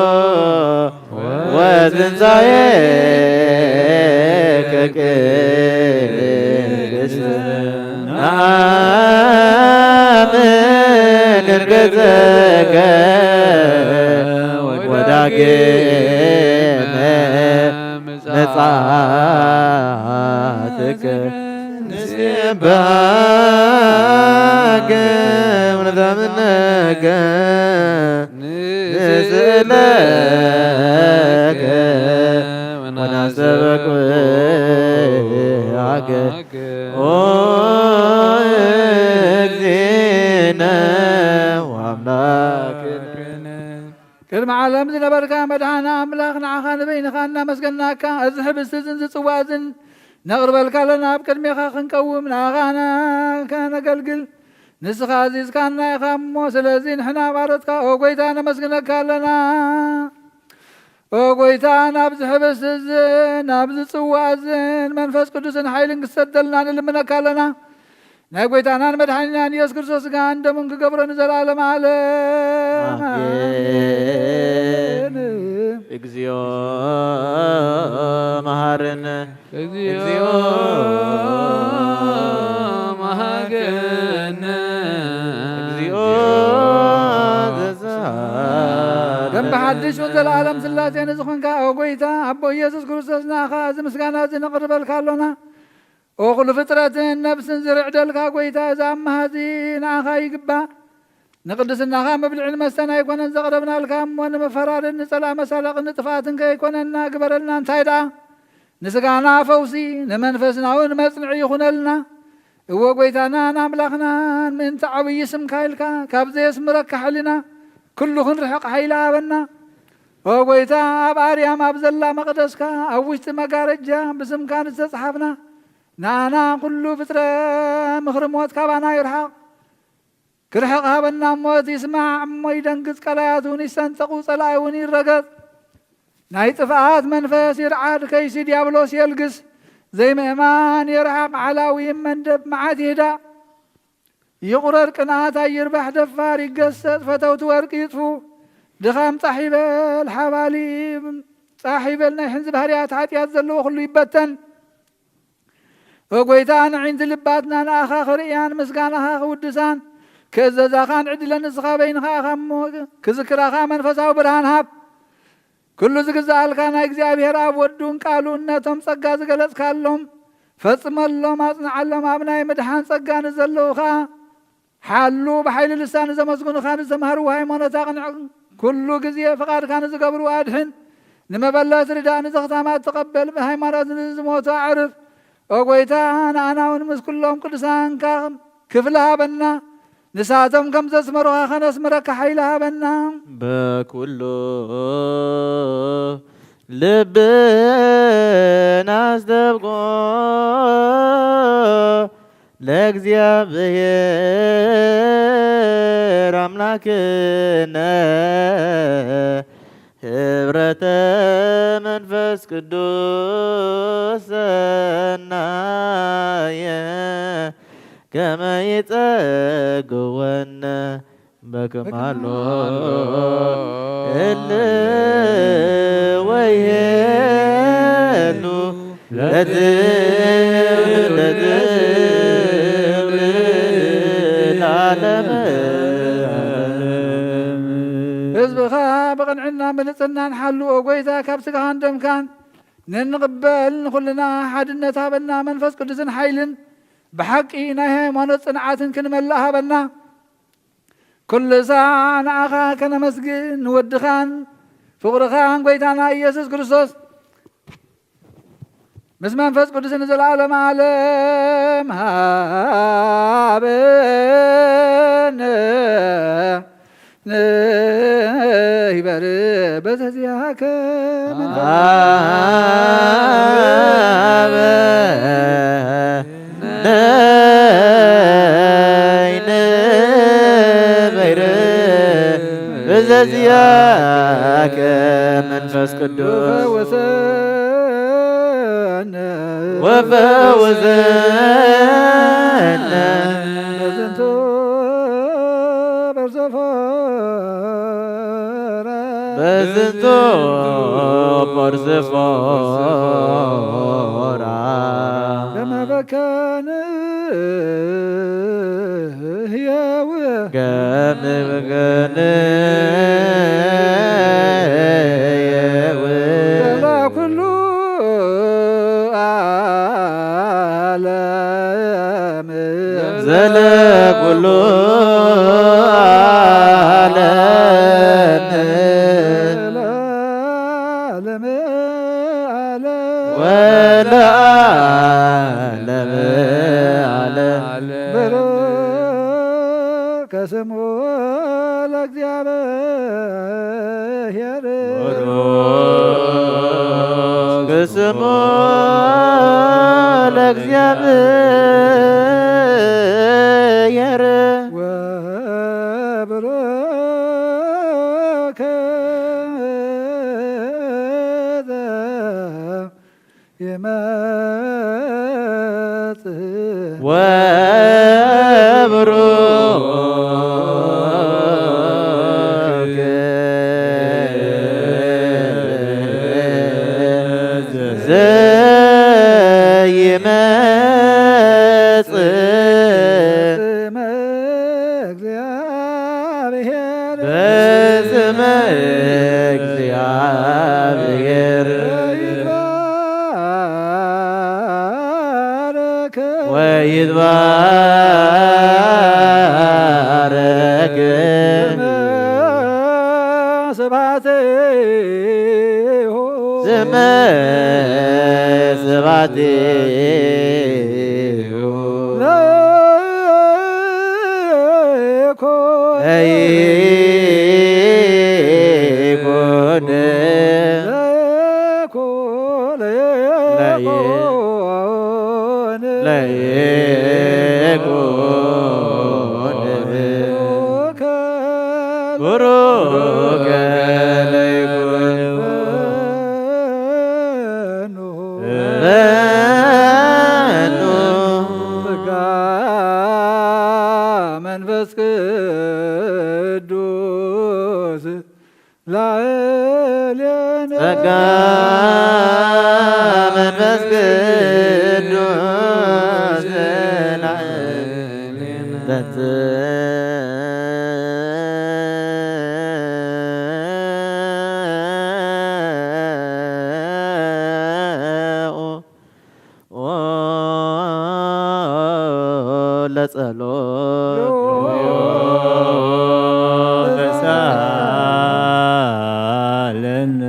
ወትንሳኤከ ቅድስት ነአምን ዕርገተከ ወዳግመ ምጽአትከ ንሴብሐከ ወነዛምነከ ንስእለከ ወናስተበቅዓከ ኦ እግዚእነ ወአምላክነ። ቅድሚ ዓለም ዝነበርካ መድኃኔ ኣምላኽ፣ ንዓኻ ንበይንኻ እናመስገናካ፣ እዚ ኅብስቲ እዝን ዝጽዋ እዝን ነቕርበልካ ኣለና። ኣብ ቅድሜኻ ክንቀውም፣ ንኣኻ ከነገልግል ንስኻ ኣዚዝካና ኢኻ እሞ፣ ስለዚ ንሕና ባሮትካ፣ ኦ ጐይታ፣ ነመስግነካ ኣለና። ኦ ጐይታ፣ ናብዚ ኅብስቲ እዝን ናብዚ ጽዋ እዝን መንፈስ ቅዱስን ኃይልን ክትሰደልና ንልምነካ ኣለና። ናይ ጐይታናን መድኃኒናን ኢየሱስ ክርስቶስ ሥጋን ደሙን ክገብሮ ንዘለዓለመ ዓለም። ኣሜን። ኣሜን። እግዚኦ መሐረነ። እግዚኦ መሐረነ። እግዚኦ ዘሰ-፣ ደም ብሓድሽ ዘለዓለም ሥላሴ ንዝኾንካ፣ ኦ ጐይታ፣ ኣቦ ኢየሱስ ክርስቶስ፣ ንኣኻ እዚ ምስጋና እዚ ነቕርበልካ ኣሎና። ኦ ኹሉ ፍጥረትን ነፍስን ዝርዕደልካ ጐይታ፣ እዚ ኣምሃ እዚ ንኣኻ ይግባእ። ንቅድስናኻ መብልዕን መስተን ኣይኮነን ዘቕረብናልካ እሞ፣ ንምፍራድን ንጸላእ መሳለቕን ንጥፍኣትን ከይኮነና ግበረልና። እንታይ ደኣ ንስጋና ፈውሲ፣ ንመንፈስና እውን መጽንዒ ይኹነልና። እወ ጐይታናን ኣምላኽናን፣ ምእንቲ ዓብዪ ስምካ ኢልካ፣ ካብ ዘየስምረካ ሕሊና፣ ኩሉ ክንርሕቕ ሓይሊ ሃበና። ኦ ጐይታ፣ ኣብ ኣርያም ኣብ ዘላ መቕደስካ፣ ኣብ ውሽጢ መጋረጃ ብስምካ ንዝተጻሓፍና፣ ንኣና ኩሉ ፍጥረ ምኽሪ ሞት ካባና ይርሓቕ። ክርሕቕ ሃበና እሞ፣ እቲ ይስማዕ እሞ ይደንግጽ፣ ቀላያት እውን ይሰንጠቑ፣ ጸላኢ እውን ይረገጽ። ናይ ጥፍኣት መንፈስ ይርዓድ፣ ከይሲ ዲያብሎስ የልግስ። ዘይምእማን ይርሓቕ፣ ዓላዊ ይመንደብ፣ መዓት ይህዳእ። ይቑረር ቅንኣት ኣይርባሕ፣ ደፋር ይገሰጽ፣ ፈተውቲ ወርቂ ይጥፉ። ድኻም ጻሕ ይበል፣ ሓባሊ ጻሕ ይበል፣ ናይ ሕንዚ ባህርያት ሓጢኣት ዘለዎ ኩሉ ይበተን። ኦ ጐይታ፣ ንዕንቲ ልባትና ንኣኻ ክርእያን ምስጋናኻ ክውድሳን ክእዘዛኻን ዕድለ ንስኻ በይንኻ ኢኻ እሞ፣ ክዝክራኻ መንፈሳዊ ብርሃን ሃብ። ኩሉ ዝግዝኣልካ ናይ እግዚኣብሔር ኣብ ወዱን ቃሉን ነቶም ጸጋ ዝገለጽካሎም ፈጽመሎም፣ ኣጽንዓሎም። ኣብ ናይ ምድሓን ጸጋ ንዘለዉ ኸኣ ሓሉ። ብሓይሊ ልሳን ንዘመስግኑኻ ንዝተማህርዎ ሃይማኖት ኣቕንዕ። ኩሉ ግዜ ፍቓድካ ንዝገብሩ ኣድሕን። ንመበለት ርዳእ፣ ንዘኽታማት ተቐበል። ብሃይማኖት ንዝሞቱ ኣዕርፍ። ኦ ጐይታ፣ ንኣና እውን ምስ ኩሎም ቅዱሳንካ ክፍሊ ሃበና። ንሳቶም ከም ዘስመሩኻ ኸነስምረካ ሓይሊ ሃበና። በኩሉ ልብና ኣስተብቆ ለእግዚኣብሔር ኣምላክነ ህብረተ መንፈስ ቅዱስ ሰናየ ከመ ይጸግወነ በክማሎ እል ወይሄሉ ለትብል ለዓለም። ህዝብኻ ብቕንዕና ምልጽናን ሓሉ፣ ኦ ጐይታ፣ ካብ ስጋኻን ደምካን ንንቕበል ንኹልና ሓድነት ሃበና። መንፈስ ቅዱስን ሓይልን ብሓቂ ናይ ሃይማኖት ጽንዓትን ክንመልእ ሃበና። ኩሉ ሳዕ ንኣኻ ከነመስግን ንወድኻን ፍቕርኻን ጐይታና ኢየሱስ ክርስቶስ ምስ መንፈስ ቅዱስ ንዘለዓለመ ዓለም ሃበነ። ንይበር በዘዚያከ መንፈስ በዘዚያከ መንፈስ ቅዱስ ወፈውሰነ። ወፈውሰነ። በዝንቱ በርዘፎራ። በዝንቱ በርዘፎራ። ከመ በከነ ህያው ገምብገን የው ዘለ ኩሉ ዓለም። ዘለ ኩሉ ዓለም። ለዓለመ ዓለም። ወለ ዓለመ ዓለም። ብሩክ ስሙ ለእግዚኣብሔር። ብሩክ ስሙ ለእግዚኣብሔር። ወብሩክ ይመጽእ። ወብሩክ ዘይመጽእ። በስመ እግዚአብሔር። በስመ እግዚአብሔር። ወይትባረክ። ወይትባረክ። ስብሐት ስመ ስብሐቲሁ ለይኩን ለይኩን ለይኩን ለይኩን ብሩከ ለይኩን በኑ ጸጋ መንፈስ ቅዱስ ላዕሌነ ጸጋ መንፈስ ቅዱስ ለጸሎት ተሳለነ።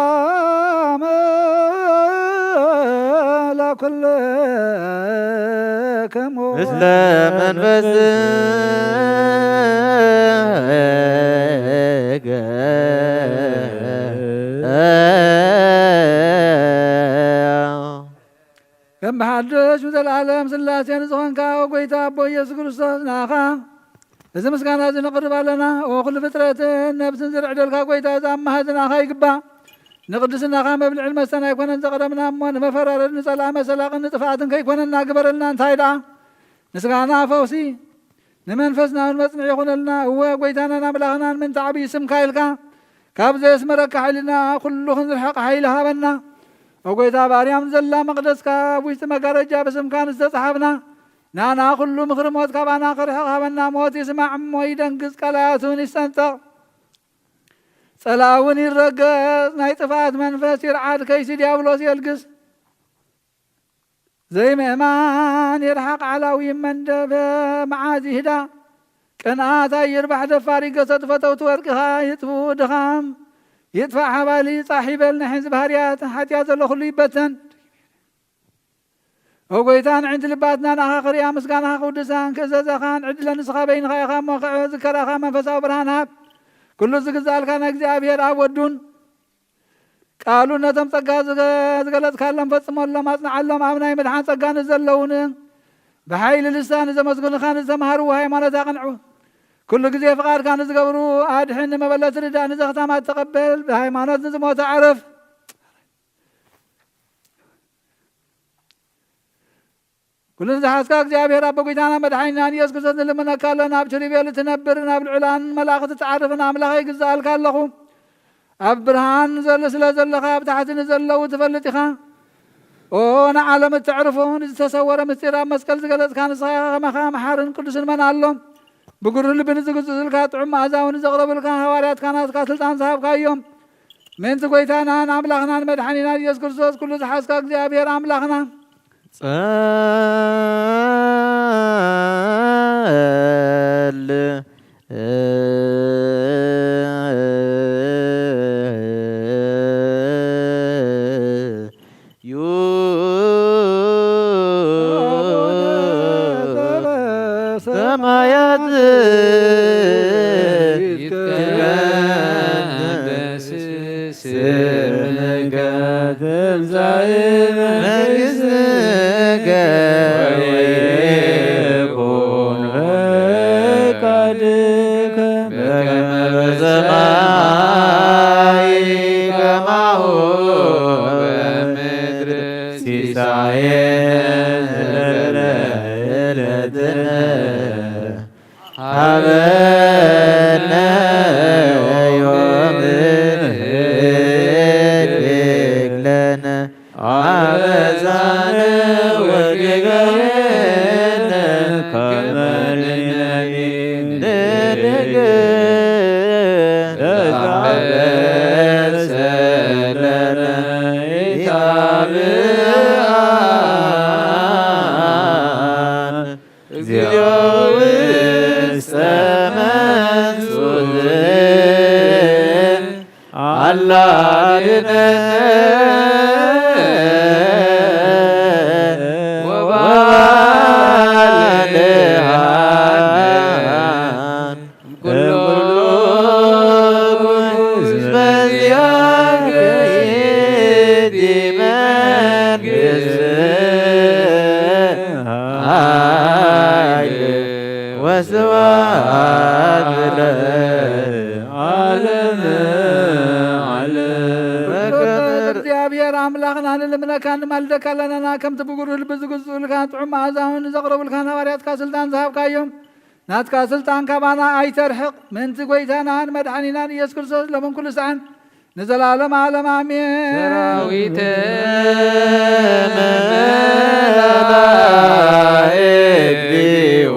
ሰላም ለኩልክሙ ምስለ መንፈስከ። ከም ብሓድሽ ንዘለዓለም ስላሴ ንዝኾንካ፣ ኦ ጐይታ ኣቦ ኢየሱስ ክርስቶስ፣ ንኣኻ እዚ ምስጋና እዚ ነቕርብ ኣለና። ኦ ኩሉ ፍጥረትን ነብስን ዝርዕደልካ ጐይታ፣ እዚ ኣማሃ እዚ ንኣኻ ይግባእ። ንቅድስናኻ መብልዕን መስተን ኣይኮነን ዘቕረብና እሞ፣ ንመፈራረድን ንጸላእን መሰላቕን ንጥፍኣትን ከይኮነና ግበረልና። እንታይ ደኣ? ምስጋና ፈውሲ፣ ንመንፈስና እውን መጽንዒ ይኹነልና። እወ፣ ጐይታናን ኣምላኽናን፣ ምእንቲ ዓብዪ ስምካ ኢልካ፣ ካብ ዘየስመረካ ሓይልና ኩሉ ክንርሕቕ ሓይሊ ሃበና። ኦ ጐይታ፣ ኣብ ኣርያም ዘላ መቕደስካ፣ ኣብ ውሽጢ መጋረጃ ብስምካ ንዝተጻሓፍና፣ ናና ኩሉ ምኽሪ ሞት ካባና ክርሕቕ ሃበና። ሞት ይስማዕ እሞ ይደንግጽ፣ ቀላያት እውን ይሰንጠቕ፣ ጸላኢ እውን ይረገጽ፣ ናይ ጥፍኣት መንፈስ ይርዓድ፣ ከይሲ ዲያብሎስ የልግስ። ዘይምእማን ይርሓቕ፣ ዓላዊ ይመንደፍ፣ መዓዝ ይህዳእ። ቅንኣት ኣይርባሕ፣ ደፋር ይገሰጥ፣ ፈተውቲ ወርቅኻ ይጥፍኡ፣ ድኻም ይጥፋእ፣ ሓባሊ ጻሕ ይበል፣ ናይ ሕንዚ ባህርያት ሓጢኣት ዘሎ ኩሉ ይበተን። ኦ ጐይታ፣ ንዕንቲ ልባትና ንኣኻ ክርእያ፣ ምስጋናኻ ክውድሳ፣ ክእዘዘኻን ዕድለ ንስኻ በይንኻ ኢኻ እሞ፣ ክዕዝከራኻ መንፈሳዊ ብርሃን ሃብ። ኩሉ ዝግዛእልካ ናይ እግዚኣብሔር ኣብ ወዱን ቃሉን ነቶም ጸጋ ዝገ-፣ ዝገለጽካሎም ፈጽመሎም፣ ኣጽንዓሎም። ኣብ ናይ ምድሓን ጸጋ ንዘለውን ብሓይሊ ልሳን ዘመስግኑኻ ንዝተምሃርዎ ሃይማኖት ኣቕንዑ። ኩሉ ግዜ ፍቓድካ ንዝገብሩ ኣድሕን፣ ንመበለት ርዳእ፣ ንዘኽታማት ተቐበል፣ ብሃይማኖት ንዝሞተ ዕረፍ። ኩሉ ዝሓዝካ እግዚኣብሔር ኣቦ ጐይታና መድሓኒናን ኢየሱስ ክርስቶስ ንልምነካ ኣለና። ኣብ ኪሩቤል እትነብርን ኣብ ልዑላን መላእኽቲ ትዓርፍን ኣምላኸይ እግዛኣልካ ኣለኹ። ኣብ ብርሃን ዘል-፣ ስለ ዘለኻ ኣብ ታሕቲ ንዘለዉ ትፈልጥ ኢኻ። ኦ ንዓለም እተዕርፎ ንዝተሰወረ ምስጢር ኣብ መስቀል ዝገለጽካ ንስኻ ኢኻ። ከማኻ መሓርን ቅዱስን መን ኣሎ? ብጉሩህ ልቢ ንዝግዝኡልካ ጥዑም መኣዛ እውን ዘቕረቡልካ ሃዋርያትካ ናትካ ስልጣን ዝሃብካዮም ምእንቲ ጐይታናን ኣምላኽናን መድሓኒናን ኢየሱስ ክርስቶስ ኩሉ ዝሓዝካ እግዚኣብሔር ኣምላኽና። ጸል ዩ ሰማያት ይትቀደስ ስምከ ትምጻእ መንግሥትከ ወይኩን ፈቃድከ በከመ በሰማይ ከማሁ በምድር። ሲሳየነ ዘለለዕለትነ ሀበነ ዮም ህድግ ለነ አበሳነ ወጌጋየነ ከመ ንሕነኒ ንድግ ተታበሰ ለነ ኢታብአነ። እግዚኦ ውስተ መንሱት አላ አድነነ ወባልሃነ ኩሉ በዚያከ ይእቲ መንግሥት ኃይል ወስብሐት ለዓለመ ዓለም። በክብር እግዚኣብሔር ኣምላኽና ንልምነካ ንማልደካ ኣለና፣ ከምቲ ብጉሩህ ልቢ ዝግዝኡልካ ጥዑም መኣዛውን ዘቕረቡልካን ሃዋርያትካ ስልጣን ዝሃብካዮም ናትካ ስልጣን ካባና ኣይተርሕቕ፣ ምእንቲ ጐይታናን መድሓኒናን ኢየሱስ ክርስቶስ ሎምን ኩሉ ሰዓን ንዘላለም ዓለም ኣሜን። ሰራዊተ መላእክቲኡ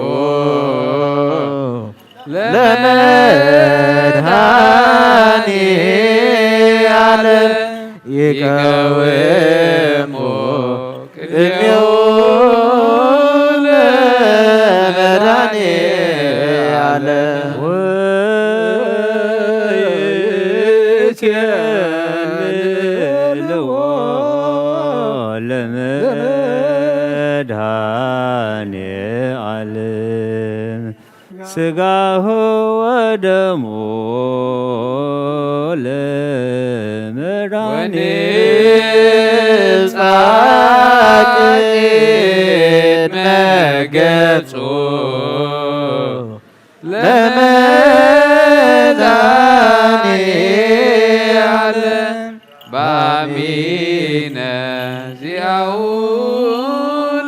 ለመድኃኔ ዓለም ይቀውሙ ቅድሜሁ ለመድኃኔ ዓለም ወይሴልዎ ለመድኃኔ ዓለም ሥጋሁ ወደሙ ለመድኃኔ ወንጻቂት መገጹ ለመድኃኔ ዓለም ባሚነ ዚአሁ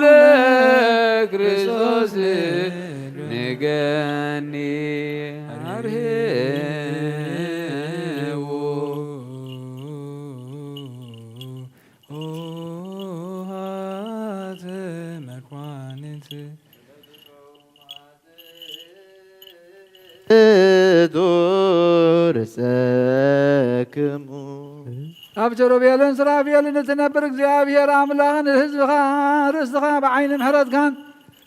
ለክርስቶስ ንገኒ አርህዉ ኦሃተ መኳንንት ርእሰክሙ። ኣብ ቸሮቤልን ሱራፌልን እትነብር እግዚኣብሔር ኣምላኽ ንህዝብኻ ርእስኻ ብዓይኒ ምሕረትካን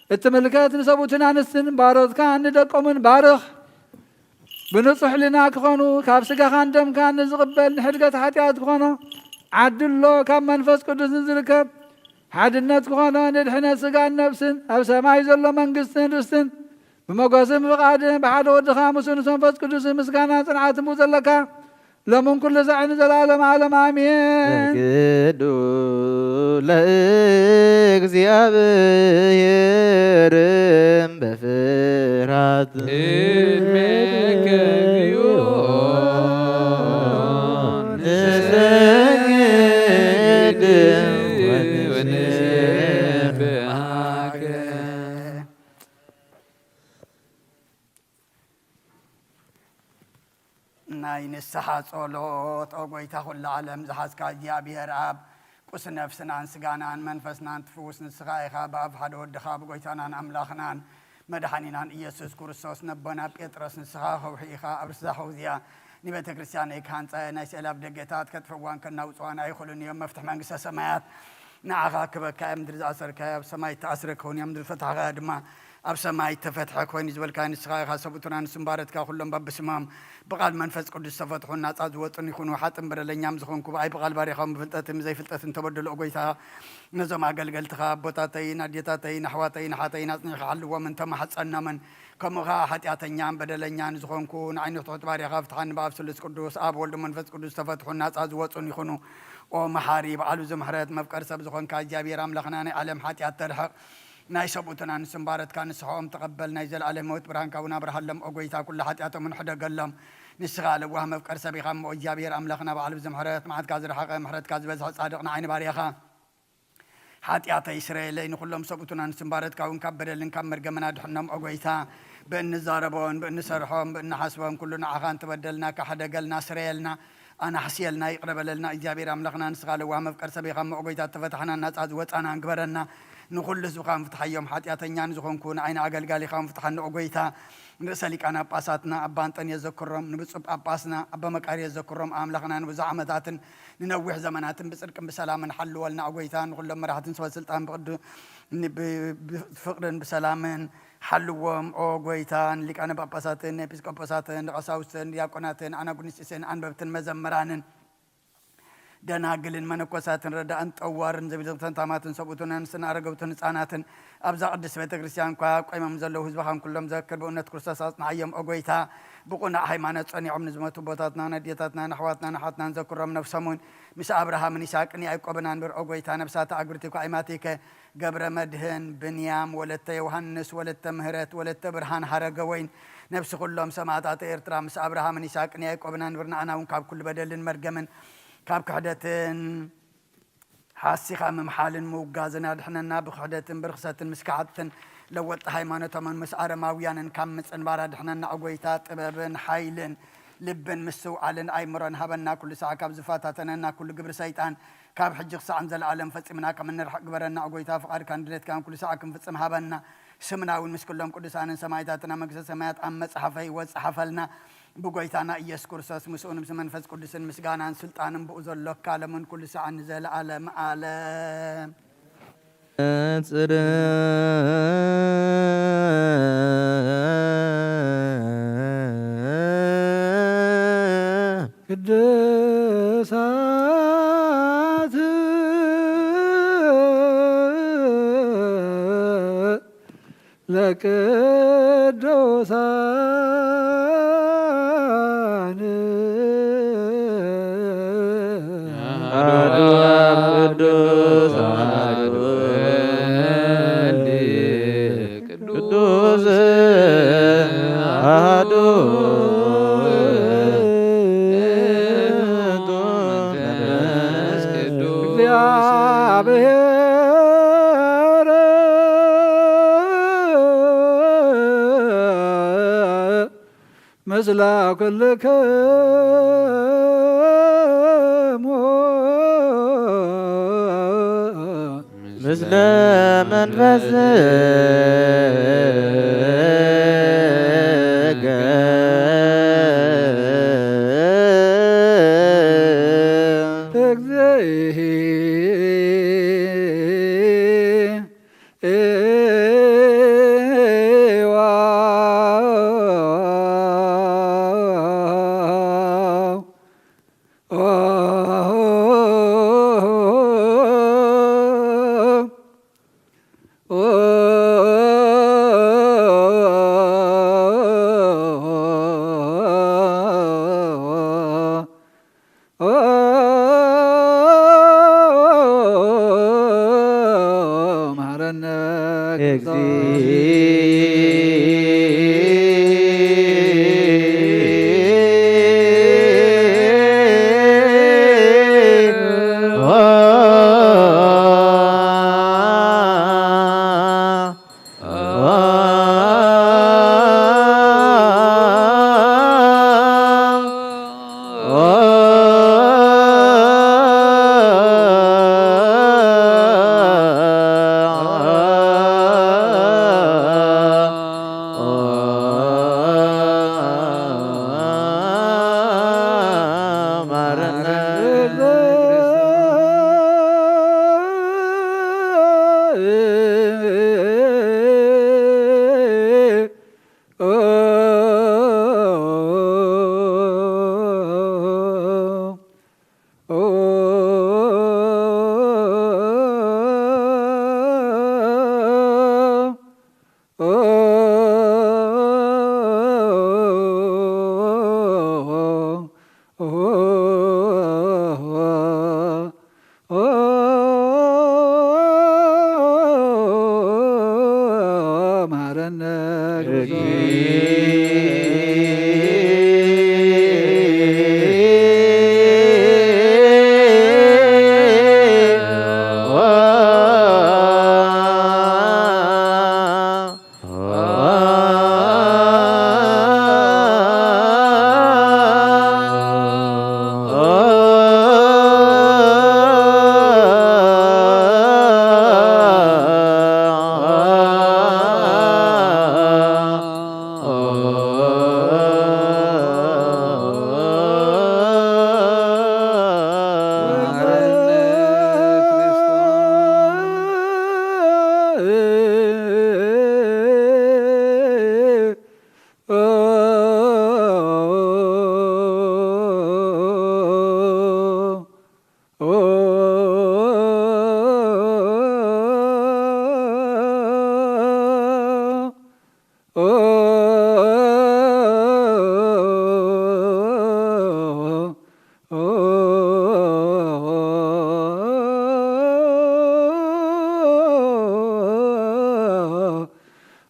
እትምልከት ንሰብኡትን ኣንስትን ባሮትካን ንደቆምን ባርኽ። ብንጹሕ ሕልና ክኾኑ ካብ ስጋኻን ደምካን ንዝቕበል ንሕድገት ሓጢኣት ክኾኖ ዓድሎ ካብ መንፈስ ቅዱስ ንዝርከብ ሓድነት ክኾኖ ንድሕነት ስጋን ነፍስን ኣብ ሰማይ ዘሎ መንግስትን ርስትን ብመጎስን ብፍቓድን ብሓደ ወድኻ ምስኡ ምስ መንፈስ ቅዱስ ምስጋና ጽንዓትን ብኡ ዘለካ ሎምን ኩሉ ሳዕ ንዘለዓለም ዓለም ኣሜን። ሰግዱ ለእግዚኣብሔር በፍርሃት ቅድሜከ እግዚኦ ንሰግድ ወንሴብሐከ። ናይ ንስሓ ጸሎት። ኦ ጐይታ ኹሉ ዓለም ዝሓዝካ እግዚኣብሔር ኣብ ቁስ ነፍስናን ስጋናን መንፈስናን ትፍውስ ንስኻ ኢኻ። ብኣብ ሓደ ወድኻ ብጐይታናን ኣምላኽናን መድሓኒናን ኢየሱስ ክርስቶስ ነቦና ጴጥሮስ ንስኻ ኸውሒ ኢኻ። ኣብ ርሳሕ እዚኣ ንቤተ ክርስቲያነይ ክሃንጻ እየ። ናይ ስእለ ኣብ ደገታት ከጥፍእዋን ከናውጽዋን ኣይኽእሉን እዮም። መፍትሕ መንግስተ ሰማያት ንዓኻ ክበካ እዮም። ምድሪ ዝኣሰርካዮ ኣብ ሰማይ እተኣስረ ክኸውን እዮም። ምድሪ ፈታሕካዮ ድማ ኣብ ሰማይ እተፈትሐ ኮይኑ ዝበልካዮ ንስኻ ኢኻ። ሰብኡትና ንስምባረትካ ኩሎም በብስሞም ብቓል መንፈስ ቅዱስ ዝተፈትሑን ናጻ ዝወጹን ይኹኑ። ሓጥን በደለኛም ዝኾንኩ ብኣይ ብቓል ባሪኻውን ብፍልጠትን ብዘይፍልጠትን ተበደሉ። ኦ ጐይታ ነዞም ኣገልገልትኻ ኣቦታተይን ኣዴታተይን ኣሕዋተይን ኣሓተይን ኣጽኒዕካ ሓልዎምን ተማሕጸኖምን። ከምኡ ኸዓ ሓጢኣተኛን በደለኛን ዝኾንኩ ንዓይ ንትሑት ባሪያኻ ፍትሓኒ። ብኣብ ስሉስ ቅዱስ ኣብ ወልድ መንፈስ ቅዱስ ዝተፈትሑን ናጻ ዝወጹን ይኹኑ። ኦ መሓሪ ብዓሉ ዝምሕረት መፍቀር ሰብ ዝኾንካ እግዚኣብሔር ኣምላኽና ናይ ዓለም ሓጢኣት ተርሕቕ። ናይ ሰብኡትን ኣንስትን ባረትካ ንስሓኦም ተቐበል። ናይ ዘለኣለም ህይወት ብርሃንካ እውን ኣብርሃሎም። ኦ ጐይታ ኩሉ ሓጢኣቶምን ሕደገሎም። ንስኻ ለዋህ መፍቀር ሰብ ኢኻ እሞ እግዚኣብሔር ኣምላኽና ብዓሉ ዝምሕረት መዓትካ ዝረሓቐ ምሕረትካ ዝበዝሐ ጻድቕ ንዓይ ንባርያኻ ሓጢኣተይ ስረየለይ። ንኹሎም ሰብኡትን ኣንስትን ባረትካ እውን ካብ በደልን ካብ መርገምን ኣድሕኖም። ኦ ጐይታ ብእንዛረቦን ብእንሰርሖን ብእንሓስቦን ኩሉ ንዓኻ እንተበደልና ካሕደገልና ስረየልና። ኣናሕስየልና ይቕረ በለልና። እግዚኣብሔር ኣምላኽና ንስኻ ለዋህ መፍቀር ሰብ ኢኻ እሞ ኦ ጐይታ እተፈታሕናን ናጻ ዝወጻናን ግበረና። ንኹሉ ህዝብኻ ምፍትሓዮም። ሓጢኣተኛ ንዝኾንኩ ንዓይ ንኣገልጋሊኻ ምፍትሓኒ ኦ ጐይታ። ንርእሰ ሊቃነ ጳጳሳትና ኣባ እንጠንዮስ ዘክሮም፣ ንብፁዕ ጳጳስና ኣባ መቃርዮስ ዘክሮም። ኣምላኽና ንብዙሕ ዓመታትን ንነዊሕ ዘመናትን ብጽድቅን ብሰላምን ሓልወልና ኦ ጐይታ። ንኹሎም መራሕትን ሰበ ስልጣን ብቕዱ ን- ብ- ብፍቕርን ብሰላምን ሓልዎም ኦ ጐይታ። ንሊቃነ ጳጳሳትን ንኤጲስቆጶሳትን ንቐሳውስትን ዲያቆናትን ኣናጉንስጢስን ኣንበብትን መዘምራንን ደናግልን መነኮሳትን ረዳእን ጠዋርን ዘቢዞም ተንታማትን ሰብኡትን ኣንስትን ኣረገውትን ህፃናትን ኣብዛ ቅድስት ቤተ ክርስቲያን እኳ ቆይሞም ዘለዉ ህዝብኻን ኩሎም ዘክር። ብእውነት ክርስቶስ ኣጽንዓዮም ኦ ጐይታ። ብቑናዕ ሃይማኖት ጸኒዖም ንዝሞቱ ኣቦታትናን ኣዴታትናን ኣሕዋትናን ኣሓትናን ዘክሮም። ነፍሶም እውን ምስ ኣብርሃምን ይስሐቅን ያዕቆብን ኣንብር ኦ ጐይታ። ነብሳት ኣግብርቲ እኳ ኣይማቲከ ገብረ መድህን፣ ብንያም፣ ወለተ ዮሃንስ፣ ወለተ ምህረት፣ ወለተ ብርሃን ሃረገወይን፣ ነብሲ ኩሎም ሰማእታት ኤርትራ ምስ ኣብርሃምን ይስሐቅን ያዕቆብን ኣንብር። ንኣና እውን ካብ ኩሉ በደልን መርገምን ካብ ክሕደትን ሓሲኻ ምምሓልን ምውጋዝን ኣድሕነና። ብክሕደትን ብርኽሰትን ምስ ከሓድትን ለወጥቲ ሃይማኖቶምን ምስ ኣረማውያንን ካብ ምጽንባር ኣድሕነና ኦ ጐይታ። ጥበብን ሓይልን ልብን ምስትውዓልን ኣይምሮን ሃበና። ኩሉ ሳዕ ካብ ዝፈታተነና ኩሉ ግብሪ ሰይጣን ካብ ሕጂ ክሳዕ ንዘለኣለም ፈጺምና ከም እንርሕቕ ግበረና። ኦ ጎይታ፣ ፍቓድካን ድሌትካን ኩሉ ሳዕ ክንፍጽም ሃበና። ስምና እውን ምስ ኩሎም ቅዱሳንን ሰማዕታትና መንግስተ ሰማያት ኣብ መጽሓፈ ህይወት ጸሓፈልና። ብጎይታና ኢየሱስ ክርስቶስ ምስኡን ምስ መንፈስ ቅዱስን ምስጋናን ስልጣንን ብኡ ዘሎካ ለምን ኩሉ ሳዕ ንዘለኣለም ዓለም። ጽር ቅዱሳት ለቅዱሳን አሐዱ አብ ቅዱስ አሐዱ ወልድ ቅዱስ አሐዱ መንፈስ ቅዱስ እግዚአብሔር ምስለ ኩልክሙ ምስለ መንፈስከ እግዚእ መሐረነ መሐረነ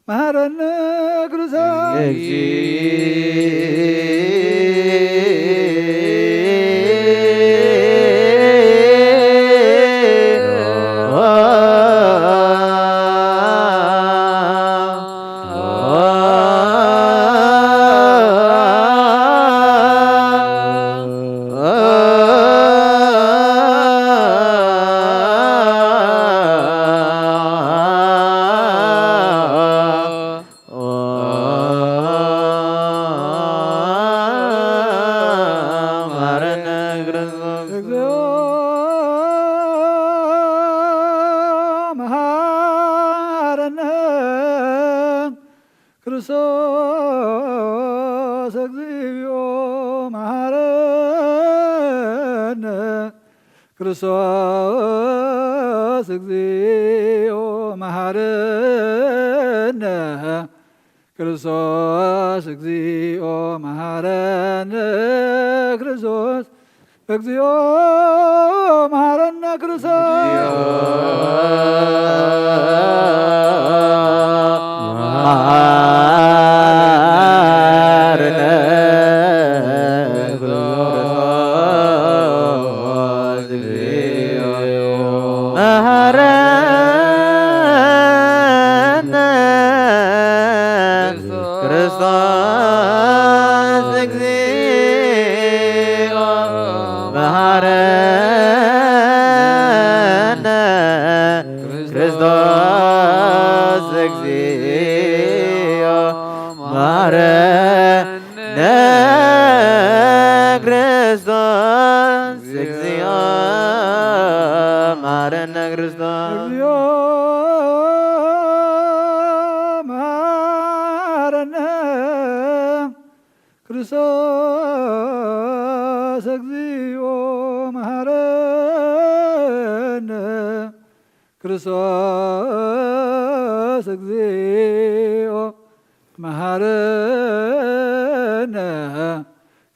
መሐረነ ቅዱሳን። ክርስቶስ እግዚኦ መሐረነ። ክርስቶስ እግዚኦ መሐረነ። ክርስቶስ እግዚኦ መሐረነ። ክርስቶስ እግዚኦ መሐረነ። ክርስቶስ መሐረነ። መሐረነ። ክርስቶስ እግዚኦ መሐረነ። ክርስቶስ እግዚኦ መሐረነ። ክርስቶስ እግዚኦ መሐረነ። ክርስቶስ እግዚኦ መሐረነ። ክርስቶስ እግዚኦ መሐረነ። ክርስቶስ እግዚኦ መሐረነ።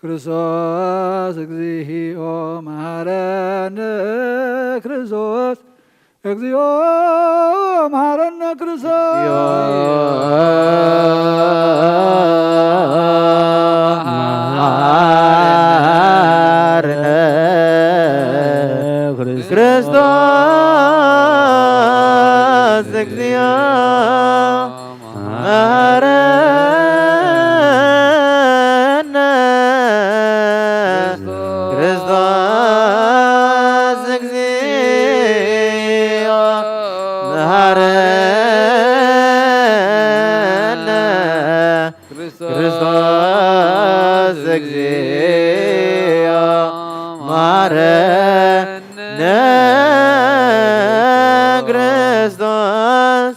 ክርስቶስ እግዚኦ መሐረነ። ክርስቶስ እግዚኦ መሐረነ። ክርስቶስ መሐረነ። ክርስቶስ እግዚኦ መሐረነ። ክርስቶስ እግዚኦ መሐረነ። ክርስቶስ እግዚኦ መሐረነ። ክርስቶስ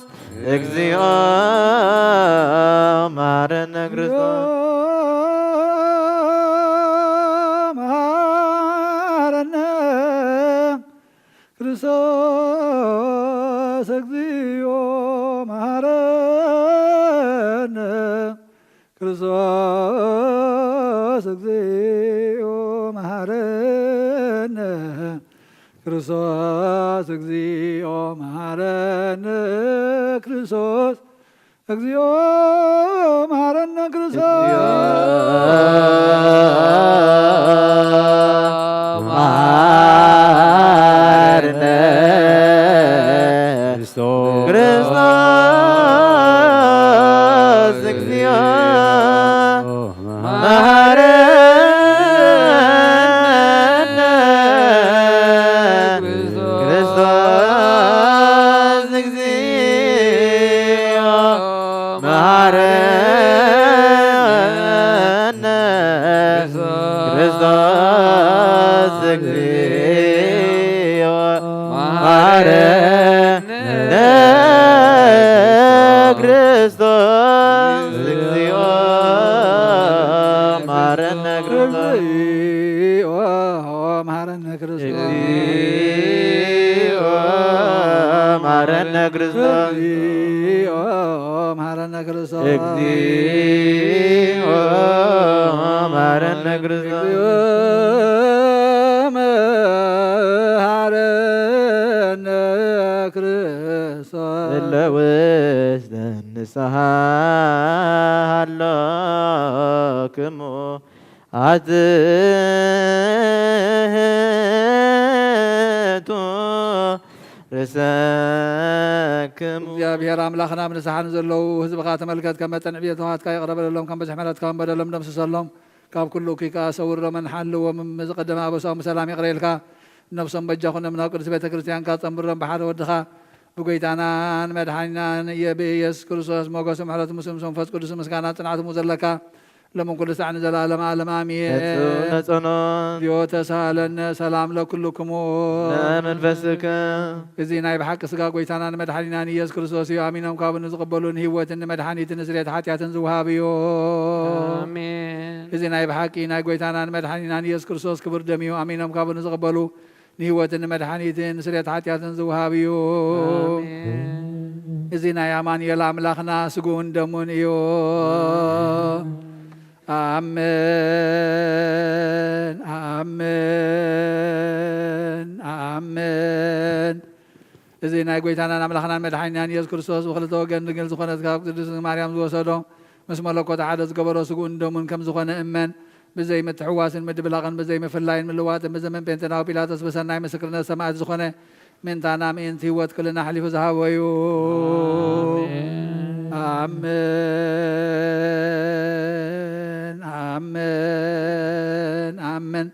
እግዚኦ መሐረነ። ክርስቶስ መሐረነ። ክርስቶስ እግዚኦ መሐረነ። ክርስቶስ እግዚኦ መሐረነ። ክርስቶስ እግዚኦ መሐረነ። ክርስቶስ እግዚኦ መሐረነ። ክርስቶስ መሐረነ። ክርስቶስ መሐረነ። ክርስቶስ እግዚኦ መሐረነ። ክርስቶስ እግዚኦ መሐረነ። ክርስቶስ እግዚኦ መሐረነ። ክርስቶስ እግዚኦ መሐረነ። ክርስቶስ እግዚኦ መሐረነ። ክርስቶስ እግዚኦ መሐረነ። ክርስቶስ እግዚኦ መሐረነ። ክርስቶስ መሐረነ። ክርስቶስ እለ ውስተ ንስሓ ሃሎክሙ ኣትሕቱ ርእሰክሙ። እግዚኣብሔር ኣምላኽና፣ ኣብ ንስሓ ንዘለዉ ህዝብኻ ተመልከት፣ ከም መጠን ዕብየት ትውሃትካ ይቕረ በለሎም፣ ከም ብዝሒ ምሕረትካ እውን በደሎም ደምስሰሎም፣ ካብ ኩሉ እኩይ ከኣ ሰውሮምን ሓልዎም፣ ዝቐደመ ኣበሳኦም ብሰላም ይቕረ ኢልካ፣ ነብሶም በጃ ኩኖም፣ ናብ ቅድስት ቤተ ክርስቲያንካ ጸንብሮም፣ ብሓደ ወድኻ ብጎይታናን መድሓኒናን ብኢየሱስ ክርስቶስ ሞገስ ምሕረት ምስ መንፈስ ቅዱስ ምስጋና ጽንዓት ዘለካ ሎምን ኩሉ ሳዕ ንዘለዓለመ ዓለም ኣሜን። ነጹ ነጸኖን። ዚኦ ተሳሃለነ ሰላም ለኩልክሙ። ለመንፈስከ። እዚ ናይ ብሓቂ ስጋ ጎይታናን መድሓኒናን ኢየሱስ ክርስቶስ እዩ። ኣሚኖም ካብኡ ንዝቕበሉ ንህይወትን ንመድሓኒትን ንስርየት ሓጢኣትን ዝወሃብ እዩ። ኣሜን። እዚ ናይ ብሓቂ ናይ ጎይታናን መድሓኒናን ኢየሱስ ክርስቶስ ክቡር ደም እዩ። ኣሚኖም ካብኡ ንዝቕበሉ ንህይወትን ንመድሓኒትን ንስርየት ሓጢኣትን ዝወሃብ እዩ። ኣሜን። እዚ ናይ ኣማኑኤል ኣምላኽና ስግኡን ደሙን እዩ። ኣሜን፣ ኣሜን፣ ኣሜን። እዚ ናይ ጎይታናን ኣምላኽናን መድሓኒናን ኢየሱስ ክርስቶስ ብኽልተ ወገን ድንግል ዝኾነት ካብ ቅድስት ማርያም ዝወሰዶ ምስ መለኮት ሓደ ዝገበሮ ስግኡን ደሙን ከም ዝኾነ እመን። ብዘይ ምትሕዋስን ምድብላቕን ብዘይ ምፍላይን ምልዋጥን ብዘመን ጴንጤናዊ ጲላጦስ ብሰናይ ምስክርነት ሰማዕት ዝኾነ ምእንታና ምእንቲ ህይወት ክልና ኣሕሊፉ ዝሃቦ እዩ። ኣሜን። ኣሜን፣ ኣሜን፣ ኣሜን።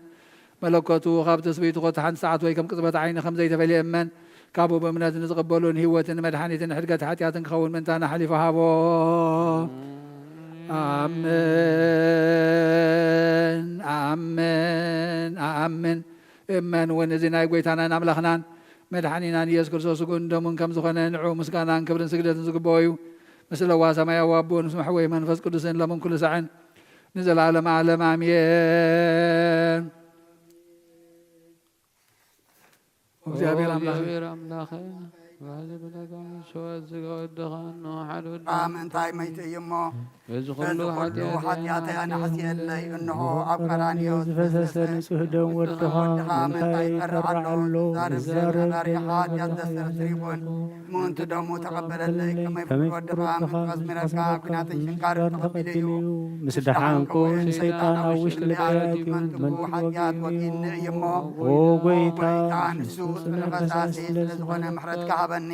መለኮቱ ካብ ትስብእቱ ኮታ ሓንቲ ሰዓት ወይ ከም ቅጽበት ዓይኒ ከም ዘይተፈልየ እመን። ካብኡ ብእምነት ንዝቕበሉ ንህይወትን ንመድሓኒትን ንሕድገት ሓጢኣትን ክኸውን ምእንታና ኣሕሊፉ ሃቦ። ኣሜን፣ ኣሜን፣ ኣሜን። እመን እውን እዚ ናይ ጎይታናን ኣምላኽናን መድሓኒናን ኢየሱስ ክርስቶስ ስግኡን ደሙን ከም ዝኾነ ንዕኡ ምስጋናን ክብርን ስግደትን ዝግብኦ እዩ። ምስ ለዋ ሰማያዊ ኣቦኡ ምስ መሕወይ መንፈስ ቅዱስን ሎምን ኩሉ ሳዕን ንዘለዓለመ ዓለም ኣሜን። እግዚኣብሔር ኣምላኽ እግዚኣብሔር ኣምላኽ ባህዚ ብለካ ምሸዋት ዝገወድኻ እንሆ ሓደ ወዲ ምእንታይ መይቱ እዩ እሞ በዚ በዚ ኩሉ ኩሉ ሓጢኣተይ ሓጢኣተይ ኣናሕስየለይ። ኣናሕስየለይ። እንሆ ኣብ ቀራንዮ ዝፈሰሰ ንጹህ ደም ወድኻ ወድኻ ምእንታይ ምእንታይ ይጠርዕ ኣሎ? ይጠርዕ ኣሎ? ዛረብ ዛረብ ዛረብ ሓጢኣት ሓጢኣት ዘስተስርይ ይኹን። ምእንቲ ደሙ ተቐበለለይ። ከመይ ከመይ ፍቅር ወድኻ ፍቅር ወድኻ ምእንቲ ኣስሚረካ ምእንቲ ኲናትን ኣስሚረካ ሽንካርን ተቐቢሉ እዩ። ምስ ደሓንኩ ሰይጣን ኣብ ውሽጢ ልበይ ኣትዩ መንትጉ ሓጢኣት ወጊእኒ እዩ እሞ። ኦ ጎይታ፣ ንሱ ጽኑዕ ፈሳሲ ስለ ዝኾነ ምሕረትካ ሃበኒ።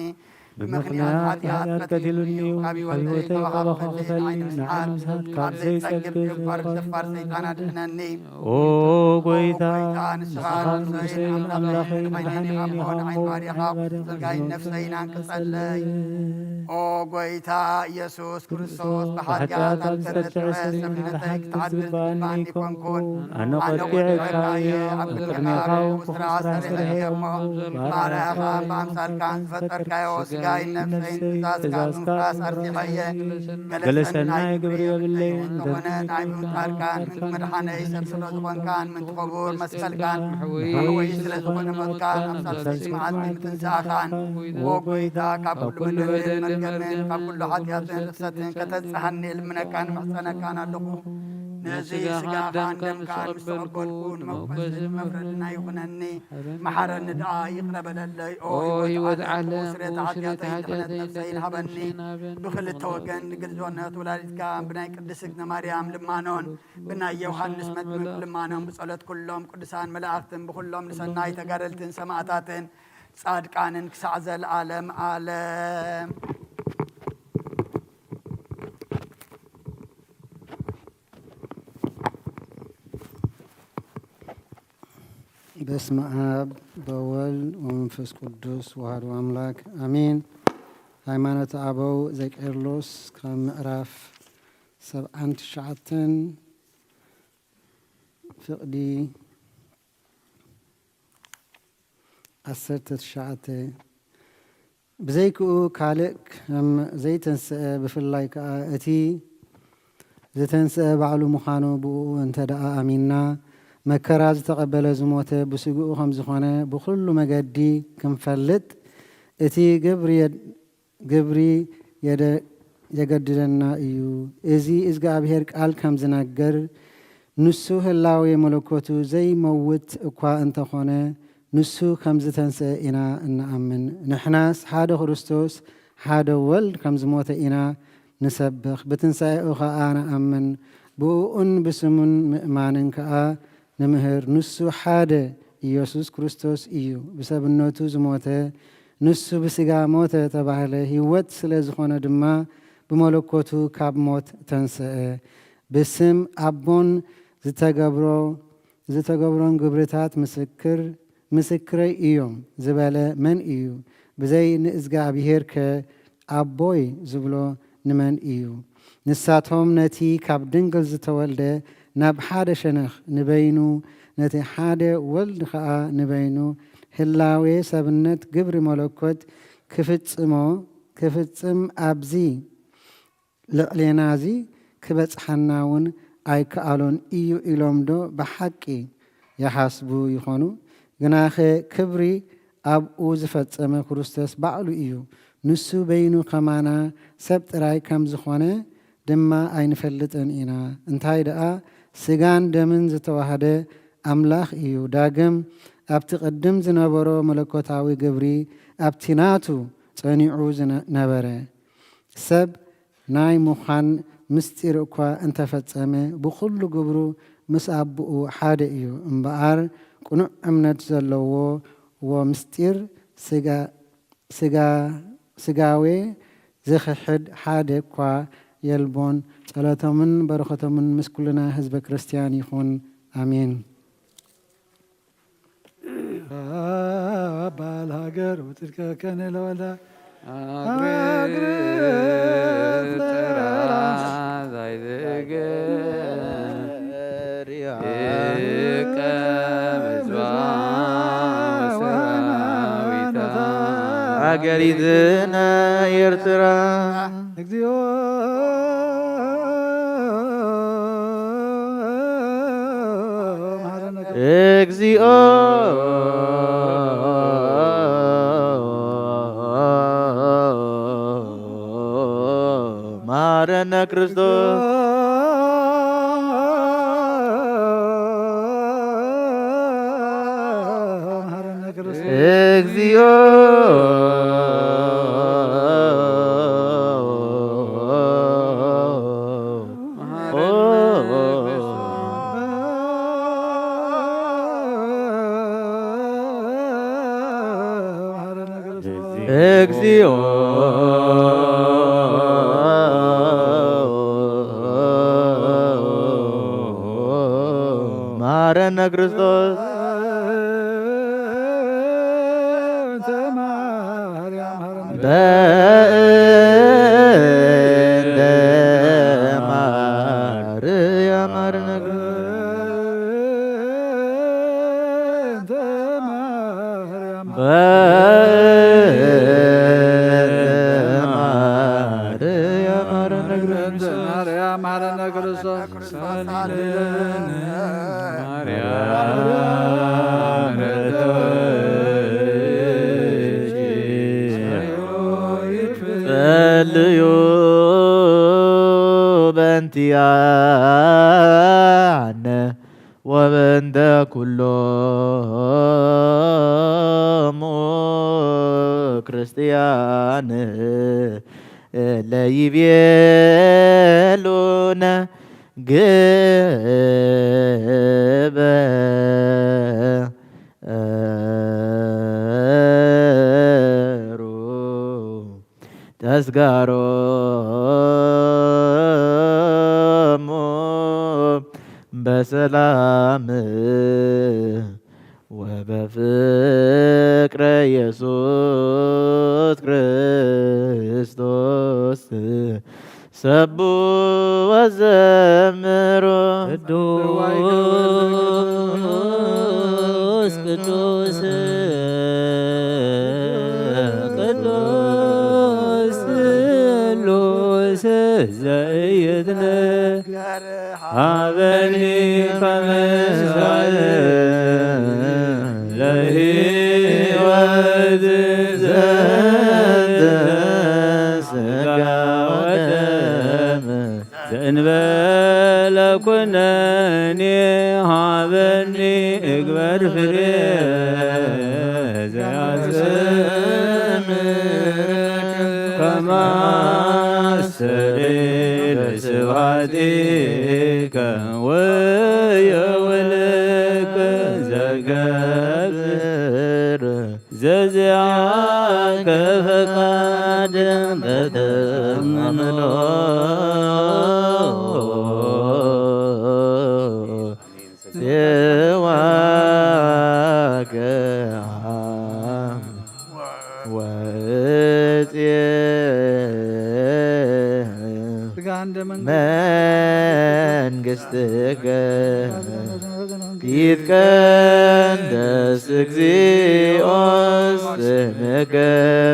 ብምኽንያት ሓጢኣት ቀቲሉኒ እዩ። ካብ ህይወተይ ካባኻ ክፈሊ፣ ንዓይ ንምስሓት ካብ ዘይጸግብ ጀባር ደፋር ሰይጣን ኣድሕነኒ። ኦ ጎይታ፣ ንስኻ ንጉሰይን ኣምላኸይን መድሓኒን ኢኻ እሞ፣ ንዓይ ባርያኻ ዘጋይን ነፍሰይን ኣንቅጸለይ። ኦ ጎይታ ኢየሱስ ክርስቶስ፣ ብሓጢኣት ኣብ ዝተጥዐ ሰብነተይ ክትዓድል ዝግባኣኒ ኣይኮንኩን። ኣነ ቆጢዐካ እየ፣ ኣብ ቅድሜኻ እውን ክፉእ ስራሕ ሰሪሐ እየ እሞ፣ ባርያኻ ብኣምሳልካን ዝፈጠርካዮ ስጋይን ነፍሰይን ትእዛዝካ ብምፍራስ ኣርሲሐ እየ። ገለ ሰናይ ግብሪ የብለይን፣ እንተኾነ ናይ ምምካርካን ምእንቲ መድሓነይ ሰብ ስለ ዝኾንካን ምእንቲ ክቡር መስቀልካን መሕወዪ ስለ ዝኾነ ሞትካን ኣብ ሳልሰይቲ መዓልቲ ምትንሳእኻን፣ ኦ ጎይታ፣ ካብ ኩሉ በደልን መርገምን ካብ ኩሉ ሓጢኣትን ርኽሰትን ከተብጽሓኒ እልምነካን እምሕጸነካን ኣለኹ። ነዚ ስጋኻን ደምካን ምስ ተቐበልኩ ንመጎስን መፍረድን ኣይኹነኒ። መሓረኒ ደኣ ይቕረ በለለይ። ኦ ኦ ህይወት ህይወት ዓለም ዓለም፣ ስርየት ስርየት ሓጢኣተይን ድሕነት ሓጢኣተይን ነፍሰይን ድሕነት ሃበኒ። ነፍሰይን ሃበኒ። ብኽልተ ወገን ንግልዞነት ወላዲትካ ብናይ ቅድስት እግዝእትነ ማርያም ልማኖን ብናይ ዮሃንስ መጥምቅ ልማኖን ብጸሎት ኩሎም ቅዱሳን መላእኽትን ብኹሎም ንሰናይ ተጋደልትን ሰማዕታትን ጻድቃንን ክሳዕ ዘለዓለም ዓለም። በስመ ኣብ ወወልድ ወመንፈስ ቅዱስ ወሃዱ ኣምላክ ኣሜን። ሃይማኖት ኣበው ዘቄርሎስ ካብ ምዕራፍ ሰብዓን ትሽዓተን ፍቕዲ ዓሰርተ ትሽዓተ። ብዘይክኡ ካልእ ከም ዘይተንስአ፣ ብፍላይ ከኣ እቲ ዝተንስአ ባዕሉ ምዃኑ ብእኡ እንተ ደኣ ኣሚንና፣ መከራ ዝተቐበለ ዝሞተ ብስግኡ ከም ዝኾነ ብኹሉ መገዲ ክንፈልጥ፣ እቲ ግብሪ የድ-፣ ግብሪ የደ-፣ የገድደና እዩ። እዚ እግዚኣብሔር ቃል ከም ዝነግር፣ ንሱ ህላዌ መለኮቱ ዘይመውት እኳ እንተኾነ፣ ንሱ ከም ዝተንስአ ኢና እንኣምን። ንሕናስ ሓደ ክርስቶስ፣ ሓደ ወልድ ከም ዝሞተ ኢና ንሰብኽ፣ ብትንሳኤኡ ኸኣ ንኣምን። ብእኡን ብስሙን ምእማንን ከኣ ንምህር። ንሱ ሓደ ኢየሱስ ክርስቶስ እዩ። ብሰብነቱ ዝሞተ ንሱ ብስጋ ሞተ ተባህለ፣ ህይወት ስለ ዝኾነ ድማ ብመለኮቱ ካብ ሞት ተንስአ። ብስም ኣቦን ዝተገብሮ፣ ዝተገብሮን ግብርታት ምስክር፣ ምስክረይ እዮም ዝበለ መን እዩ? ብዘይ ንእዝጋኣብሄርከ ኣቦይ ዝብሎ ንመን እዩ? ንሳቶም ነቲ ካብ ድንግል ዝተወልደ ናብ ሓደ ሸነኽ ንበይኑ፣ ነቲ ሓደ ወልድ ኸኣ ንበይኑ ህላዌ ሰብነት ግብሪ መለኮት ክፍጽሞ፣ ክፍጽም ኣብዚ ልዕሌና እዚ ክበጽሓና እውን ኣይከኣሎን እዩ ኢሎም ዶ ብሓቂ ይሓስቡ ይኾኑ? ግናኸ ክብሪ ኣብኡ ዝፈጸመ ክርስቶስ ባዕሉ እዩ። ንሱ በይኑ ከማና ሰብ ጥራይ ከም ዝኾነ ድማ ኣይንፈልጥን ኢና። እንታይ ደኣ ስጋን ደምን ዝተዋህደ ኣምላኽ እዩ። ዳግም ኣብቲ ቅድም ዝነበሮ መለኮታዊ ግብሪ ኣብቲ ናቱ ጸኒዑ ዝነ-፣ ነበረ። ሰብ ናይ ምዃን ምስጢር እኳ እንተፈጸመ፣ ብኹሉ ግብሩ ምስ ኣቦኡ ሓደ እዩ። እምበኣር፣ ቅኑዕ እምነት ዘለዎ ወምስጢር ስጋ-፣ ስጋ-፣ ስጋዌ ዝኽሕድ ሓደ እኳ የልቦን። ጸሎቶምን በረኸቶምን ምስ ኩልና ህዝበ ክርስቲያን ይኹን። ኣሜን። ኣባል ሃገር ውትድከ ከነ ለወልዳ ኣግርፍ ጥራ ዛይዘገ ይቀም ህዝባ ወሰራዊታ። ሃገሪትነ ኤርትራ። እግዚኦ መሐረነ ክርስቶስ። እግዚኦ መሐረነ ክርስቶስ። መሐረነ ክርስቶስ። እግዚኦ እግዚኦ መሐረነ ክርስቶስ። በእንተ ማርያም አርነግረ። በእንተ ማርያም አርነግረ። ማርያም አርነግረ። ጸልዩ በእንቲአነ ወበእንተ ኩሎሙ ክርስቲያን እለ ይቤሉነ ግበሩ ተስጋሮሙ በሰላም ወበፍቅረ ኢየሱስ ክርስቶስ ሰቡ ወዘምሩ። ቅዱስ ቅዱስ ቅዱስ ስሉስ ዘኢይትነ ሀበኒ ከመ ለህይወት ዘንተ ስጋ ወደም ዘእንበለ ኩነኔ ሀበኒ እግበር ፍሬ ዘያስምር ከማስተሪ ለስብሐቲከ ወየውልከ ዘገብር ዘዚአከ ፈቃድ በተምኖ ጽዋከ ወእጽየ መንግሥትከ ይትቀደስ እግዚኦ ስምከ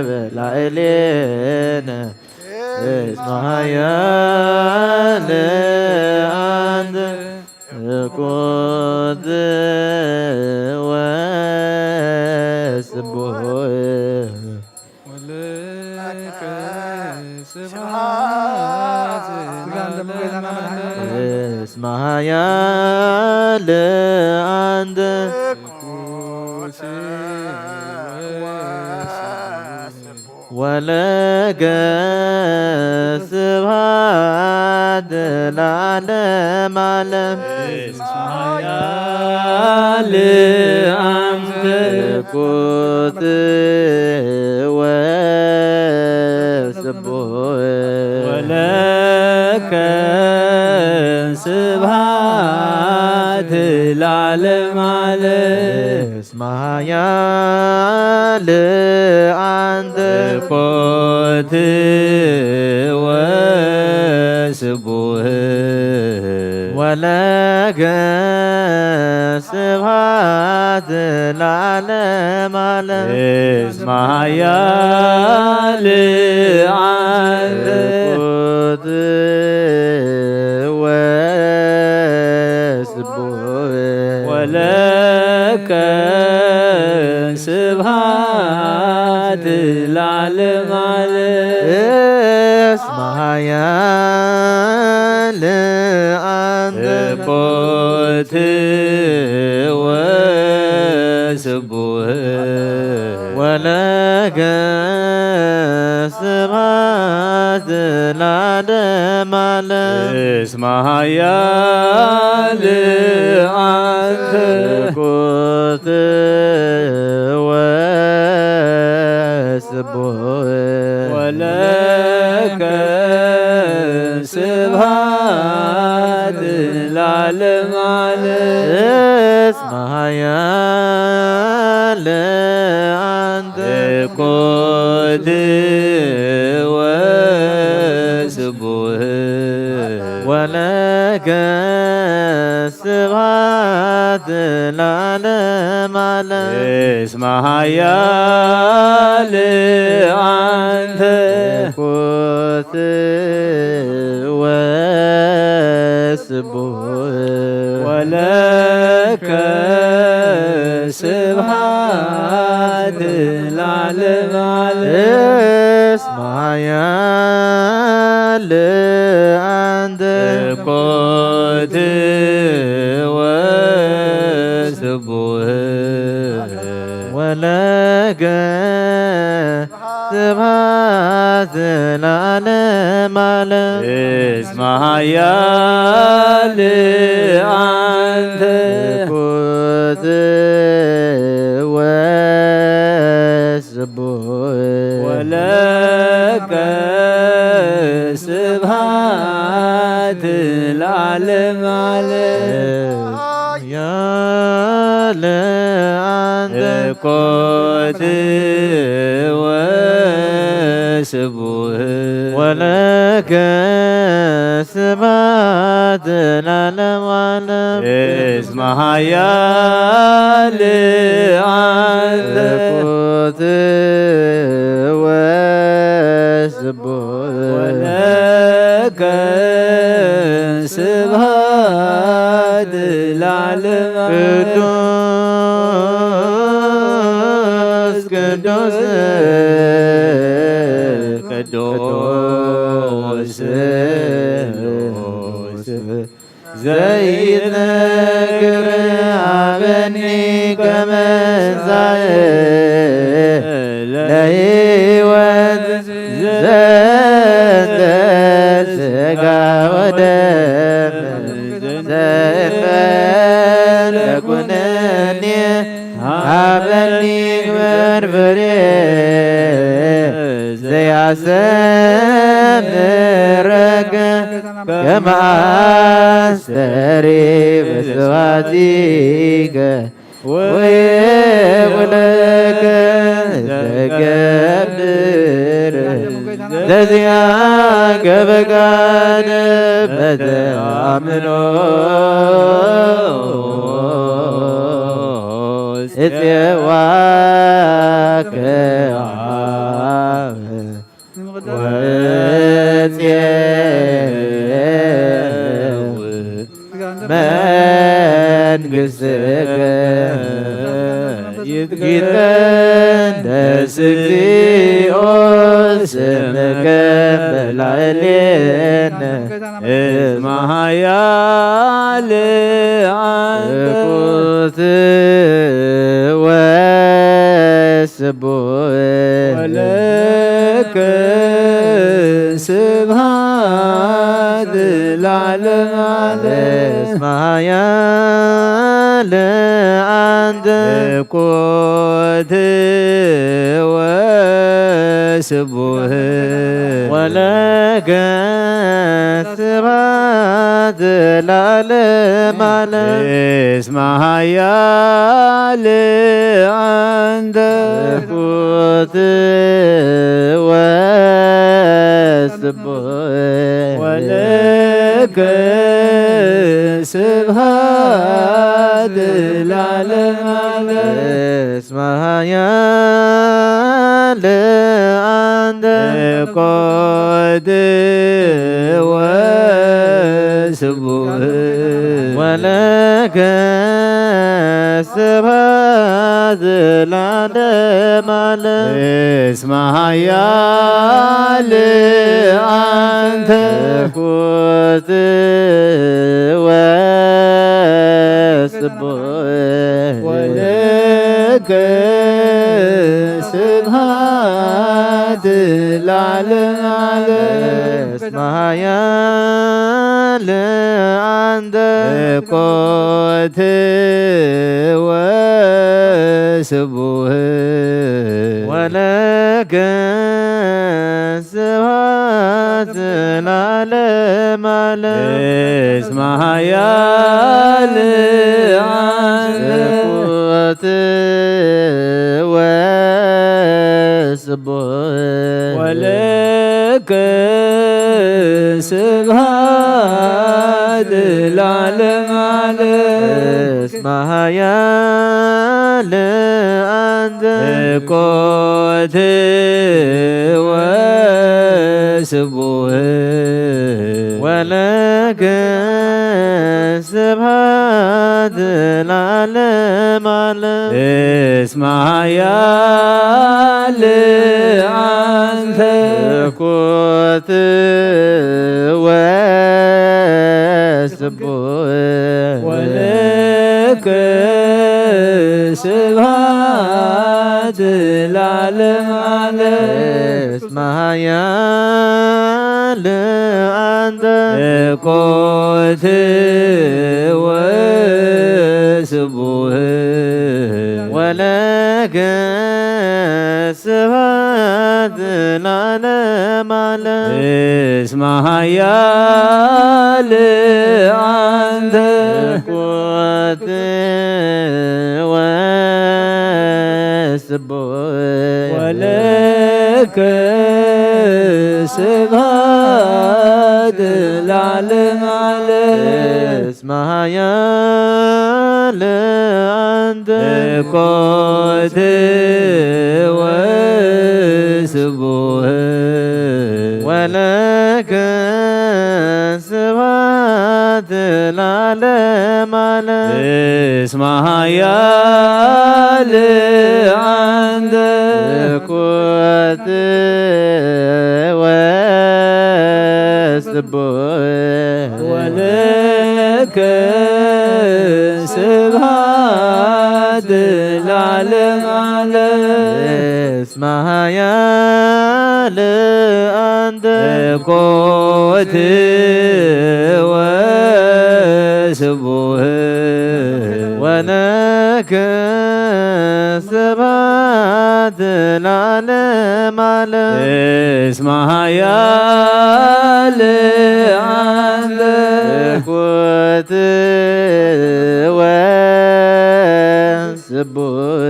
በላዕሌነ እስመ ኃያል አንተ እኩት ወስቡሕ። ወለከ ስብሐት ስጋ እንደ መጎይታና መድኃኒት እስመ ኃያል አንተ እኩት ወስቡሕ። ወለከ ስብሐት ለዓለመ ዓለም። እስመ ኃያል አንተ እኩት ወስቡሕ። ወለከ ስብሐት ለዓለመ ዓለም። እስመ ኃያል አንተ እኩት ወስቡሕ። ወለከ ስብሐት ለዓለመ ዓለም። እስመ ኃያል አንተ እኩት ወስቡሕ። ወለከ ስብሐት ለዓለመ ዓለም። እስመ ኃያል አንተ እኩት ወስቡሕ። ወለከ ስብሐት ለዓለመ ዓለም። እስመ ኃያል አንተ እኩት ወስቡሕ። ወለከ ስብሐት ለዓለመ ዓለም። እስመ ኃያል አንተ እኩት ወስቡሕ። ወለከ ስብሐት ለዓለመ ዓለም። እስመ ኃያል አንተ እኩት ወስቡሕ። ወለከ ስብሐት ለዓለመ ዓለም። እስመ ኃያል አንተ እኩት ወስቡሕ። ወለከ ስብሐት ለዓለመ ዓለም። እስመ ኃያል አንተ እኩት ወስቡሕ። ወለከ ስብሐት ለዓለመ ዓለም። ኃያል አንተ እኩት ወስቡሕ። ወለከ ስብሐት ለዓለመ ዓለም። እስመ ኃያል አንተ እኩት ወስቡሕ። ወለከ ስብሐት ለዓለመ ዓለም። ቅዱስ ቅዱስ ቅዱስ ዘይትነግር ሀበኒ ከመ እንሳኤ ለሕይወት ዘንተ ሥጋ ወደም ዘእንበለ ኩነኔ ሀበኒ ግበር ፍሬ ዘያሰምረከ ከመ አስተሪ በስብሐቲከ ወይኩለከ ዘገብር ዘዚኣከ በቃል በተኣምኖ እጽዋከ አብ ወጽየው መንግሥትከ ይትቀደስ እግዚኦ ስምከ በላዕሌነ እስመ ኃያል አንተ ትኩት ወስቡሕ ወለከ ስብሐት ለዓለመ ዓለም። እስመ ኃያል አንተ ትኩት ወስቡሕ ወለከ ስብሐት ለዓለመ ዓለም። እስመ ኃያል አንተ ትኩት ወስቡሕ ወለከ ስብሐት ለዓለመ ዓለም። እስመ ኃያል አንተ ትኩት ወስቡሕ ወለከ ስብሐት ለዓለመ ዓለም። እስመ ኃያል አንተ ትኩት ወስቡሕ ወለከ ስብሐት ለዓለመ ዓለም። እስመ ኃያል አንተ ትኩት ወስቡሕ ወለከ ስብሐት ለዓለመ ዓለም። እስመ ኃያል አንተ ትኩት ወስቡሕ ወለከ ስብሐት ለዓለመ ዓለም። እስመ ኃያል አንተ ትኩት ወስቡሕ ወለከ ስብሐት ለዓለመ ዓለም። እስመ ኃያል አንተ ትኩት ወስቡሕ ወለከ ስብሐት ለዓለመ ዓለም። እስመ ኃያል አንተ ትኩት ወስቡሕ ወለከ ስብሐት ለዓለመ ዓለም። እስመ ኃያል አንተ ትኩት ወስቡሕ ወለከ ስብሐት ለዓለመ ዓለም። እስመ ኃያል አንተ ትኩት ወስቡሕ ወለከ ስብሐት ለዓለመ ዓለም። እስመ ኃያል አንተ ትኩት ወስቡሕ ወለከ ስብሐት ለዓለመ ዓለም። እስመ ኃያል አንተ ትኩት ወስቡሕ ወለከ ስብሐት ለዓለመ ዓለም። እስመ ኃያል አንተ ትኩት ወስቡሕ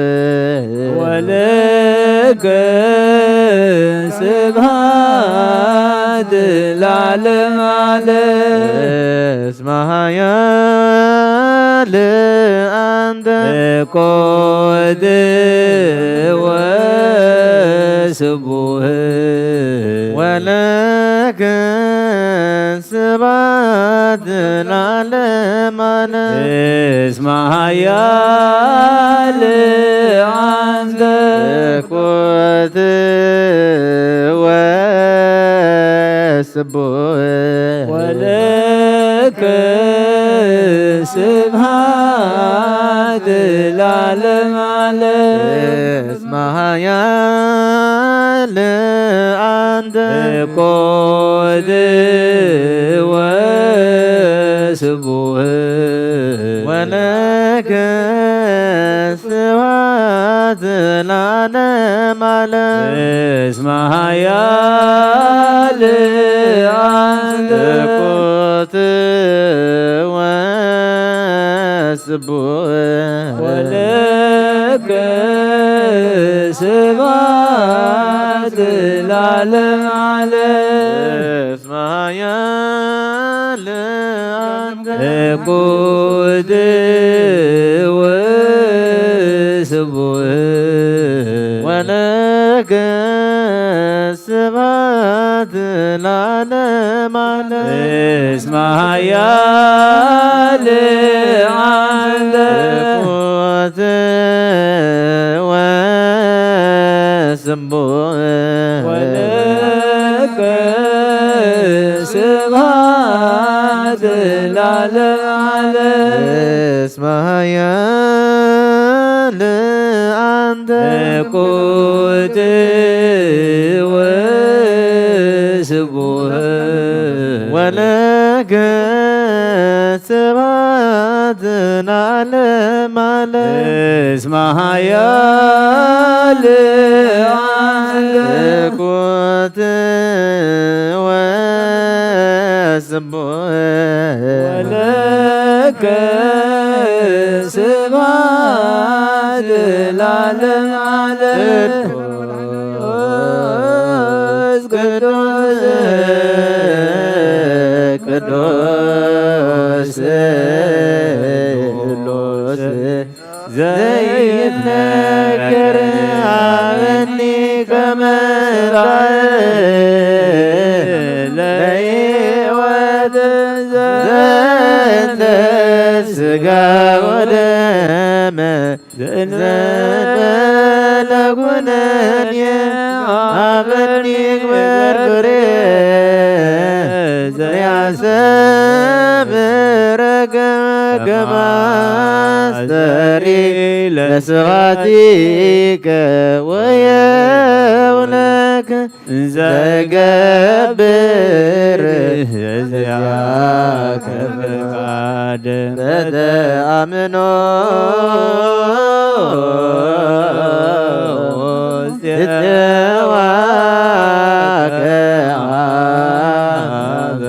ወለከ ስብሐት ዓለም። እስመ ኃያል አንተ። እኮት ወስቡህ። ወለከ ስብሐት ለዓለመ ዓለም። እስመ ኃያል አንተ። እኮት ወስቡህ። ወለከ ስብሐት ለዓለመ ዓለም። እስመ ኃያል አንተ። እኮት ወስቡህ። ወለከ ስብሐት ለዓለመ ዓለም። እስመ ኃያል አንተ። እኮት ወስቡህ። ወለከ ስብሐት ለዓለመ ዓለም። እስመ ኃያል አንተ። እኩት ወስቡህ። ወለከ ስብሐት ለዓለመ ዓለም። እስመ ኃያል አንተ። እኩት ወስቡህ። ወለከ ስብሐት ለዓለመ ዓለም። እስመ ኃያል አንተ። እኩት ወስቡህ። ወለከ ስብሐት ለዓለመ ዓለም። እስመ ኃያል አንተ። እኩት ወስቡህ። ወለከ ስብሐት ለዓለመ ዓለም። ቅዱስ፣ ቅዱስ፣ ቅዱስ ስሉስ ዘይነገር። ሀበኒ ከመ ራእይ ለሕይወት ዘንተ ሥጋ ወደም። ዘእንበለ ኩነኔ ሀበኒ ግበር ፍሬ ዘያስተምረከ ከመ አስተሪ ለስብሐቲከ ወየውለከ እንዘ እገብር ዘዚአከ ፈቃድ በተአምኖ ጽዋከ አብ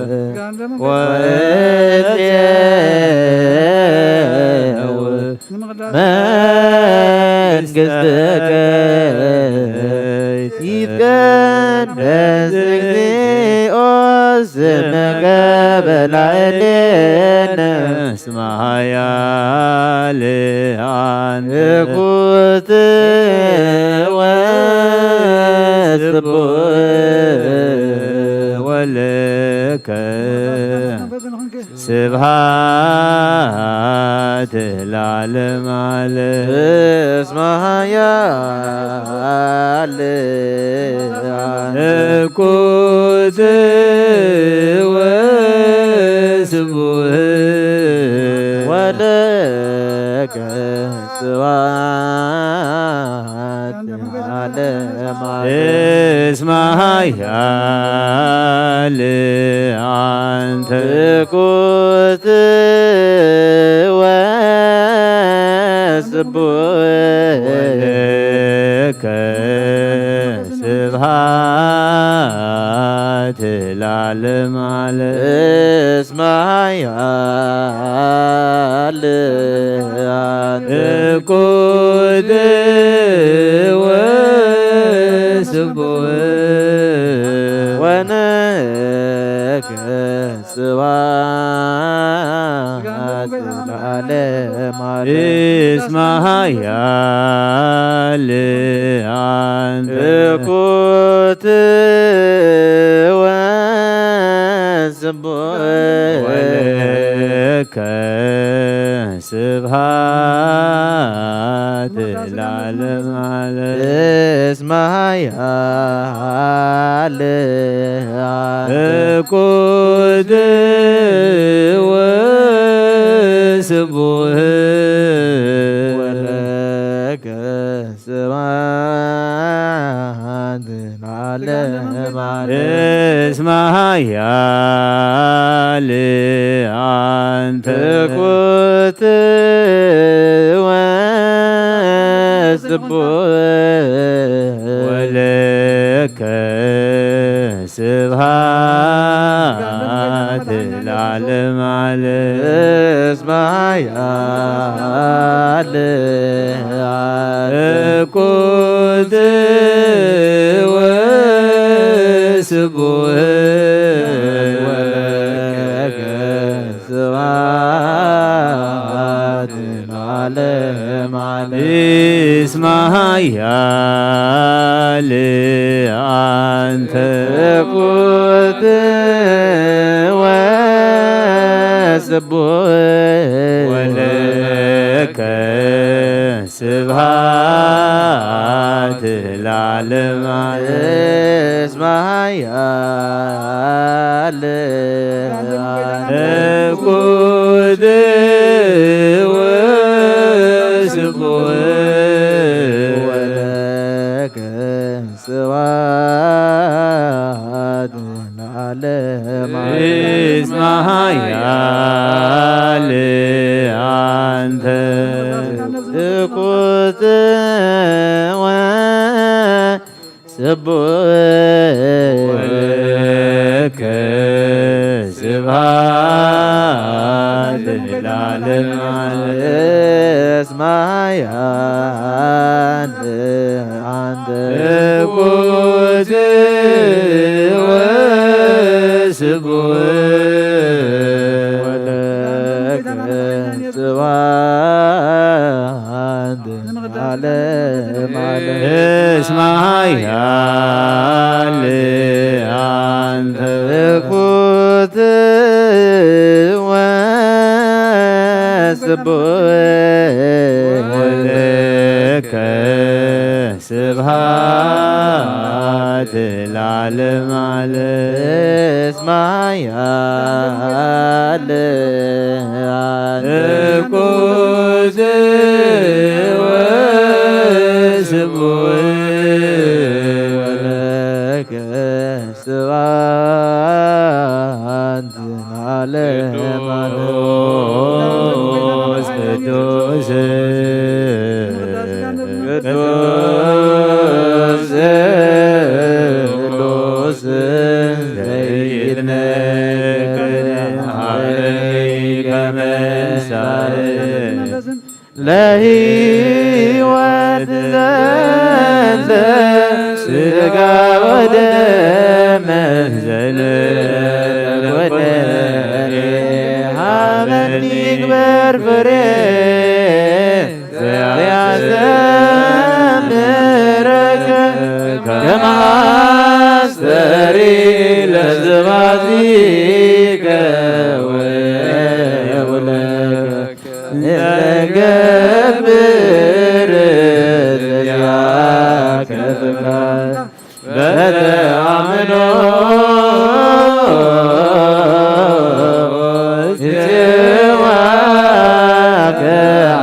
ወእፄው መንግሥትከ ይትቀደስ እግዚኦ ስምከ በላዕሌነ እስመ ኃያል አንተ። እኩት ወስቡሕ ወለከ ስብሐት ለዓለመ ዓለም። እስመ ኃያል እኩት ወስቡሕ ወለከ ስብሐት ለዓለመ ዓለም። እስመ ኃያል አንተ እኩት ወስቡሕ ወለከ ስብሐት ለዓለመ ዓለም። እስመ ኃያል አንተ እኩት ወስቡሕ ወለከ ስብሐት ለዓለመ ዓለም። እስመ ኃያል አንተ እኩት ወስቡሕ ወለከ ስብሐት ለዓለመ ዓለም። እስመ ኃያል እኩት ወስቡሕ ወለከ ስብሐት ለዓለመ ዓለም። እስመ ኃያል አንተ እኩት ወስቡሕ ወለከ ስብሐት ለዓለመ ዓለም። እስመ ኃያል እኩት ወስቡሕ ወለከ ስብሐት ለዓለመ ዓለም። እስመ ኃያል አንተ እኩት ወስቡሕ ወለከ ስብሐት ለዓለመ ዓለም። እስመ ኃያል እኩት ወስቡሕ ወለከ ስብሐት ለዓለመ ዓለም። እስመ ኃያል አንተ እኩት ወስቡሕ ወለከ ስብሐት ለዓለመ ዓለም። እስመ ኃያል አንተ እኩት ወስቡሕ ወለከ ስብሐት ለዓለመ ዓለም። እስመ ኃያል አንተ እኩት ወስቡሕ ወለከ ስብሐት ለዓለመ ዓለም። እስመ ኃያል እኩት ወስቡሕ ወለከ ስብሐት ለዓለመ ዓለም። ቅዱስ ቅዱስ ቅዱስ ቅዱስ ዘይትነገር ኃይለ መሳይ ለሕይወት ዘንተ ሥጋ ወደም ዘንተ ወደም ሀበኒ ግበር ፍሬ ዘያስተምረከ ከመ አስተሪ ለስብሐቲከ ወይሁለከ እለ ገብር ተዚአከ ፍቃድ በተአምኖ እጽዋከ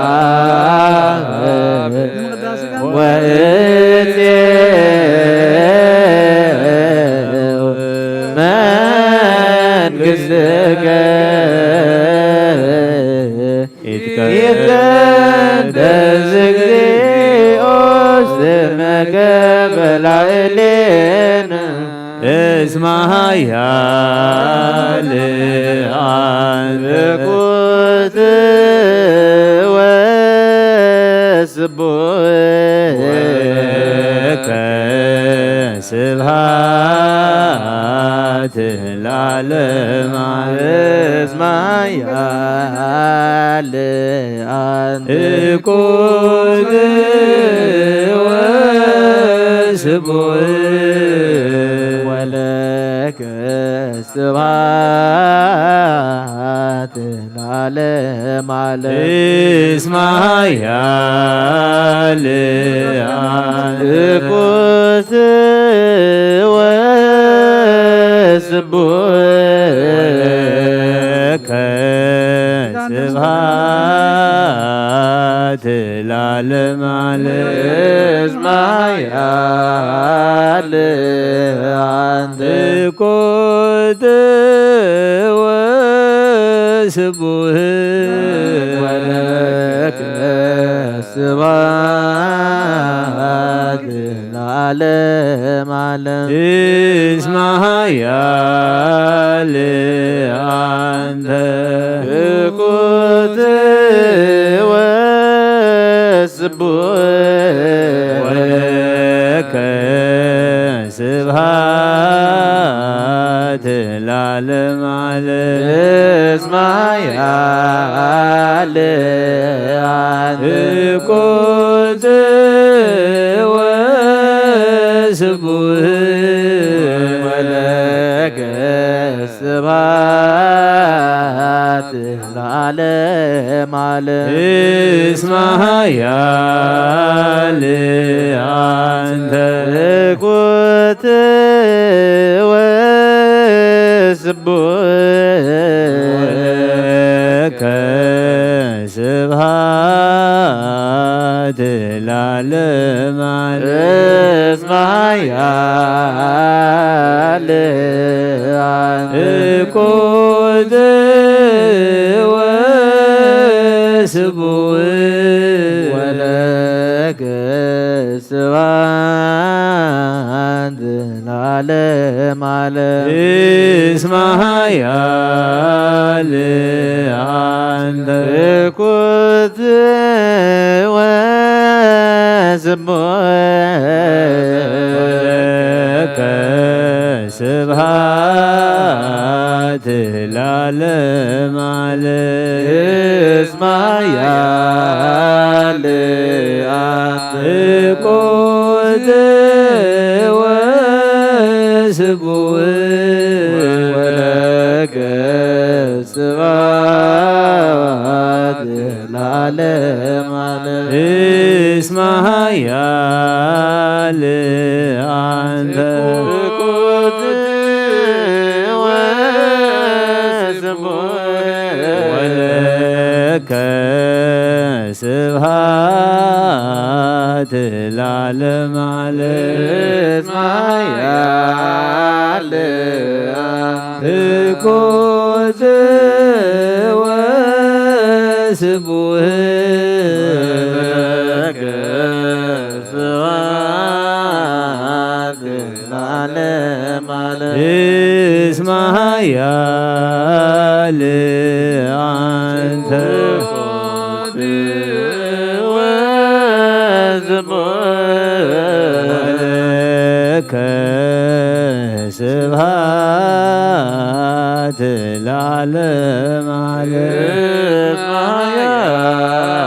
አብ ወእጽው መንግሥትከ ይትቀደስ እግዚኦ ስምከ በላዕሌነ እስመ ኃያል አንተ እኩት ወስቡሕ ወለከ ስብሐት ለዓለመ ዓለም። ኃያል አንተ። እኩት ወስቡሕ ወለከ ስብሐት ለዓለመ ዓለም። እስመ ኃያል አንተ። እኩት ወስቡሕ ወለከ ስብሐት ለዓለመ ዓለም። እስመ ኃያል አንተ። እኩት ወስቡሕ ወለከ ስብሐት ለዓለመ ዓለም። እስመ ኃያል አንተ። እኩት ወስቡሕ ወለከ ስብሐት ለዓለመ ዓለም። እስመ ኃያል አንተ። እኩት ወስቡሕ ወለከ ስብሐት ለዓለመ ዓለም። እስመ ኃያል አንተ። እኩት ወስቡሕ ወለከ ስብሐት ለዓለመ ዓለም። እስመ ኃያል አንተ። እኩት ወስቡሕ ወለከ ስብሐት ለዓለመ ዓለም። እስመ ኃያል አንተ። እኩት ወስቡሕ ወለከ ስብሐት ለዓለመ ዓለም። እስመ ኃያል አንተ። እኩት ወስቡሕ ወለከ ስብሐት ለዓለመ ዓለም። እስመ ኃያል አንተ። እኩት ወስቡሕ ወለከ ስብሐት ለዓለመ ዓለም። እስመ ኃያል እኩት ወስቡሕ ወለከ ስብሐት ለዓለመ ዓለም። እስመ ኃያል አንተ። ወስቡሕ ወለከ ስብሐት ለዓለመ ዓለም። እስመ ኃያል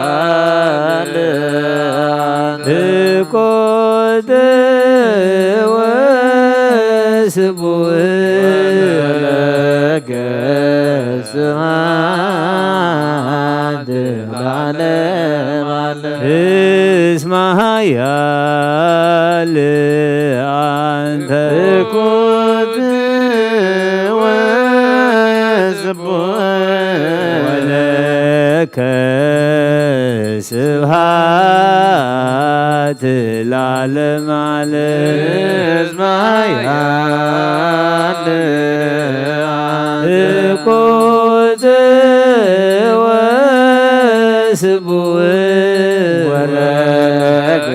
አንተ። እኩት ወስቡሕ ወለከ ስብሐት ለዓለመ ዓለም። እስመ ኃያል አንተ። እኩት ወስቡሕ ወለከ ስብሐት ለዓለመ ዓለም። እስመ ኃያል እኩት ወስቡሕ ወለከ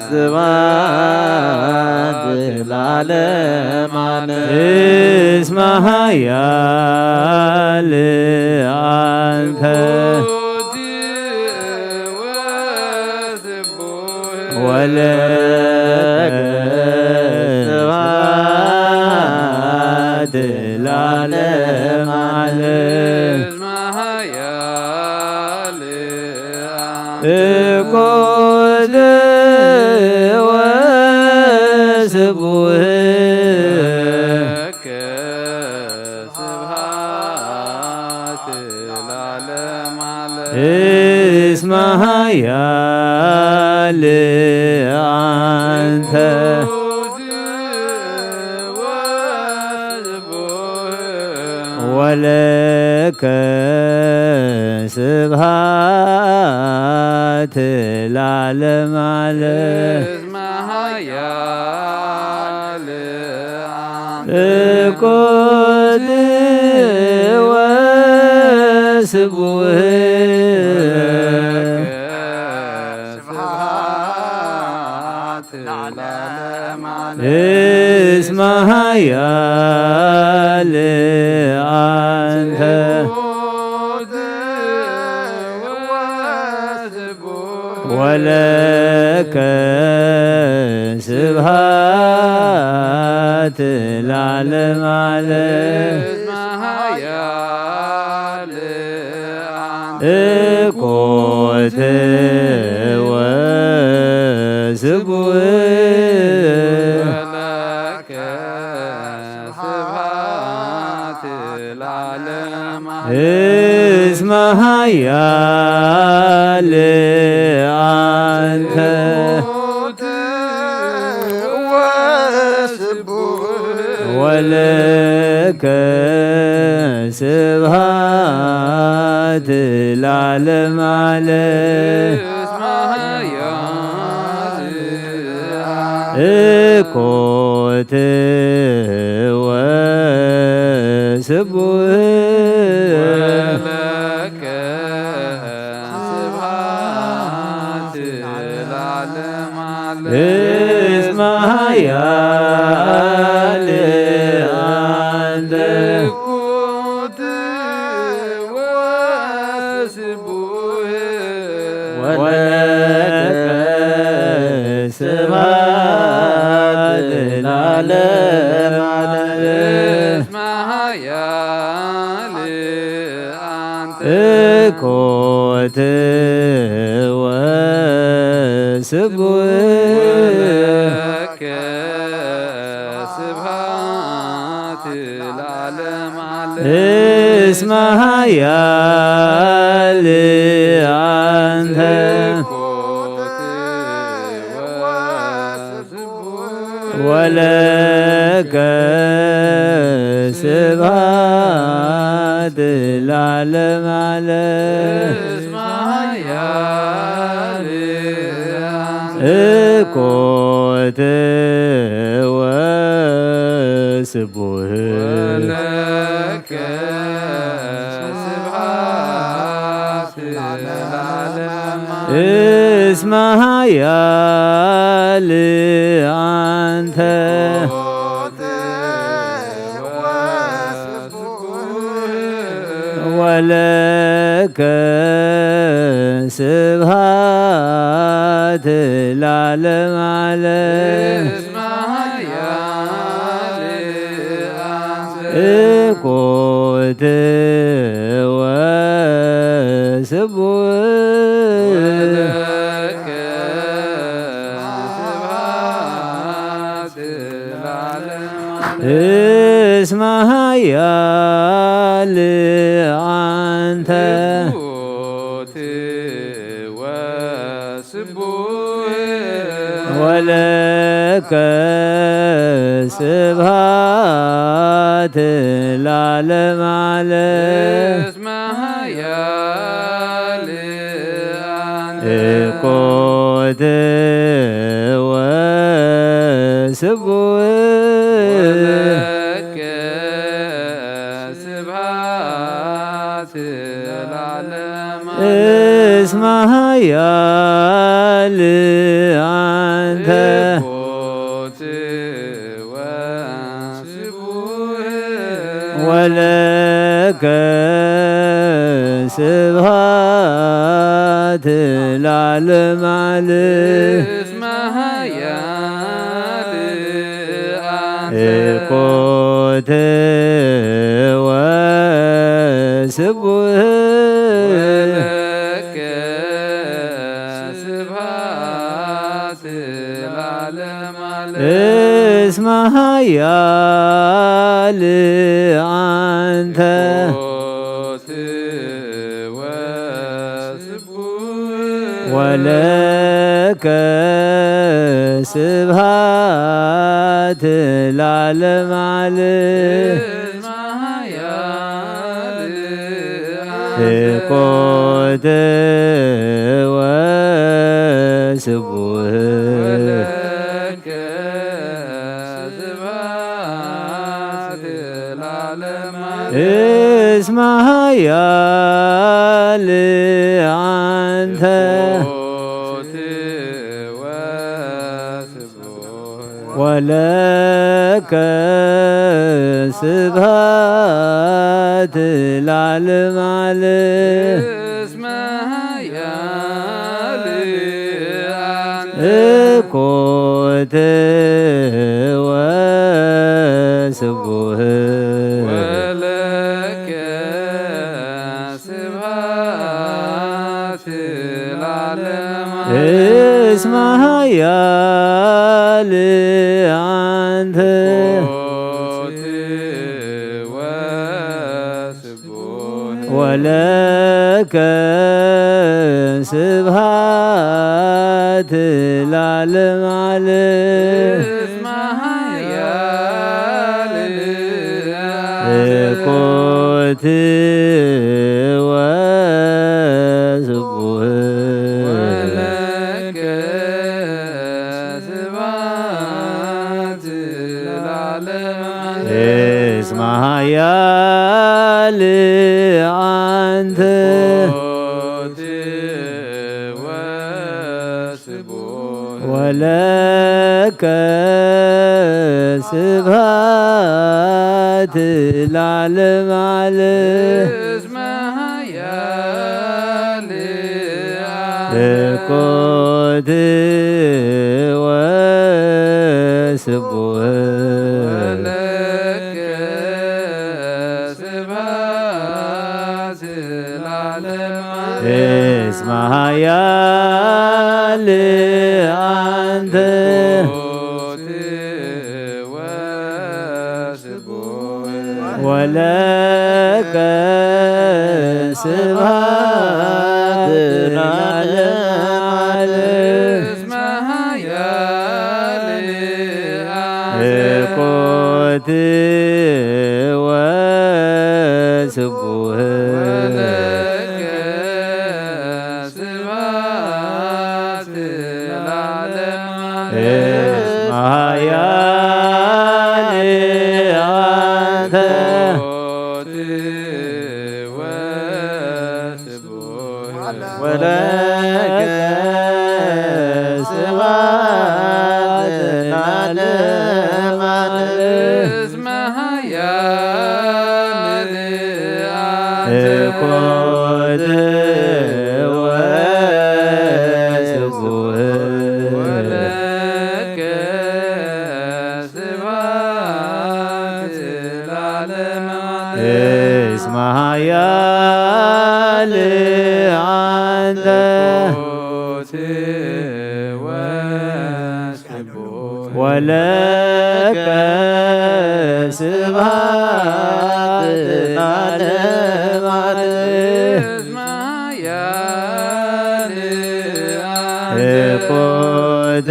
ስብሐት ለዓለመ ዓለም። እስመ ኃያል አንተ። ወለከ ስብሐት ለዓለመ ዓለም። እስመ ኃያል አንተ ወለከ ስብሐት ለዓለመ ዓለም። እስመ ኃያል አንተ እኮት ወስቡህ ስብሐት ለዓለመ ዓለም። እስመ ኃያል አንተ ወለከ ስብሐት ለዓለመ ዓለም። እኮት ወስቡህ ስብሐት ለዓለመ ዓለም። እስመ ኃያል አንተ ወስቡህ ወለከ ስብሐት ለዓለመ ዓለም። እስመ ኃያል እኮት ወስቡህ ወለከ ስብሐት ለዓለመ ዓለም። እስመ ኃያል አንተ እኮት ወስቡህ ወለከ ስብሐት ለዓለመ ዓለም። እስመ ኃያል አንተ እኮት ወስቡህ ወለከ ስብሐት ለዓለመ ዓለም። እስመ ኃያል አንተ እኮት ወስቡህ ወለከ ስብሐት ለዓለመ ዓለም። እስመ ኃያል እኮት ወስቡህ ወለከ ስብሐት ለዓለመ ዓለም። እስመ ኃያል አንተ ወለከ ስብሐት ለዓለመ ዓለም። እስመ ኃያል አንተ እኮት ወስቡህ ወለከ ስብሐት ለዓለመ ዓለም። እስመ ኃያል አንተ እኮት ወስቡህ ወለከ ስብሐት ለዓለመ ዓለም። እስመ ኃያል አንተ እኮት ወስቡህ ወለከ ስብሐት ለዓለመ ዓለም። እስመ ኃያል አንተ እኮት ወስቡህ ወለከ ስብሐት ለዓለመ ዓለም። እስመ ኃያል አንተ እኮት ወስቡህ ወለከ ስብሐት ለዓለመ ዓለም። እስመ ኃያል አንተ እኮት ወለከ ስብሐት ለዓለመ ዓለም። ኮተ ወስቡህ እስመ ኃያል አንተ። ወለከ ስብሐት ለዓለመ ዓለም። እስመ ኃያል አንተ። ኮተ ወስቡህ። ወለከ ስብሐት ለዓለመ ዓለም። እስመ ኃያል አንተ። ወለከ ስብሐት ለዓለመ ዓለም። ኮት ወስቡህ። እስመ ኃያል አንተ። ወለከ ስብሐት ለዓለመ ዓለም። ኮት ወስቡህ። እስመ ኃያል አንተ። ወለከ ስብሐት ለዓለመ ዓለም። ኮት ወስቡህ። እስመ ኃያል አንተ። ወለከ ስብሐት ለዓለመ ዓለም። ኮት ወስቡህ። እስመ ኃያል አንተ። ወለከ ስብሐት ለዓለመ ዓለም። ኮት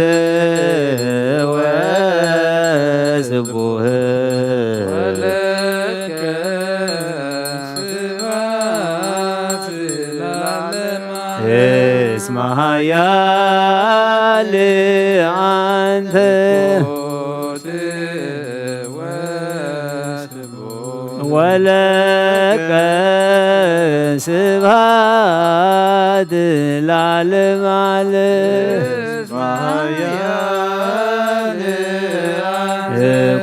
ወስቡህ። እስመ ኃያል አንተ። ወለከ ስብሐት ለዓለመ ዓለም።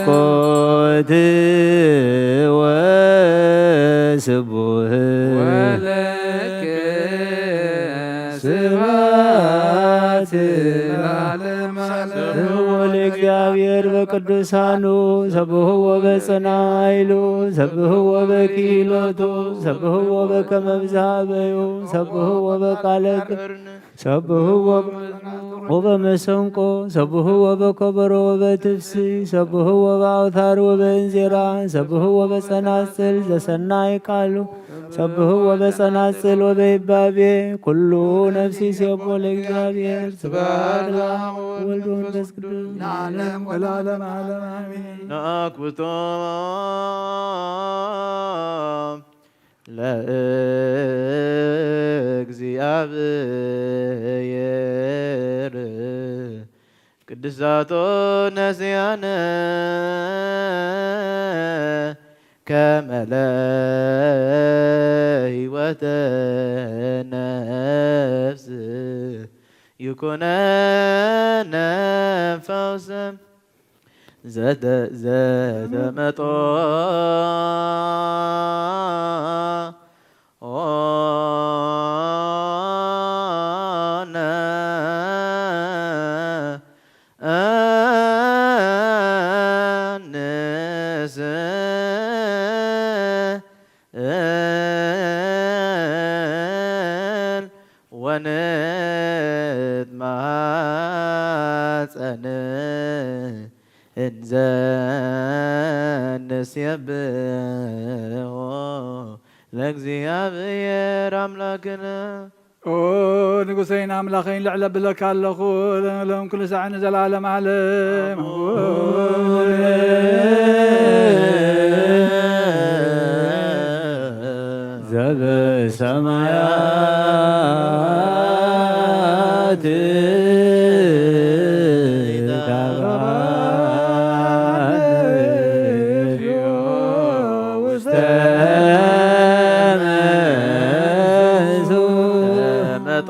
ኮት ወስቡህ። ወለከ ስብሐት ለዓለመ ዓለም። ስብሑ ለእግዚአብሔር በቅዱሳኑ፣ ሰብሕዎ በጽንዓት ኃይሉ፣ ሰብሕዎ በክህሎቱ፣ ሰብሕዎ በከመ ብዝሃ በዩ፣ ሰብሕዎ በቃለ ቅርን ሰብህዎ ወበመሰንቆ፣ ሰብህዎ ወበከበሮ ወበትፍሲ፣ ሰብህዎ ወበአውታር ወበእንዜራ፣ ሰብህዎ ወበጸናጽል ዘሰናይ ቃሉ፣ ሰብህዎ ወበጸናጽል ወበይባቤ፣ ኩሉ ነፍሲ ሴቦ ለእግዚኣብሔር። ስብሐት ለአብ ወወልድ ወመንፈስ ቅዱስ ለዓለም ወለዓለም ዓለም አሜን። ነአኩቶ ለእግዚአብሔር ቅድሳቶ ነስያነ ከመ ለህይወተ ነፍስ ይኩነነ ፈውሰ ዘተ- ዘተመጦ ኦነ እንስእል ወንትማጸን እንዘ ንሴብሖ ለእግዚኣብሔር ኣምላክነ። ኦ ንጉሰይን ኣምላኸይን ልዕል ኣብለካ ኣለኹ፣ ሎም ኩሉ ሳዕ ንዘለዓለም ዓለም። ዘበሰማያት ይትባረክ ውስተ መንሱ ተመጦ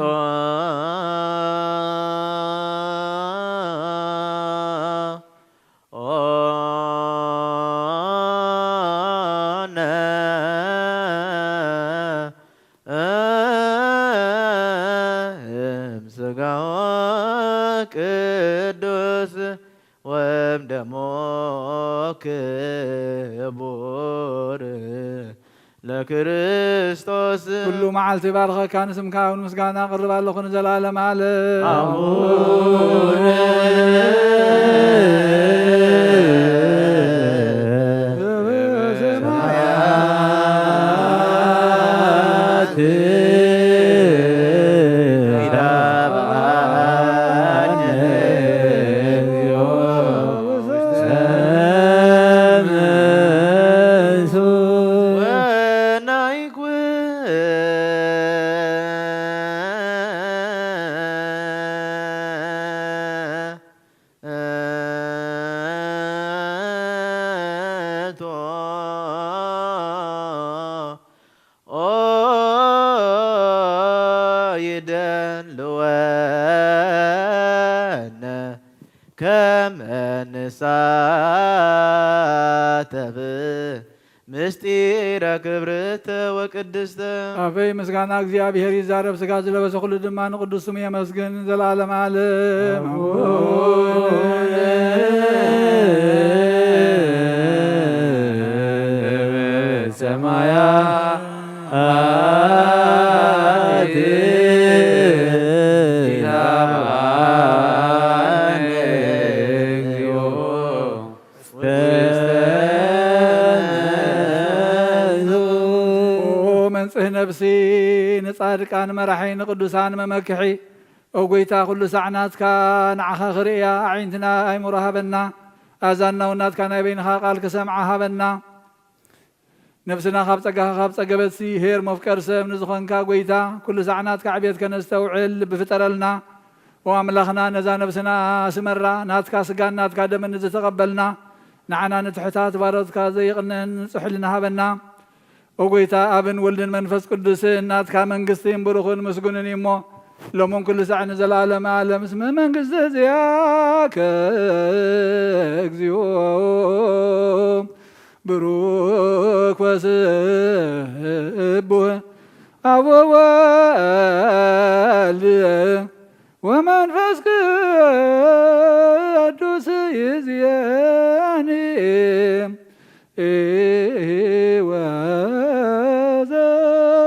ኦነ እምስጋዎ ቅዱስ ወእምደሞ ክቡር ለክርስቶስ። ኩሉ መዓልቲ ይባርኸካ፣ ንስምካ እውን ምስጋና ኣቕርብ ኣለኹ ንዘለዓለም ዓለም። ኣቡነ ዘበሰማያት ይትባረክ ኦ ይደልወነ ከመ ንሳተፍ ምስጢረ ክብርተ ወቅድስተ። ኣፈይ ምስጋና እግዚኣብሔር ይዛረብ፣ ስጋ ዝለበሰ ኩሉ ድማ ንቅዱስ ስሙ የመስግን፣ ዘለዓለም ዓለም። ሰማያት ኦ መንጽህ ነፍሲ፣ ንጻድቃን መራሒ፣ ንቅዱሳን መመክሒ። ኦ ጎይታ፣ ኩሉ ሳዕ ናትካ ንዓኻ ክርእያ ኣዒንትና ኣእምሮ ሃበና። ኣዛናውን ናትካ ናይ በይንኻ ቃል ክሰምዓ ሃበና። ነፍስና ካብ ጸጋኻ ካብ ጸገበትሲ፣ ሄር መፍቀር ሰብ ንዝኾንካ ጎይታ፣ ኩሉ ሳዕ ናትካ ዕቤት ከነስተውዕል ልቢ ፍጠረልና። ኦ ኣምላኽና፣ ነዛ ነፍስና ስመራ፣ ናትካ ስጋን ናትካ ደምን ንዝተቐበልና፣ ንዓና ንትሑታት ባሮትካ ዘይቕንእን ጽሑልን ሃበና። ኦ ጎይታ፣ ኣብን ወልድን መንፈስ ቅዱስን ናትካ መንግስቲ ብሩኽን ምስጉንን እዩ እሞ፣ ሎምን ኩሉ ሳዕ ንዘለዓለመ ዓለም። እስመ መንግስቲ እዚኣከ እግዚኦ ብሩክ ወስቡህ አብ ወወልድ ወመንፈስ ቅዱስ ይእዜኒ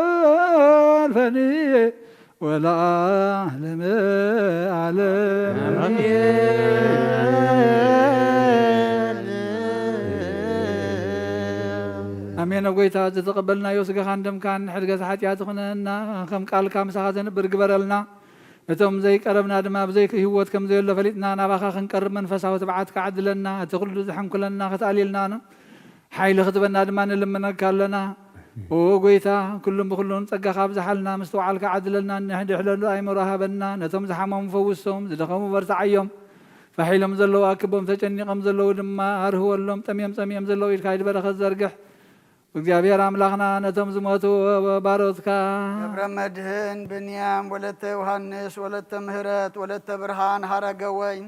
ወዘልፈኒ ወለዓለመ ዓለም። ኣሜን። ኣብ ጎይታ ዝተቐበልናዮ ስጋኻን ደምካን ሕድገት ሓጢኣት ይኹነና፣ ከም ቃልካ ምሳኻ ዘንብር ግበረልና። ነቶም ዘይቀረብና ድማ ብዘይ ህይወት ከም ዘየሎ ፈሊጥና ናባኻ ክንቀርብ መንፈሳዊ ትብዓትካ ዓድለና። እቲ ኩሉ ዘሐንኩለና ከተኣልየልና ሓይሊ ክትበና ድማ ንልምነካ ኣለና። ኦ ጎይታ፣ ኩሉን ብኩሉን ጸጋኻ ኣብዝሓልና፣ ምስትውዓልካ ዓድለልና፣ እንድሕደሕለሉ ኣእምሮ ሃበና። ነቶም ዝሓመሙ ፈውሶም፣ ዝደኸሙ በርትዓዮም። ፋሕ ኢሎም ዘለዉ ኣክቦም፣ ተጨኒቖም ዘለዉ ድማ ኣርህወሎም። ጠምዮም ጸሚኦም ዘለዉ ኢድካ ኢድ በረኸት ዘርግሕ። እግዚኣብሔር ኣምላኽና፣ ነቶም ዝሞቱ ባሮትካ ገብረ መድህን፣ ብንያም፣ ወለተ ዮሃንስ፣ ወለተ ምህረት፣ ወለተ ብርሃን፣ ሃረገ ወይን፣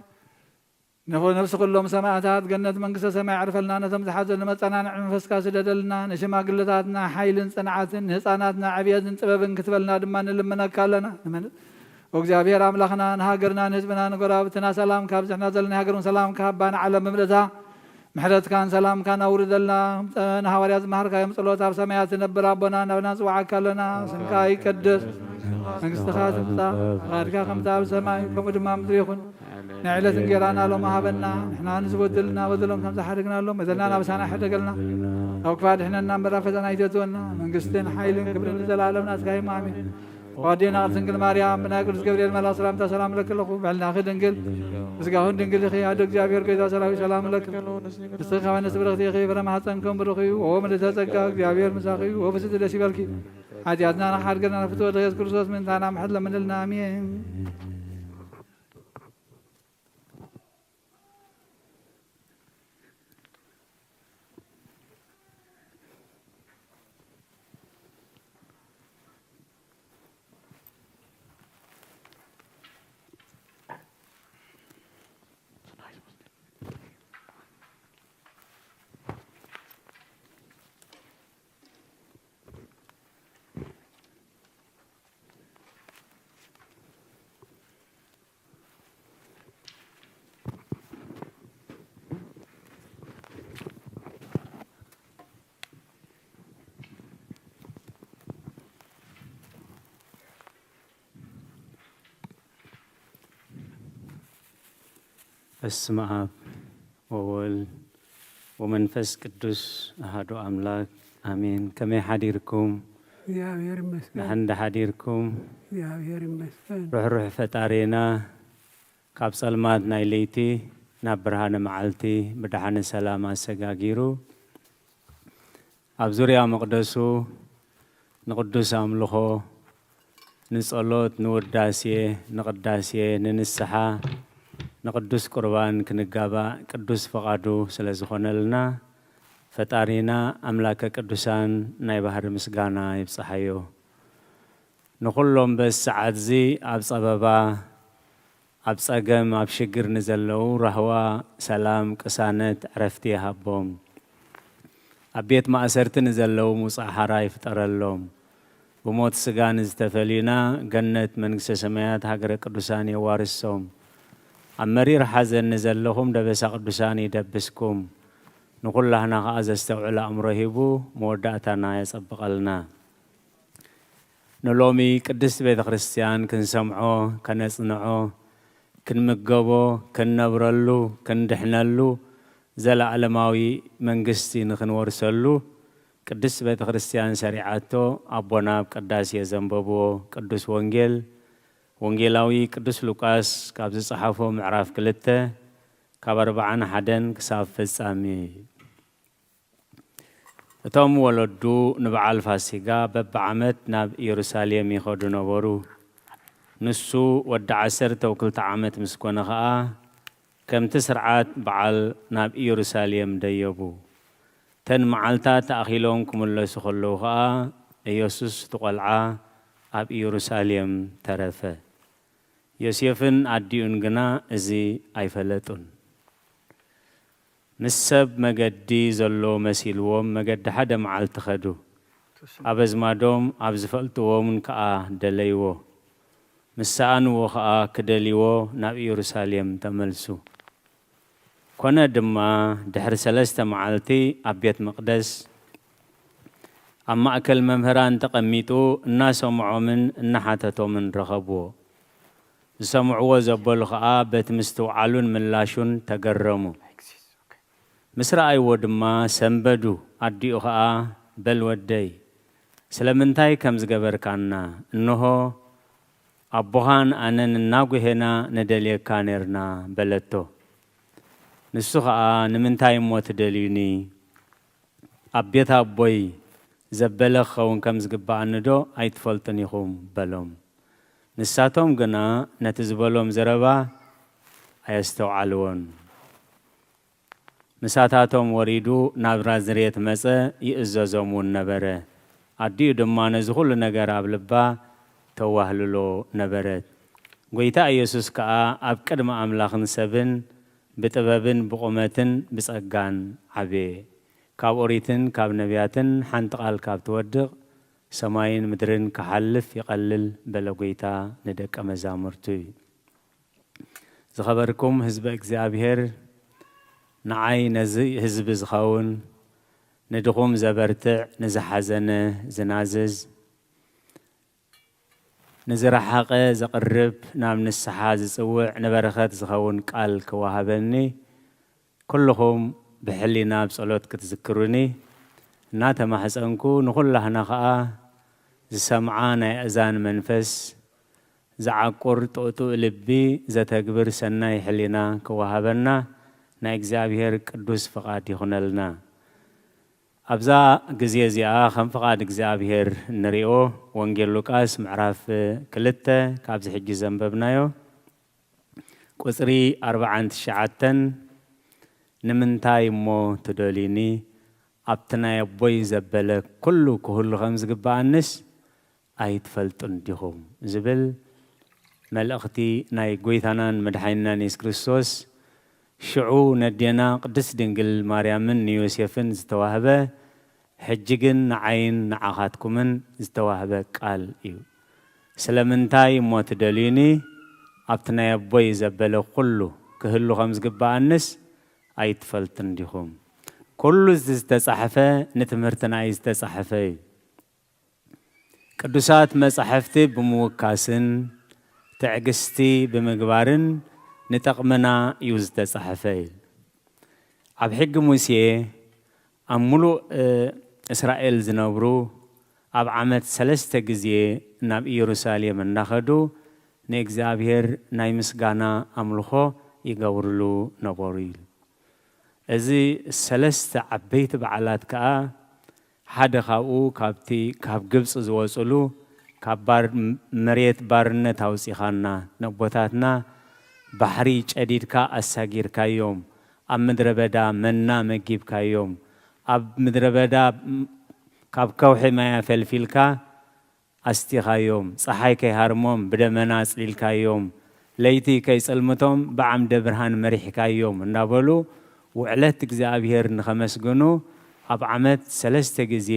ነፎ ነፍሲ ኩሎም ሰማዕታት ገነት መንግስተ ሰማይ ዕርፈልና። ነቶም ዝሓዘኑ መጸናንዒ መንፈስካ ስደደልና። ንሽማግለታትና ሓይልን ጽንዓትን፣ ንህፃናትና ዕብየትን ጥበብን ክትበልና ድማ ንልምነካ ኣለና። ንመን-፣ ኦ እግዚኣብሔር ኣምላኽና፣ ንሃገርና፣ ንህዝብና፣ ንጎረባብትና ሰላም ካብ ዝሕና ዘለና ሃገር እውን ሰላም ካባ ንዓለም ብምልእታ ምሕረትካን ሰላምካን ኣውርደልና። ንሃዋርያ ዝመሃርካዮም ጸሎት፣ ኣብ ሰማያት ትነብር ኣቦና፣ ናብና ንጽውዓካ ኣለና። ስምካ ይቀደስ፣ መንግስትኻ ትምጻእ፣ ፍቓድካ ከምታ ኣብ ሰማይ ከምኡ ድማ ኣብ ምድሪ ይኹን። ናይ ዕለት እንጌራና ሎም ሃበና። ንሕና ንዝበደሉና በደሎም ከም ዝሓደግናሎም በደልና ናብሳና ሕደገልና። ካብ ክፋ ድሕነና እምበር ኣብ ፈተና ኣይተእትወና። መንግስትን ሓይልን ክብርን ንዘለኣለም ናትካ እዩ። ኣሜን። ዋዴና ቅድስት ድንግል ማርያም ብናይ ቅዱስ ገብርኤል መልኣኽ ሰላምታ ሰላም ለኪ ኣለኹ። ብሕልናኺ ድንግል፣ ብስጋኽን ድንግል ኢኺ። ኣደ እግዚኣብሔር ጎይታ ሰራዊት ሰላም ለኪ። ንስኺ ካብ ኣንስቲ ብርኽቲ ኢኺ፣ ፍረ ማህፀንክን ብሩኽ እዩ። ኦ ምልዕተ ጸጋ፣ እግዚኣብሔር ምሳኺ እዩ። ኦ ፍስቲ ደስ ይበልኪ። ሓጢኣትና ንኽሓድገና ንፍትወ ኢየሱስ ክርስቶስ ምእንታና ምሕረት ለምንልና። ኣሜን። በስመ አብ ወወልድ ወመንፈስ ቅዱስ አሐዱ አምላክ አሜን። ከመይ ሓዲርኩም? እግዚኣብሔር ይመስገን። ደሓን ዶ ሓዲርኩም? እግዚኣብሔር ይመስገን። ርሕሩሕ ፈጣሪና ካብ ጸልማት ናይ ለይቲ ናብ ብርሃነ መዓልቲ ብደሓነ ሰላም ኣሰጋጊሩ ኣብ ዙርያ መቕደሱ ንቕዱስ ኣምልኾ፣ ንጸሎት፣ ንውዳሴ፣ ንቕዳሴ፣ ንንስሓ፣ ንቕዱስ ቁርባን ክንጋባእ ቅዱስ ፍቓዱ ስለ ዝኾነልና፣ ፈጣሪና ኣምላከ ቅዱሳን ናይ ባህሪ ምስጋና ይብጽሓዮ። ንኹሎም በዚ ሰዓትዚ ኣብ ጸበባ፣ ኣብ ጸገም፣ ኣብ ሽግር ንዘለዉ ራህዋ፣ ሰላም፣ ቅሳነት፣ ዕረፍቲ ይሃቦም። ኣብ ቤት ማእሰርቲ ንዘለዉ ምውጻእ ሓራ ይፍጠረሎም። ብሞት ስጋ ንዝተፈልዩና ገነት መንግስተ ሰማያት ሃገረ ቅዱሳን የዋርሶም። ኣብ መሪር ሓዘን ንዘለኹም ደበሳ ቅዱሳን ይደብስኩም። ንኹላህና ኸኣ ዘስተውዕል ኣእምሮ ሂቡ መወዳእታና የጸብቐልና። ንሎሚ ቅድስት ቤተ ክርስቲያን ክንሰምዖ፣ ከነጽንዖ፣ ክንምገቦ፣ ክንነብረሉ፣ ክንድሕነሉ፣ ዘለዓለማዊ መንግስቲ ንኽንወርሰሉ ቅድስት ቤተ ክርስቲያን ሰሪዓቶ ኣቦና ኣብ ቅዳሴ ዘንበብዎ ቅዱስ ወንጌል፣ ወንጌላዊ ቅዱስ ሉቃስ ካብ ዝጸሓፎ ምዕራፍ ክልተ ካብ ኣርብዓን ሓደን ክሳብ ፍጻሜ እዩ። እቶም ወለዱ ንበዓል ፋሲጋ በብዓመት ናብ ኢየሩሳሌም ይኸዱ ነበሩ። ንሱ ወዲ ዓሰርተ ወክልተ ዓመት ምስ ኮነ ኸኣ፣ ከምቲ ስርዓት በዓል ናብ ኢየሩሳሌም ደየቡ። እተን መዓልታት ተኣኺሎም ክምለሱ ኸለዉ ኸኣ፣ ኢየሱስ እቲ ቈልዓ ኣብ ኢየሩሳሌም ተረፈ። ዮሴፍን ኣዲኡን ግና እዚ ኣይፈለጡን። ምስ ሰብ መገዲ ዘሎ መሲልዎም መገዲ ሓደ መዓልቲ ኸዱ። ኣብ ኣዝማዶም ኣብ ዝፈልጥዎ እውን ከኣ ደለይዎ። ምስ ሰኣንዎ ኸኣ ክደልይዎ ናብ ኢየሩሳሌም ተመልሱ። ኮነ ድማ ድሕሪ ሰለስተ መዓልቲ ኣብ ቤት መቕደስ ኣብ ማእከል መምህራን ተቐሚጡ እናሰምዖምን እናሓተቶምን ረኸብዎ። ዝሰምዕዎ ዘበሉ ኸኣ በቲ ምስትውዓሉን ምላሹን ተገረሙ። ምስ ረኣይዎ ድማ ሰንበዱ። ኣዲኡ ኸኣ፣ "በል ወደይ፣ ስለምንታይ ከም ዝገበርካና? እንሆ፣ ኣቦኻን ኣነን እናጉሄና ንደልየካ ኔርና" በለቶ። ንሱ ኸኣ፣ "ንምንታይ እሞ ትደልዩኒ? ኣብ ቤት ኣቦይ ዘበለ ክኸውን ከም ዝግብኣኒ ዶ ኣይትፈልጡን ኢኹም?" በሎም። ንሳቶም ግና ነቲ ዝበሎም ዘረባ ኣየስተውዓልዎን። ምሳታቶም ወሪዱ ናብ ናዝሬት መጸ፣ ይእዘዞም እውን ነበረ። ኣዲኡ ድማ ነዚ ኩሉ ነገር ኣብ ልባ ተዋህልሎ ነበረት። ጐይታ ኢየሱስ ከኣ ኣብ ቅድሚ ኣምላኽን ሰብን ብጥበብን ብቑመትን ብጸጋን ዓበየ። ካብ ኦሪትን ካብ ነቢያትን ሓንቲ ቃል ካብ ትወድቕ፣ ሰማይን ምድርን ክሓልፍ ይቐልል በለ ጐይታ ንደቀ መዛሙርቱ። ዝኸበርኩም ህዝበ እግዚኣብሔር፣ ንዓይ ነዚ ህዝቢ ዝኸውን፣ ንድኹም ዘበርትዕ፣ ንዝሓዘነ ዝናዝዝ፣ ንዝረሓቐ ዘቕርብ፣ ናብ ንስሓ ዝጽውዕ፣ ንበረኸት ዝኸውን ቃል ክወሃበኒ፣ ኩልኹም ብሕሊና ኣብ ጸሎት ክትዝክሩኒ እናተማሕጸንኩ፣ ንኹላህና ኸኣ ዝሰምዓ ናይ ኣእዛን መንፈስ፣ ዝዓቁር ጥኡጥእ ልቢ፣ ዘተግብር ሰናይ ሕሊና ክወሃበና ናይ እግዚኣብሔር ቅዱስ ፍቓድ ይኹነልና። ኣብዛ ግዜ እዚኣ ከም ፍቓድ እግዚኣብሔር እንሪኦ ወንጌል ሉቃስ ምዕራፍ ክልተ ካብዚ ሕጂ ዘንበብናዮ ቁጽሪ ኣርብዓን ትሽዓተን፣ "ንምንታይ እሞ ትደልዩኒ? ኣብቲ ናይ ኣቦይ ዘበለ ኩሉ ክህሉ ከም ዝግብኣንስ ኣይትፈልጡን ዲኹም?" ዝብል መልእኽቲ ናይ ጐይታናን መድሓኒናን የሱስ ክርስቶስ ሽዑ ነዴና ቅድስት ድንግል ማርያምን ንዮሴፍን ዝተዋህበ፣ ሕጂ ግን ንዓይን ንዓኻትኩምን ዝተዋህበ ቃል እዩ። "ስለምንታይ እሞ ትደልዩኒ? ኣብቲ ናይ ኣቦይ ዘበለ ኩሉ ክህሉ ከም ዝግብኣንስ ኣይትፈልጡን ዲኹም?" ኩሉ እዚ ዝተጻሕፈ ንትምህርትና እዩ ዝተጻሕፈ እዩ። ቅዱሳት መጻሕፍቲ ብምውካስን ትዕግስቲ ብምግባርን ንጠቕምና እዩ ዝተጻሕፈ እዩ። ኣብ ሕጊ ሙሴ ኣብ ምሉእ፣ እ፣ እስራኤል ዝነብሩ ኣብ ዓመት ሰለስተ ግዜ ናብ ኢየሩሳሌም እናኸዱ ንእግዚኣብሔር ናይ ምስጋና ኣምልኾ ይገብርሉ ነበሩ ኢሉ። እዚ ሰለስተ ዓበይቲ በዓላት ከኣ ሓደ ካብኡ ካብቲ ካብ ግብጺ ዝወጽሉ፣ ካብ ባር-፣ መሬት ባርነት ኣውጺኻና፣ ነቦታትና ባሕሪ ጨዲድካ ኣሳጊርካዮም፣ ኣብ ምድረ በዳ መና መጊብካዮም፣ ኣብ ምድረ በዳ ካብ ከውሒ ማይ ኣፈልፊልካ ኣስቲኻዮም፣ ጸሓይ ከይሃርሞም ብደመና ኣጽሊልካዮም፣ ለይቲ ከይጸልምቶም ብዓምደ ብርሃን መሪሕካዮም እንዳበሉ ውዕለት እግዚኣብሔር ንኸመስግኑ ኣብ ዓመት ሰለስተ ግዜ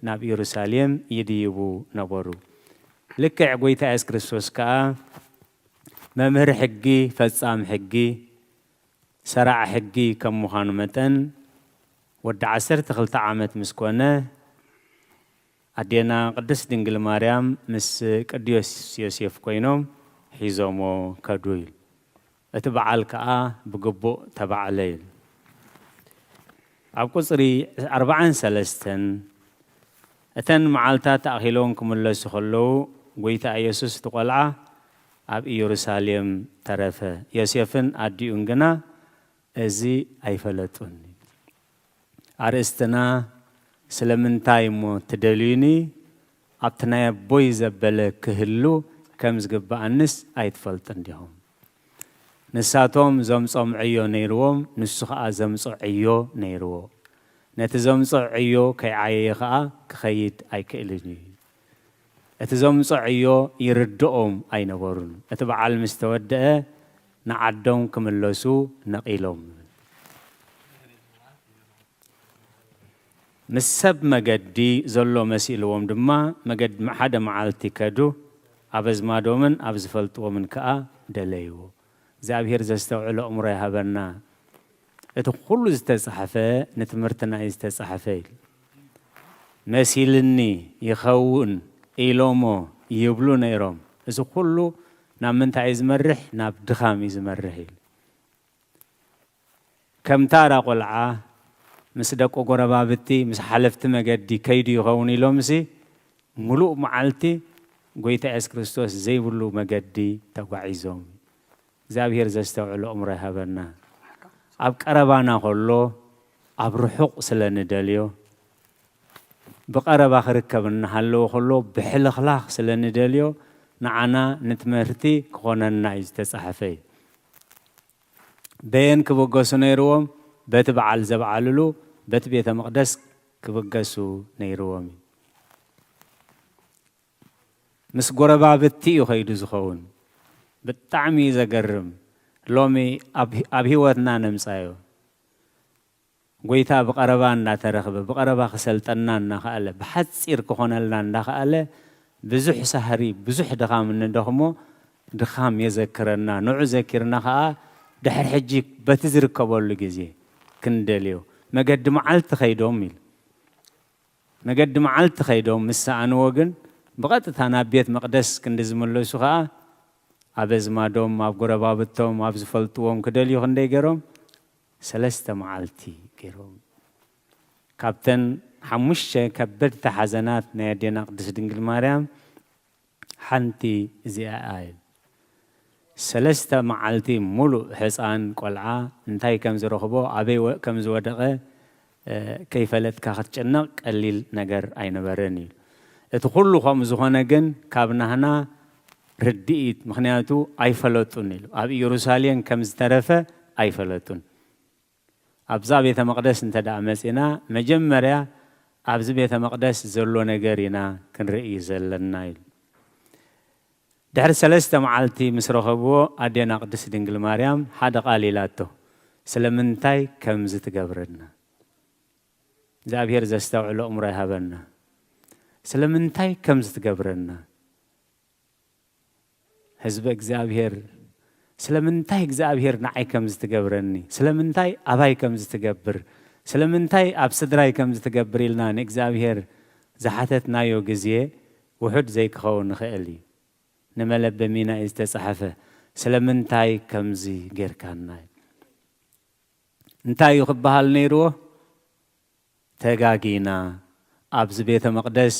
ናብ ኢየሩሳሌም ይድይቡ ነበሩ። ልክዕ ጐይታ የሱስ ክርስቶስ ከኣ መምህር ሕጊ፣ ፈጻም ሕጊ፣ ሰራዕ ሕጊ ከም ምዃኑ መጠን፣ ወዲ ዓሰርተ ክልተ ዓመት ምስ ኮነ፣ ኣዴና ቅድስት ድንግል ማርያም ምስ ቅዱስ ዮሴፍ ኮይኖም ሒዞሞ ከዱ ኢሉ። እቲ በዓል ከኣ ብግቡእ ተባዕለ ኢሉ። ኣብ ቁጽሪ ኣርብዓን ሰለስተን፣ እተን መዓልታት ተኣኺሎን ክምለሱ ከለዉ፣ ጐይታ ኢየሱስ እቲ ቈልዓ ኣብ ኢየሩሳሌም ተረፈ። ዮሴፍን ኣዲኡን ግና እዚ ኣይፈለጡን። ኣርእስትና ስለምንታይ እሞ ትደልዩኒ? ኣብቲ ናይ ኣቦይ ዘበለ ክህሉ ከም ዝግብኣንስ ኣይትፈልጡን ዲኹም? ንሳቶም ዘምጾም ዕዮ ነይርዎም፣ ንሱ ኸኣ ዘምጾ ዕዮ ነይርዎ። ነቲ ዘምጾ ዕዮ ከይዓየየ ኸኣ ክኸይድ ኣይክእልን እዩ። እቲ ዘምጾ ዕዮ ይርድኦም ኣይነበሩን። እቲ በዓል ምስ ተወድአ ንዓዶም ክምለሱ ነቒሎም። ምስ ሰብ መገዲ ዘሎ መሲልዎም ድማ መገድ-፣ ሓደ መዓልቲ ከዱ፣ ኣብ ኣዝማዶምን ኣብ ዝፈልጥዎምን ከኣ ደለይዎ። እግዚኣብሔር ዘስተውዕሎ ኣእምሮ ይሃበና። እቲ ኩሉ ዝተጻሕፈ ንትምህርትና እዩ ዝተጻሕፈ ኢሉ። መሲልኒ ይኸውን ኢሎሞ ይብሉ ነይሮም። እዚ ኩሉ ናብ ምንታይ እዩ ዝመርሕ? ናብ ድኻም እዩ ዝመርሕ ኢሉ። ከም ታራ ቆልዓ ምስ ደቁ ጎረባብቲ፣ ምስ ሓለፍቲ መገዲ ከይዱ ይኸውን ኢሎምሲ፣ ምሉእ መዓልቲ ጎይታ የሱስ ክርስቶስ ዘይብሉ መገዲ ተጓዒዞም። እግዚኣብሔር ዘስተውዕሎ እምሮ ይሃበና። ኣብ ቀረባና ከሎ ኣብ ርሑቕ ስለ ንደልዮ፣ ብቐረባ ክርከብ እናሃለወ ከሎ ብሕልኽላኽ ስለ ንደልዮ፣ ንዓና ንትምህርቲ ክኾነና እዩ ዝተጻሕፈ እዩ። በየን ክብገሱ ነይርዎም? በቲ በዓል ዘብዓልሉ፣ በቲ ቤተ መቕደስ ክብገሱ ነይርዎም እዩ። ምስ ጎረባብቲ እዩ ከይዱ ዝኸውን። ብጣዕሚ እዩ ዘገርም። ሎሚ ኣብ ኣብ ህይወትና ነምጻዮ። ጎይታ ብቐረባ እናተረኽበ፣ ብቐረባ ክሰልጠና እናኸኣለ፣ ብሓጺር ክኾነልና እንዳኸኣለ፣ ብዙሕ ሳህሪ፣ ብዙሕ ድኻም እንደኽሞ፣ ድኻም የዘክረና። ንዑ ዘኪርና ኸኣ ድሕሪ ሕጂ በቲ ዝርከበሉ ግዜ ክንደልዮ። መገዲ መዓልቲ ከይዶም ኢሉ። መገዲ መዓልቲ ከይዶም ምስ ሰኣንዎ ግን፣ ብቐጥታ ናብ ቤት መቕደስ ክንዲ ዝምለሱ ኸኣ፣ ኣብ ኣዝማዶም፣ ኣብ ጎረባብቶም፣ ኣብ ዝፈልጥዎም ክደልዩ ክንደይ ገይሮም? ሰለስተ መዓልቲ ገይሮም። ካብተን ሓሙሽተ ከበድቲ ሓዘናት ናይ ኣዴና ቅድስት ድንግል ማርያም ሓንቲ እዚኣ እያ። ሰለስተ መዓልቲ ሙሉእ ሕፃን ቆልዓ እንታይ ከም ዝረኽቦ፣ ኣበይ ወ-፣ ከም ዝወደቐ፣ እ፣ ከይፈለጥካ ክትጭነቕ ቀሊል ነገር ኣይነበረን እዩ። እቲ ኩሉ ከምኡ ዝኾነ ግን ካብ ናህና ርድኢት፣ ምኽንያቱ ኣይፈለጡን ኢሉ። ኣብ ኢየሩሳሌም ከም ዝተረፈ ኣይፈለጡን። ኣብዛ ቤተ መቕደስ እንተ ደኣ መጺና፣ መጀመርያ ኣብዚ ቤተ መቕደስ ዘሎ ነገር ኢና ክንርኢ ዘለና ኢሉ። ድሕሪ ሰለስተ መዓልቲ ምስ ረኸብዎ፣ ኣዴና ቅድስት ድንግል ማርያም ሓደ ቃል ኢላቶ፣ "ስለምንታይ ከምዚ ትገብረና?" እግዚኣብሔር ዘስተውዕሎ እምሮ ይሃበና። ስለምንታይ ከምዚ ትገብረና? ህዝቢ እግዚኣብሔር፣ ስለምንታይ እግዚኣብሔር ንዓይ ከምዚ ትገብረኒ? ስለምንታይ ኣባይ ከምዚ ትገብር? ስለምንታይ ኣብ ስድራይ ከምዚ ትገብር? ኢልና ንእግዚኣብሔር ዝሓተትናዮ ግዜ ውሑድ ዘይክኸውን ይኽእል እዩ። ንመለበሚና እዩ ዝተጻሕፈ። ስለምንታይ ከምዚ ጌርካና? እንታይ እዩ ክበሃል ነይርዎ? ተጋጊና። ኣብዚ ቤተ መቕደስ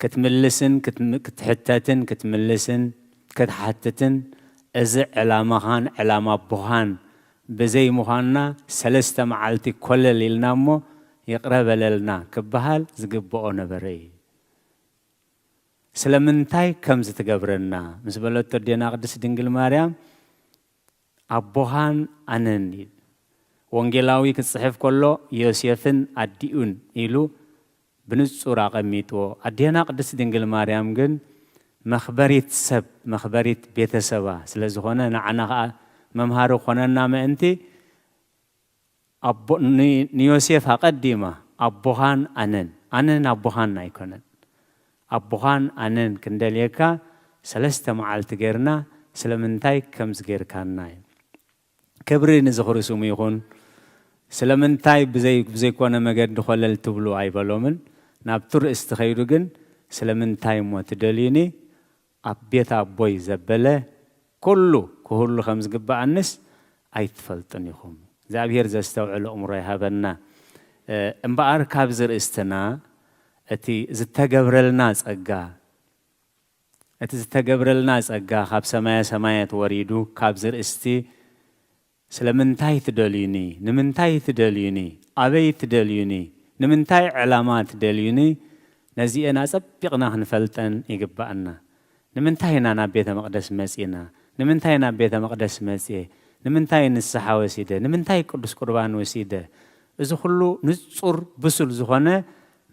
ክትምልስን ክትም-፣ ክትሕተትን ክትምልስን ክትሓትትን፣ እዚ ዕላማኻን ዕላማ ኣቦኻን ብዘይ ምዃንና፣ ሰለስተ መዓልቲ ኮለል ኢልና እሞ፣ ይቕረ በለልና ክበሃል ዝግብኦ ነበረ እዩ። ስለምንታይ ከምዚ ትገብረና? ምስ በለቶ ኣዴና ቅድስት ድንግል ማርያም፣ ኣቦኻን ኣነን ኢሉ። ወንጌላዊ ክጽሕፍ ከሎ፣ ዮሴፍን ኣዲኡን ኢሉ ብንጹር ኣቐሚጥዎ። ኣዴና ቅድስት ድንግል ማርያም ግን መኽበሪት ሰብ፣ መኽበሪት ቤተሰባ ስለ ዝኾነ፣ ንዓና ኸኣ መምሃሪ ኮነና ምእንቲ፣ ኣቦ-፣ ን-፣ ንዮሴፍ ኣቐዲማ ኣቦኻን ኣነን፣ ኣነን ኣቦኻን ኣይኮነን፣ ኣቦኻን ኣነን ክንደልየካ ሰለስተ መዓልቲ ጌርና፣ ስለምንታይ ከምዚ ጌርካና እዩ። ክብሪ ንዝኽሪ ስሙ ይኹን። ስለምንታይ ብዘይ-፣ ብዘይኮነ መገዲ ኾለል ትብሉ ኣይበሎምን። ናብቲ ርእስቲ ኸይዱ ግን፣ ስለምንታይ እሞ ትደልዩኒ? ኣብ ቤት ኣቦይ ዘበለ ኩሉ ክህሉ ከም ዝግብኣንስ ኣይትፈልጡን ኢኹም። እግዚኣብሔር ዘስተውዕል ኣእምሮ ይሃበና። እ፣ እምበኣር ካብዚ ርእስትና እቲ ዝተገብረልና ጸጋ፣ እቲ ዝተገብረልና ጸጋ ካብ ሰማየ ሰማያት ወሪዱ ካብዚ ርእስቲ ስለምንታይ ትደልዩኒ? ንምንታይ ትደልዩኒ? ኣበይ ትደልዩኒ? ንምንታይ ዕላማ ትደልዩኒ? ነዚኤን ኣጸቢቕና ክንፈልጠን ይግባኣና። ንምንታይ ኢና ናብ ቤተ መቕደስ መጺእና? ንምንታይ ናብ ቤተ መቕደስ መጺኤ? ንምንታይ ንስሓ ወሲደ? ንምንታይ ቅዱስ ቁርባን ወሲደ? እዚ ኩሉ ንጹር ብሱል ዝኾነ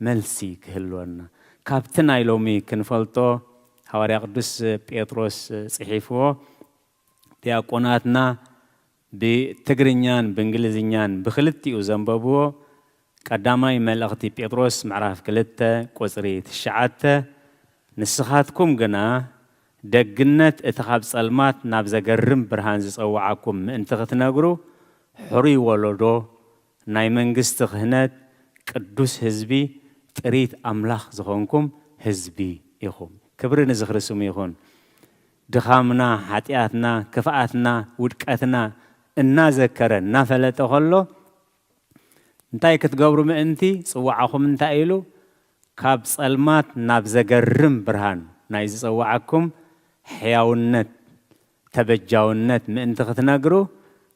መልሲ ክህልወና። ካብቲ ናይ ሎሚ ክንፈልጦ፣ ሃዋርያ ቅዱስ ጴጥሮስ ጽሒፍዎ፣ ዲያቆናትና ብትግርኛን ብእንግሊዝኛን ብኽልቲኡ ዘንበብዎ ቀዳማይ መልእኽቲ ጴጥሮስ ምዕራፍ ክልተ ቁጽሪ ትሽዓተ፣ "ንስኻትኩም ግና ደግነት እቲ ካብ ጸልማት ናብ ዘገርም ብርሃን ዝጸውዓኩም ምእንቲ ክትነግሩ፣ ሕሩይ ወለዶ፣ ናይ መንግስቲ ክህነት፣ ቅዱስ ህዝቢ፣ ጥሪት ኣምላኽ ዝኾንኩም ህዝቢ ኢኹም። ክብሪ ንዝኽሪ ስሙ ይኹን። ድኻምና፣ ሓጢኣትና፣ ክፍኣትና፣ ውድቀትና እናዘከረ እናፈለጠ ከሎ እንታይ ክትገብሩ ምእንቲ ጽዋዓኹም እንታይ ኢሉ? ካብ ጸልማት ናብ ዘገርም ብርሃን ናይ ዝጸዋዓኩም ሕያውነት ተበጃውነት ምእንቲ ክትነግሩ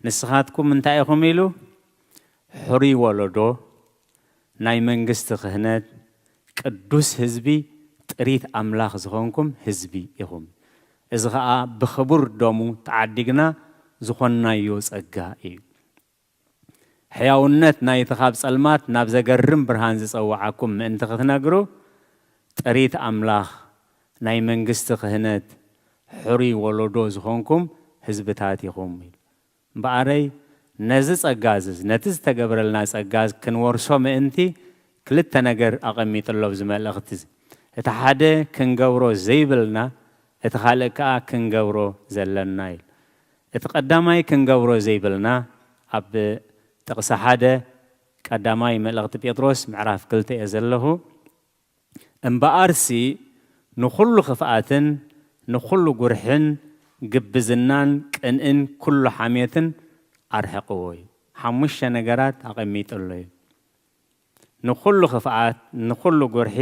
ንስኻትኩም እንታይ ኢኹም ኢሉ? ሕሩይ ወለዶ፣ ናይ መንግስቲ ክህነት፣ ቅዱስ ህዝቢ፣ ጥሪት ኣምላኽ ዝኾንኩም ህዝቢ ኢኹም። እዚ ኸኣ ብኽቡር ደሙ ተዓዲግና ዝኾንናዮ ጸጋ እዩ። ሕያውነት ናይቲ ካብ ጸልማት ናብ ዘገርም ብርሃን ዝጸውዓኩም ምእንቲ ክትነግሩ፣ ጥሪት ኣምላኽ፣ ናይ መንግስቲ ክህነት፣ ሕሩይ ወለዶ ዝኾንኩም ህዝብታት ኢኹም። እምበኣረይ፣ ነዚ ጸጋ እዚ፣ ነቲ ዝተገብረልና ጸጋ ክንወርሶ ምእንቲ ክልተ ነገር ኣቐሚጡ ኣሎ ኣብዚ መልእኽቲ እዚ። እቲ ሓደ ክንገብሮ ዘይብልና፣ እቲ ካልእ ከኣ ክንገብሮ ዘለና እዩ። እቲ ቀዳማይ ክንገብሮ ዘይብልና ኣብ ጥቕሲ ሓደ ቀዳማይ መልእኽቲ ጴጥሮስ ምዕራፍ ክልተ እየ ዘለኹ። እምበኣርሲ ንኹሉ ክፍኣትን ንኹሉ ጉርሕን ግብዝናን ቅንእን ኩሉ ሓሜትን ኣርሕቕዎ እዩ። ሓሙሽተ ነገራት ኣቐሚጡ ኣሎ እዩ። ንኹሉ ክፍኣት፣ ንኹሉ ጉርሒ፣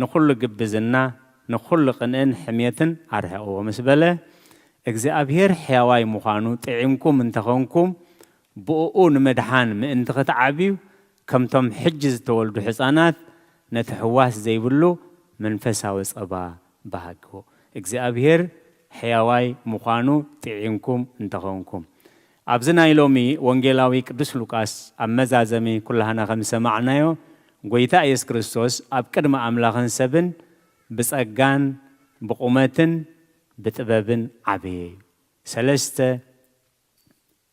ንኹሉ ግብዝና፣ ንኹሉ ቅንእን ሕሜትን ኣርሕቕዎ ምስ በለ፣ እግዚኣብሔር ሕያዋይ ምዃኑ ጥዒምኩም እንተኾንኩም፣ ብእኡ ንምድሓን ምእንቲ ክትዓብዩ፣ ከምቶም ሕጂ ዝተወልዱ ሕፃናት ነቲ ሕዋስ ዘይብሉ መንፈሳዊ ጸባ በሃግዎ። እግዚኣብሔር ሕያዋይ ምዃኑ ጥዒምኩም እንተኾንኩም። ኣብዚ ናይ ሎሚ ወንጌላዊ ቅዱስ ሉቃስ ኣብ መዛዘሚ ኩላህና ከም ዝሰማዕናዮ፣ ጐይታ ኢየሱስ ክርስቶስ ኣብ ቅድሚ ኣምላኽን ሰብን ብጸጋን ብቑመትን ብጥበብን ዓበየ እዩ። ሰለስተ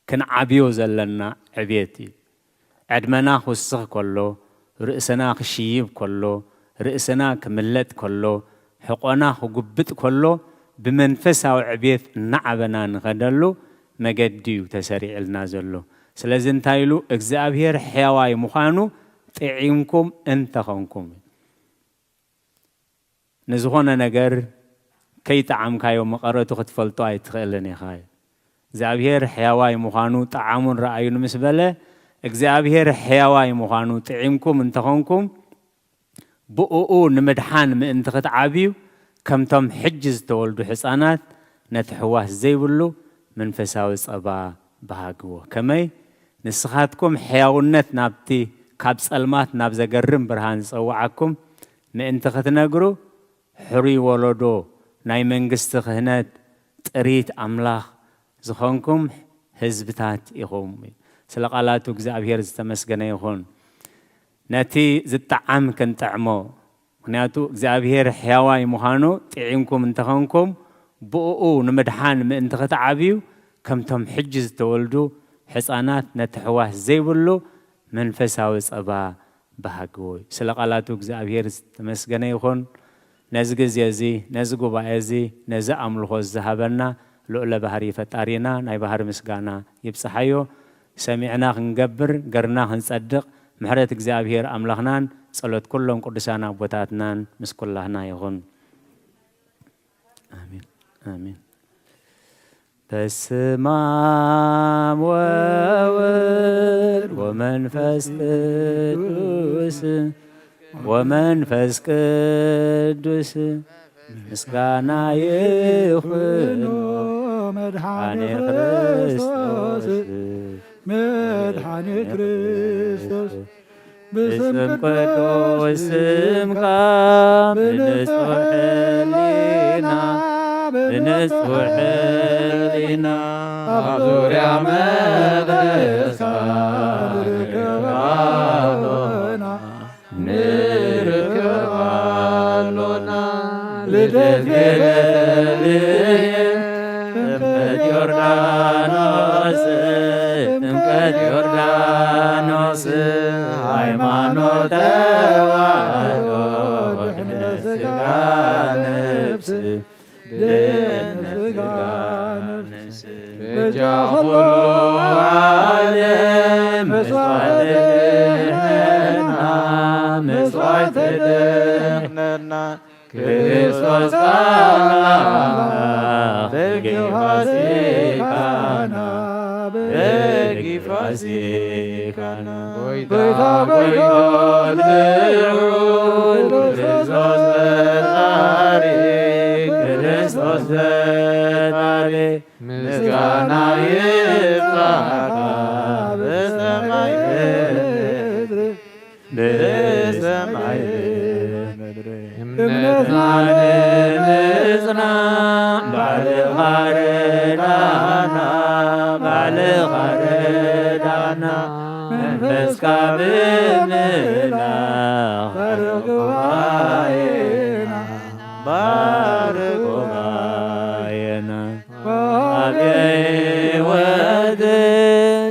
ክንዓብዮ ዘለና ዕብየት እዩ። ዕድመና ክውስኽ ከሎ፣ ርእስና ክሽይብ ከሎ፣ ርእስና ክምለጥ ከሎ፣ ሕቆና ክጉብጥ ከሎ፣ ብመንፈሳዊ ዕብየት እናዓበና ንኸደሉ መገዲ እዩ ተሰሪዕልና ዘሎ። ስለዚ እንታይ ኢሉ? እግዚኣብሔር ሕያዋይ ምዃኑ ጥዒምኩም እንተኾንኩም። ንዝኾነ ነገር ከይጠዓምካዮ መቐረቱ ክትፈልጦ ኣይትኽእልን ኢኻ። እግዚኣብሔር ሕያዋይ ምዃኑ ጠዓሙን ረኣዩን ምስ በለ፣ እግዚኣብሔር ሕያዋይ ምዃኑ ጥዒምኩም እንተኾንኩም፣ ብእኡ ንምድሓን ምእንቲ ክትዓብዩ፣ ከምቶም ሕጂ ዝተወልዱ ሕፃናት ነቲ ሕዋስ ዘይብሉ መንፈሳዊ ጸባ በሃግዎ። ከመይ? ንስኻትኩም ሕያውነት ናብቲ ካብ ጸልማት ናብ ዘገርም ብርሃን ዝጸውዓኩም ምእንቲ ክትነግሩ፣ ሕሩይ ወለዶ፣ ናይ መንግስቲ ክህነት፣ ጥሪት ኣምላኽ ዝኾንኩም ህዝብታት ኢኹም። ስለ ቃላቱ እግዚኣብሔር ዝተመስገነ ይኹን። ነቲ ዝጠዓም ክንጥዕሞ፣ ምኽንያቱ እግዚኣብሔር ሕያዋይ ምዃኑ ጥዒምኩም እንተኾንኩም፣ ብእኡ ንምድሓን ምእንቲ ክትዓብዩ፣ ከምቶም ሕጂ ዝተወልዱ ሕፃናት ነቲ ሕዋስ ዘይብሉ መንፈሳዊ ጸባ በሃግዎ እዩ። ስለ ቃላቱ እግዚኣብሔር ዝተመስገነ ይኹን። ነዚ ግዜ እዚ፣ ነዚ ጉባኤ እዚ፣ ነዚ ኣምልኾ ዝሃበና ልዑለ ባህሪ ፈጣሪና ናይ ባህሪ ምስጋና ይብጽሓዮ። ሰሚዕና ክንገብር፣ ገርና ክንጸድቕ፣ ምሕረት እግዚኣብሔር ኣምላኽናን ጸሎት ኩሎም ቅዱሳን ኣቦታትናን ምስ ኩላህና ይኹን። ኣሜን። ኣሜን። በስመ አብ ወወልድ ወመንፈስ ቅዱስ፣ ወመንፈስ ቅዱስ ምስጋና ይኹን መድኃኔ ክርስቶስ፣ መድኃኔ ክርስቶስ። ብስም ቅዱስ ስምካ ብንጹሕ ሕሊና፣ ብንጹሕ ሕሊና ኣብ ዙርያ መቅደስካ ንርከብ ኣሎና፣ ንርከብ ኣሎና። ልደት ቤተልሔም፣ ጥምቀት ዮርዳኖስ፣ ጥምቀት ዮርዳኖስ፣ ሃይማኖት ተዋህዶ ድሕነት ሥጋ ነፍስ፣ ድሕነት ሥጋ ነፍስ። በጃ ኩሉ ዓለም መስዋዕተ ድሕነትና፣ መስዋዕተ ተደሕነና። ክርስቶስ ኣምላኽ በጊ ፋሲካና፣ በጊ ፋሲካና። ጎይታ ጎይታ ልዑል ክርስቶስ ፈጣሪ፣ ክርስቶስ ፈጣሪ ምስጋና ይብጻሕካ በሰማይ በምድር፣ በሰማይ በምድር። እምነትና ንምጽና ባልኻ ርዳና፣ ባልኻ ርዳና። መንፈስካ ብምልኣኽ ባርኽ ጉባኤና፣ ባርኽ ጉባኤና። ኣብ ሕይወት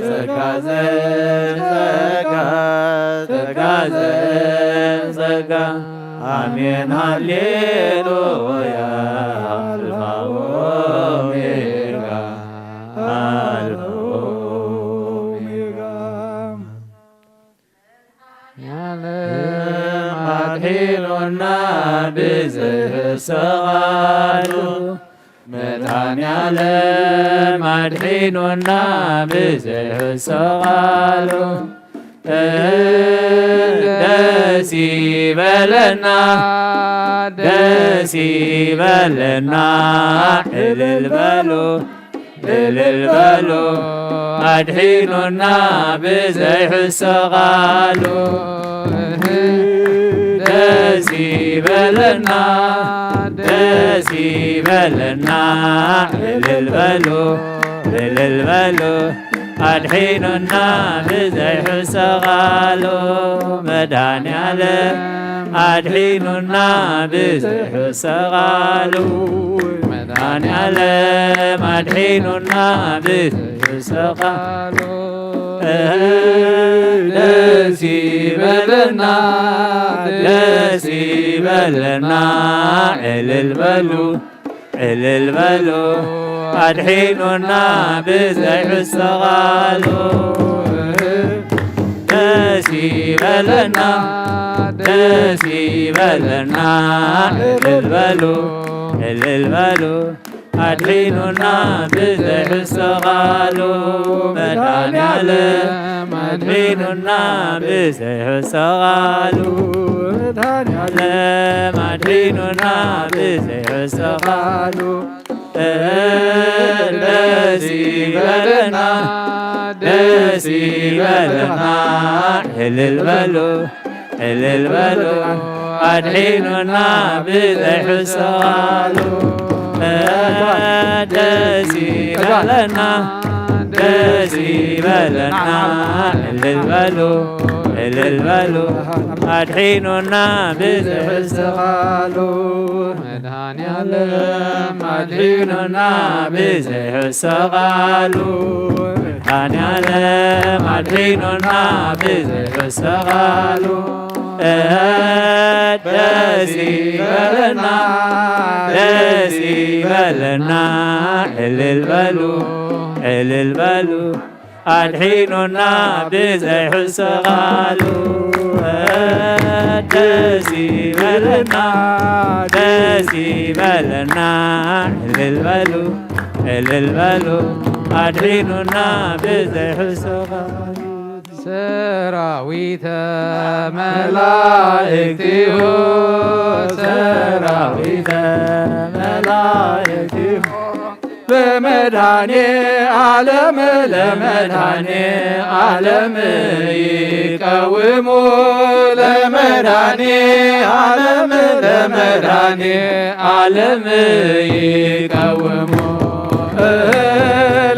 ጸጋ ዘጸጋ፣ ጸጋ ዘጸጋ። ኣሜን ሃሌሉያ። ኣልፋ ኦሜጋ፣ ኣልፋ ኦሜጋ። ዓለም ኣድሒኑና ብዘይሕሰባሉ፣ መድኃኔዓለም ኣድሒኑና ብዘይሕሰባሉ፣ ደስ ይበለና፣ ደስ ይበለና፣ እልል በሉ። እልል በሉ ኣድሒኑና ብዘይሕሰ ቃሉ። ደስ ይበለና፣ ደስ ይበለና። እልል በሉ፣ እልል በሉ ኣድሒኑና ብዘይሕሰ ቃሉ። መድኃኔዓለም ኣድሒኑና ብዘይሕሰ ቃሉ። መድኃኔዓለም ኣድሒኑና ብዘይሕሰ ቃሉ። ደስ ይበለና፣ ደስ ይበለና። እልል በሉ፣ እልል በሉ ኣድሒኑና ብዘይሕሰ ቃሉ። ደስ ይበለና፣ ደስ ይበለና። እልል በሉ፣ እልል በሉ ኣድሒኑና ብዘይሕሰ ቃሉ። መድኃኔዓለም ኣድሒኑና ብዘይሕሰ ቃሉ። መድኃኔዓለም ኣድሒኑና ብዘይሕሰ ቃሉ። ደስ ይበለና፣ ደስ ይበለና። እልል በሉ፣ እልል በሉ ኣድሒኑና ብዘይሕሰ ቃሉ። ደስ ይበለና፣ ደስ ይበለና። እልል በሉ፣ እልል በሉ ኣድሒኑና ብዘይሕሰ ቃሉ። መድኃኔዓለም ኣድሒኑና ብዘይሕሰ ቃሉ። መድኃኔዓለም ኣድሒኑና ብዘይሕሰ ቃሉ። ደስ ይበለና፣ ደስ ይበለና። እልል በሉ፣ እልል በሉ ኣድሒኑና ብዘይሕሰ ቃሉ። ደስ ይበለና፣ ደስ ይበለና። እልል በሉ፣ እልል በሉ ኣድሒኑና ብዘይሕሰ ቃሉ። ሰራዊተ መላእክቲሁ፣ ሰራዊተ መላእክቲሁ ለመድኃኔ ዓለም፣ ለመድኃኔ ዓለም ይቀውሙ። ለመድኃኔ ዓለም፣ ለመድኃኔ ዓለም ይቀውሙ።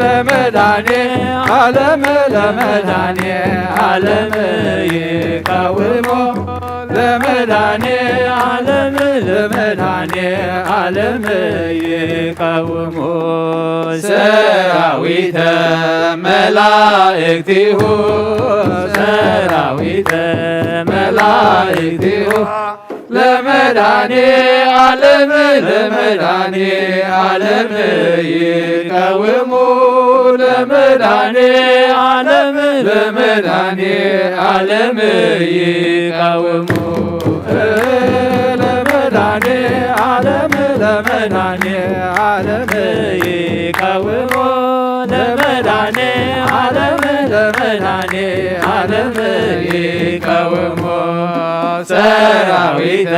ለመድኃኔ ዓለም፣ ለመድኃኔ ዓለም ይቀውሙ። ለመድኃኔ ዓለም፣ ለመድኃኔ ዓለም ይቀውሙ። ሰራዊተ መላእክቲሁ፣ ሰራዊተ መላእክቲሁ ለመድኃኔ ዓለም፣ ለመድኃኔ ዓለም ይቀውሙ። ለመድኃኔ ዓለም፣ ለመድኃኔ ዓለም ይቀውሙ። ለመድኃኔ ዓለም ለመድኃኔ ዓለም ይቀውሞ ለመድኃኔ ዓለም ለመድኃኔ ዓለም ይቀውሞ ሰራዊተ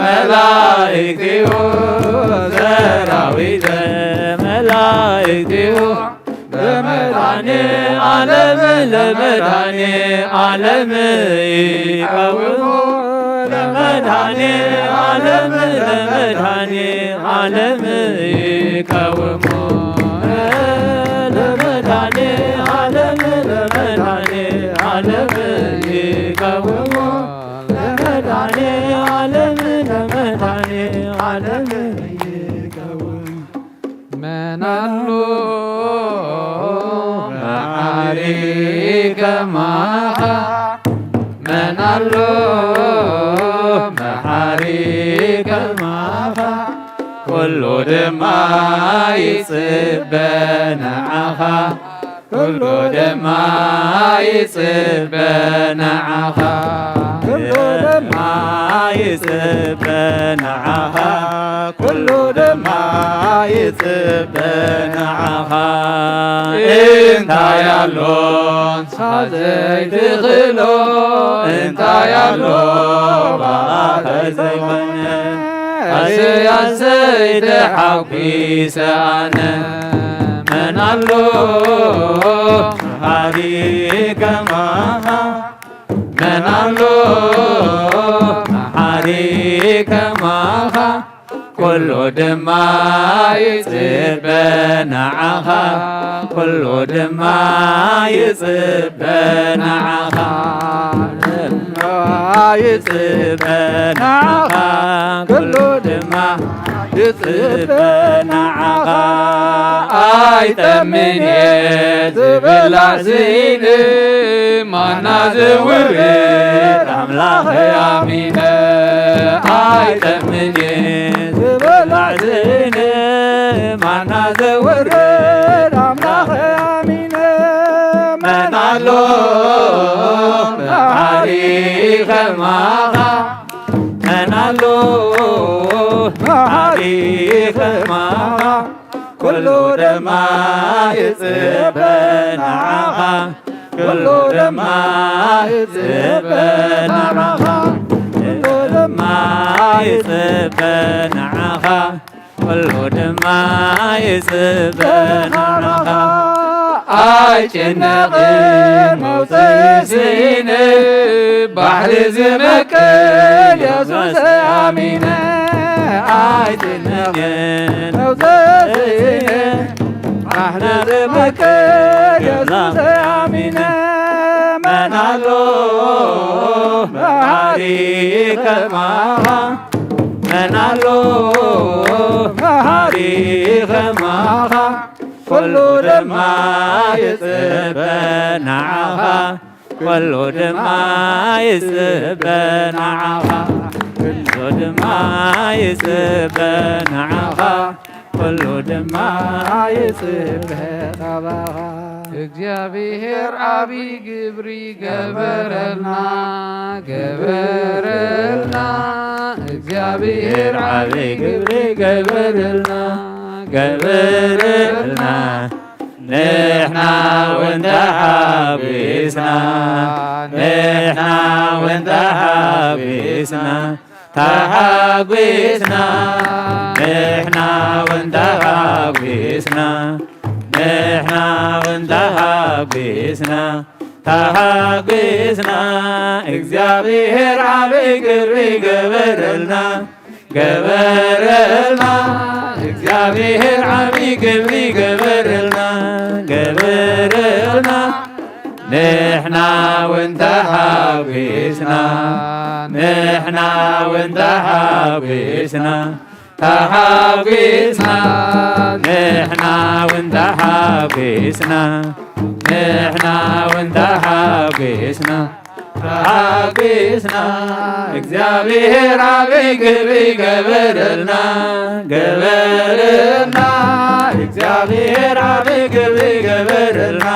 መላእክቲሁ ሰራዊተ መላእክቲሁ ለመድኃኔ ዓለም ለመድኃኔ ዓለም ይቀውሞ ለመድኃኔ ዓለም ለመድኃኔ ዓለም ይቀውሞ ለመድኃኔ ዓለም ለመድኃኔ ዓለም ይቀውሞ ለመድኃኔ ዓለም ለመድኃኔ ዓለም ይቀውሞ መን ኣሎ መሓሪ ከማኻ? መን ኣሎ መሓሪ ከማኻ? ኩሉ ድማ ይጽበ ንዓኻ። ኩሉ ድማ ይጽበ ንዓኻ። ኩሉ ድማ ይጽበ ንዓኻ። ኩሉ ድማ ይጽበ ንዓኻ። እንታይ ኣሎ ንስኻ ዘይትኽእሎ? እንታይ ኣሎ ብኣኻ ዘይኮነ? ኣሰይ ኣሰይ ተሓጒሰ ኣነ። መን ኣሎ መሓሪ ከማኻ? መን ኣሎ መሓሪ ከማኻ? ኩሉ ድማ ይጽበ ንዓኻ። ኩሉ ድማ ይጽበ ንዓኻ። ይጽበ ንዓኻ። ኩሉ ድማ ይጽበ ንዓኻ። ኣይጠምን እየ ዝብላዕ ስኢነ ማና ዘውርድ ኣምላኽ ኣሚነ። ኣይጠምን እየ ዝብላዕ ስኢነ ማና ዘውርድ ኣምላኽ ኣሚነ። መን ኣሎ መሓሪ ከማኻ? መን ኣሎ መሓሪ ከማኻ? ኩሉ ድማ ይጽበ ንዓኻ። ኩሉ ድማ ይጽበ ንዓኻ። ኩሉ ድማ ይጽበ ንዓኻ። ኩሉ ድማ ይጽበ ንዓኻ። ኣይጭነቕን መውጽኢ ስኢነ ባሕሪ ዝመቅል የሱስ ኣሚነ። ኣይጭነቕን መውጽኢ ስኢነ ባሕሪ ዝመቅል የሱስ ኣሚነ። መን ኣሎ መሓሪ ከማኻ? መን ኣሎ መሓሪ ከማኻ? ኩሉ ድማ ይጽበ ንዓኻ። ኩሉ ድማ ይጽበ ንዓኻ። ኩሉ ድማ ይጽበ ንዓኻ። ኩሉ ድማ ይጽበ ካባኻ። እግዚኣብሔር ዓቢ ግብሪ ገበረልና፣ ገበረልና። እግዚኣብሔር ዓቢ ግብሪ ገበረልና፣ ገበረልና። ንሕና እውን ተሓጒስና፣ ንሕና እውን ተሓጒስና፣ ተሓጒስና። ንሕና እውን ተሓጒስና፣ ንሕና እውን ተሓጒስና፣ ተሓጒስና። እግዚኣብሔር ዓቢ ግብሪ ገበረልና፣ ገበረልና። እግዚኣብሔር ዓቢ ግብሪ ገበረልና፣ ገበረልና። ንሕና እውን ተሓጒስና፣ ንሕና እውን ተሓጒስና፣ ተሓጒስና። ንሕና እውን ተሓጒስና፣ ንሕና እውን ተሓጒስና፣ ተሓጒስና። እግዚኣብሔር ዓቢ ግብሪ ገበረልና፣ ገበረልና። እግዚኣብሔር ዓቢ ግብሪ ገበረልና፣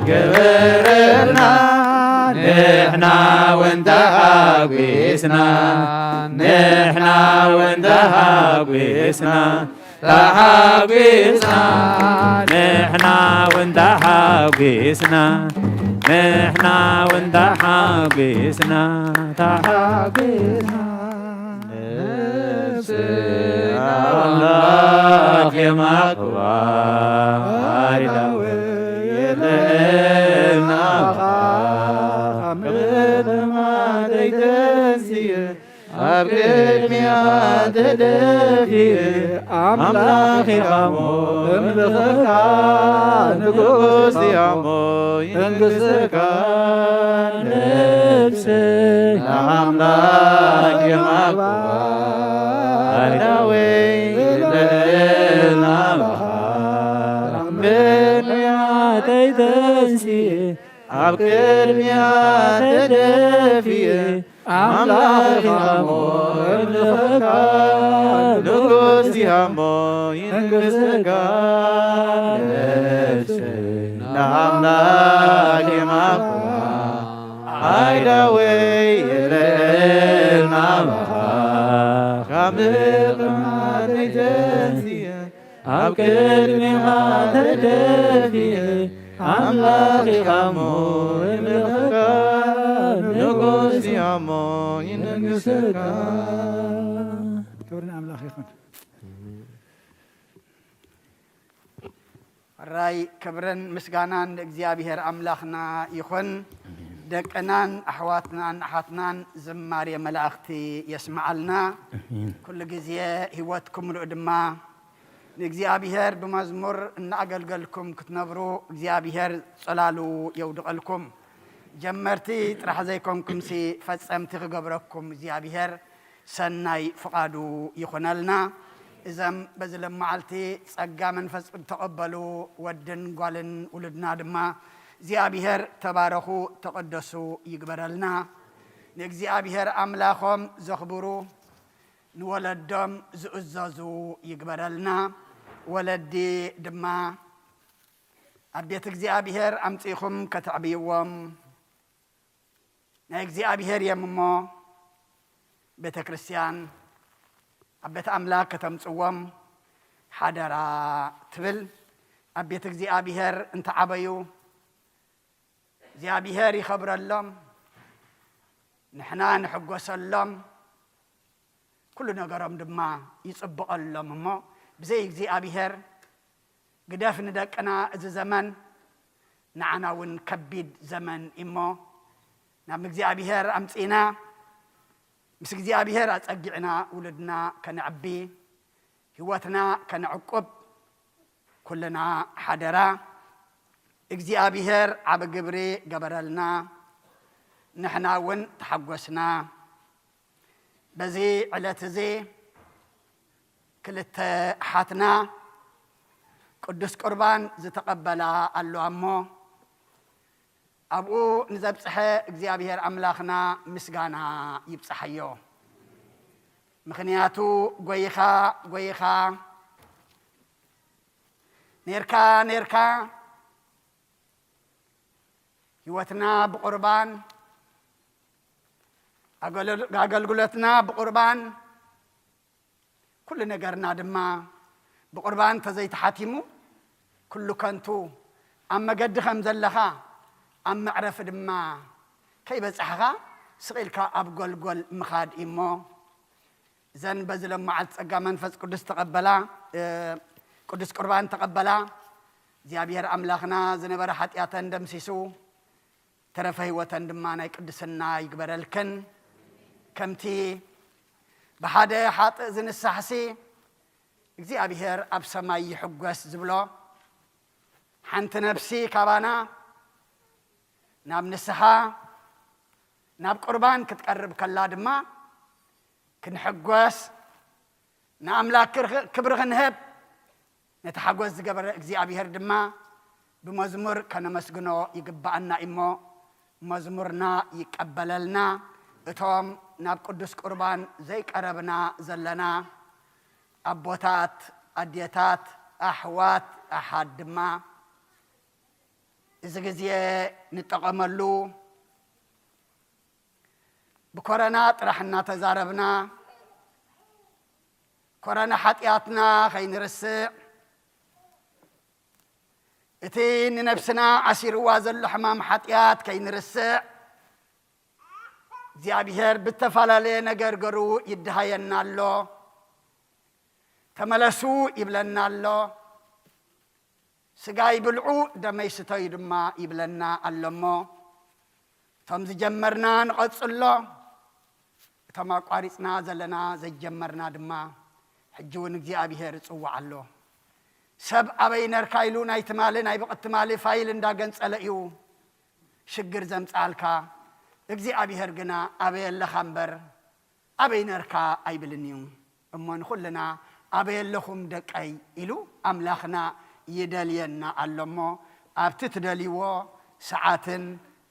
ገበረልና። ንሕና እውን ተሓ ጒስና ንሕና እውን ተሓጒስና፣ ተሓጒስና ንሕና እውን ተሓጒስና፣ ንሕና እውን ተሓጒስና፣ ተሓጒስና። ነፍስና ኣምላኽ የማግባ፣ ኣይዳወ የለና ምጥማት ኣይተንስየ፣ ኣብ ቅድሚያ ተደፊየ ኣምላኽ ኢኻ እሞ እምልኸካ፣ ንጉስ ኢኻ እሞ ይንግስካ። ነፍሰይ ንኣምላኽ የማግባ፣ ኣይዳወይ ልዕልና ምኻር ኣብ ቅድሚያ ተይተንስየ፣ ኣብ ቅድሚያ ተደፊየ ኣምላኽ ኢኻ እሞ እምልኸካ፣ ንጉስ ኢኻ እሞ ይንግስካ። ነፍሰይ ንኣምላኽ የማግባ፣ ኣይዳወይ የለና ምኻር ካብ ምጥማት ተይተንስየ፣ ኣብ ቅድሚኻ ተደፊየ ኣምላኽ ኢኻ እሞ እምልኸካ፣ ንጉስ ኢኻ እሞ ይንግስካ። ክብሪ ንኣምላኽ ይኹን። ሕራይ ክብርን ምስጋናን ንእግዚኣብሔር ኣምላኽና ይኹን። ደቅናን ኣሕዋትናን ኣሓትናን ዝማሬ መላእኽቲ የስምዓልና። ኣሜን። ኩሉ ግዜ ህይወትኩም ምሉእ ድማ ንእግዚኣብሔር ብመዝሙር እናኣገልገልኩም ክትነብሩ እግዚኣብሔር ጽላሉ የውድቐልኩም። ጀመርቲ ጥራሕ ዘይኮንኩምሲ ፈጸምቲ ክገብረኩም እግዚኣብሔር ሰናይ ፍቓዱ ይኹነልና። እዘም በዚ ለመዓልቲ ጸጋ መንፈስ ቅዱስ ተቐበሉ ወድን ጓልን ውሉድና ድማ እግዚኣብሔር ተባረኹ ተቐደሱ ይግበረልና። ንእግዚኣብሔር ኣምላኾም ዘኽብሩ ንወለዶም ዝእዘዙ ይግበረልና። ወለዲ ድማ ኣብ ቤት እግዚኣብሔር ኣምጺእኹም ከተዕብይዎም ናይ እግዚኣብሔር እዮም እሞ ቤተ ክርስቲያን ኣብ ቤት ኣምላኽ ከተምጽዎም ሓደራ ትብል። ኣብ ቤት እግዚኣብሔር እንተዓበዩ እግዚኣብሔር ይኸብረሎም፣ ንሕና ንሕጎሰሎም፣ ኩሉ ነገሮም ድማ ይጽብቐሎም እሞ ብዘይ እግዚኣብሔር ግደፍ ንደቅና እዚ ዘመን ንዓና እውን ከቢድ ዘመን እሞ ናብ እግዚኣብሔር ኣምጺእና ምስ እግዚኣብሔር ኣጸጊዕና ውሉድና ከነዕቢ ህይወትና ከነዕቁብ ኩልና ሓደራ። እግዚኣብሔር ዓቢ ግብሪ ገበረልና፣ ንሕና እውን ተሓጎስና። በዚ ዕለት እዚ ክልተ ኣሓትና ቅዱስ ቁርባን ዝተቐበላ ኣለዋ እሞ ኣብኡ ንዘብጽሐ እግዚኣብሔር ኣምላኽና ምስጋና ይብጽሓዮ። ምኽንያቱ ጎይኻ ጎይኻ ኔርካ ኔርካ ህይወትና ብቁርባን ኣገልግሎትና ብቁርባን ኩሉ ነገርና ድማ ብቁርባን ተዘይተሓቲሙ ኩሉ ከንቱ ኣብ መገዲ ከም ዘለኻ ኣብ መዕረፊ ድማ ከይበጻሕኻ ስቕ ኢልካ ኣብ ጎልጎል ምኻድ እዩ እሞ እዘን በዚ ሎም መዓልቲ ጸጋ መንፈስ ቅዱስ ተቐበላ ቅዱስ ቁርባን ተቐበላ እግዚኣብሔር ኣምላኽና ዝነበረ ሓጢኣተን ደምሲሱ ተረፈ ህይወተን ድማ ናይ ቅድስና ይግበረልክን። ከምቲ ብሓደ ሓጥእ ዝንሳሕሲ እግዚኣብሔር ኣብ ሰማይ ይሕጎስ ዝብሎ ሓንቲ ነፍሲ ካባና ናብ ንስሓ ናብ ቁርባን ክትቀርብ ከላ ድማ ክንሕጎስ ንኣምላክ ክብሪ ክንህብ ነቲ ሓጎስ ዝገበረ እግዚኣብሔር ድማ ብመዝሙር ከነመስግኖ ይግብኣና እሞ መዝሙርና ይቀበለልና። እቶም ናብ ቅዱስ ቁርባን ዘይቀረብና ዘለና ኣቦታት፣ ኣዴታት፣ ኣሕዋት፣ ኣሓት ድማ እዚ ግዜ ንጠቐመሉ። ብኮረና ጥራሕ እናተዛረብና፣ ኮረና ሓጢኣትና ከይንርስዕ፣ እቲ ንነብስና ኣሲርዋ ዘሎ ሕማም ሓጢኣት ከይንርስዕ፣ እግዚኣብሔር ብተፈላለየ ነገር ገሩ ይድሃየና ኣሎ። ተመለሱ ይብለና ኣሎ። ስጋይ ብልዑ፣ ደመይ ስተዩ ድማ ይብለና ኣሎ እሞ፣ እቶም ዝጀመርና ንቐጽሎ፣ እቶም ኣቋሪጽና ዘለና ዘይጀመርና ድማ፣ ሕጂ እውን እግዚኣብሔር ይጽውዕ ኣሎ። ሰብ ኣበይ ነርካ ኢሉ ናይ ትማሊ፣ ናይ ብቕት ትማሊ ፋይል እንዳገንጸለ እዩ ሽግር ዘምጽኣልካ። እግዚኣብሔር ግና ኣበይ ኣለኻ እምበር፣ ኣበይ ነርካ ኣይብልን እዩ። እሞ ንኹልና ኣበይ ኣለኹም ደቀይ ኢሉ ኣምላኽና ይደልየና ኣሎ እሞ፣ ኣብቲ ትደልይዎ ሰዓትን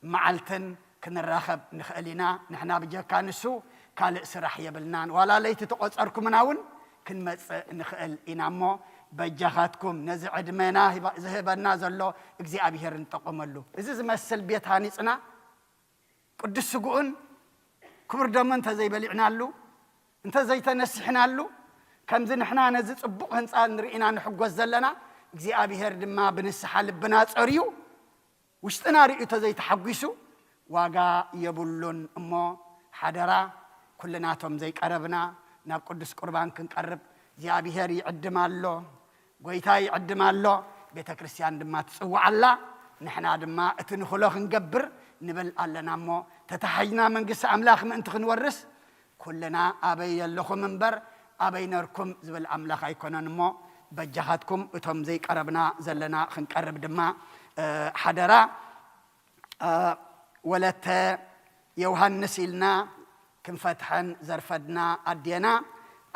መዓልትን ክንራኸብ ንኽእል ኢና። ንሕና ብጀካ ንሱ ካልእ ስራሕ የብልናን። ዋላ ለይቲ ተቖጸርኩምና እውን ክንመጽእ ንኽእል ኢና እሞ፣ በጃኻትኩም ነዚ ዕድመና ሂባ-፣ ዝህበና ዘሎ እግዚኣብሔር ንጠቐመሉ። እዚ ዝመስል ቤት ሃኒጽና፣ ቅዱስ ስግኡን ክቡር ደሙ እንተ ዘይበሊዕናሉ፣ እንተ ዘይተነሲሕናሉ፣ ከምዚ ንሕና ነዚ ጽቡቕ ህንጻ ንርኢና ንሕጎስ ዘለና፣ እግዚኣብሔር ድማ ብንስሓ ልብና ጸርዩ፣ ውሽጥና ርእዩ እንተ ዘይተሓጒሱ፣ ዋጋ የብሉን። እሞ ሓደራ፣ ኩልናቶም ዘይቀረብና ናብ ቅዱስ ቁርባን ክንቀርብ እግዚኣብሔር ይዕድም ኣሎ። ጎይታ ይዕድም ኣሎ፣ ቤተ ክርስቲያን ድማ ትጽውዕ ኣላ። ንሕና ድማ እቲ ንኽሎ ክንገብር ንብል ኣለና እሞ፣ ተታሒዝና መንግስቲ ኣምላኽ ምእንቲ ክንወርስ፣ ኩልና ኣበይ ኣለኹም እምበር፣ ኣበይ ነርኩም ዝብል ኣምላኽ ኣይኮነን እሞ፣ በጃኻትኩም እቶም ዘይቀረብና ዘለና ክንቀርብ ድማ፣ እ፣ ሓደራ። እ፣ ወለተ ዮሃንስ ኢልና ክንፈትሐን ዘርፈድና ኣዴና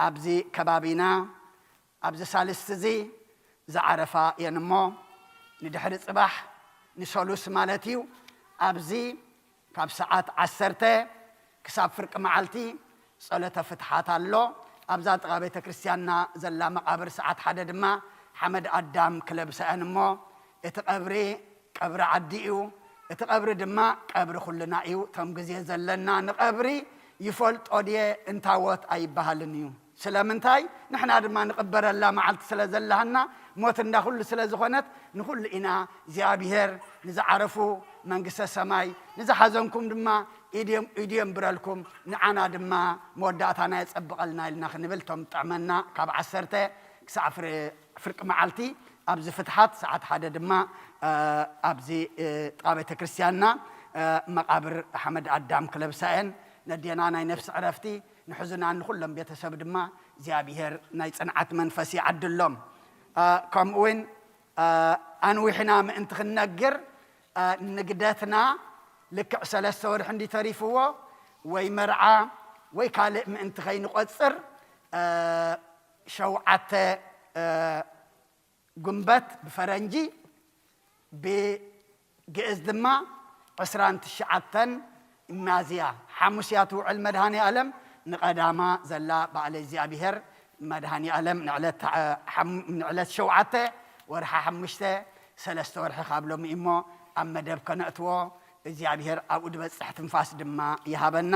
ኣብዚ ከባቢና ኣብዚ ሳልስቲ እዚ ዝዓረፋ እየን እሞ፣ ንድሕሪ ጽባሕ ንሰሉስ ማለት እዩ፣ ኣብዚ ካብ ሰዓት ዓሰርተ ክሳብ ፍርቂ መዓልቲ ጸሎተ ፍትሓት ኣሎ። ኣብዛ ጥቓ ቤተ ክርስቲያንና ዘላ መቓብር ሰዓት ሓደ ድማ ሓመድ ኣዳም ክለብሳ እየን እሞ፣ እቲ ቀብሪ ቀብሪ ዓዲ እዩ። እቲ ቀብሪ ድማ ቀብሪ ኩልና እዩ። እቶም ግዜ ዘለና ንቐብሪ ይፈልጦ ድየ? እንታዎት ኣይበሃልን እዩ። ስለምንታይ? ንሕና ድማ ንቕበረላ መዓልቲ ስለ ዘለሃና፣ ሞት እንዳ ኩሉ ስለ ዝኾነት፣ ንኹሉ ኢና እግዚኣብሔር ንዝዓረፉ መንግስተ ሰማይ፣ ንዝሓዘንኩም ድማ ኢድ የም-፣ ኢድ የንብረልኩም፣ ንዓና ድማ መወዳእታና የጸብቐልና ኢልና ክንብል፣ እቶም ጥዕመና ካብ ዓሰርተ ክሳዕ ፍር-፣ ፍርቂ መዓልቲ ኣብዚ ፍትሓት፣ ሰዓት ሓደ ድማ፣ እ፣ ኣብዚ፣ እ፣ ጥቓ ቤተ ክርስቲያንና፣ እ፣ መቓብር ሓመድ ኣዳም ክለብሳ እየን። ነዴና ናይ ነፍሲ ዕረፍቲ፣ ንሕዙናን ንኹሎም ቤተሰብ ድማ እግዚኣብሔር ናይ ጽንዓት መንፈስ ይዓድሎም። እ፣ ከምኡ እውን፣ እ፣ ኣንዊሕና ምእንቲ ክንነግር፣ እ፣ ንግደትና ልክዕ ሰለስተ ወርሒ እንዲ ተሪፍዎ፣ ወይ መርዓ ወይ ካልእ ምእንቲ ከይንቆጽር፣ እ፣ ሸውዓተ፣ እ፣ ጉንበት ብፈረንጂ፣ ብግእዝ ድማ ዕስራን ትሽዓተን ሚያዝያ፣ ሓሙስ እያ ትውዕል መድሃኔ ኣለም። ንቐዳማ ዘላ በዓለ እግዚኣብሔር መድሃኔ ኣለም ንዕለት፣ ሓም-፣ ንዕለት ሸውዓተ ወርሓ ሓሙሽተ፣ ሰለስተ ወርሒ ካብ ሎሚ እሞ ኣብ መደብ ከነእትዎ፣ እግዚኣብሔር ኣብኡ ዝበጽሕ ትንፋስ ድማ ይሃበና።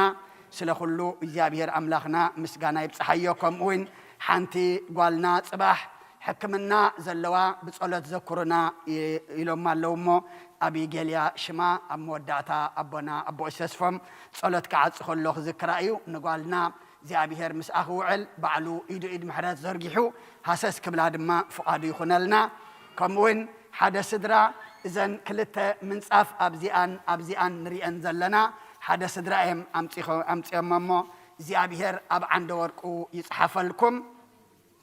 ስለ ኩሉ እግዚኣብሔር ኣምላኽና ምስጋና ይብጽሓዮ። ከምኡ እውን ሓንቲ ጓልና ጽባሕ ሕክምና ዘለዋ ብጸሎት ዘኩሩና ይ-፣ ኢሎም ኣለዉ እሞ፣ ኣቢጌልያ ሽማ ኣብ መወዳእታ ኣቦና ኣቦ ተስፎም ጸሎት ክዓጽ ከሎ ክዝክራ እዩ። ንጓልና እግዚኣብሔር ምስኣ ክውዕል ባዕሉ ኢዱ ኢድ ምሕረት ዘርጊሑ ሃሰስ ክብላ ድማ ፍቓዱ ይኹነልና። ከምኡ እውን ሓደ ስድራ እዘን ክልተ ምንጻፍ ኣብዚኣን ኣብዚኣን ንሪአን ዘለና ሓደ ስድራ እዮም ኣምጺኾ-፣ ኣምጺኦሞ እሞ እግዚኣብሔር ኣብ ዓንደ ወርቁ ይጽሓፈልኩም።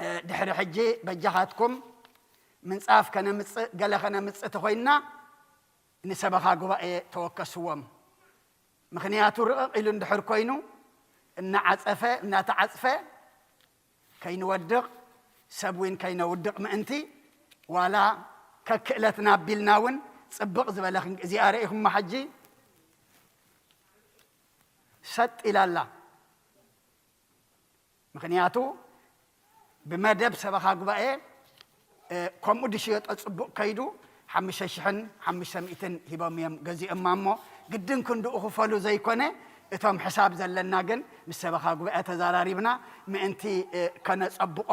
እ፣ ድሕሪ ሕጂ በጃኻትኩም ምንጻፍ ከነምጽእ፣ ገለ ከነምጽእ ተኾይንና ንሰበኻ ጉባኤ ተወከስዎም። ምኽንያቱ ርቕቕ ኢሉ እንድሕር ኮይኑ እናዓጸፈ፣ እናተዓጽፈ ከይንወድቕ፣ ሰብ እውን ከይነውድቕ ምእንቲ፣ ዋላ ከክእለትና ኣቢልና እውን ጽብቕ ዝበለ ክን-፣ እዚኣ ርኢኹማ ሕጂ ሰጥ ኢላ ኣላ። ምኽንያቱ ብመደብ ሰበኻ ጉባኤ፣ እ፣ ከምኡ ድሽየጦ ጽቡቕ ከይዱ ሓሙሽተ ሽሕን ሓሙሽተ ሚእትን ሂቦም እዮም ገዚኦማ እሞ፣ ግድን ክንድኡ ክፈሉ ዘይኮነ፣ እቶም ሕሳብ ዘለና ግን ምስ ሰበኻ ጉባኤ ተዛራሪብና ምእንቲ ከነጸብቆ፣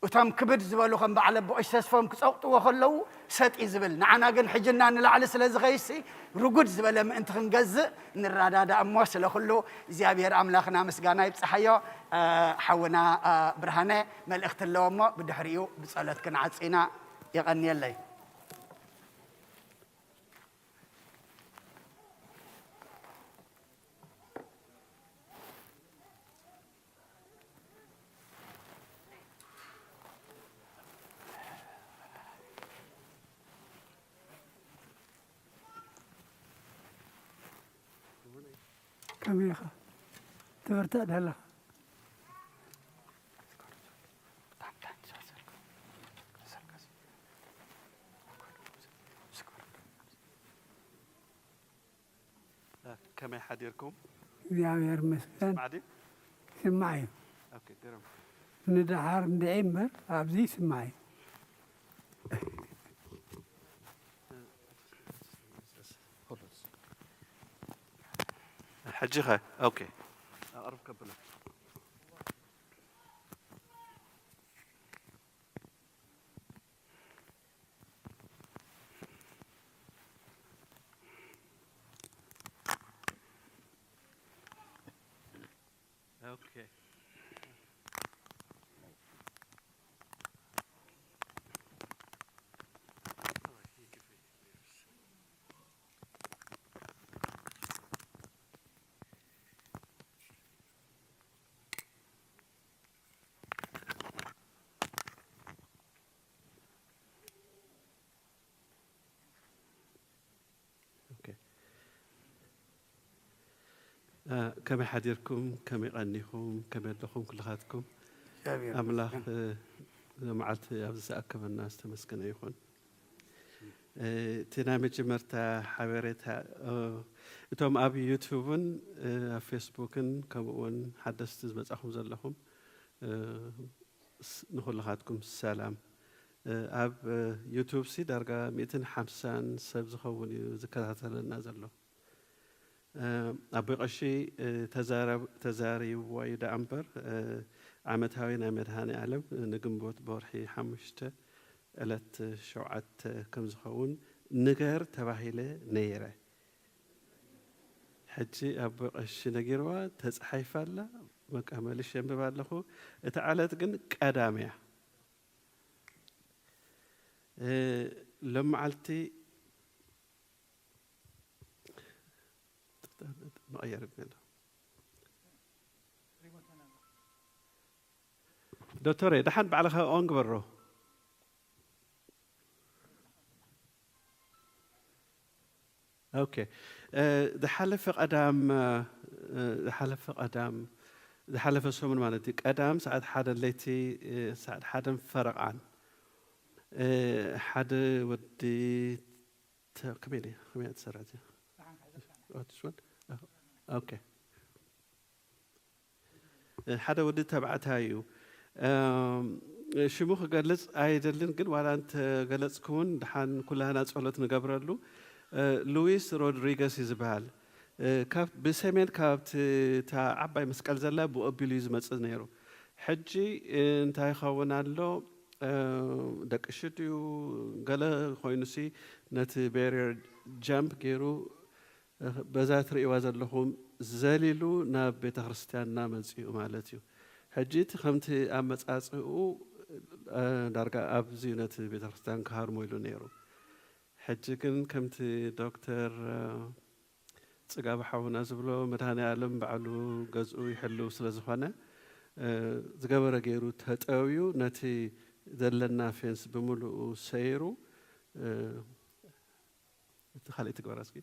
እቶም ክብድ ዝበሉ ከም በዓል ኣቦ ቀሺ ተስፎም ክጸቕጥዎ ከለዉ ሰጥ እዩ ዝብል። ንዓና ግን ሕጂ እና ንላዕሊ ስለ ዝኸይሲ ርጉድ ዝበለ ምእንቲ ክንገዝእ ንረዳዳእ እሞ፣ ስለ ኩሉ እግዚኣብሔር ኣምላኽና ምስጋና ይብጽሓዮ። ሓውና ብርሃነ መልእኽቲ ኣለዎ እሞ ብድሕሪኡ ብጸሎት ክንዓጽ ኢና። የቐንየለይ። ከመይ ኢኻ? ትበርትዕ ዶ ኣለኻ? ከመይ ሓዲርኩም? እግዚኣብሔር ይመስገን። ስማዕ ድዩ? ይስማዕ እዩ። ኦኬ፣ ግርም። ንደሓር እንድዒ እምበር ኣብዚ ይስማዕ እዩ። ሕጂ ኸ? ኦኬ። ኣቕርብ ከብሎ። Okay. ኦኬ። እ፣ ከመይ ሓዲርኩም? ከመይ ቀኒኹም? ከመይ ኣለኹም ኩልኻትኩም? እግዚኣብሔር ኣምላኽ፣ ይመስገን። እ፣ መዓልቲ ኣብዚ ዝኣከበና ዝተመስገነ ይኹን። እ፣ እቲ ናይ መጀመርታ ሓበሬታ፣ እ፣ እቶም ኣብ ዩቱብን፣ እ፣ ኣብ ፌስቡክን ከምኡ እውን ሓደስቲ ዝመጻኹም ዘለኹም፣ እ፣ ስ-፣ ንኹልኻትኩም ሰላም። እ፣ ኣብ፣ እ፣ ዩቱብ ሲ ዳርጋ ሚእትን ሓምሳን ሰብ ዝኸውን እዩ ዝከታተለና ዘሎ። እ፣ ኣቦይ ቀሺ፣ እ፣ ተዛረብ-፣ ተዛሪብዎ እዩ ደኣ እምበር፣ እ፣ ዓመታዊ ናይ መድሃኔ ዓለም ንግንቦት ብወርሒ ሓሙሽተ ዕለት ሸውዓተ ከም ዝኸውን ንገር ተባሂለ ነይረ። ሕጂ ኣቦይ ቀሺ ነጊርዋ ተጻሒፋ ኣላ። በቃ መሊሽ የንብብ ኣለኹ። እታ ዕለት ግን ቀዳም እያ። እ፣ ሎም መዓልቲ መቐየር እብል። ዶክተር፣ ደሓን ባዕልኻ ኦን ግበሮ። ኦኬ። እ፣ ዝሓለፈ ቀዳም፣ እ፣ ዝሓለፈ ቀዳም፣ ዝሓለፈ ሰሙን ማለት እዩ። ቀዳም ሰዓት ሓደ ለይቲ፣ እ፣ ሰዓት ሓደን ፈረቓን፣ እ፣ ሓደ ወዲ ተ-፣ ከመይ ድየ? ከመይ እያ ትሰርሕ እዚኣ? ኦ፣ this one? ኦ፣ ኦኬ። ሓደ ወዲ ተባዕታይ እዩ። እም፣ ሽሙ ክገልጽ ኣይደልን፣ ግን ዋላ እንተ ገለጽኩ እውን ደሓን ኩላህና ጸሎት ንገብረሉ። እ፣ ሉዊስ ሮድሪገስ እዩ ዝበሃል። እ፣ ካብ፣ ብሰሜን ካብቲ እታ ዓባይ መስቀል ዘላ ብኡ ኣቢሉ እዩ ዝመጽእ ነይሩ። ሕጂ እንታይ ይኸውን ኣሎ? እ፣ ደቅሹ ድዩ ገለ ኮይኑሲ ነቲ ቤሪየር ጃምፕ ገይሩ በዛ ትርእይዋ ዘለኹም ዘሊሉ ናብ ቤተ ክርስቲያንና መጺኡ ማለት እዩ። ሕጂ እቲ ከምቲ ኣመጻጽኡ፣ እ፣ ዳርጋ ኣብዚ ነቲ ቤተ ክርስቲያን ክሃርሞ ኢሉ ነይሩ። ሕጂ ግን ከምቲ ዶክተር፣ እ፣ ጽጋቡ ሓውና ዝብሎ መድኃኔ ዓለም ባዕሉ ገዝኡ ይሕልው ስለ ዝኾነ፣ እ፣ ዝገበረ ገይሩ ተጠውዩ ነቲ ዘለና ፌንስ ብምሉኡ ሰይሩ፣ እ፣ እቲ ካልእ ትግበራ እስኪ።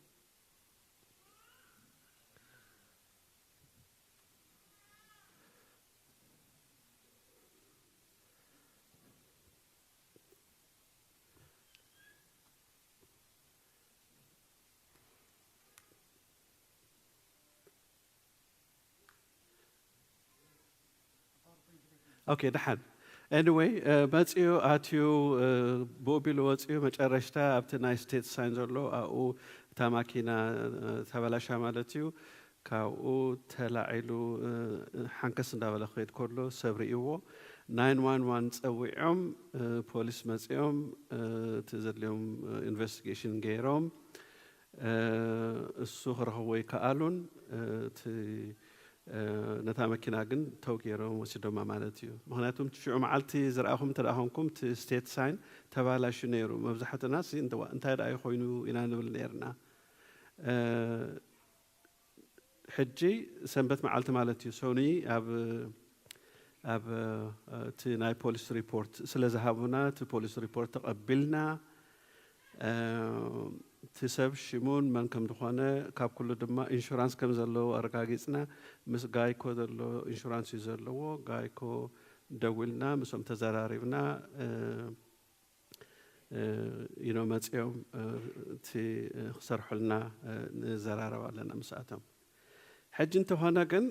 ኦኬ፣ ደሓን። ኤኒወይ፣ እ፣ መጺኡ ኣትዩ፣ እ፣ ብኡ ቢሉ ወጺኡ፣ መጨረሽታ ኣብቲ ናይ ስቴት ሳይን ዘሎ ኣብኡ እታ ማኪና ተበላሻ ማለት እዩ። ካብኡ ተላዒሉ ሓንከስ እንዳበለ ክኸይድ ከሎ ሰብ ርእይዎ፣ ናይን ዋን ዋን ጸዊዖም፣ ፖሊስ መጺኦም እቲ ዘድልዮም ኢንቨስቲጌሽን ገይሮም እሱ ክረኽብዎ ይከኣሉን እቲ ነታ መኪና ግን ተው ገይሮም ወሲዶማ ማለት እዩ። ምክንያቱም ሽዑ መዓልቲ ዝረኣኹም እንተ ደኣ ኮንኩም እቲ ስቴት ሳይን ተባላሹ ነይሩ። መብዛሕትና ሲ እንተዋ እንታይ ደኣ ኮይኑ ኢና ንብል ነይርና። ሕጂ ሰንበት መዓልቲ ማለት እዩ። ሶኒ ኣብ ኣብ እቲ ናይ ፖሊስ ሪፖርት ስለ ዝሃቡና እቲ ፖሊስ ሪፖርት ተቐቢልና እቲ ሰብ ሽሙን መን ከም ዝኾነ ካብ ኩሉ ድማ ኢንሹራንስ ከም ዘለዎ ኣረጋጊጽና ምስ ጋይኮ ዘሎ ኢንሹራንስ እዩ ዘለዎ። ጋይኮ ደዊልና ምስኦም ተዘራሪብና you know መጺኦም እቲ ክሰርሑልና ንዘራረብ ኣለና ምስኣቶም። ሕጂ እንተኾነ ግን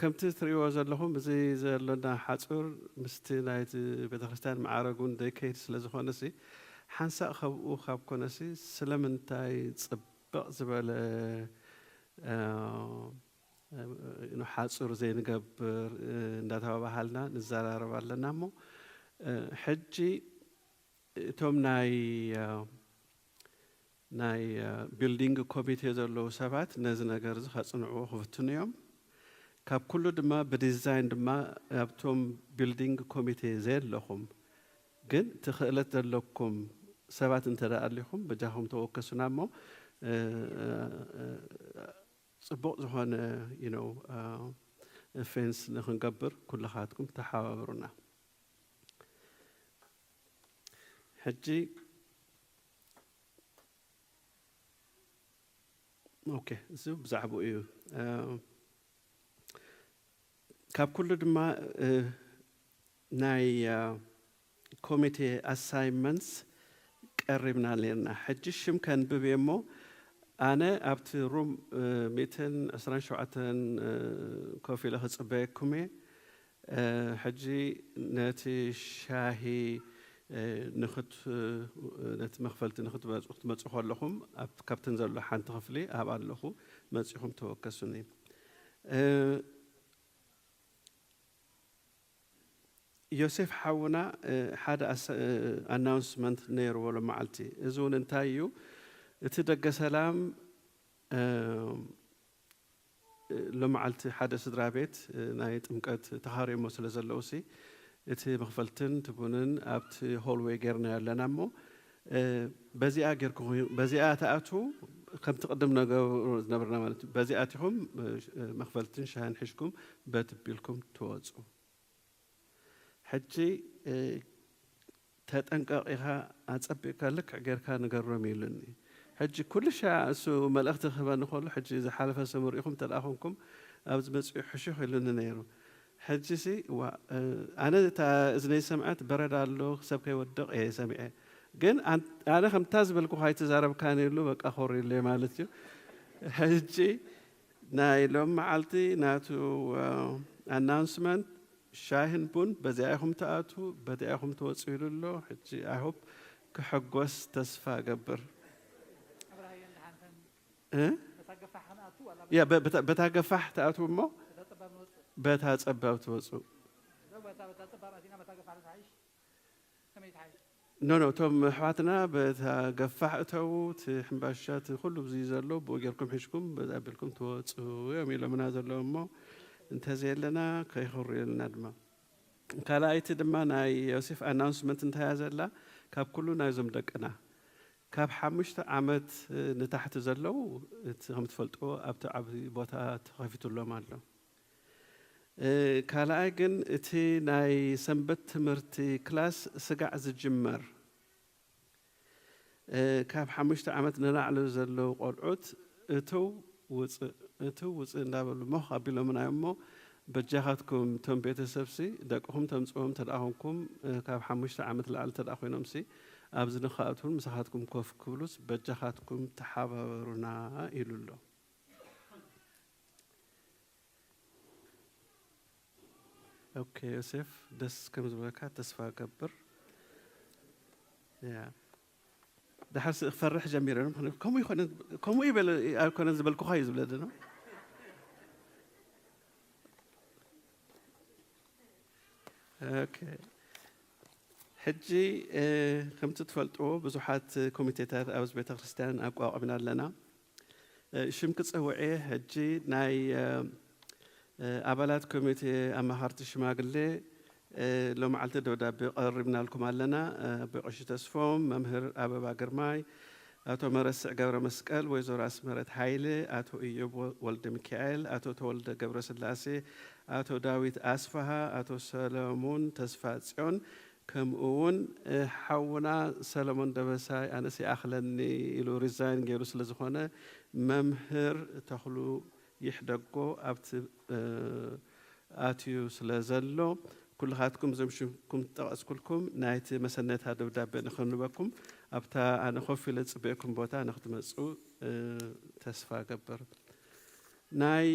ከምቲ ትርእይዎ ዘለኹም እዚ ዘሎና ሓጹር ምስቲ ናይቲ ቤተክርስትያን መዓረጉን ዘይከይድ ስለ ዝኾነሲ ሓንሳእ ከብኡ ካብ ኮነሲ ስለምንታይ ጽብቕ ዝበለ ሓጹር ዘይንገብር እንዳተባባሃልና ንዘራረብ ኣለና እሞ ሕጂ እቶም ናይ ናይ ቢልዲንግ ኮሚቴ ዘለዉ ሰባት ነዚ ነገር እዚ ከጽንዕዎ ክፍትኑ እዮም። ካብ ኩሉ ድማ ብዲዛይን ድማ ኣብቶም ቢልዲንግ ኮሚቴ ዘየለኹም ግን እቲ ክእለት ዘለኩም ሰባት እንተ ደኣ ኣሊኹም በጃኹም ተወከሱና እሞ ጽቡቕ ዝኾነ you know ፌንስ ንክንገብር ኩልኻትኩም ተሓባበሩና። ሕጂ ኦኬ፣ እዚ ብዛዕባኡ እዩ። ካብ ኩሉ ድማ ናይ ኮሚቴ ኣሳይንመንትስ ቀሪብና ነርና። ሕጂ ሽም ከንብብ እየ እሞ ኣነ ኣብቲ ሩም ሚእትን ዕስራን ሸውዓተን ኮፍ ኢለ ክጽበየኩም እየ። ሕጂ ነቲ ሻሂ ንክት ነቲ መኽፈልቲ ንክትመጹ ክትመጹ ከለኹም ካብተን ዘሎ ሓንቲ ክፍሊ ኣብ ኣለኹ መጺኹም ተወከሱኒ። ዮሴፍ ሓውና ሓደ ኣናውንስመንት ነይርዎ ሎመዓልቲ። እዚ እውን እንታይ እዩ? እቲ ደገ ሰላም ሎመዓልቲ ሓደ ስድራ ቤት ናይ ጥምቀት ተኻርዮሞ ስለ ዘለዉ ሲ እቲ መኽፈልትን ትቡንን ኣብቲ ሆልዌይ ጌርና ኣለና እሞ በዚኣ ጌርኩ በዚኣ ተኣትዉ ከምቲ ቅድም ነገሩ ዝነበርና ማለት እዩ። በዚኣ ኣቲኹም መኽፈልትን ሻህን ሒዝኩም በትቢልኩም ትወፁ። ሕጂ ተጠንቀቕ ኢኻ ኣጸቢቕካ ልክዕ ጌርካ ንገሮም ኢሉኒ። ሕጂ ኩሉ ሻዕ እሱ መልእኽቲ ክህበኒ ከሎ ሕጂ ዝሓለፈ ሰሙር ኢኹም እንተ ደኣ ኾንኩም ኣብዚ መጺኡ ሕሹኽ ኢሉኒ ነይሩ። ሕጂሲ ዋ ኣነ እታ እዝነይ ዝሰምዐት በረድ ኣሎ ሰብ ከይወድቕ እየ ሰሚዐ። ግን ኣነ ከምታ ዝበልኩኻ ኣይተዛረብካን ኢሉ በቃ ኮር ኢሉየ ማለት እዩ። ሕጂ ናይ ሎም መዓልቲ ናቱ ኣናውንስመንት ሻሂን ቡን በዚኣ ኢኹም ትኣትዉ በዚኣ ኢኹም ትወፅኡ ኢሉ ኣሎ። ሕጂ I hope ክሕጎስ ተስፋ እገብር። እ? ያ በ- በታ- በታ ገፋሕ ትኣትዉ እሞ በታ ፀባብ ትወፅኡ። ኖ ኖ እቶም ኣሕዋትና በታ ገፋሕ እተዉ እቲ ሕምባሻ እቲ ኩሉ ብዙ ዘሎ ብኡ ጌርኩም ሒዝኩም በዚ ኣቢልኩም ትወፅኡ እዮም ኢሎምና ዘለዉ እሞ እንተዘየለና ከይኸሩ የልና ድማ ካልኣይቲ ድማ ናይ ዮሴፍ ኣናውንስመንት እንታይ እያ ዘላ ካብ ኩሉ ናይዞም ደቅና ካብ ሓሙሽተ ዓመት ንታሕቲ ዘለዉ እቲ ከም ትፈልጥዎ ኣብቲ ዓብዪ ቦታ ተኸፊቱሎም ኣሎ ካልኣይ ግን እቲ ናይ ሰንበት ትምህርቲ ክላስ ስጋዕ ዝጅመር ካብ ሓሙሽተ ዓመት ንላዕሊ ዘለዉ ቆልዑት እትው ውፅእ እትው ውፅእ እንዳበሉ ሞኽ ኣቢሎምና እዮም እሞ በጃኻትኩም እቶም ቤተሰብሲ ደቅኹም ተምፅዎም ተደኣ ኮንኩም ካብ ሓሙሽተ ዓመት ላዕሊ ተደኣ ኮይኖምሲ ኣብዚ ንክኣትዉን ምሳኻትኩም ኮፍ ክብሉስ በጃኻትኩም ተሓባበሩና ኢሉ ኣሎ። ኦኬ ዮሴፍ ደስ ከም ዝበለካ ተስፋ እገብር። ያ ድሓር ስ-፣ ክፈርሕ ጀሚረ። ከምኡ ይኮነ፣ ከምኡ ይበለ ኣይኮነን ዝበልኩኻ እዩ ዝብለኒ ነው። ኦኬ። ሕጂ፣ እ፣ ከምቲ ትፈልጥዎ ብዙሓት ኮሚቴታት ኣብዚ ቤተክርስትያን ኣቋቒምና ኣለና። እ፣ ሽም ክጸውዕ እየ። ሕጂ ናይ፣ እ፣ እ፣ ኣባላት ኮሚቴ ኣማኸርቲ ሽማግሌ፣ እ፣ ሎመዓልቲ ደብዳቤ ቀሪብናልኩም ኣለና። እ፣ ኣቦ ቀሺ ተስፎም፣ መምህር ኣበባ ግርማይ፣ ኣቶ መረስዕ ገብረ መስቀል፣ ወይዘሮ ኣስመረት ሃይለ፣ ኣቶ ኢዮብ ወ-፣ ወልደ ሚካኤል፣ ኣቶ ተወልደ ገብረ ስላሴ፣ ኣቶ ዳዊት ኣስፍሃ፣ ኣቶ ሰለሙን ተስፋ ጽዮን፣ ከምኡ እውን፣ እ፣ ሓውና ሰለሞን ደበሳይ ኣነስ ይኣኽለኒ ኢሉ ሪዛይን ገይሩ ስለ ዝኾነ፣ መምህር ተኽሉ ይሕደጎ ኣብቲ፣ እ፣ ኣትዩ ስለ ዘሎ፣ ኩልኻትኩም እዞም ሽምኩም ዝጠቐስኩልኩም ናይቲ መሰነታ ደብዳቤ ንኽንበኩም ኣብታ ኣነ ኮፍ ኢለ ዝጽበየኩም ቦታ ንኽትመጹ፣ እ፣ ተስፋ እገብር። ናይ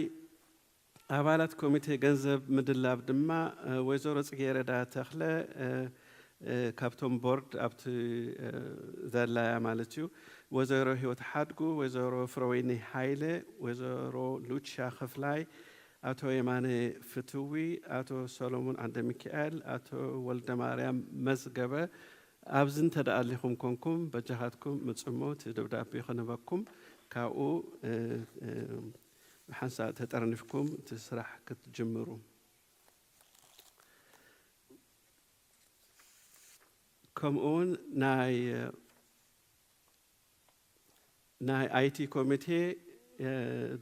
ኣባላት ኮሚቴ ገንዘብ ምድላብ ድማ፣ እ፣ ወይዘሮ ጽጌረዳ ተኽለ፣ እ፣ እ፣ ካብቶም ቦርድ ኣብቲ፣ እ፣ ዘላያ ማለት እዩ። ወይዘሮ ህይወት ሓድጉ፣ ወይዘሮ ፍረወይኒ ሃይለ፣ ወይዘሮ ሉቻ ክፍላይ፣ ኣቶ የማነ ፍትዊ፣ ኣቶ ሰሎሞን ዓንደ ሚካኤል፣ ኣቶ ወልደ ማርያም መዝገበ፣ ኣብዚ እንተ ደኣ ኣሊኹም ኮንኩም በጃኻትኩም ምጽሞ እቲ ደብዳቤ ክንበኩም ካብኡ፣ እ፣ እ፣ ሓንሳእ ተጠርኒፍኩም እቲ ስራሕ ክትጅምሩ። ከምኡ እውን ናይ፣ ናይ ኣይቲ ኮሚቴ፣ እ፣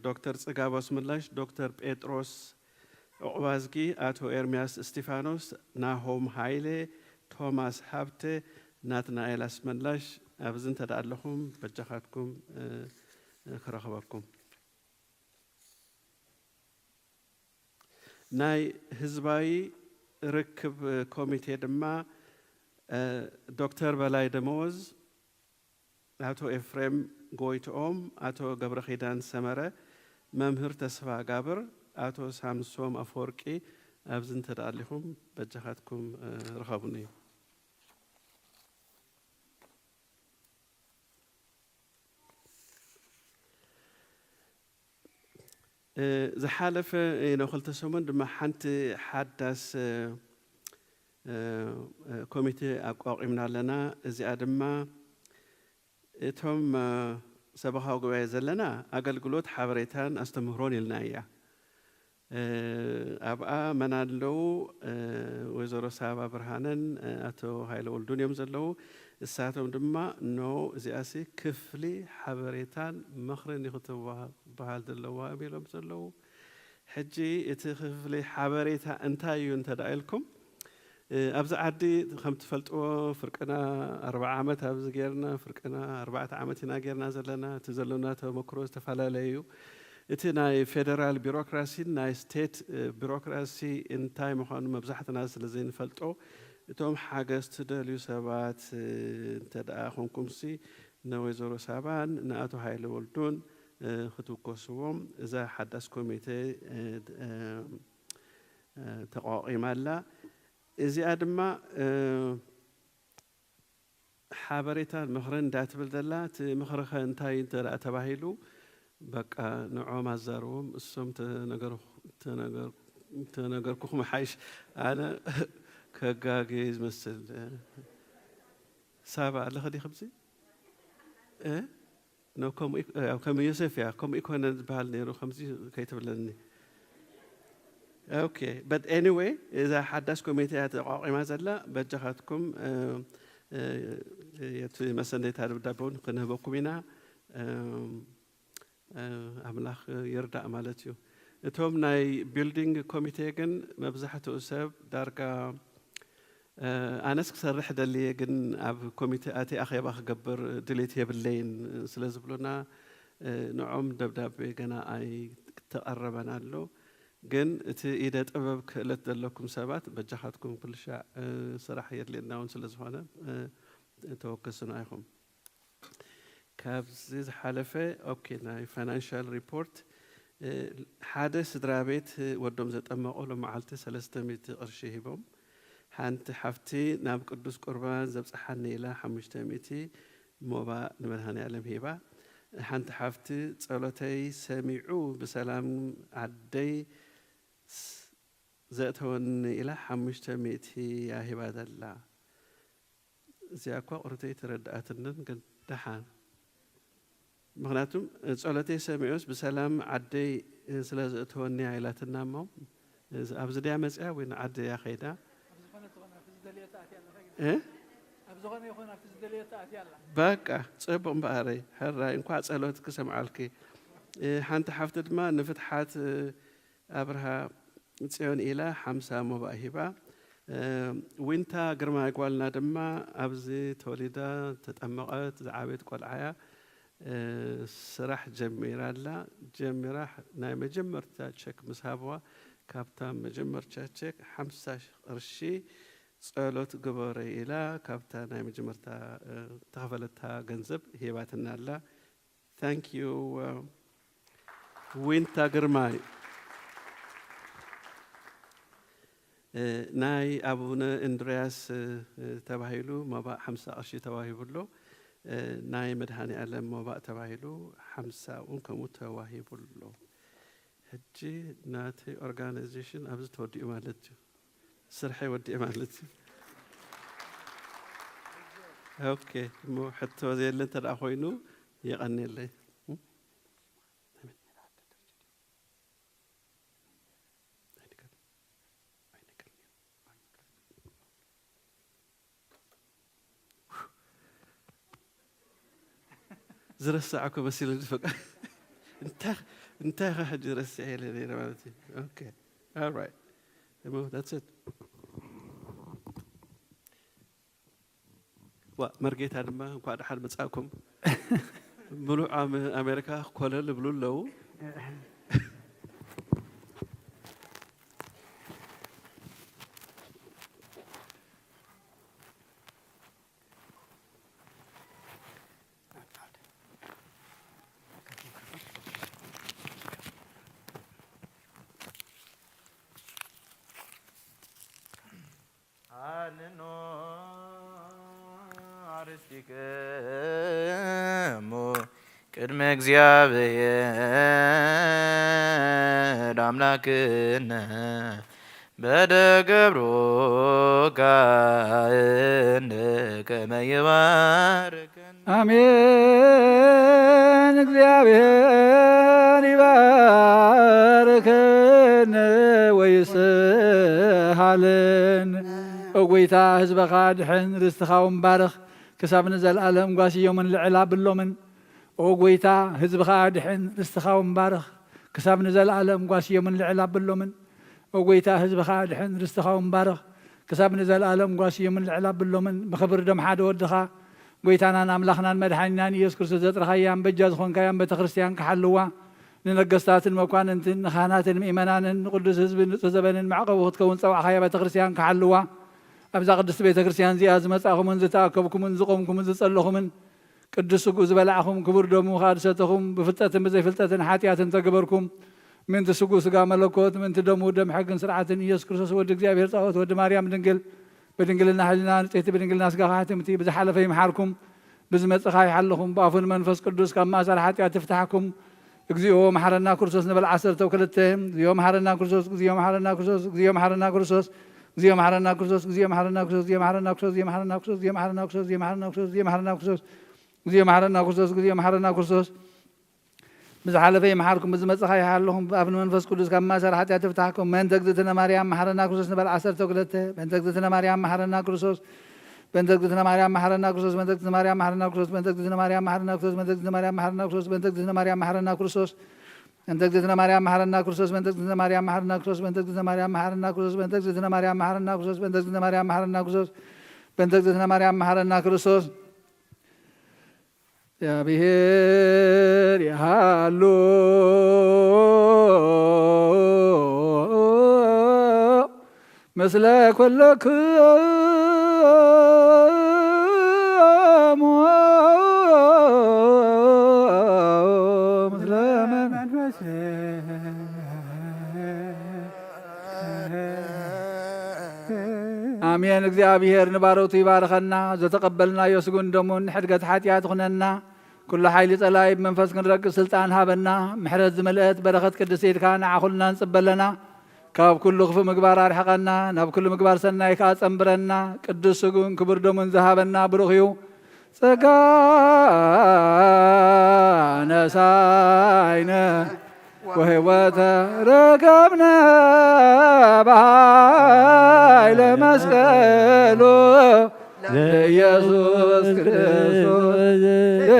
ዶክተር ጽጋቡ ኣስመላሽ፣ ዶክተር ጴጥሮስ ዑቕባዝጊ፣ ኣቶ ኤርምያስ እስቲፋኖስ፣ ናሆም ሃይለ፣ ቶማስ ሃብተ፣ ናትናኤል ኣስመላሽ፣ ኣብዚ እንተ ደኣ ኣለኹም በጃኻትኩም፣ እ፣ እ፣ ክረኽበኩም። ናይ ህዝባዊ ርክብ ኮሚቴ ድማ፣ እ፣ ዶክተር በላይ ደመወዝ፣ ኣቶ ኤፍሬም ጎይትኦም፣ ኣቶ ገብረኺዳን ሰመረ፣ መምህር ተስፋ ጋብር፣ ኣቶ ሳምሶም ኣፈወርቂ፣ ኣብዚ እንተ ደኣ ኣሊኹም በጃኻትኩም፣ እ፣ ርኸቡኒ። እ፣ ዝሓለፈ፣ እ፣ ንክልተ ሰሙን ድማ ሓንቲ ሓዳስ፣ እ፣ እ፣ እ፣ ኮሚቴ ኣቋቒምና ኣለና። እዚኣ ድማ እቶም፣ እ፣ ሰበኻዊ ጉባኤ ዘለና ኣገልግሎት ሓበሬታን ኣስተምህሮን ኢልና እያ። እ፣ ኣብኣ መን ኣለዉ? እ፣ ወይዘሮ ሳባ ብርሃነን፣ እ፣ ኣቶ ሃይለ ወልዱን እዮም ዘለዉ። እሳቶም ድማ፣ ኖ፣ እዚኣሲ ክፍሊ ሓበሬታን ምኽርን እዩ ክትበሃ-፣ ክበሃል ዘለዋ እዮም ኢሎም ዘለዉ። ሕጂ እቲ ክፍሊ ሓበሬታ እንታይ እዩ እንተ ደኣ ኢልኩም፣ እ፣ ኣብዚ ዓዲ ከም ትፈልጥዎ ፍርቅና ኣርብዓ ዓመት ኣብዚ ጌርና፣ ፍርቅና ኣርባዕተ ዓመት ኢና ጌርና ዘለና። እቲ ዘሎና ተመክሮ ዝተፈላለየ እዩ። እቲ ናይ ፌደራል ቢሮክራሲን ናይ ስቴት፣ እ፣ ቢሮክራሲ እንታይ ምዃኑ መብዛሕትና ስለ ዘይንፈልጦ፣ እቶም ሓገዝ ትደልዩ ሰባት፣ እ፣ እንተ ደኣ ኮንኩምሲ ንወይዘሮ ሳባን ንኣቶ ሃይለ ወልዱን፣ እ፣ ክትውከስዎም እዛ ሓዳስ ኮሚቴ፣ እ፣ እ፣ እ፣ ተቋቒማ ኣላ። እዚኣ ድማ፣ እ፣ ሓበሬታን ምኽርን እንዳትብል ዘላ፣ እቲ ምኽሪ ኸ እንታይ እንተ ደኣ ተባሂሉ፣ በቃ ንዖም ኣዛርቦም፣ እሶም ተነገር-፣ ተነገር-፣ ተነገርኩኹም ይሓይሽ። ኣነ ከጋግየ ዝመስል። ሳባ ኣለኸ ዲ ከምዚ? እ? ኖ፣ ከምኡ ኢኮ-፣ ያው ከም ዮሴፍ እያ፣ ከምኡ ይኮነ ዝበሃል ነይሩ፣ ከምዚ ከይትብለኒ። ኦኬ፣ but anyway፣ እዛ ሓዳስ ኮሚቴ እያ ተቋቒማ ዘላ። በጃኻትኩም፣ እ፣ እ፣ እቲ መሰነይታ ደብዳቤ እውን ክንህበኩም ኢና። እ፣ እ፣ ኣምላኽ ይርዳእ ማለት እዩ። እቶም ናይ ቢልዲንግ ኮሚቴ ግን መብዛሕትኡ ሰብ ዳርጋ፣ እ፣ ኣነስ ክሰርሕ ደልየ፣ ግን ኣብ ኮሚቴ ኣትየ ኣኼባ ክገብር ድሌት የብለይን ስለ ዝብሉና፣ እ፣ ንዖም ደብዳቤ ገና ኣይተቐረበን ኣሎ። ግን እቲ ኢደ ጥበብ ክእለት ዘለኩም ሰባት በጃኻትኩም ኩሉ ሻዕ፣ እ፣ ስራሕ የድልየና እውን ስለ ዝኾነ፣ እ፣ ተወከሱና ኢኹም። ካብዚ ዝሓለፈ፣ ኦኬ፣ ናይ ፋይናንሻል ሪፖርት፣ እ፣ ሓደ ስድራ ቤት ወዶም ዘጠመቑ ሎመዓልቲ ሰለስተ ሚእቲ ቅርሺ ሂቦም። ሓንቲ ሓፍቲ ናብ ቅዱስ ቁርባን ዘብጽሓኒ ኢላ ሓሙሽተ ሚእቲ፣ ሞባእ ንመድሃኔ ኣለም ሂባ። ሓንቲ ሓፍቲ ጸሎተይ ሰሚዑ ብሰላም ዓደይ ስ-፣ ዘእተወኒ ኢላ ሓሙሽተ ሚእቲ እያ ሂባ ዘላ። እዚኣ እኳ ቁርተይ ተረድኣትንን ግን ደሓን። ምኽንያቱም ጸሎተይ ሰሚዑስ ብሰላም ዓደይ ስለ ዘእተወኒ እያ ኢላትና እሞ፣ ኣብዚ ድያ መጽያ ወይ ንዓዲ እያ ከይዳ? እ? በቃ ጽቡቕ እምበኣረይ፣ ሕራይ እንኳዕ ጸሎት ክሰምዓልኪ። እ፣ ሓንቲ ሓፍቲ ድማ ንፍትሓት፣ እ፣ ኣብርሃ ጽዮን ኢላ ሓምሳ ሞባእ ሂባ። እ፣ ዊንታ ግርማይ ጓልና ድማ ኣብዚ ተወሊዳ ተጠመቐት ዝዓበየት ቆልዓ እያ። እ፣ ስራሕ ጀሚራ ኣላ። ጀሚራ ናይ መጀመርታ ቸክ ምስ ሃብዋ ካብታ መጀመርታ ቸክ ሓምሳ ቅርሺ ጸሎት ግበረይ ኢላ ካብታ ናይ መጀመርታ፣ እ፣ ተኸፈለታ ገንዘብ ሂባትና ኣላ። Thank you, እ፣ ዊንታ ግርማይ። እ፣ ናይ ኣቡነ እንድርያስ፣ እ፣ እ፣ ተባሂሉ ሞባእ ሓምሳ ቅርሺ ተዋሂቡ ኣሎ። እ፣ ናይ መድሃኔ ኣለም ሞባእ ተባሂሉ ሓምሳ እውን ከምኡ ተዋሂቡ ኣሎ። ሕጂ ናተይ ኦርጋናይዜሽን ኣብዚ ተወዲኡ ማለት እዩ። ስርሐይ ወዲኤ ማለት እዩ። ኦኬ፣ እሞ ሕቶ ዘየለ እንተ ደኣ ኮይኑ የቐንየለይ። ዝረሳዕኩ መሲሉ ዝፈቀ-፣ እንታይ፣ እንታይ ከ ሕጂ ረሲዐ ኢለ ነይረ ማለት እዩ። ኦኬ፣ ኦልራይት። እሞ that's it። ዋ፣ መርጌታ ድማ እንኳዕ ደሓን መጻእኩም። ምሉእ ኣመ-፣ ኣሜሪካ ኮለል ይብሉ ኣለዉ። ሃንኑ አርዕስቲክሙ ቅድመ እግዚአብሔር አምላክነ በደ ገብሩ ካህን ከመ ይባርክ። አሜን። እግዚአብሔር ይባርክን ወይስሃልን። ኦ ጎይታ፣ ህዝብኻ ድሕን፣ ርስትኻ እውን ባርኽ፣ ክሳብ ንዘለኣለም ጓስዮምን ልዕል ኣብሎምን። ኦ ጎይታ፣ ህዝብኻ ድሕን፣ ርስትኻ እውን ባርኽ፣ ክሳብ ንዘለኣለም ጓስዮምን ልዕል ኣብሎምን። ኦ ጎይታ፣ ህዝብኻ ኣድሕን፣ ርስትኻ እውን ባርኽ። ክሳብ ንዘለኣለም ጓስዮምን ልዕል ኣብሎምን ብኽብር ደም ሓደ ወድኻ፣ ጎይታናን ኣምላኽናን መድሓኒናን ኢየሱስ ክርስቶስ ዘጥረኻያን በጃ ዝኾንካያን ቤተ ክርስቲያን ክሓልዋ፣ ንነገስታትን መኳንንትን፣ ንኻህናትን ምእመናንን፣ ንቅዱስ ህዝብን ንጹህ ዘበንን መዕቆቢ ክትከውን ዝጸዋዕኻያ ቤተ ክርስቲያን ክሓልዋ፣ ኣብዛ ቅድስቲ ቤተ ክርስቲያን እዚኣ ዝመጻእኹምን ዝተኣከብኩምን ዝቆምኩምን ዝጸለኹምን፣ ቅዱስ ስግኡ ዝበላዕኹም፣ ክቡር ደሙ ከኣ ዝሰተኹም፣ ብፍልጠትን ብዘይፍልጠትን ሓጢኣት እንተገበርኩም፣ ምእንቲ ስግኡ ስጋ መለኮት፣ ምእንቲ ደሙ ደም ሕግን ስርዓትን ኢየሱስ ክርስቶስ ወዲ እግዚኣብሔር ጻወት ወዲ ማርያም ድንግል፣ ብድንግልና ሕሊና ንጽሕቲ ብድንግልና ስጋ ክሓትምቲ፣ ብዝሓለፈ ይምሓርኩም፣ ብዝመጽእ ከኣ ይሓልኹም፣ ብኣፉን መንፈስ ቅዱስ ካብ ማእሰር ሓጢኣት ይፍታሕኩም። እግዚኦ መሓረና ክርስቶስ ንበል ዓሰርተ ክልተ። እግዚኦ መሓረና ክርስቶስ፣ እግዚኦ መሓረና ክርስቶስ፣ እግዚኦ መሓረና ክርስቶስ፣ እግዚኦ መሓረና ክርስቶስ፣ እግዚኦ መሓረና ክርስቶስ፣ እግዚኦ መሓረና ክርስቶስ፣ እግዚኦ መሓረና ክርስቶስ፣ እግዚኦ መሓረና ክርስቶስ፣ እግዚኦ መሓረና ክርስቶስ፣ እግዚኦ መሓረና ክርስቶስ፣ እግዚኦ መሓረና ክርስቶስ፣ እግዚኦ መሓረና ክርስቶስ። ብዝሓለፈ ይምሓርኩም፣ ብዝመጽእ ከኣ ይሓልኹም፣ ብኣፍ ንመንፈስ ቅዱስ ካብ ማእሰር ሓጢኣት ይፍታሕኩም። በእንተ እግዝእትነ ማርያም መሓረና ክርስቶስ ንበል ዓሰርተ ክልተ። በእንተ እግዝእትነ ማርያም መሓረና ክርስቶስ፣ በእንተ እግዝእትነ ማርያም መሓረና ክርስቶስ፣ በእንተ እግዝእትነ ማርያም መሓረና ክርስቶስ፣ በእንተ እግዝእትነ ማርያም መሓረና ክርስቶስ፣ በእንተ እግዝእትነ ማርያም መሓረና ክርስቶስ፣ በእንተ እግዝእትነ ማርያም መሓረና ክርስቶስ፣ በእንተ እግዝእትነ ማርያም መሓረና ክርስቶስ፣ በእንተ እግዝእትነ ማርያም መሓረና ክርስቶስ፣ በእንተ እግዝእትነ ማርያም መሓረና ክርስቶስ፣ በእንተ እግዝእትነ ማርያም መሓረና ክርስቶስ፣ በእንተ እግዝእትነ ማርያም መሓረና ክርስቶስ፣ በእንተ እግዝእትነ ማርያም መሓረና ክርስቶስ። እግዚኣብሔር ይሃሉ ምስለ ኩልክሙ ምስለ መንፈስ አሜን። እግዚኣብሔር ንባሮቱ ይባርኸና። ዘተቐበልናዮ ስጉን ደሙን ንሕድገት ሓጢኣት ይኹነና። ኩሉ ሓይሊ ጸላኢ ብመንፈስ ክንረግጽ ስልጣን ሃበና። ምሕረት ዝመልአት በረኸት ቅድስቲ ኢድካ ንዓ ኩልና ንጽበለና። ካብ ኩሉ ክፉእ ምግባር ኣርሕቐና፣ ናብ ኩሉ ምግባር ሰናይ ከኣ ጸንብረና። ቅዱስ ስጉን ክቡር ደሙን ዝሃበና ብሩኽ እዩ። ጸጋ ነሳይነ ወህይወተ ረከብነ በኃይለ መስቀሉ ለኢየሱስ ክርስቶስ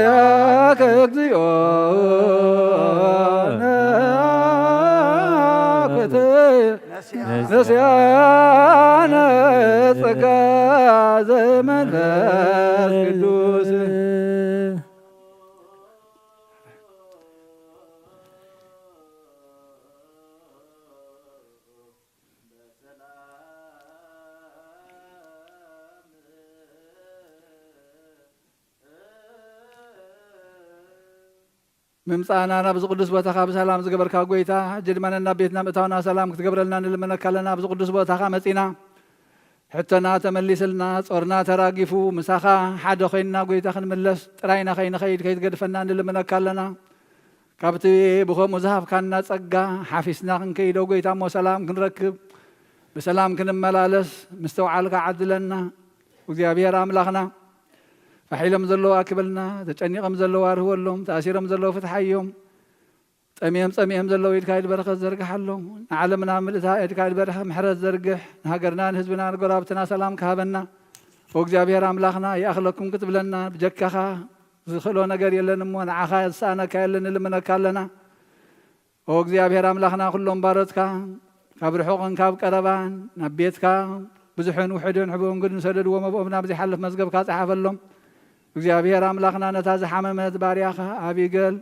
ያከ እግዚኦ ነአኩት ነስያነ ጸጋ ዘመንፈስ ቅዱስ። ምምጻእና ናብዚ ቅዱስ ቦታኻ ብሰላም ዝገበርካ ጐይታ፣ ሕጂ ድማ ነናብ ቤትና ምእታውና ሰላም ክትገብረልና ንልምነካ ኣለና። ኣብዚ ቅዱስ ቦታኻ መጺና፣ ሕቶና ተመሊስልና፣ ጾርና ተራጊፉ፣ ምሳኻ ሓደ ኾይንና ጐይታ ክንምለስ፣ ጥራይና ከይንኸይድ ከይትገድፈና ንልምነካ ኣለና። ካብቲ ብኸምኡ ዝሃብካና ጸጋ ሓፊስና ክንከይዶ ጐይታ እሞ ሰላም ክንረክብ፣ ብሰላም ክንመላለስ ምስትውዓልካ ዓድለና። እግዚኣብሔር ኣምላኽና፣ ፋሕ ኢሎም ዘለዉ ኣክበልና፣ ተጨኒቖም ዘለዉ ኣርህወሎም፣ ተኣሲሮም ዘለዉ ፍትሓዮም፣ ጠምዮም ጸሚኦም ዘለዉ ኢድካ ኢድ በረኸት ዘርግሓሎም፣ ንዓለምና ምልእታ ኢድካ ኢድ በረኸት ምሕረት ዘርግሕ፣ ንሃገርና ንህዝብና ንጎረባብትና ሰላም ክሃበና። ኦ እግዚኣብሔር ኣምላኽና፣ ይኣኽለኩም ክትብለና ብጀካኻ ዝኽእሎ ነገር የለን እሞ፣ ንዓኻ ዝሰኣነካ የለን ንልምነካ ኣለና። ኦ እግዚኣብሔር ኣምላኽና፣ ኩሎም ባሮትካ ካብ ርሑቕን ካብ ቀረባን ናብ ቤትካ ብዙሕን ውሑድን ሕቡእን ግድን ዝሰደድዎ መብኦም ናብ ዘይሓልፍ መዝገብካ ጸሓፈሎም። እግዚኣብሔር ኣምላኽና፣ ነታ ዝሓመመት ባርያኻ ኣቢገል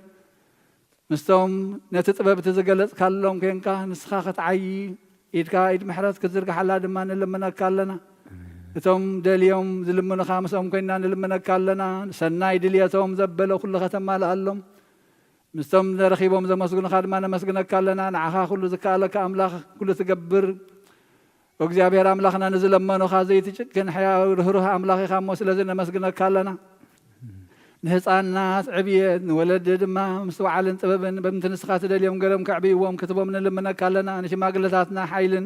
ምስቶም ነቲ ጥበብ እቲ ዝገለጽካሎም ኬንካ ንስኻ ክትዓዪ ኢድካ ኢድ ምሕረት ክትዝርግሓላ ድማ ንልምነካ ኣለና። እቶም ደልዮም ዝልምኑኻ ምስኦም ኮይንና ንልምነካ ኣለና። ሰናይ ድልየቶም ዘበለ ኩሉ ከተማልኣሎም። ምስቶም ረኺቦም ዘመስግኑኻ ድማ ነመስግነካ ኣለና። ንዓኻ ኩሉ ዝከኣለካ ኣምላኽ፣ ኩሉ ትገብር እግዚኣብሔር ኣምላኽና፣ ንዝለመኑኻ ዘይትጭክን ሕያው ርህሩህ ኣምላኽ ኢኻ እሞ፣ ስለዚ ነመስግነካ ኣለና። ንህፃናት ዕብየት፣ ንወለዲ ድማ ምስትውዓልን ጥበብን በምቲ ንስኻ ትደልዮም ገሮም ከዕብይዎም ክትቦም ንልምነካ ኣለና። ንሽማግለታትና ሓይልን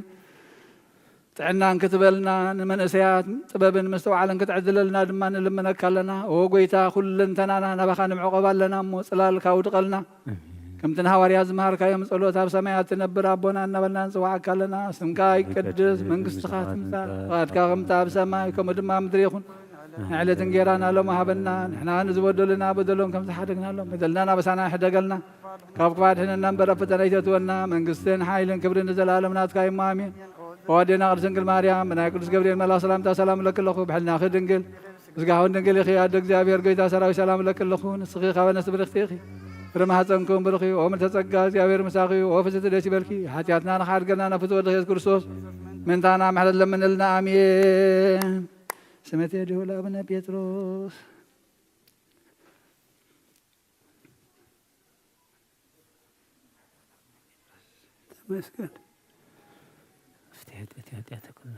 ጥዕናን ክትበልና፣ ንመንእሰያት ጥበብን ምስትውዓልን ክትዕድለልና ድማ ንልምነካ ኣለና። ኦ ጐይታ፣ ኩለንተናና ናባኻ ንምዕቆብ ኣለና እሞ፣ ጽላልካ ውድቐልና። ኣሜን። ከምቲ ንሃዋርያት ዝመሃርካዮም፣ ጸሎት ኣብ ሰማያት ትነብር ኣቦና እናበልና ንጽውዓካ ኣለና። ስምካ ይቀድስ፣ መንግስትኻ ትምጻእ፣ ፍቓድካ ከምቲ ኣብ ሰማይ ከምኡ ድማ ኣብ ምድሪ ይኹን። ንዕለት እንጌራና ሎሚ ሃበና፣ ንሕና ንዝበደሉና በደሎም ከም ዝሓደግናሎም፣ በደልና ናበሳና ይሕደገልና፣ ካብ ክፋት ሕነና እምበር ኣብ ፈተና ኣይተእትወና፣ መንግስትን ሓይልን ክብርን ንዘለኣለም ናትካ እዩ እሞ፣ ኣሜን። ኦ ኣዴና ቅድስት ድንግል ማርያም፣ ብናይ ቅዱስ ገብርኤል መልኣኽ ሰላምታ ሰላም እለኪ ኣለኹ፣ ብሕልናኺ ድንግል፣ ብስጋኺ እውን ድንግል ኢኺ። ኣደ እግዚኣብሔር፣ ጐይታ ሰራዊት፣ ሰላም እለኪ ኣለኹ፣ ንስኺ ካብ ኣንስቲ ብርኽቲ ኢኺ፣ ፍረ ማህፀንኪ እውን ብሩኽ እዩ። ኦ ምልዕተ ጸጋ፣ እግዚኣብሔር ምሳኺ እዩ። ኦ ፍስሕቲ ደስ ይበልኪ፣ ሓጢኣትና ንኽሓድገልና ናብ ፍትወ ወልድኺ ኢየሱስ ክርስቶስ ምእንታና ምሕረት ለምንልና፣ ኣሜን። ስመቴ ድሁል ኣቡነ ጴጥሮስ። ተመስገን። እስቲ ኃጢአት፣ ኃጢአት ኩሉ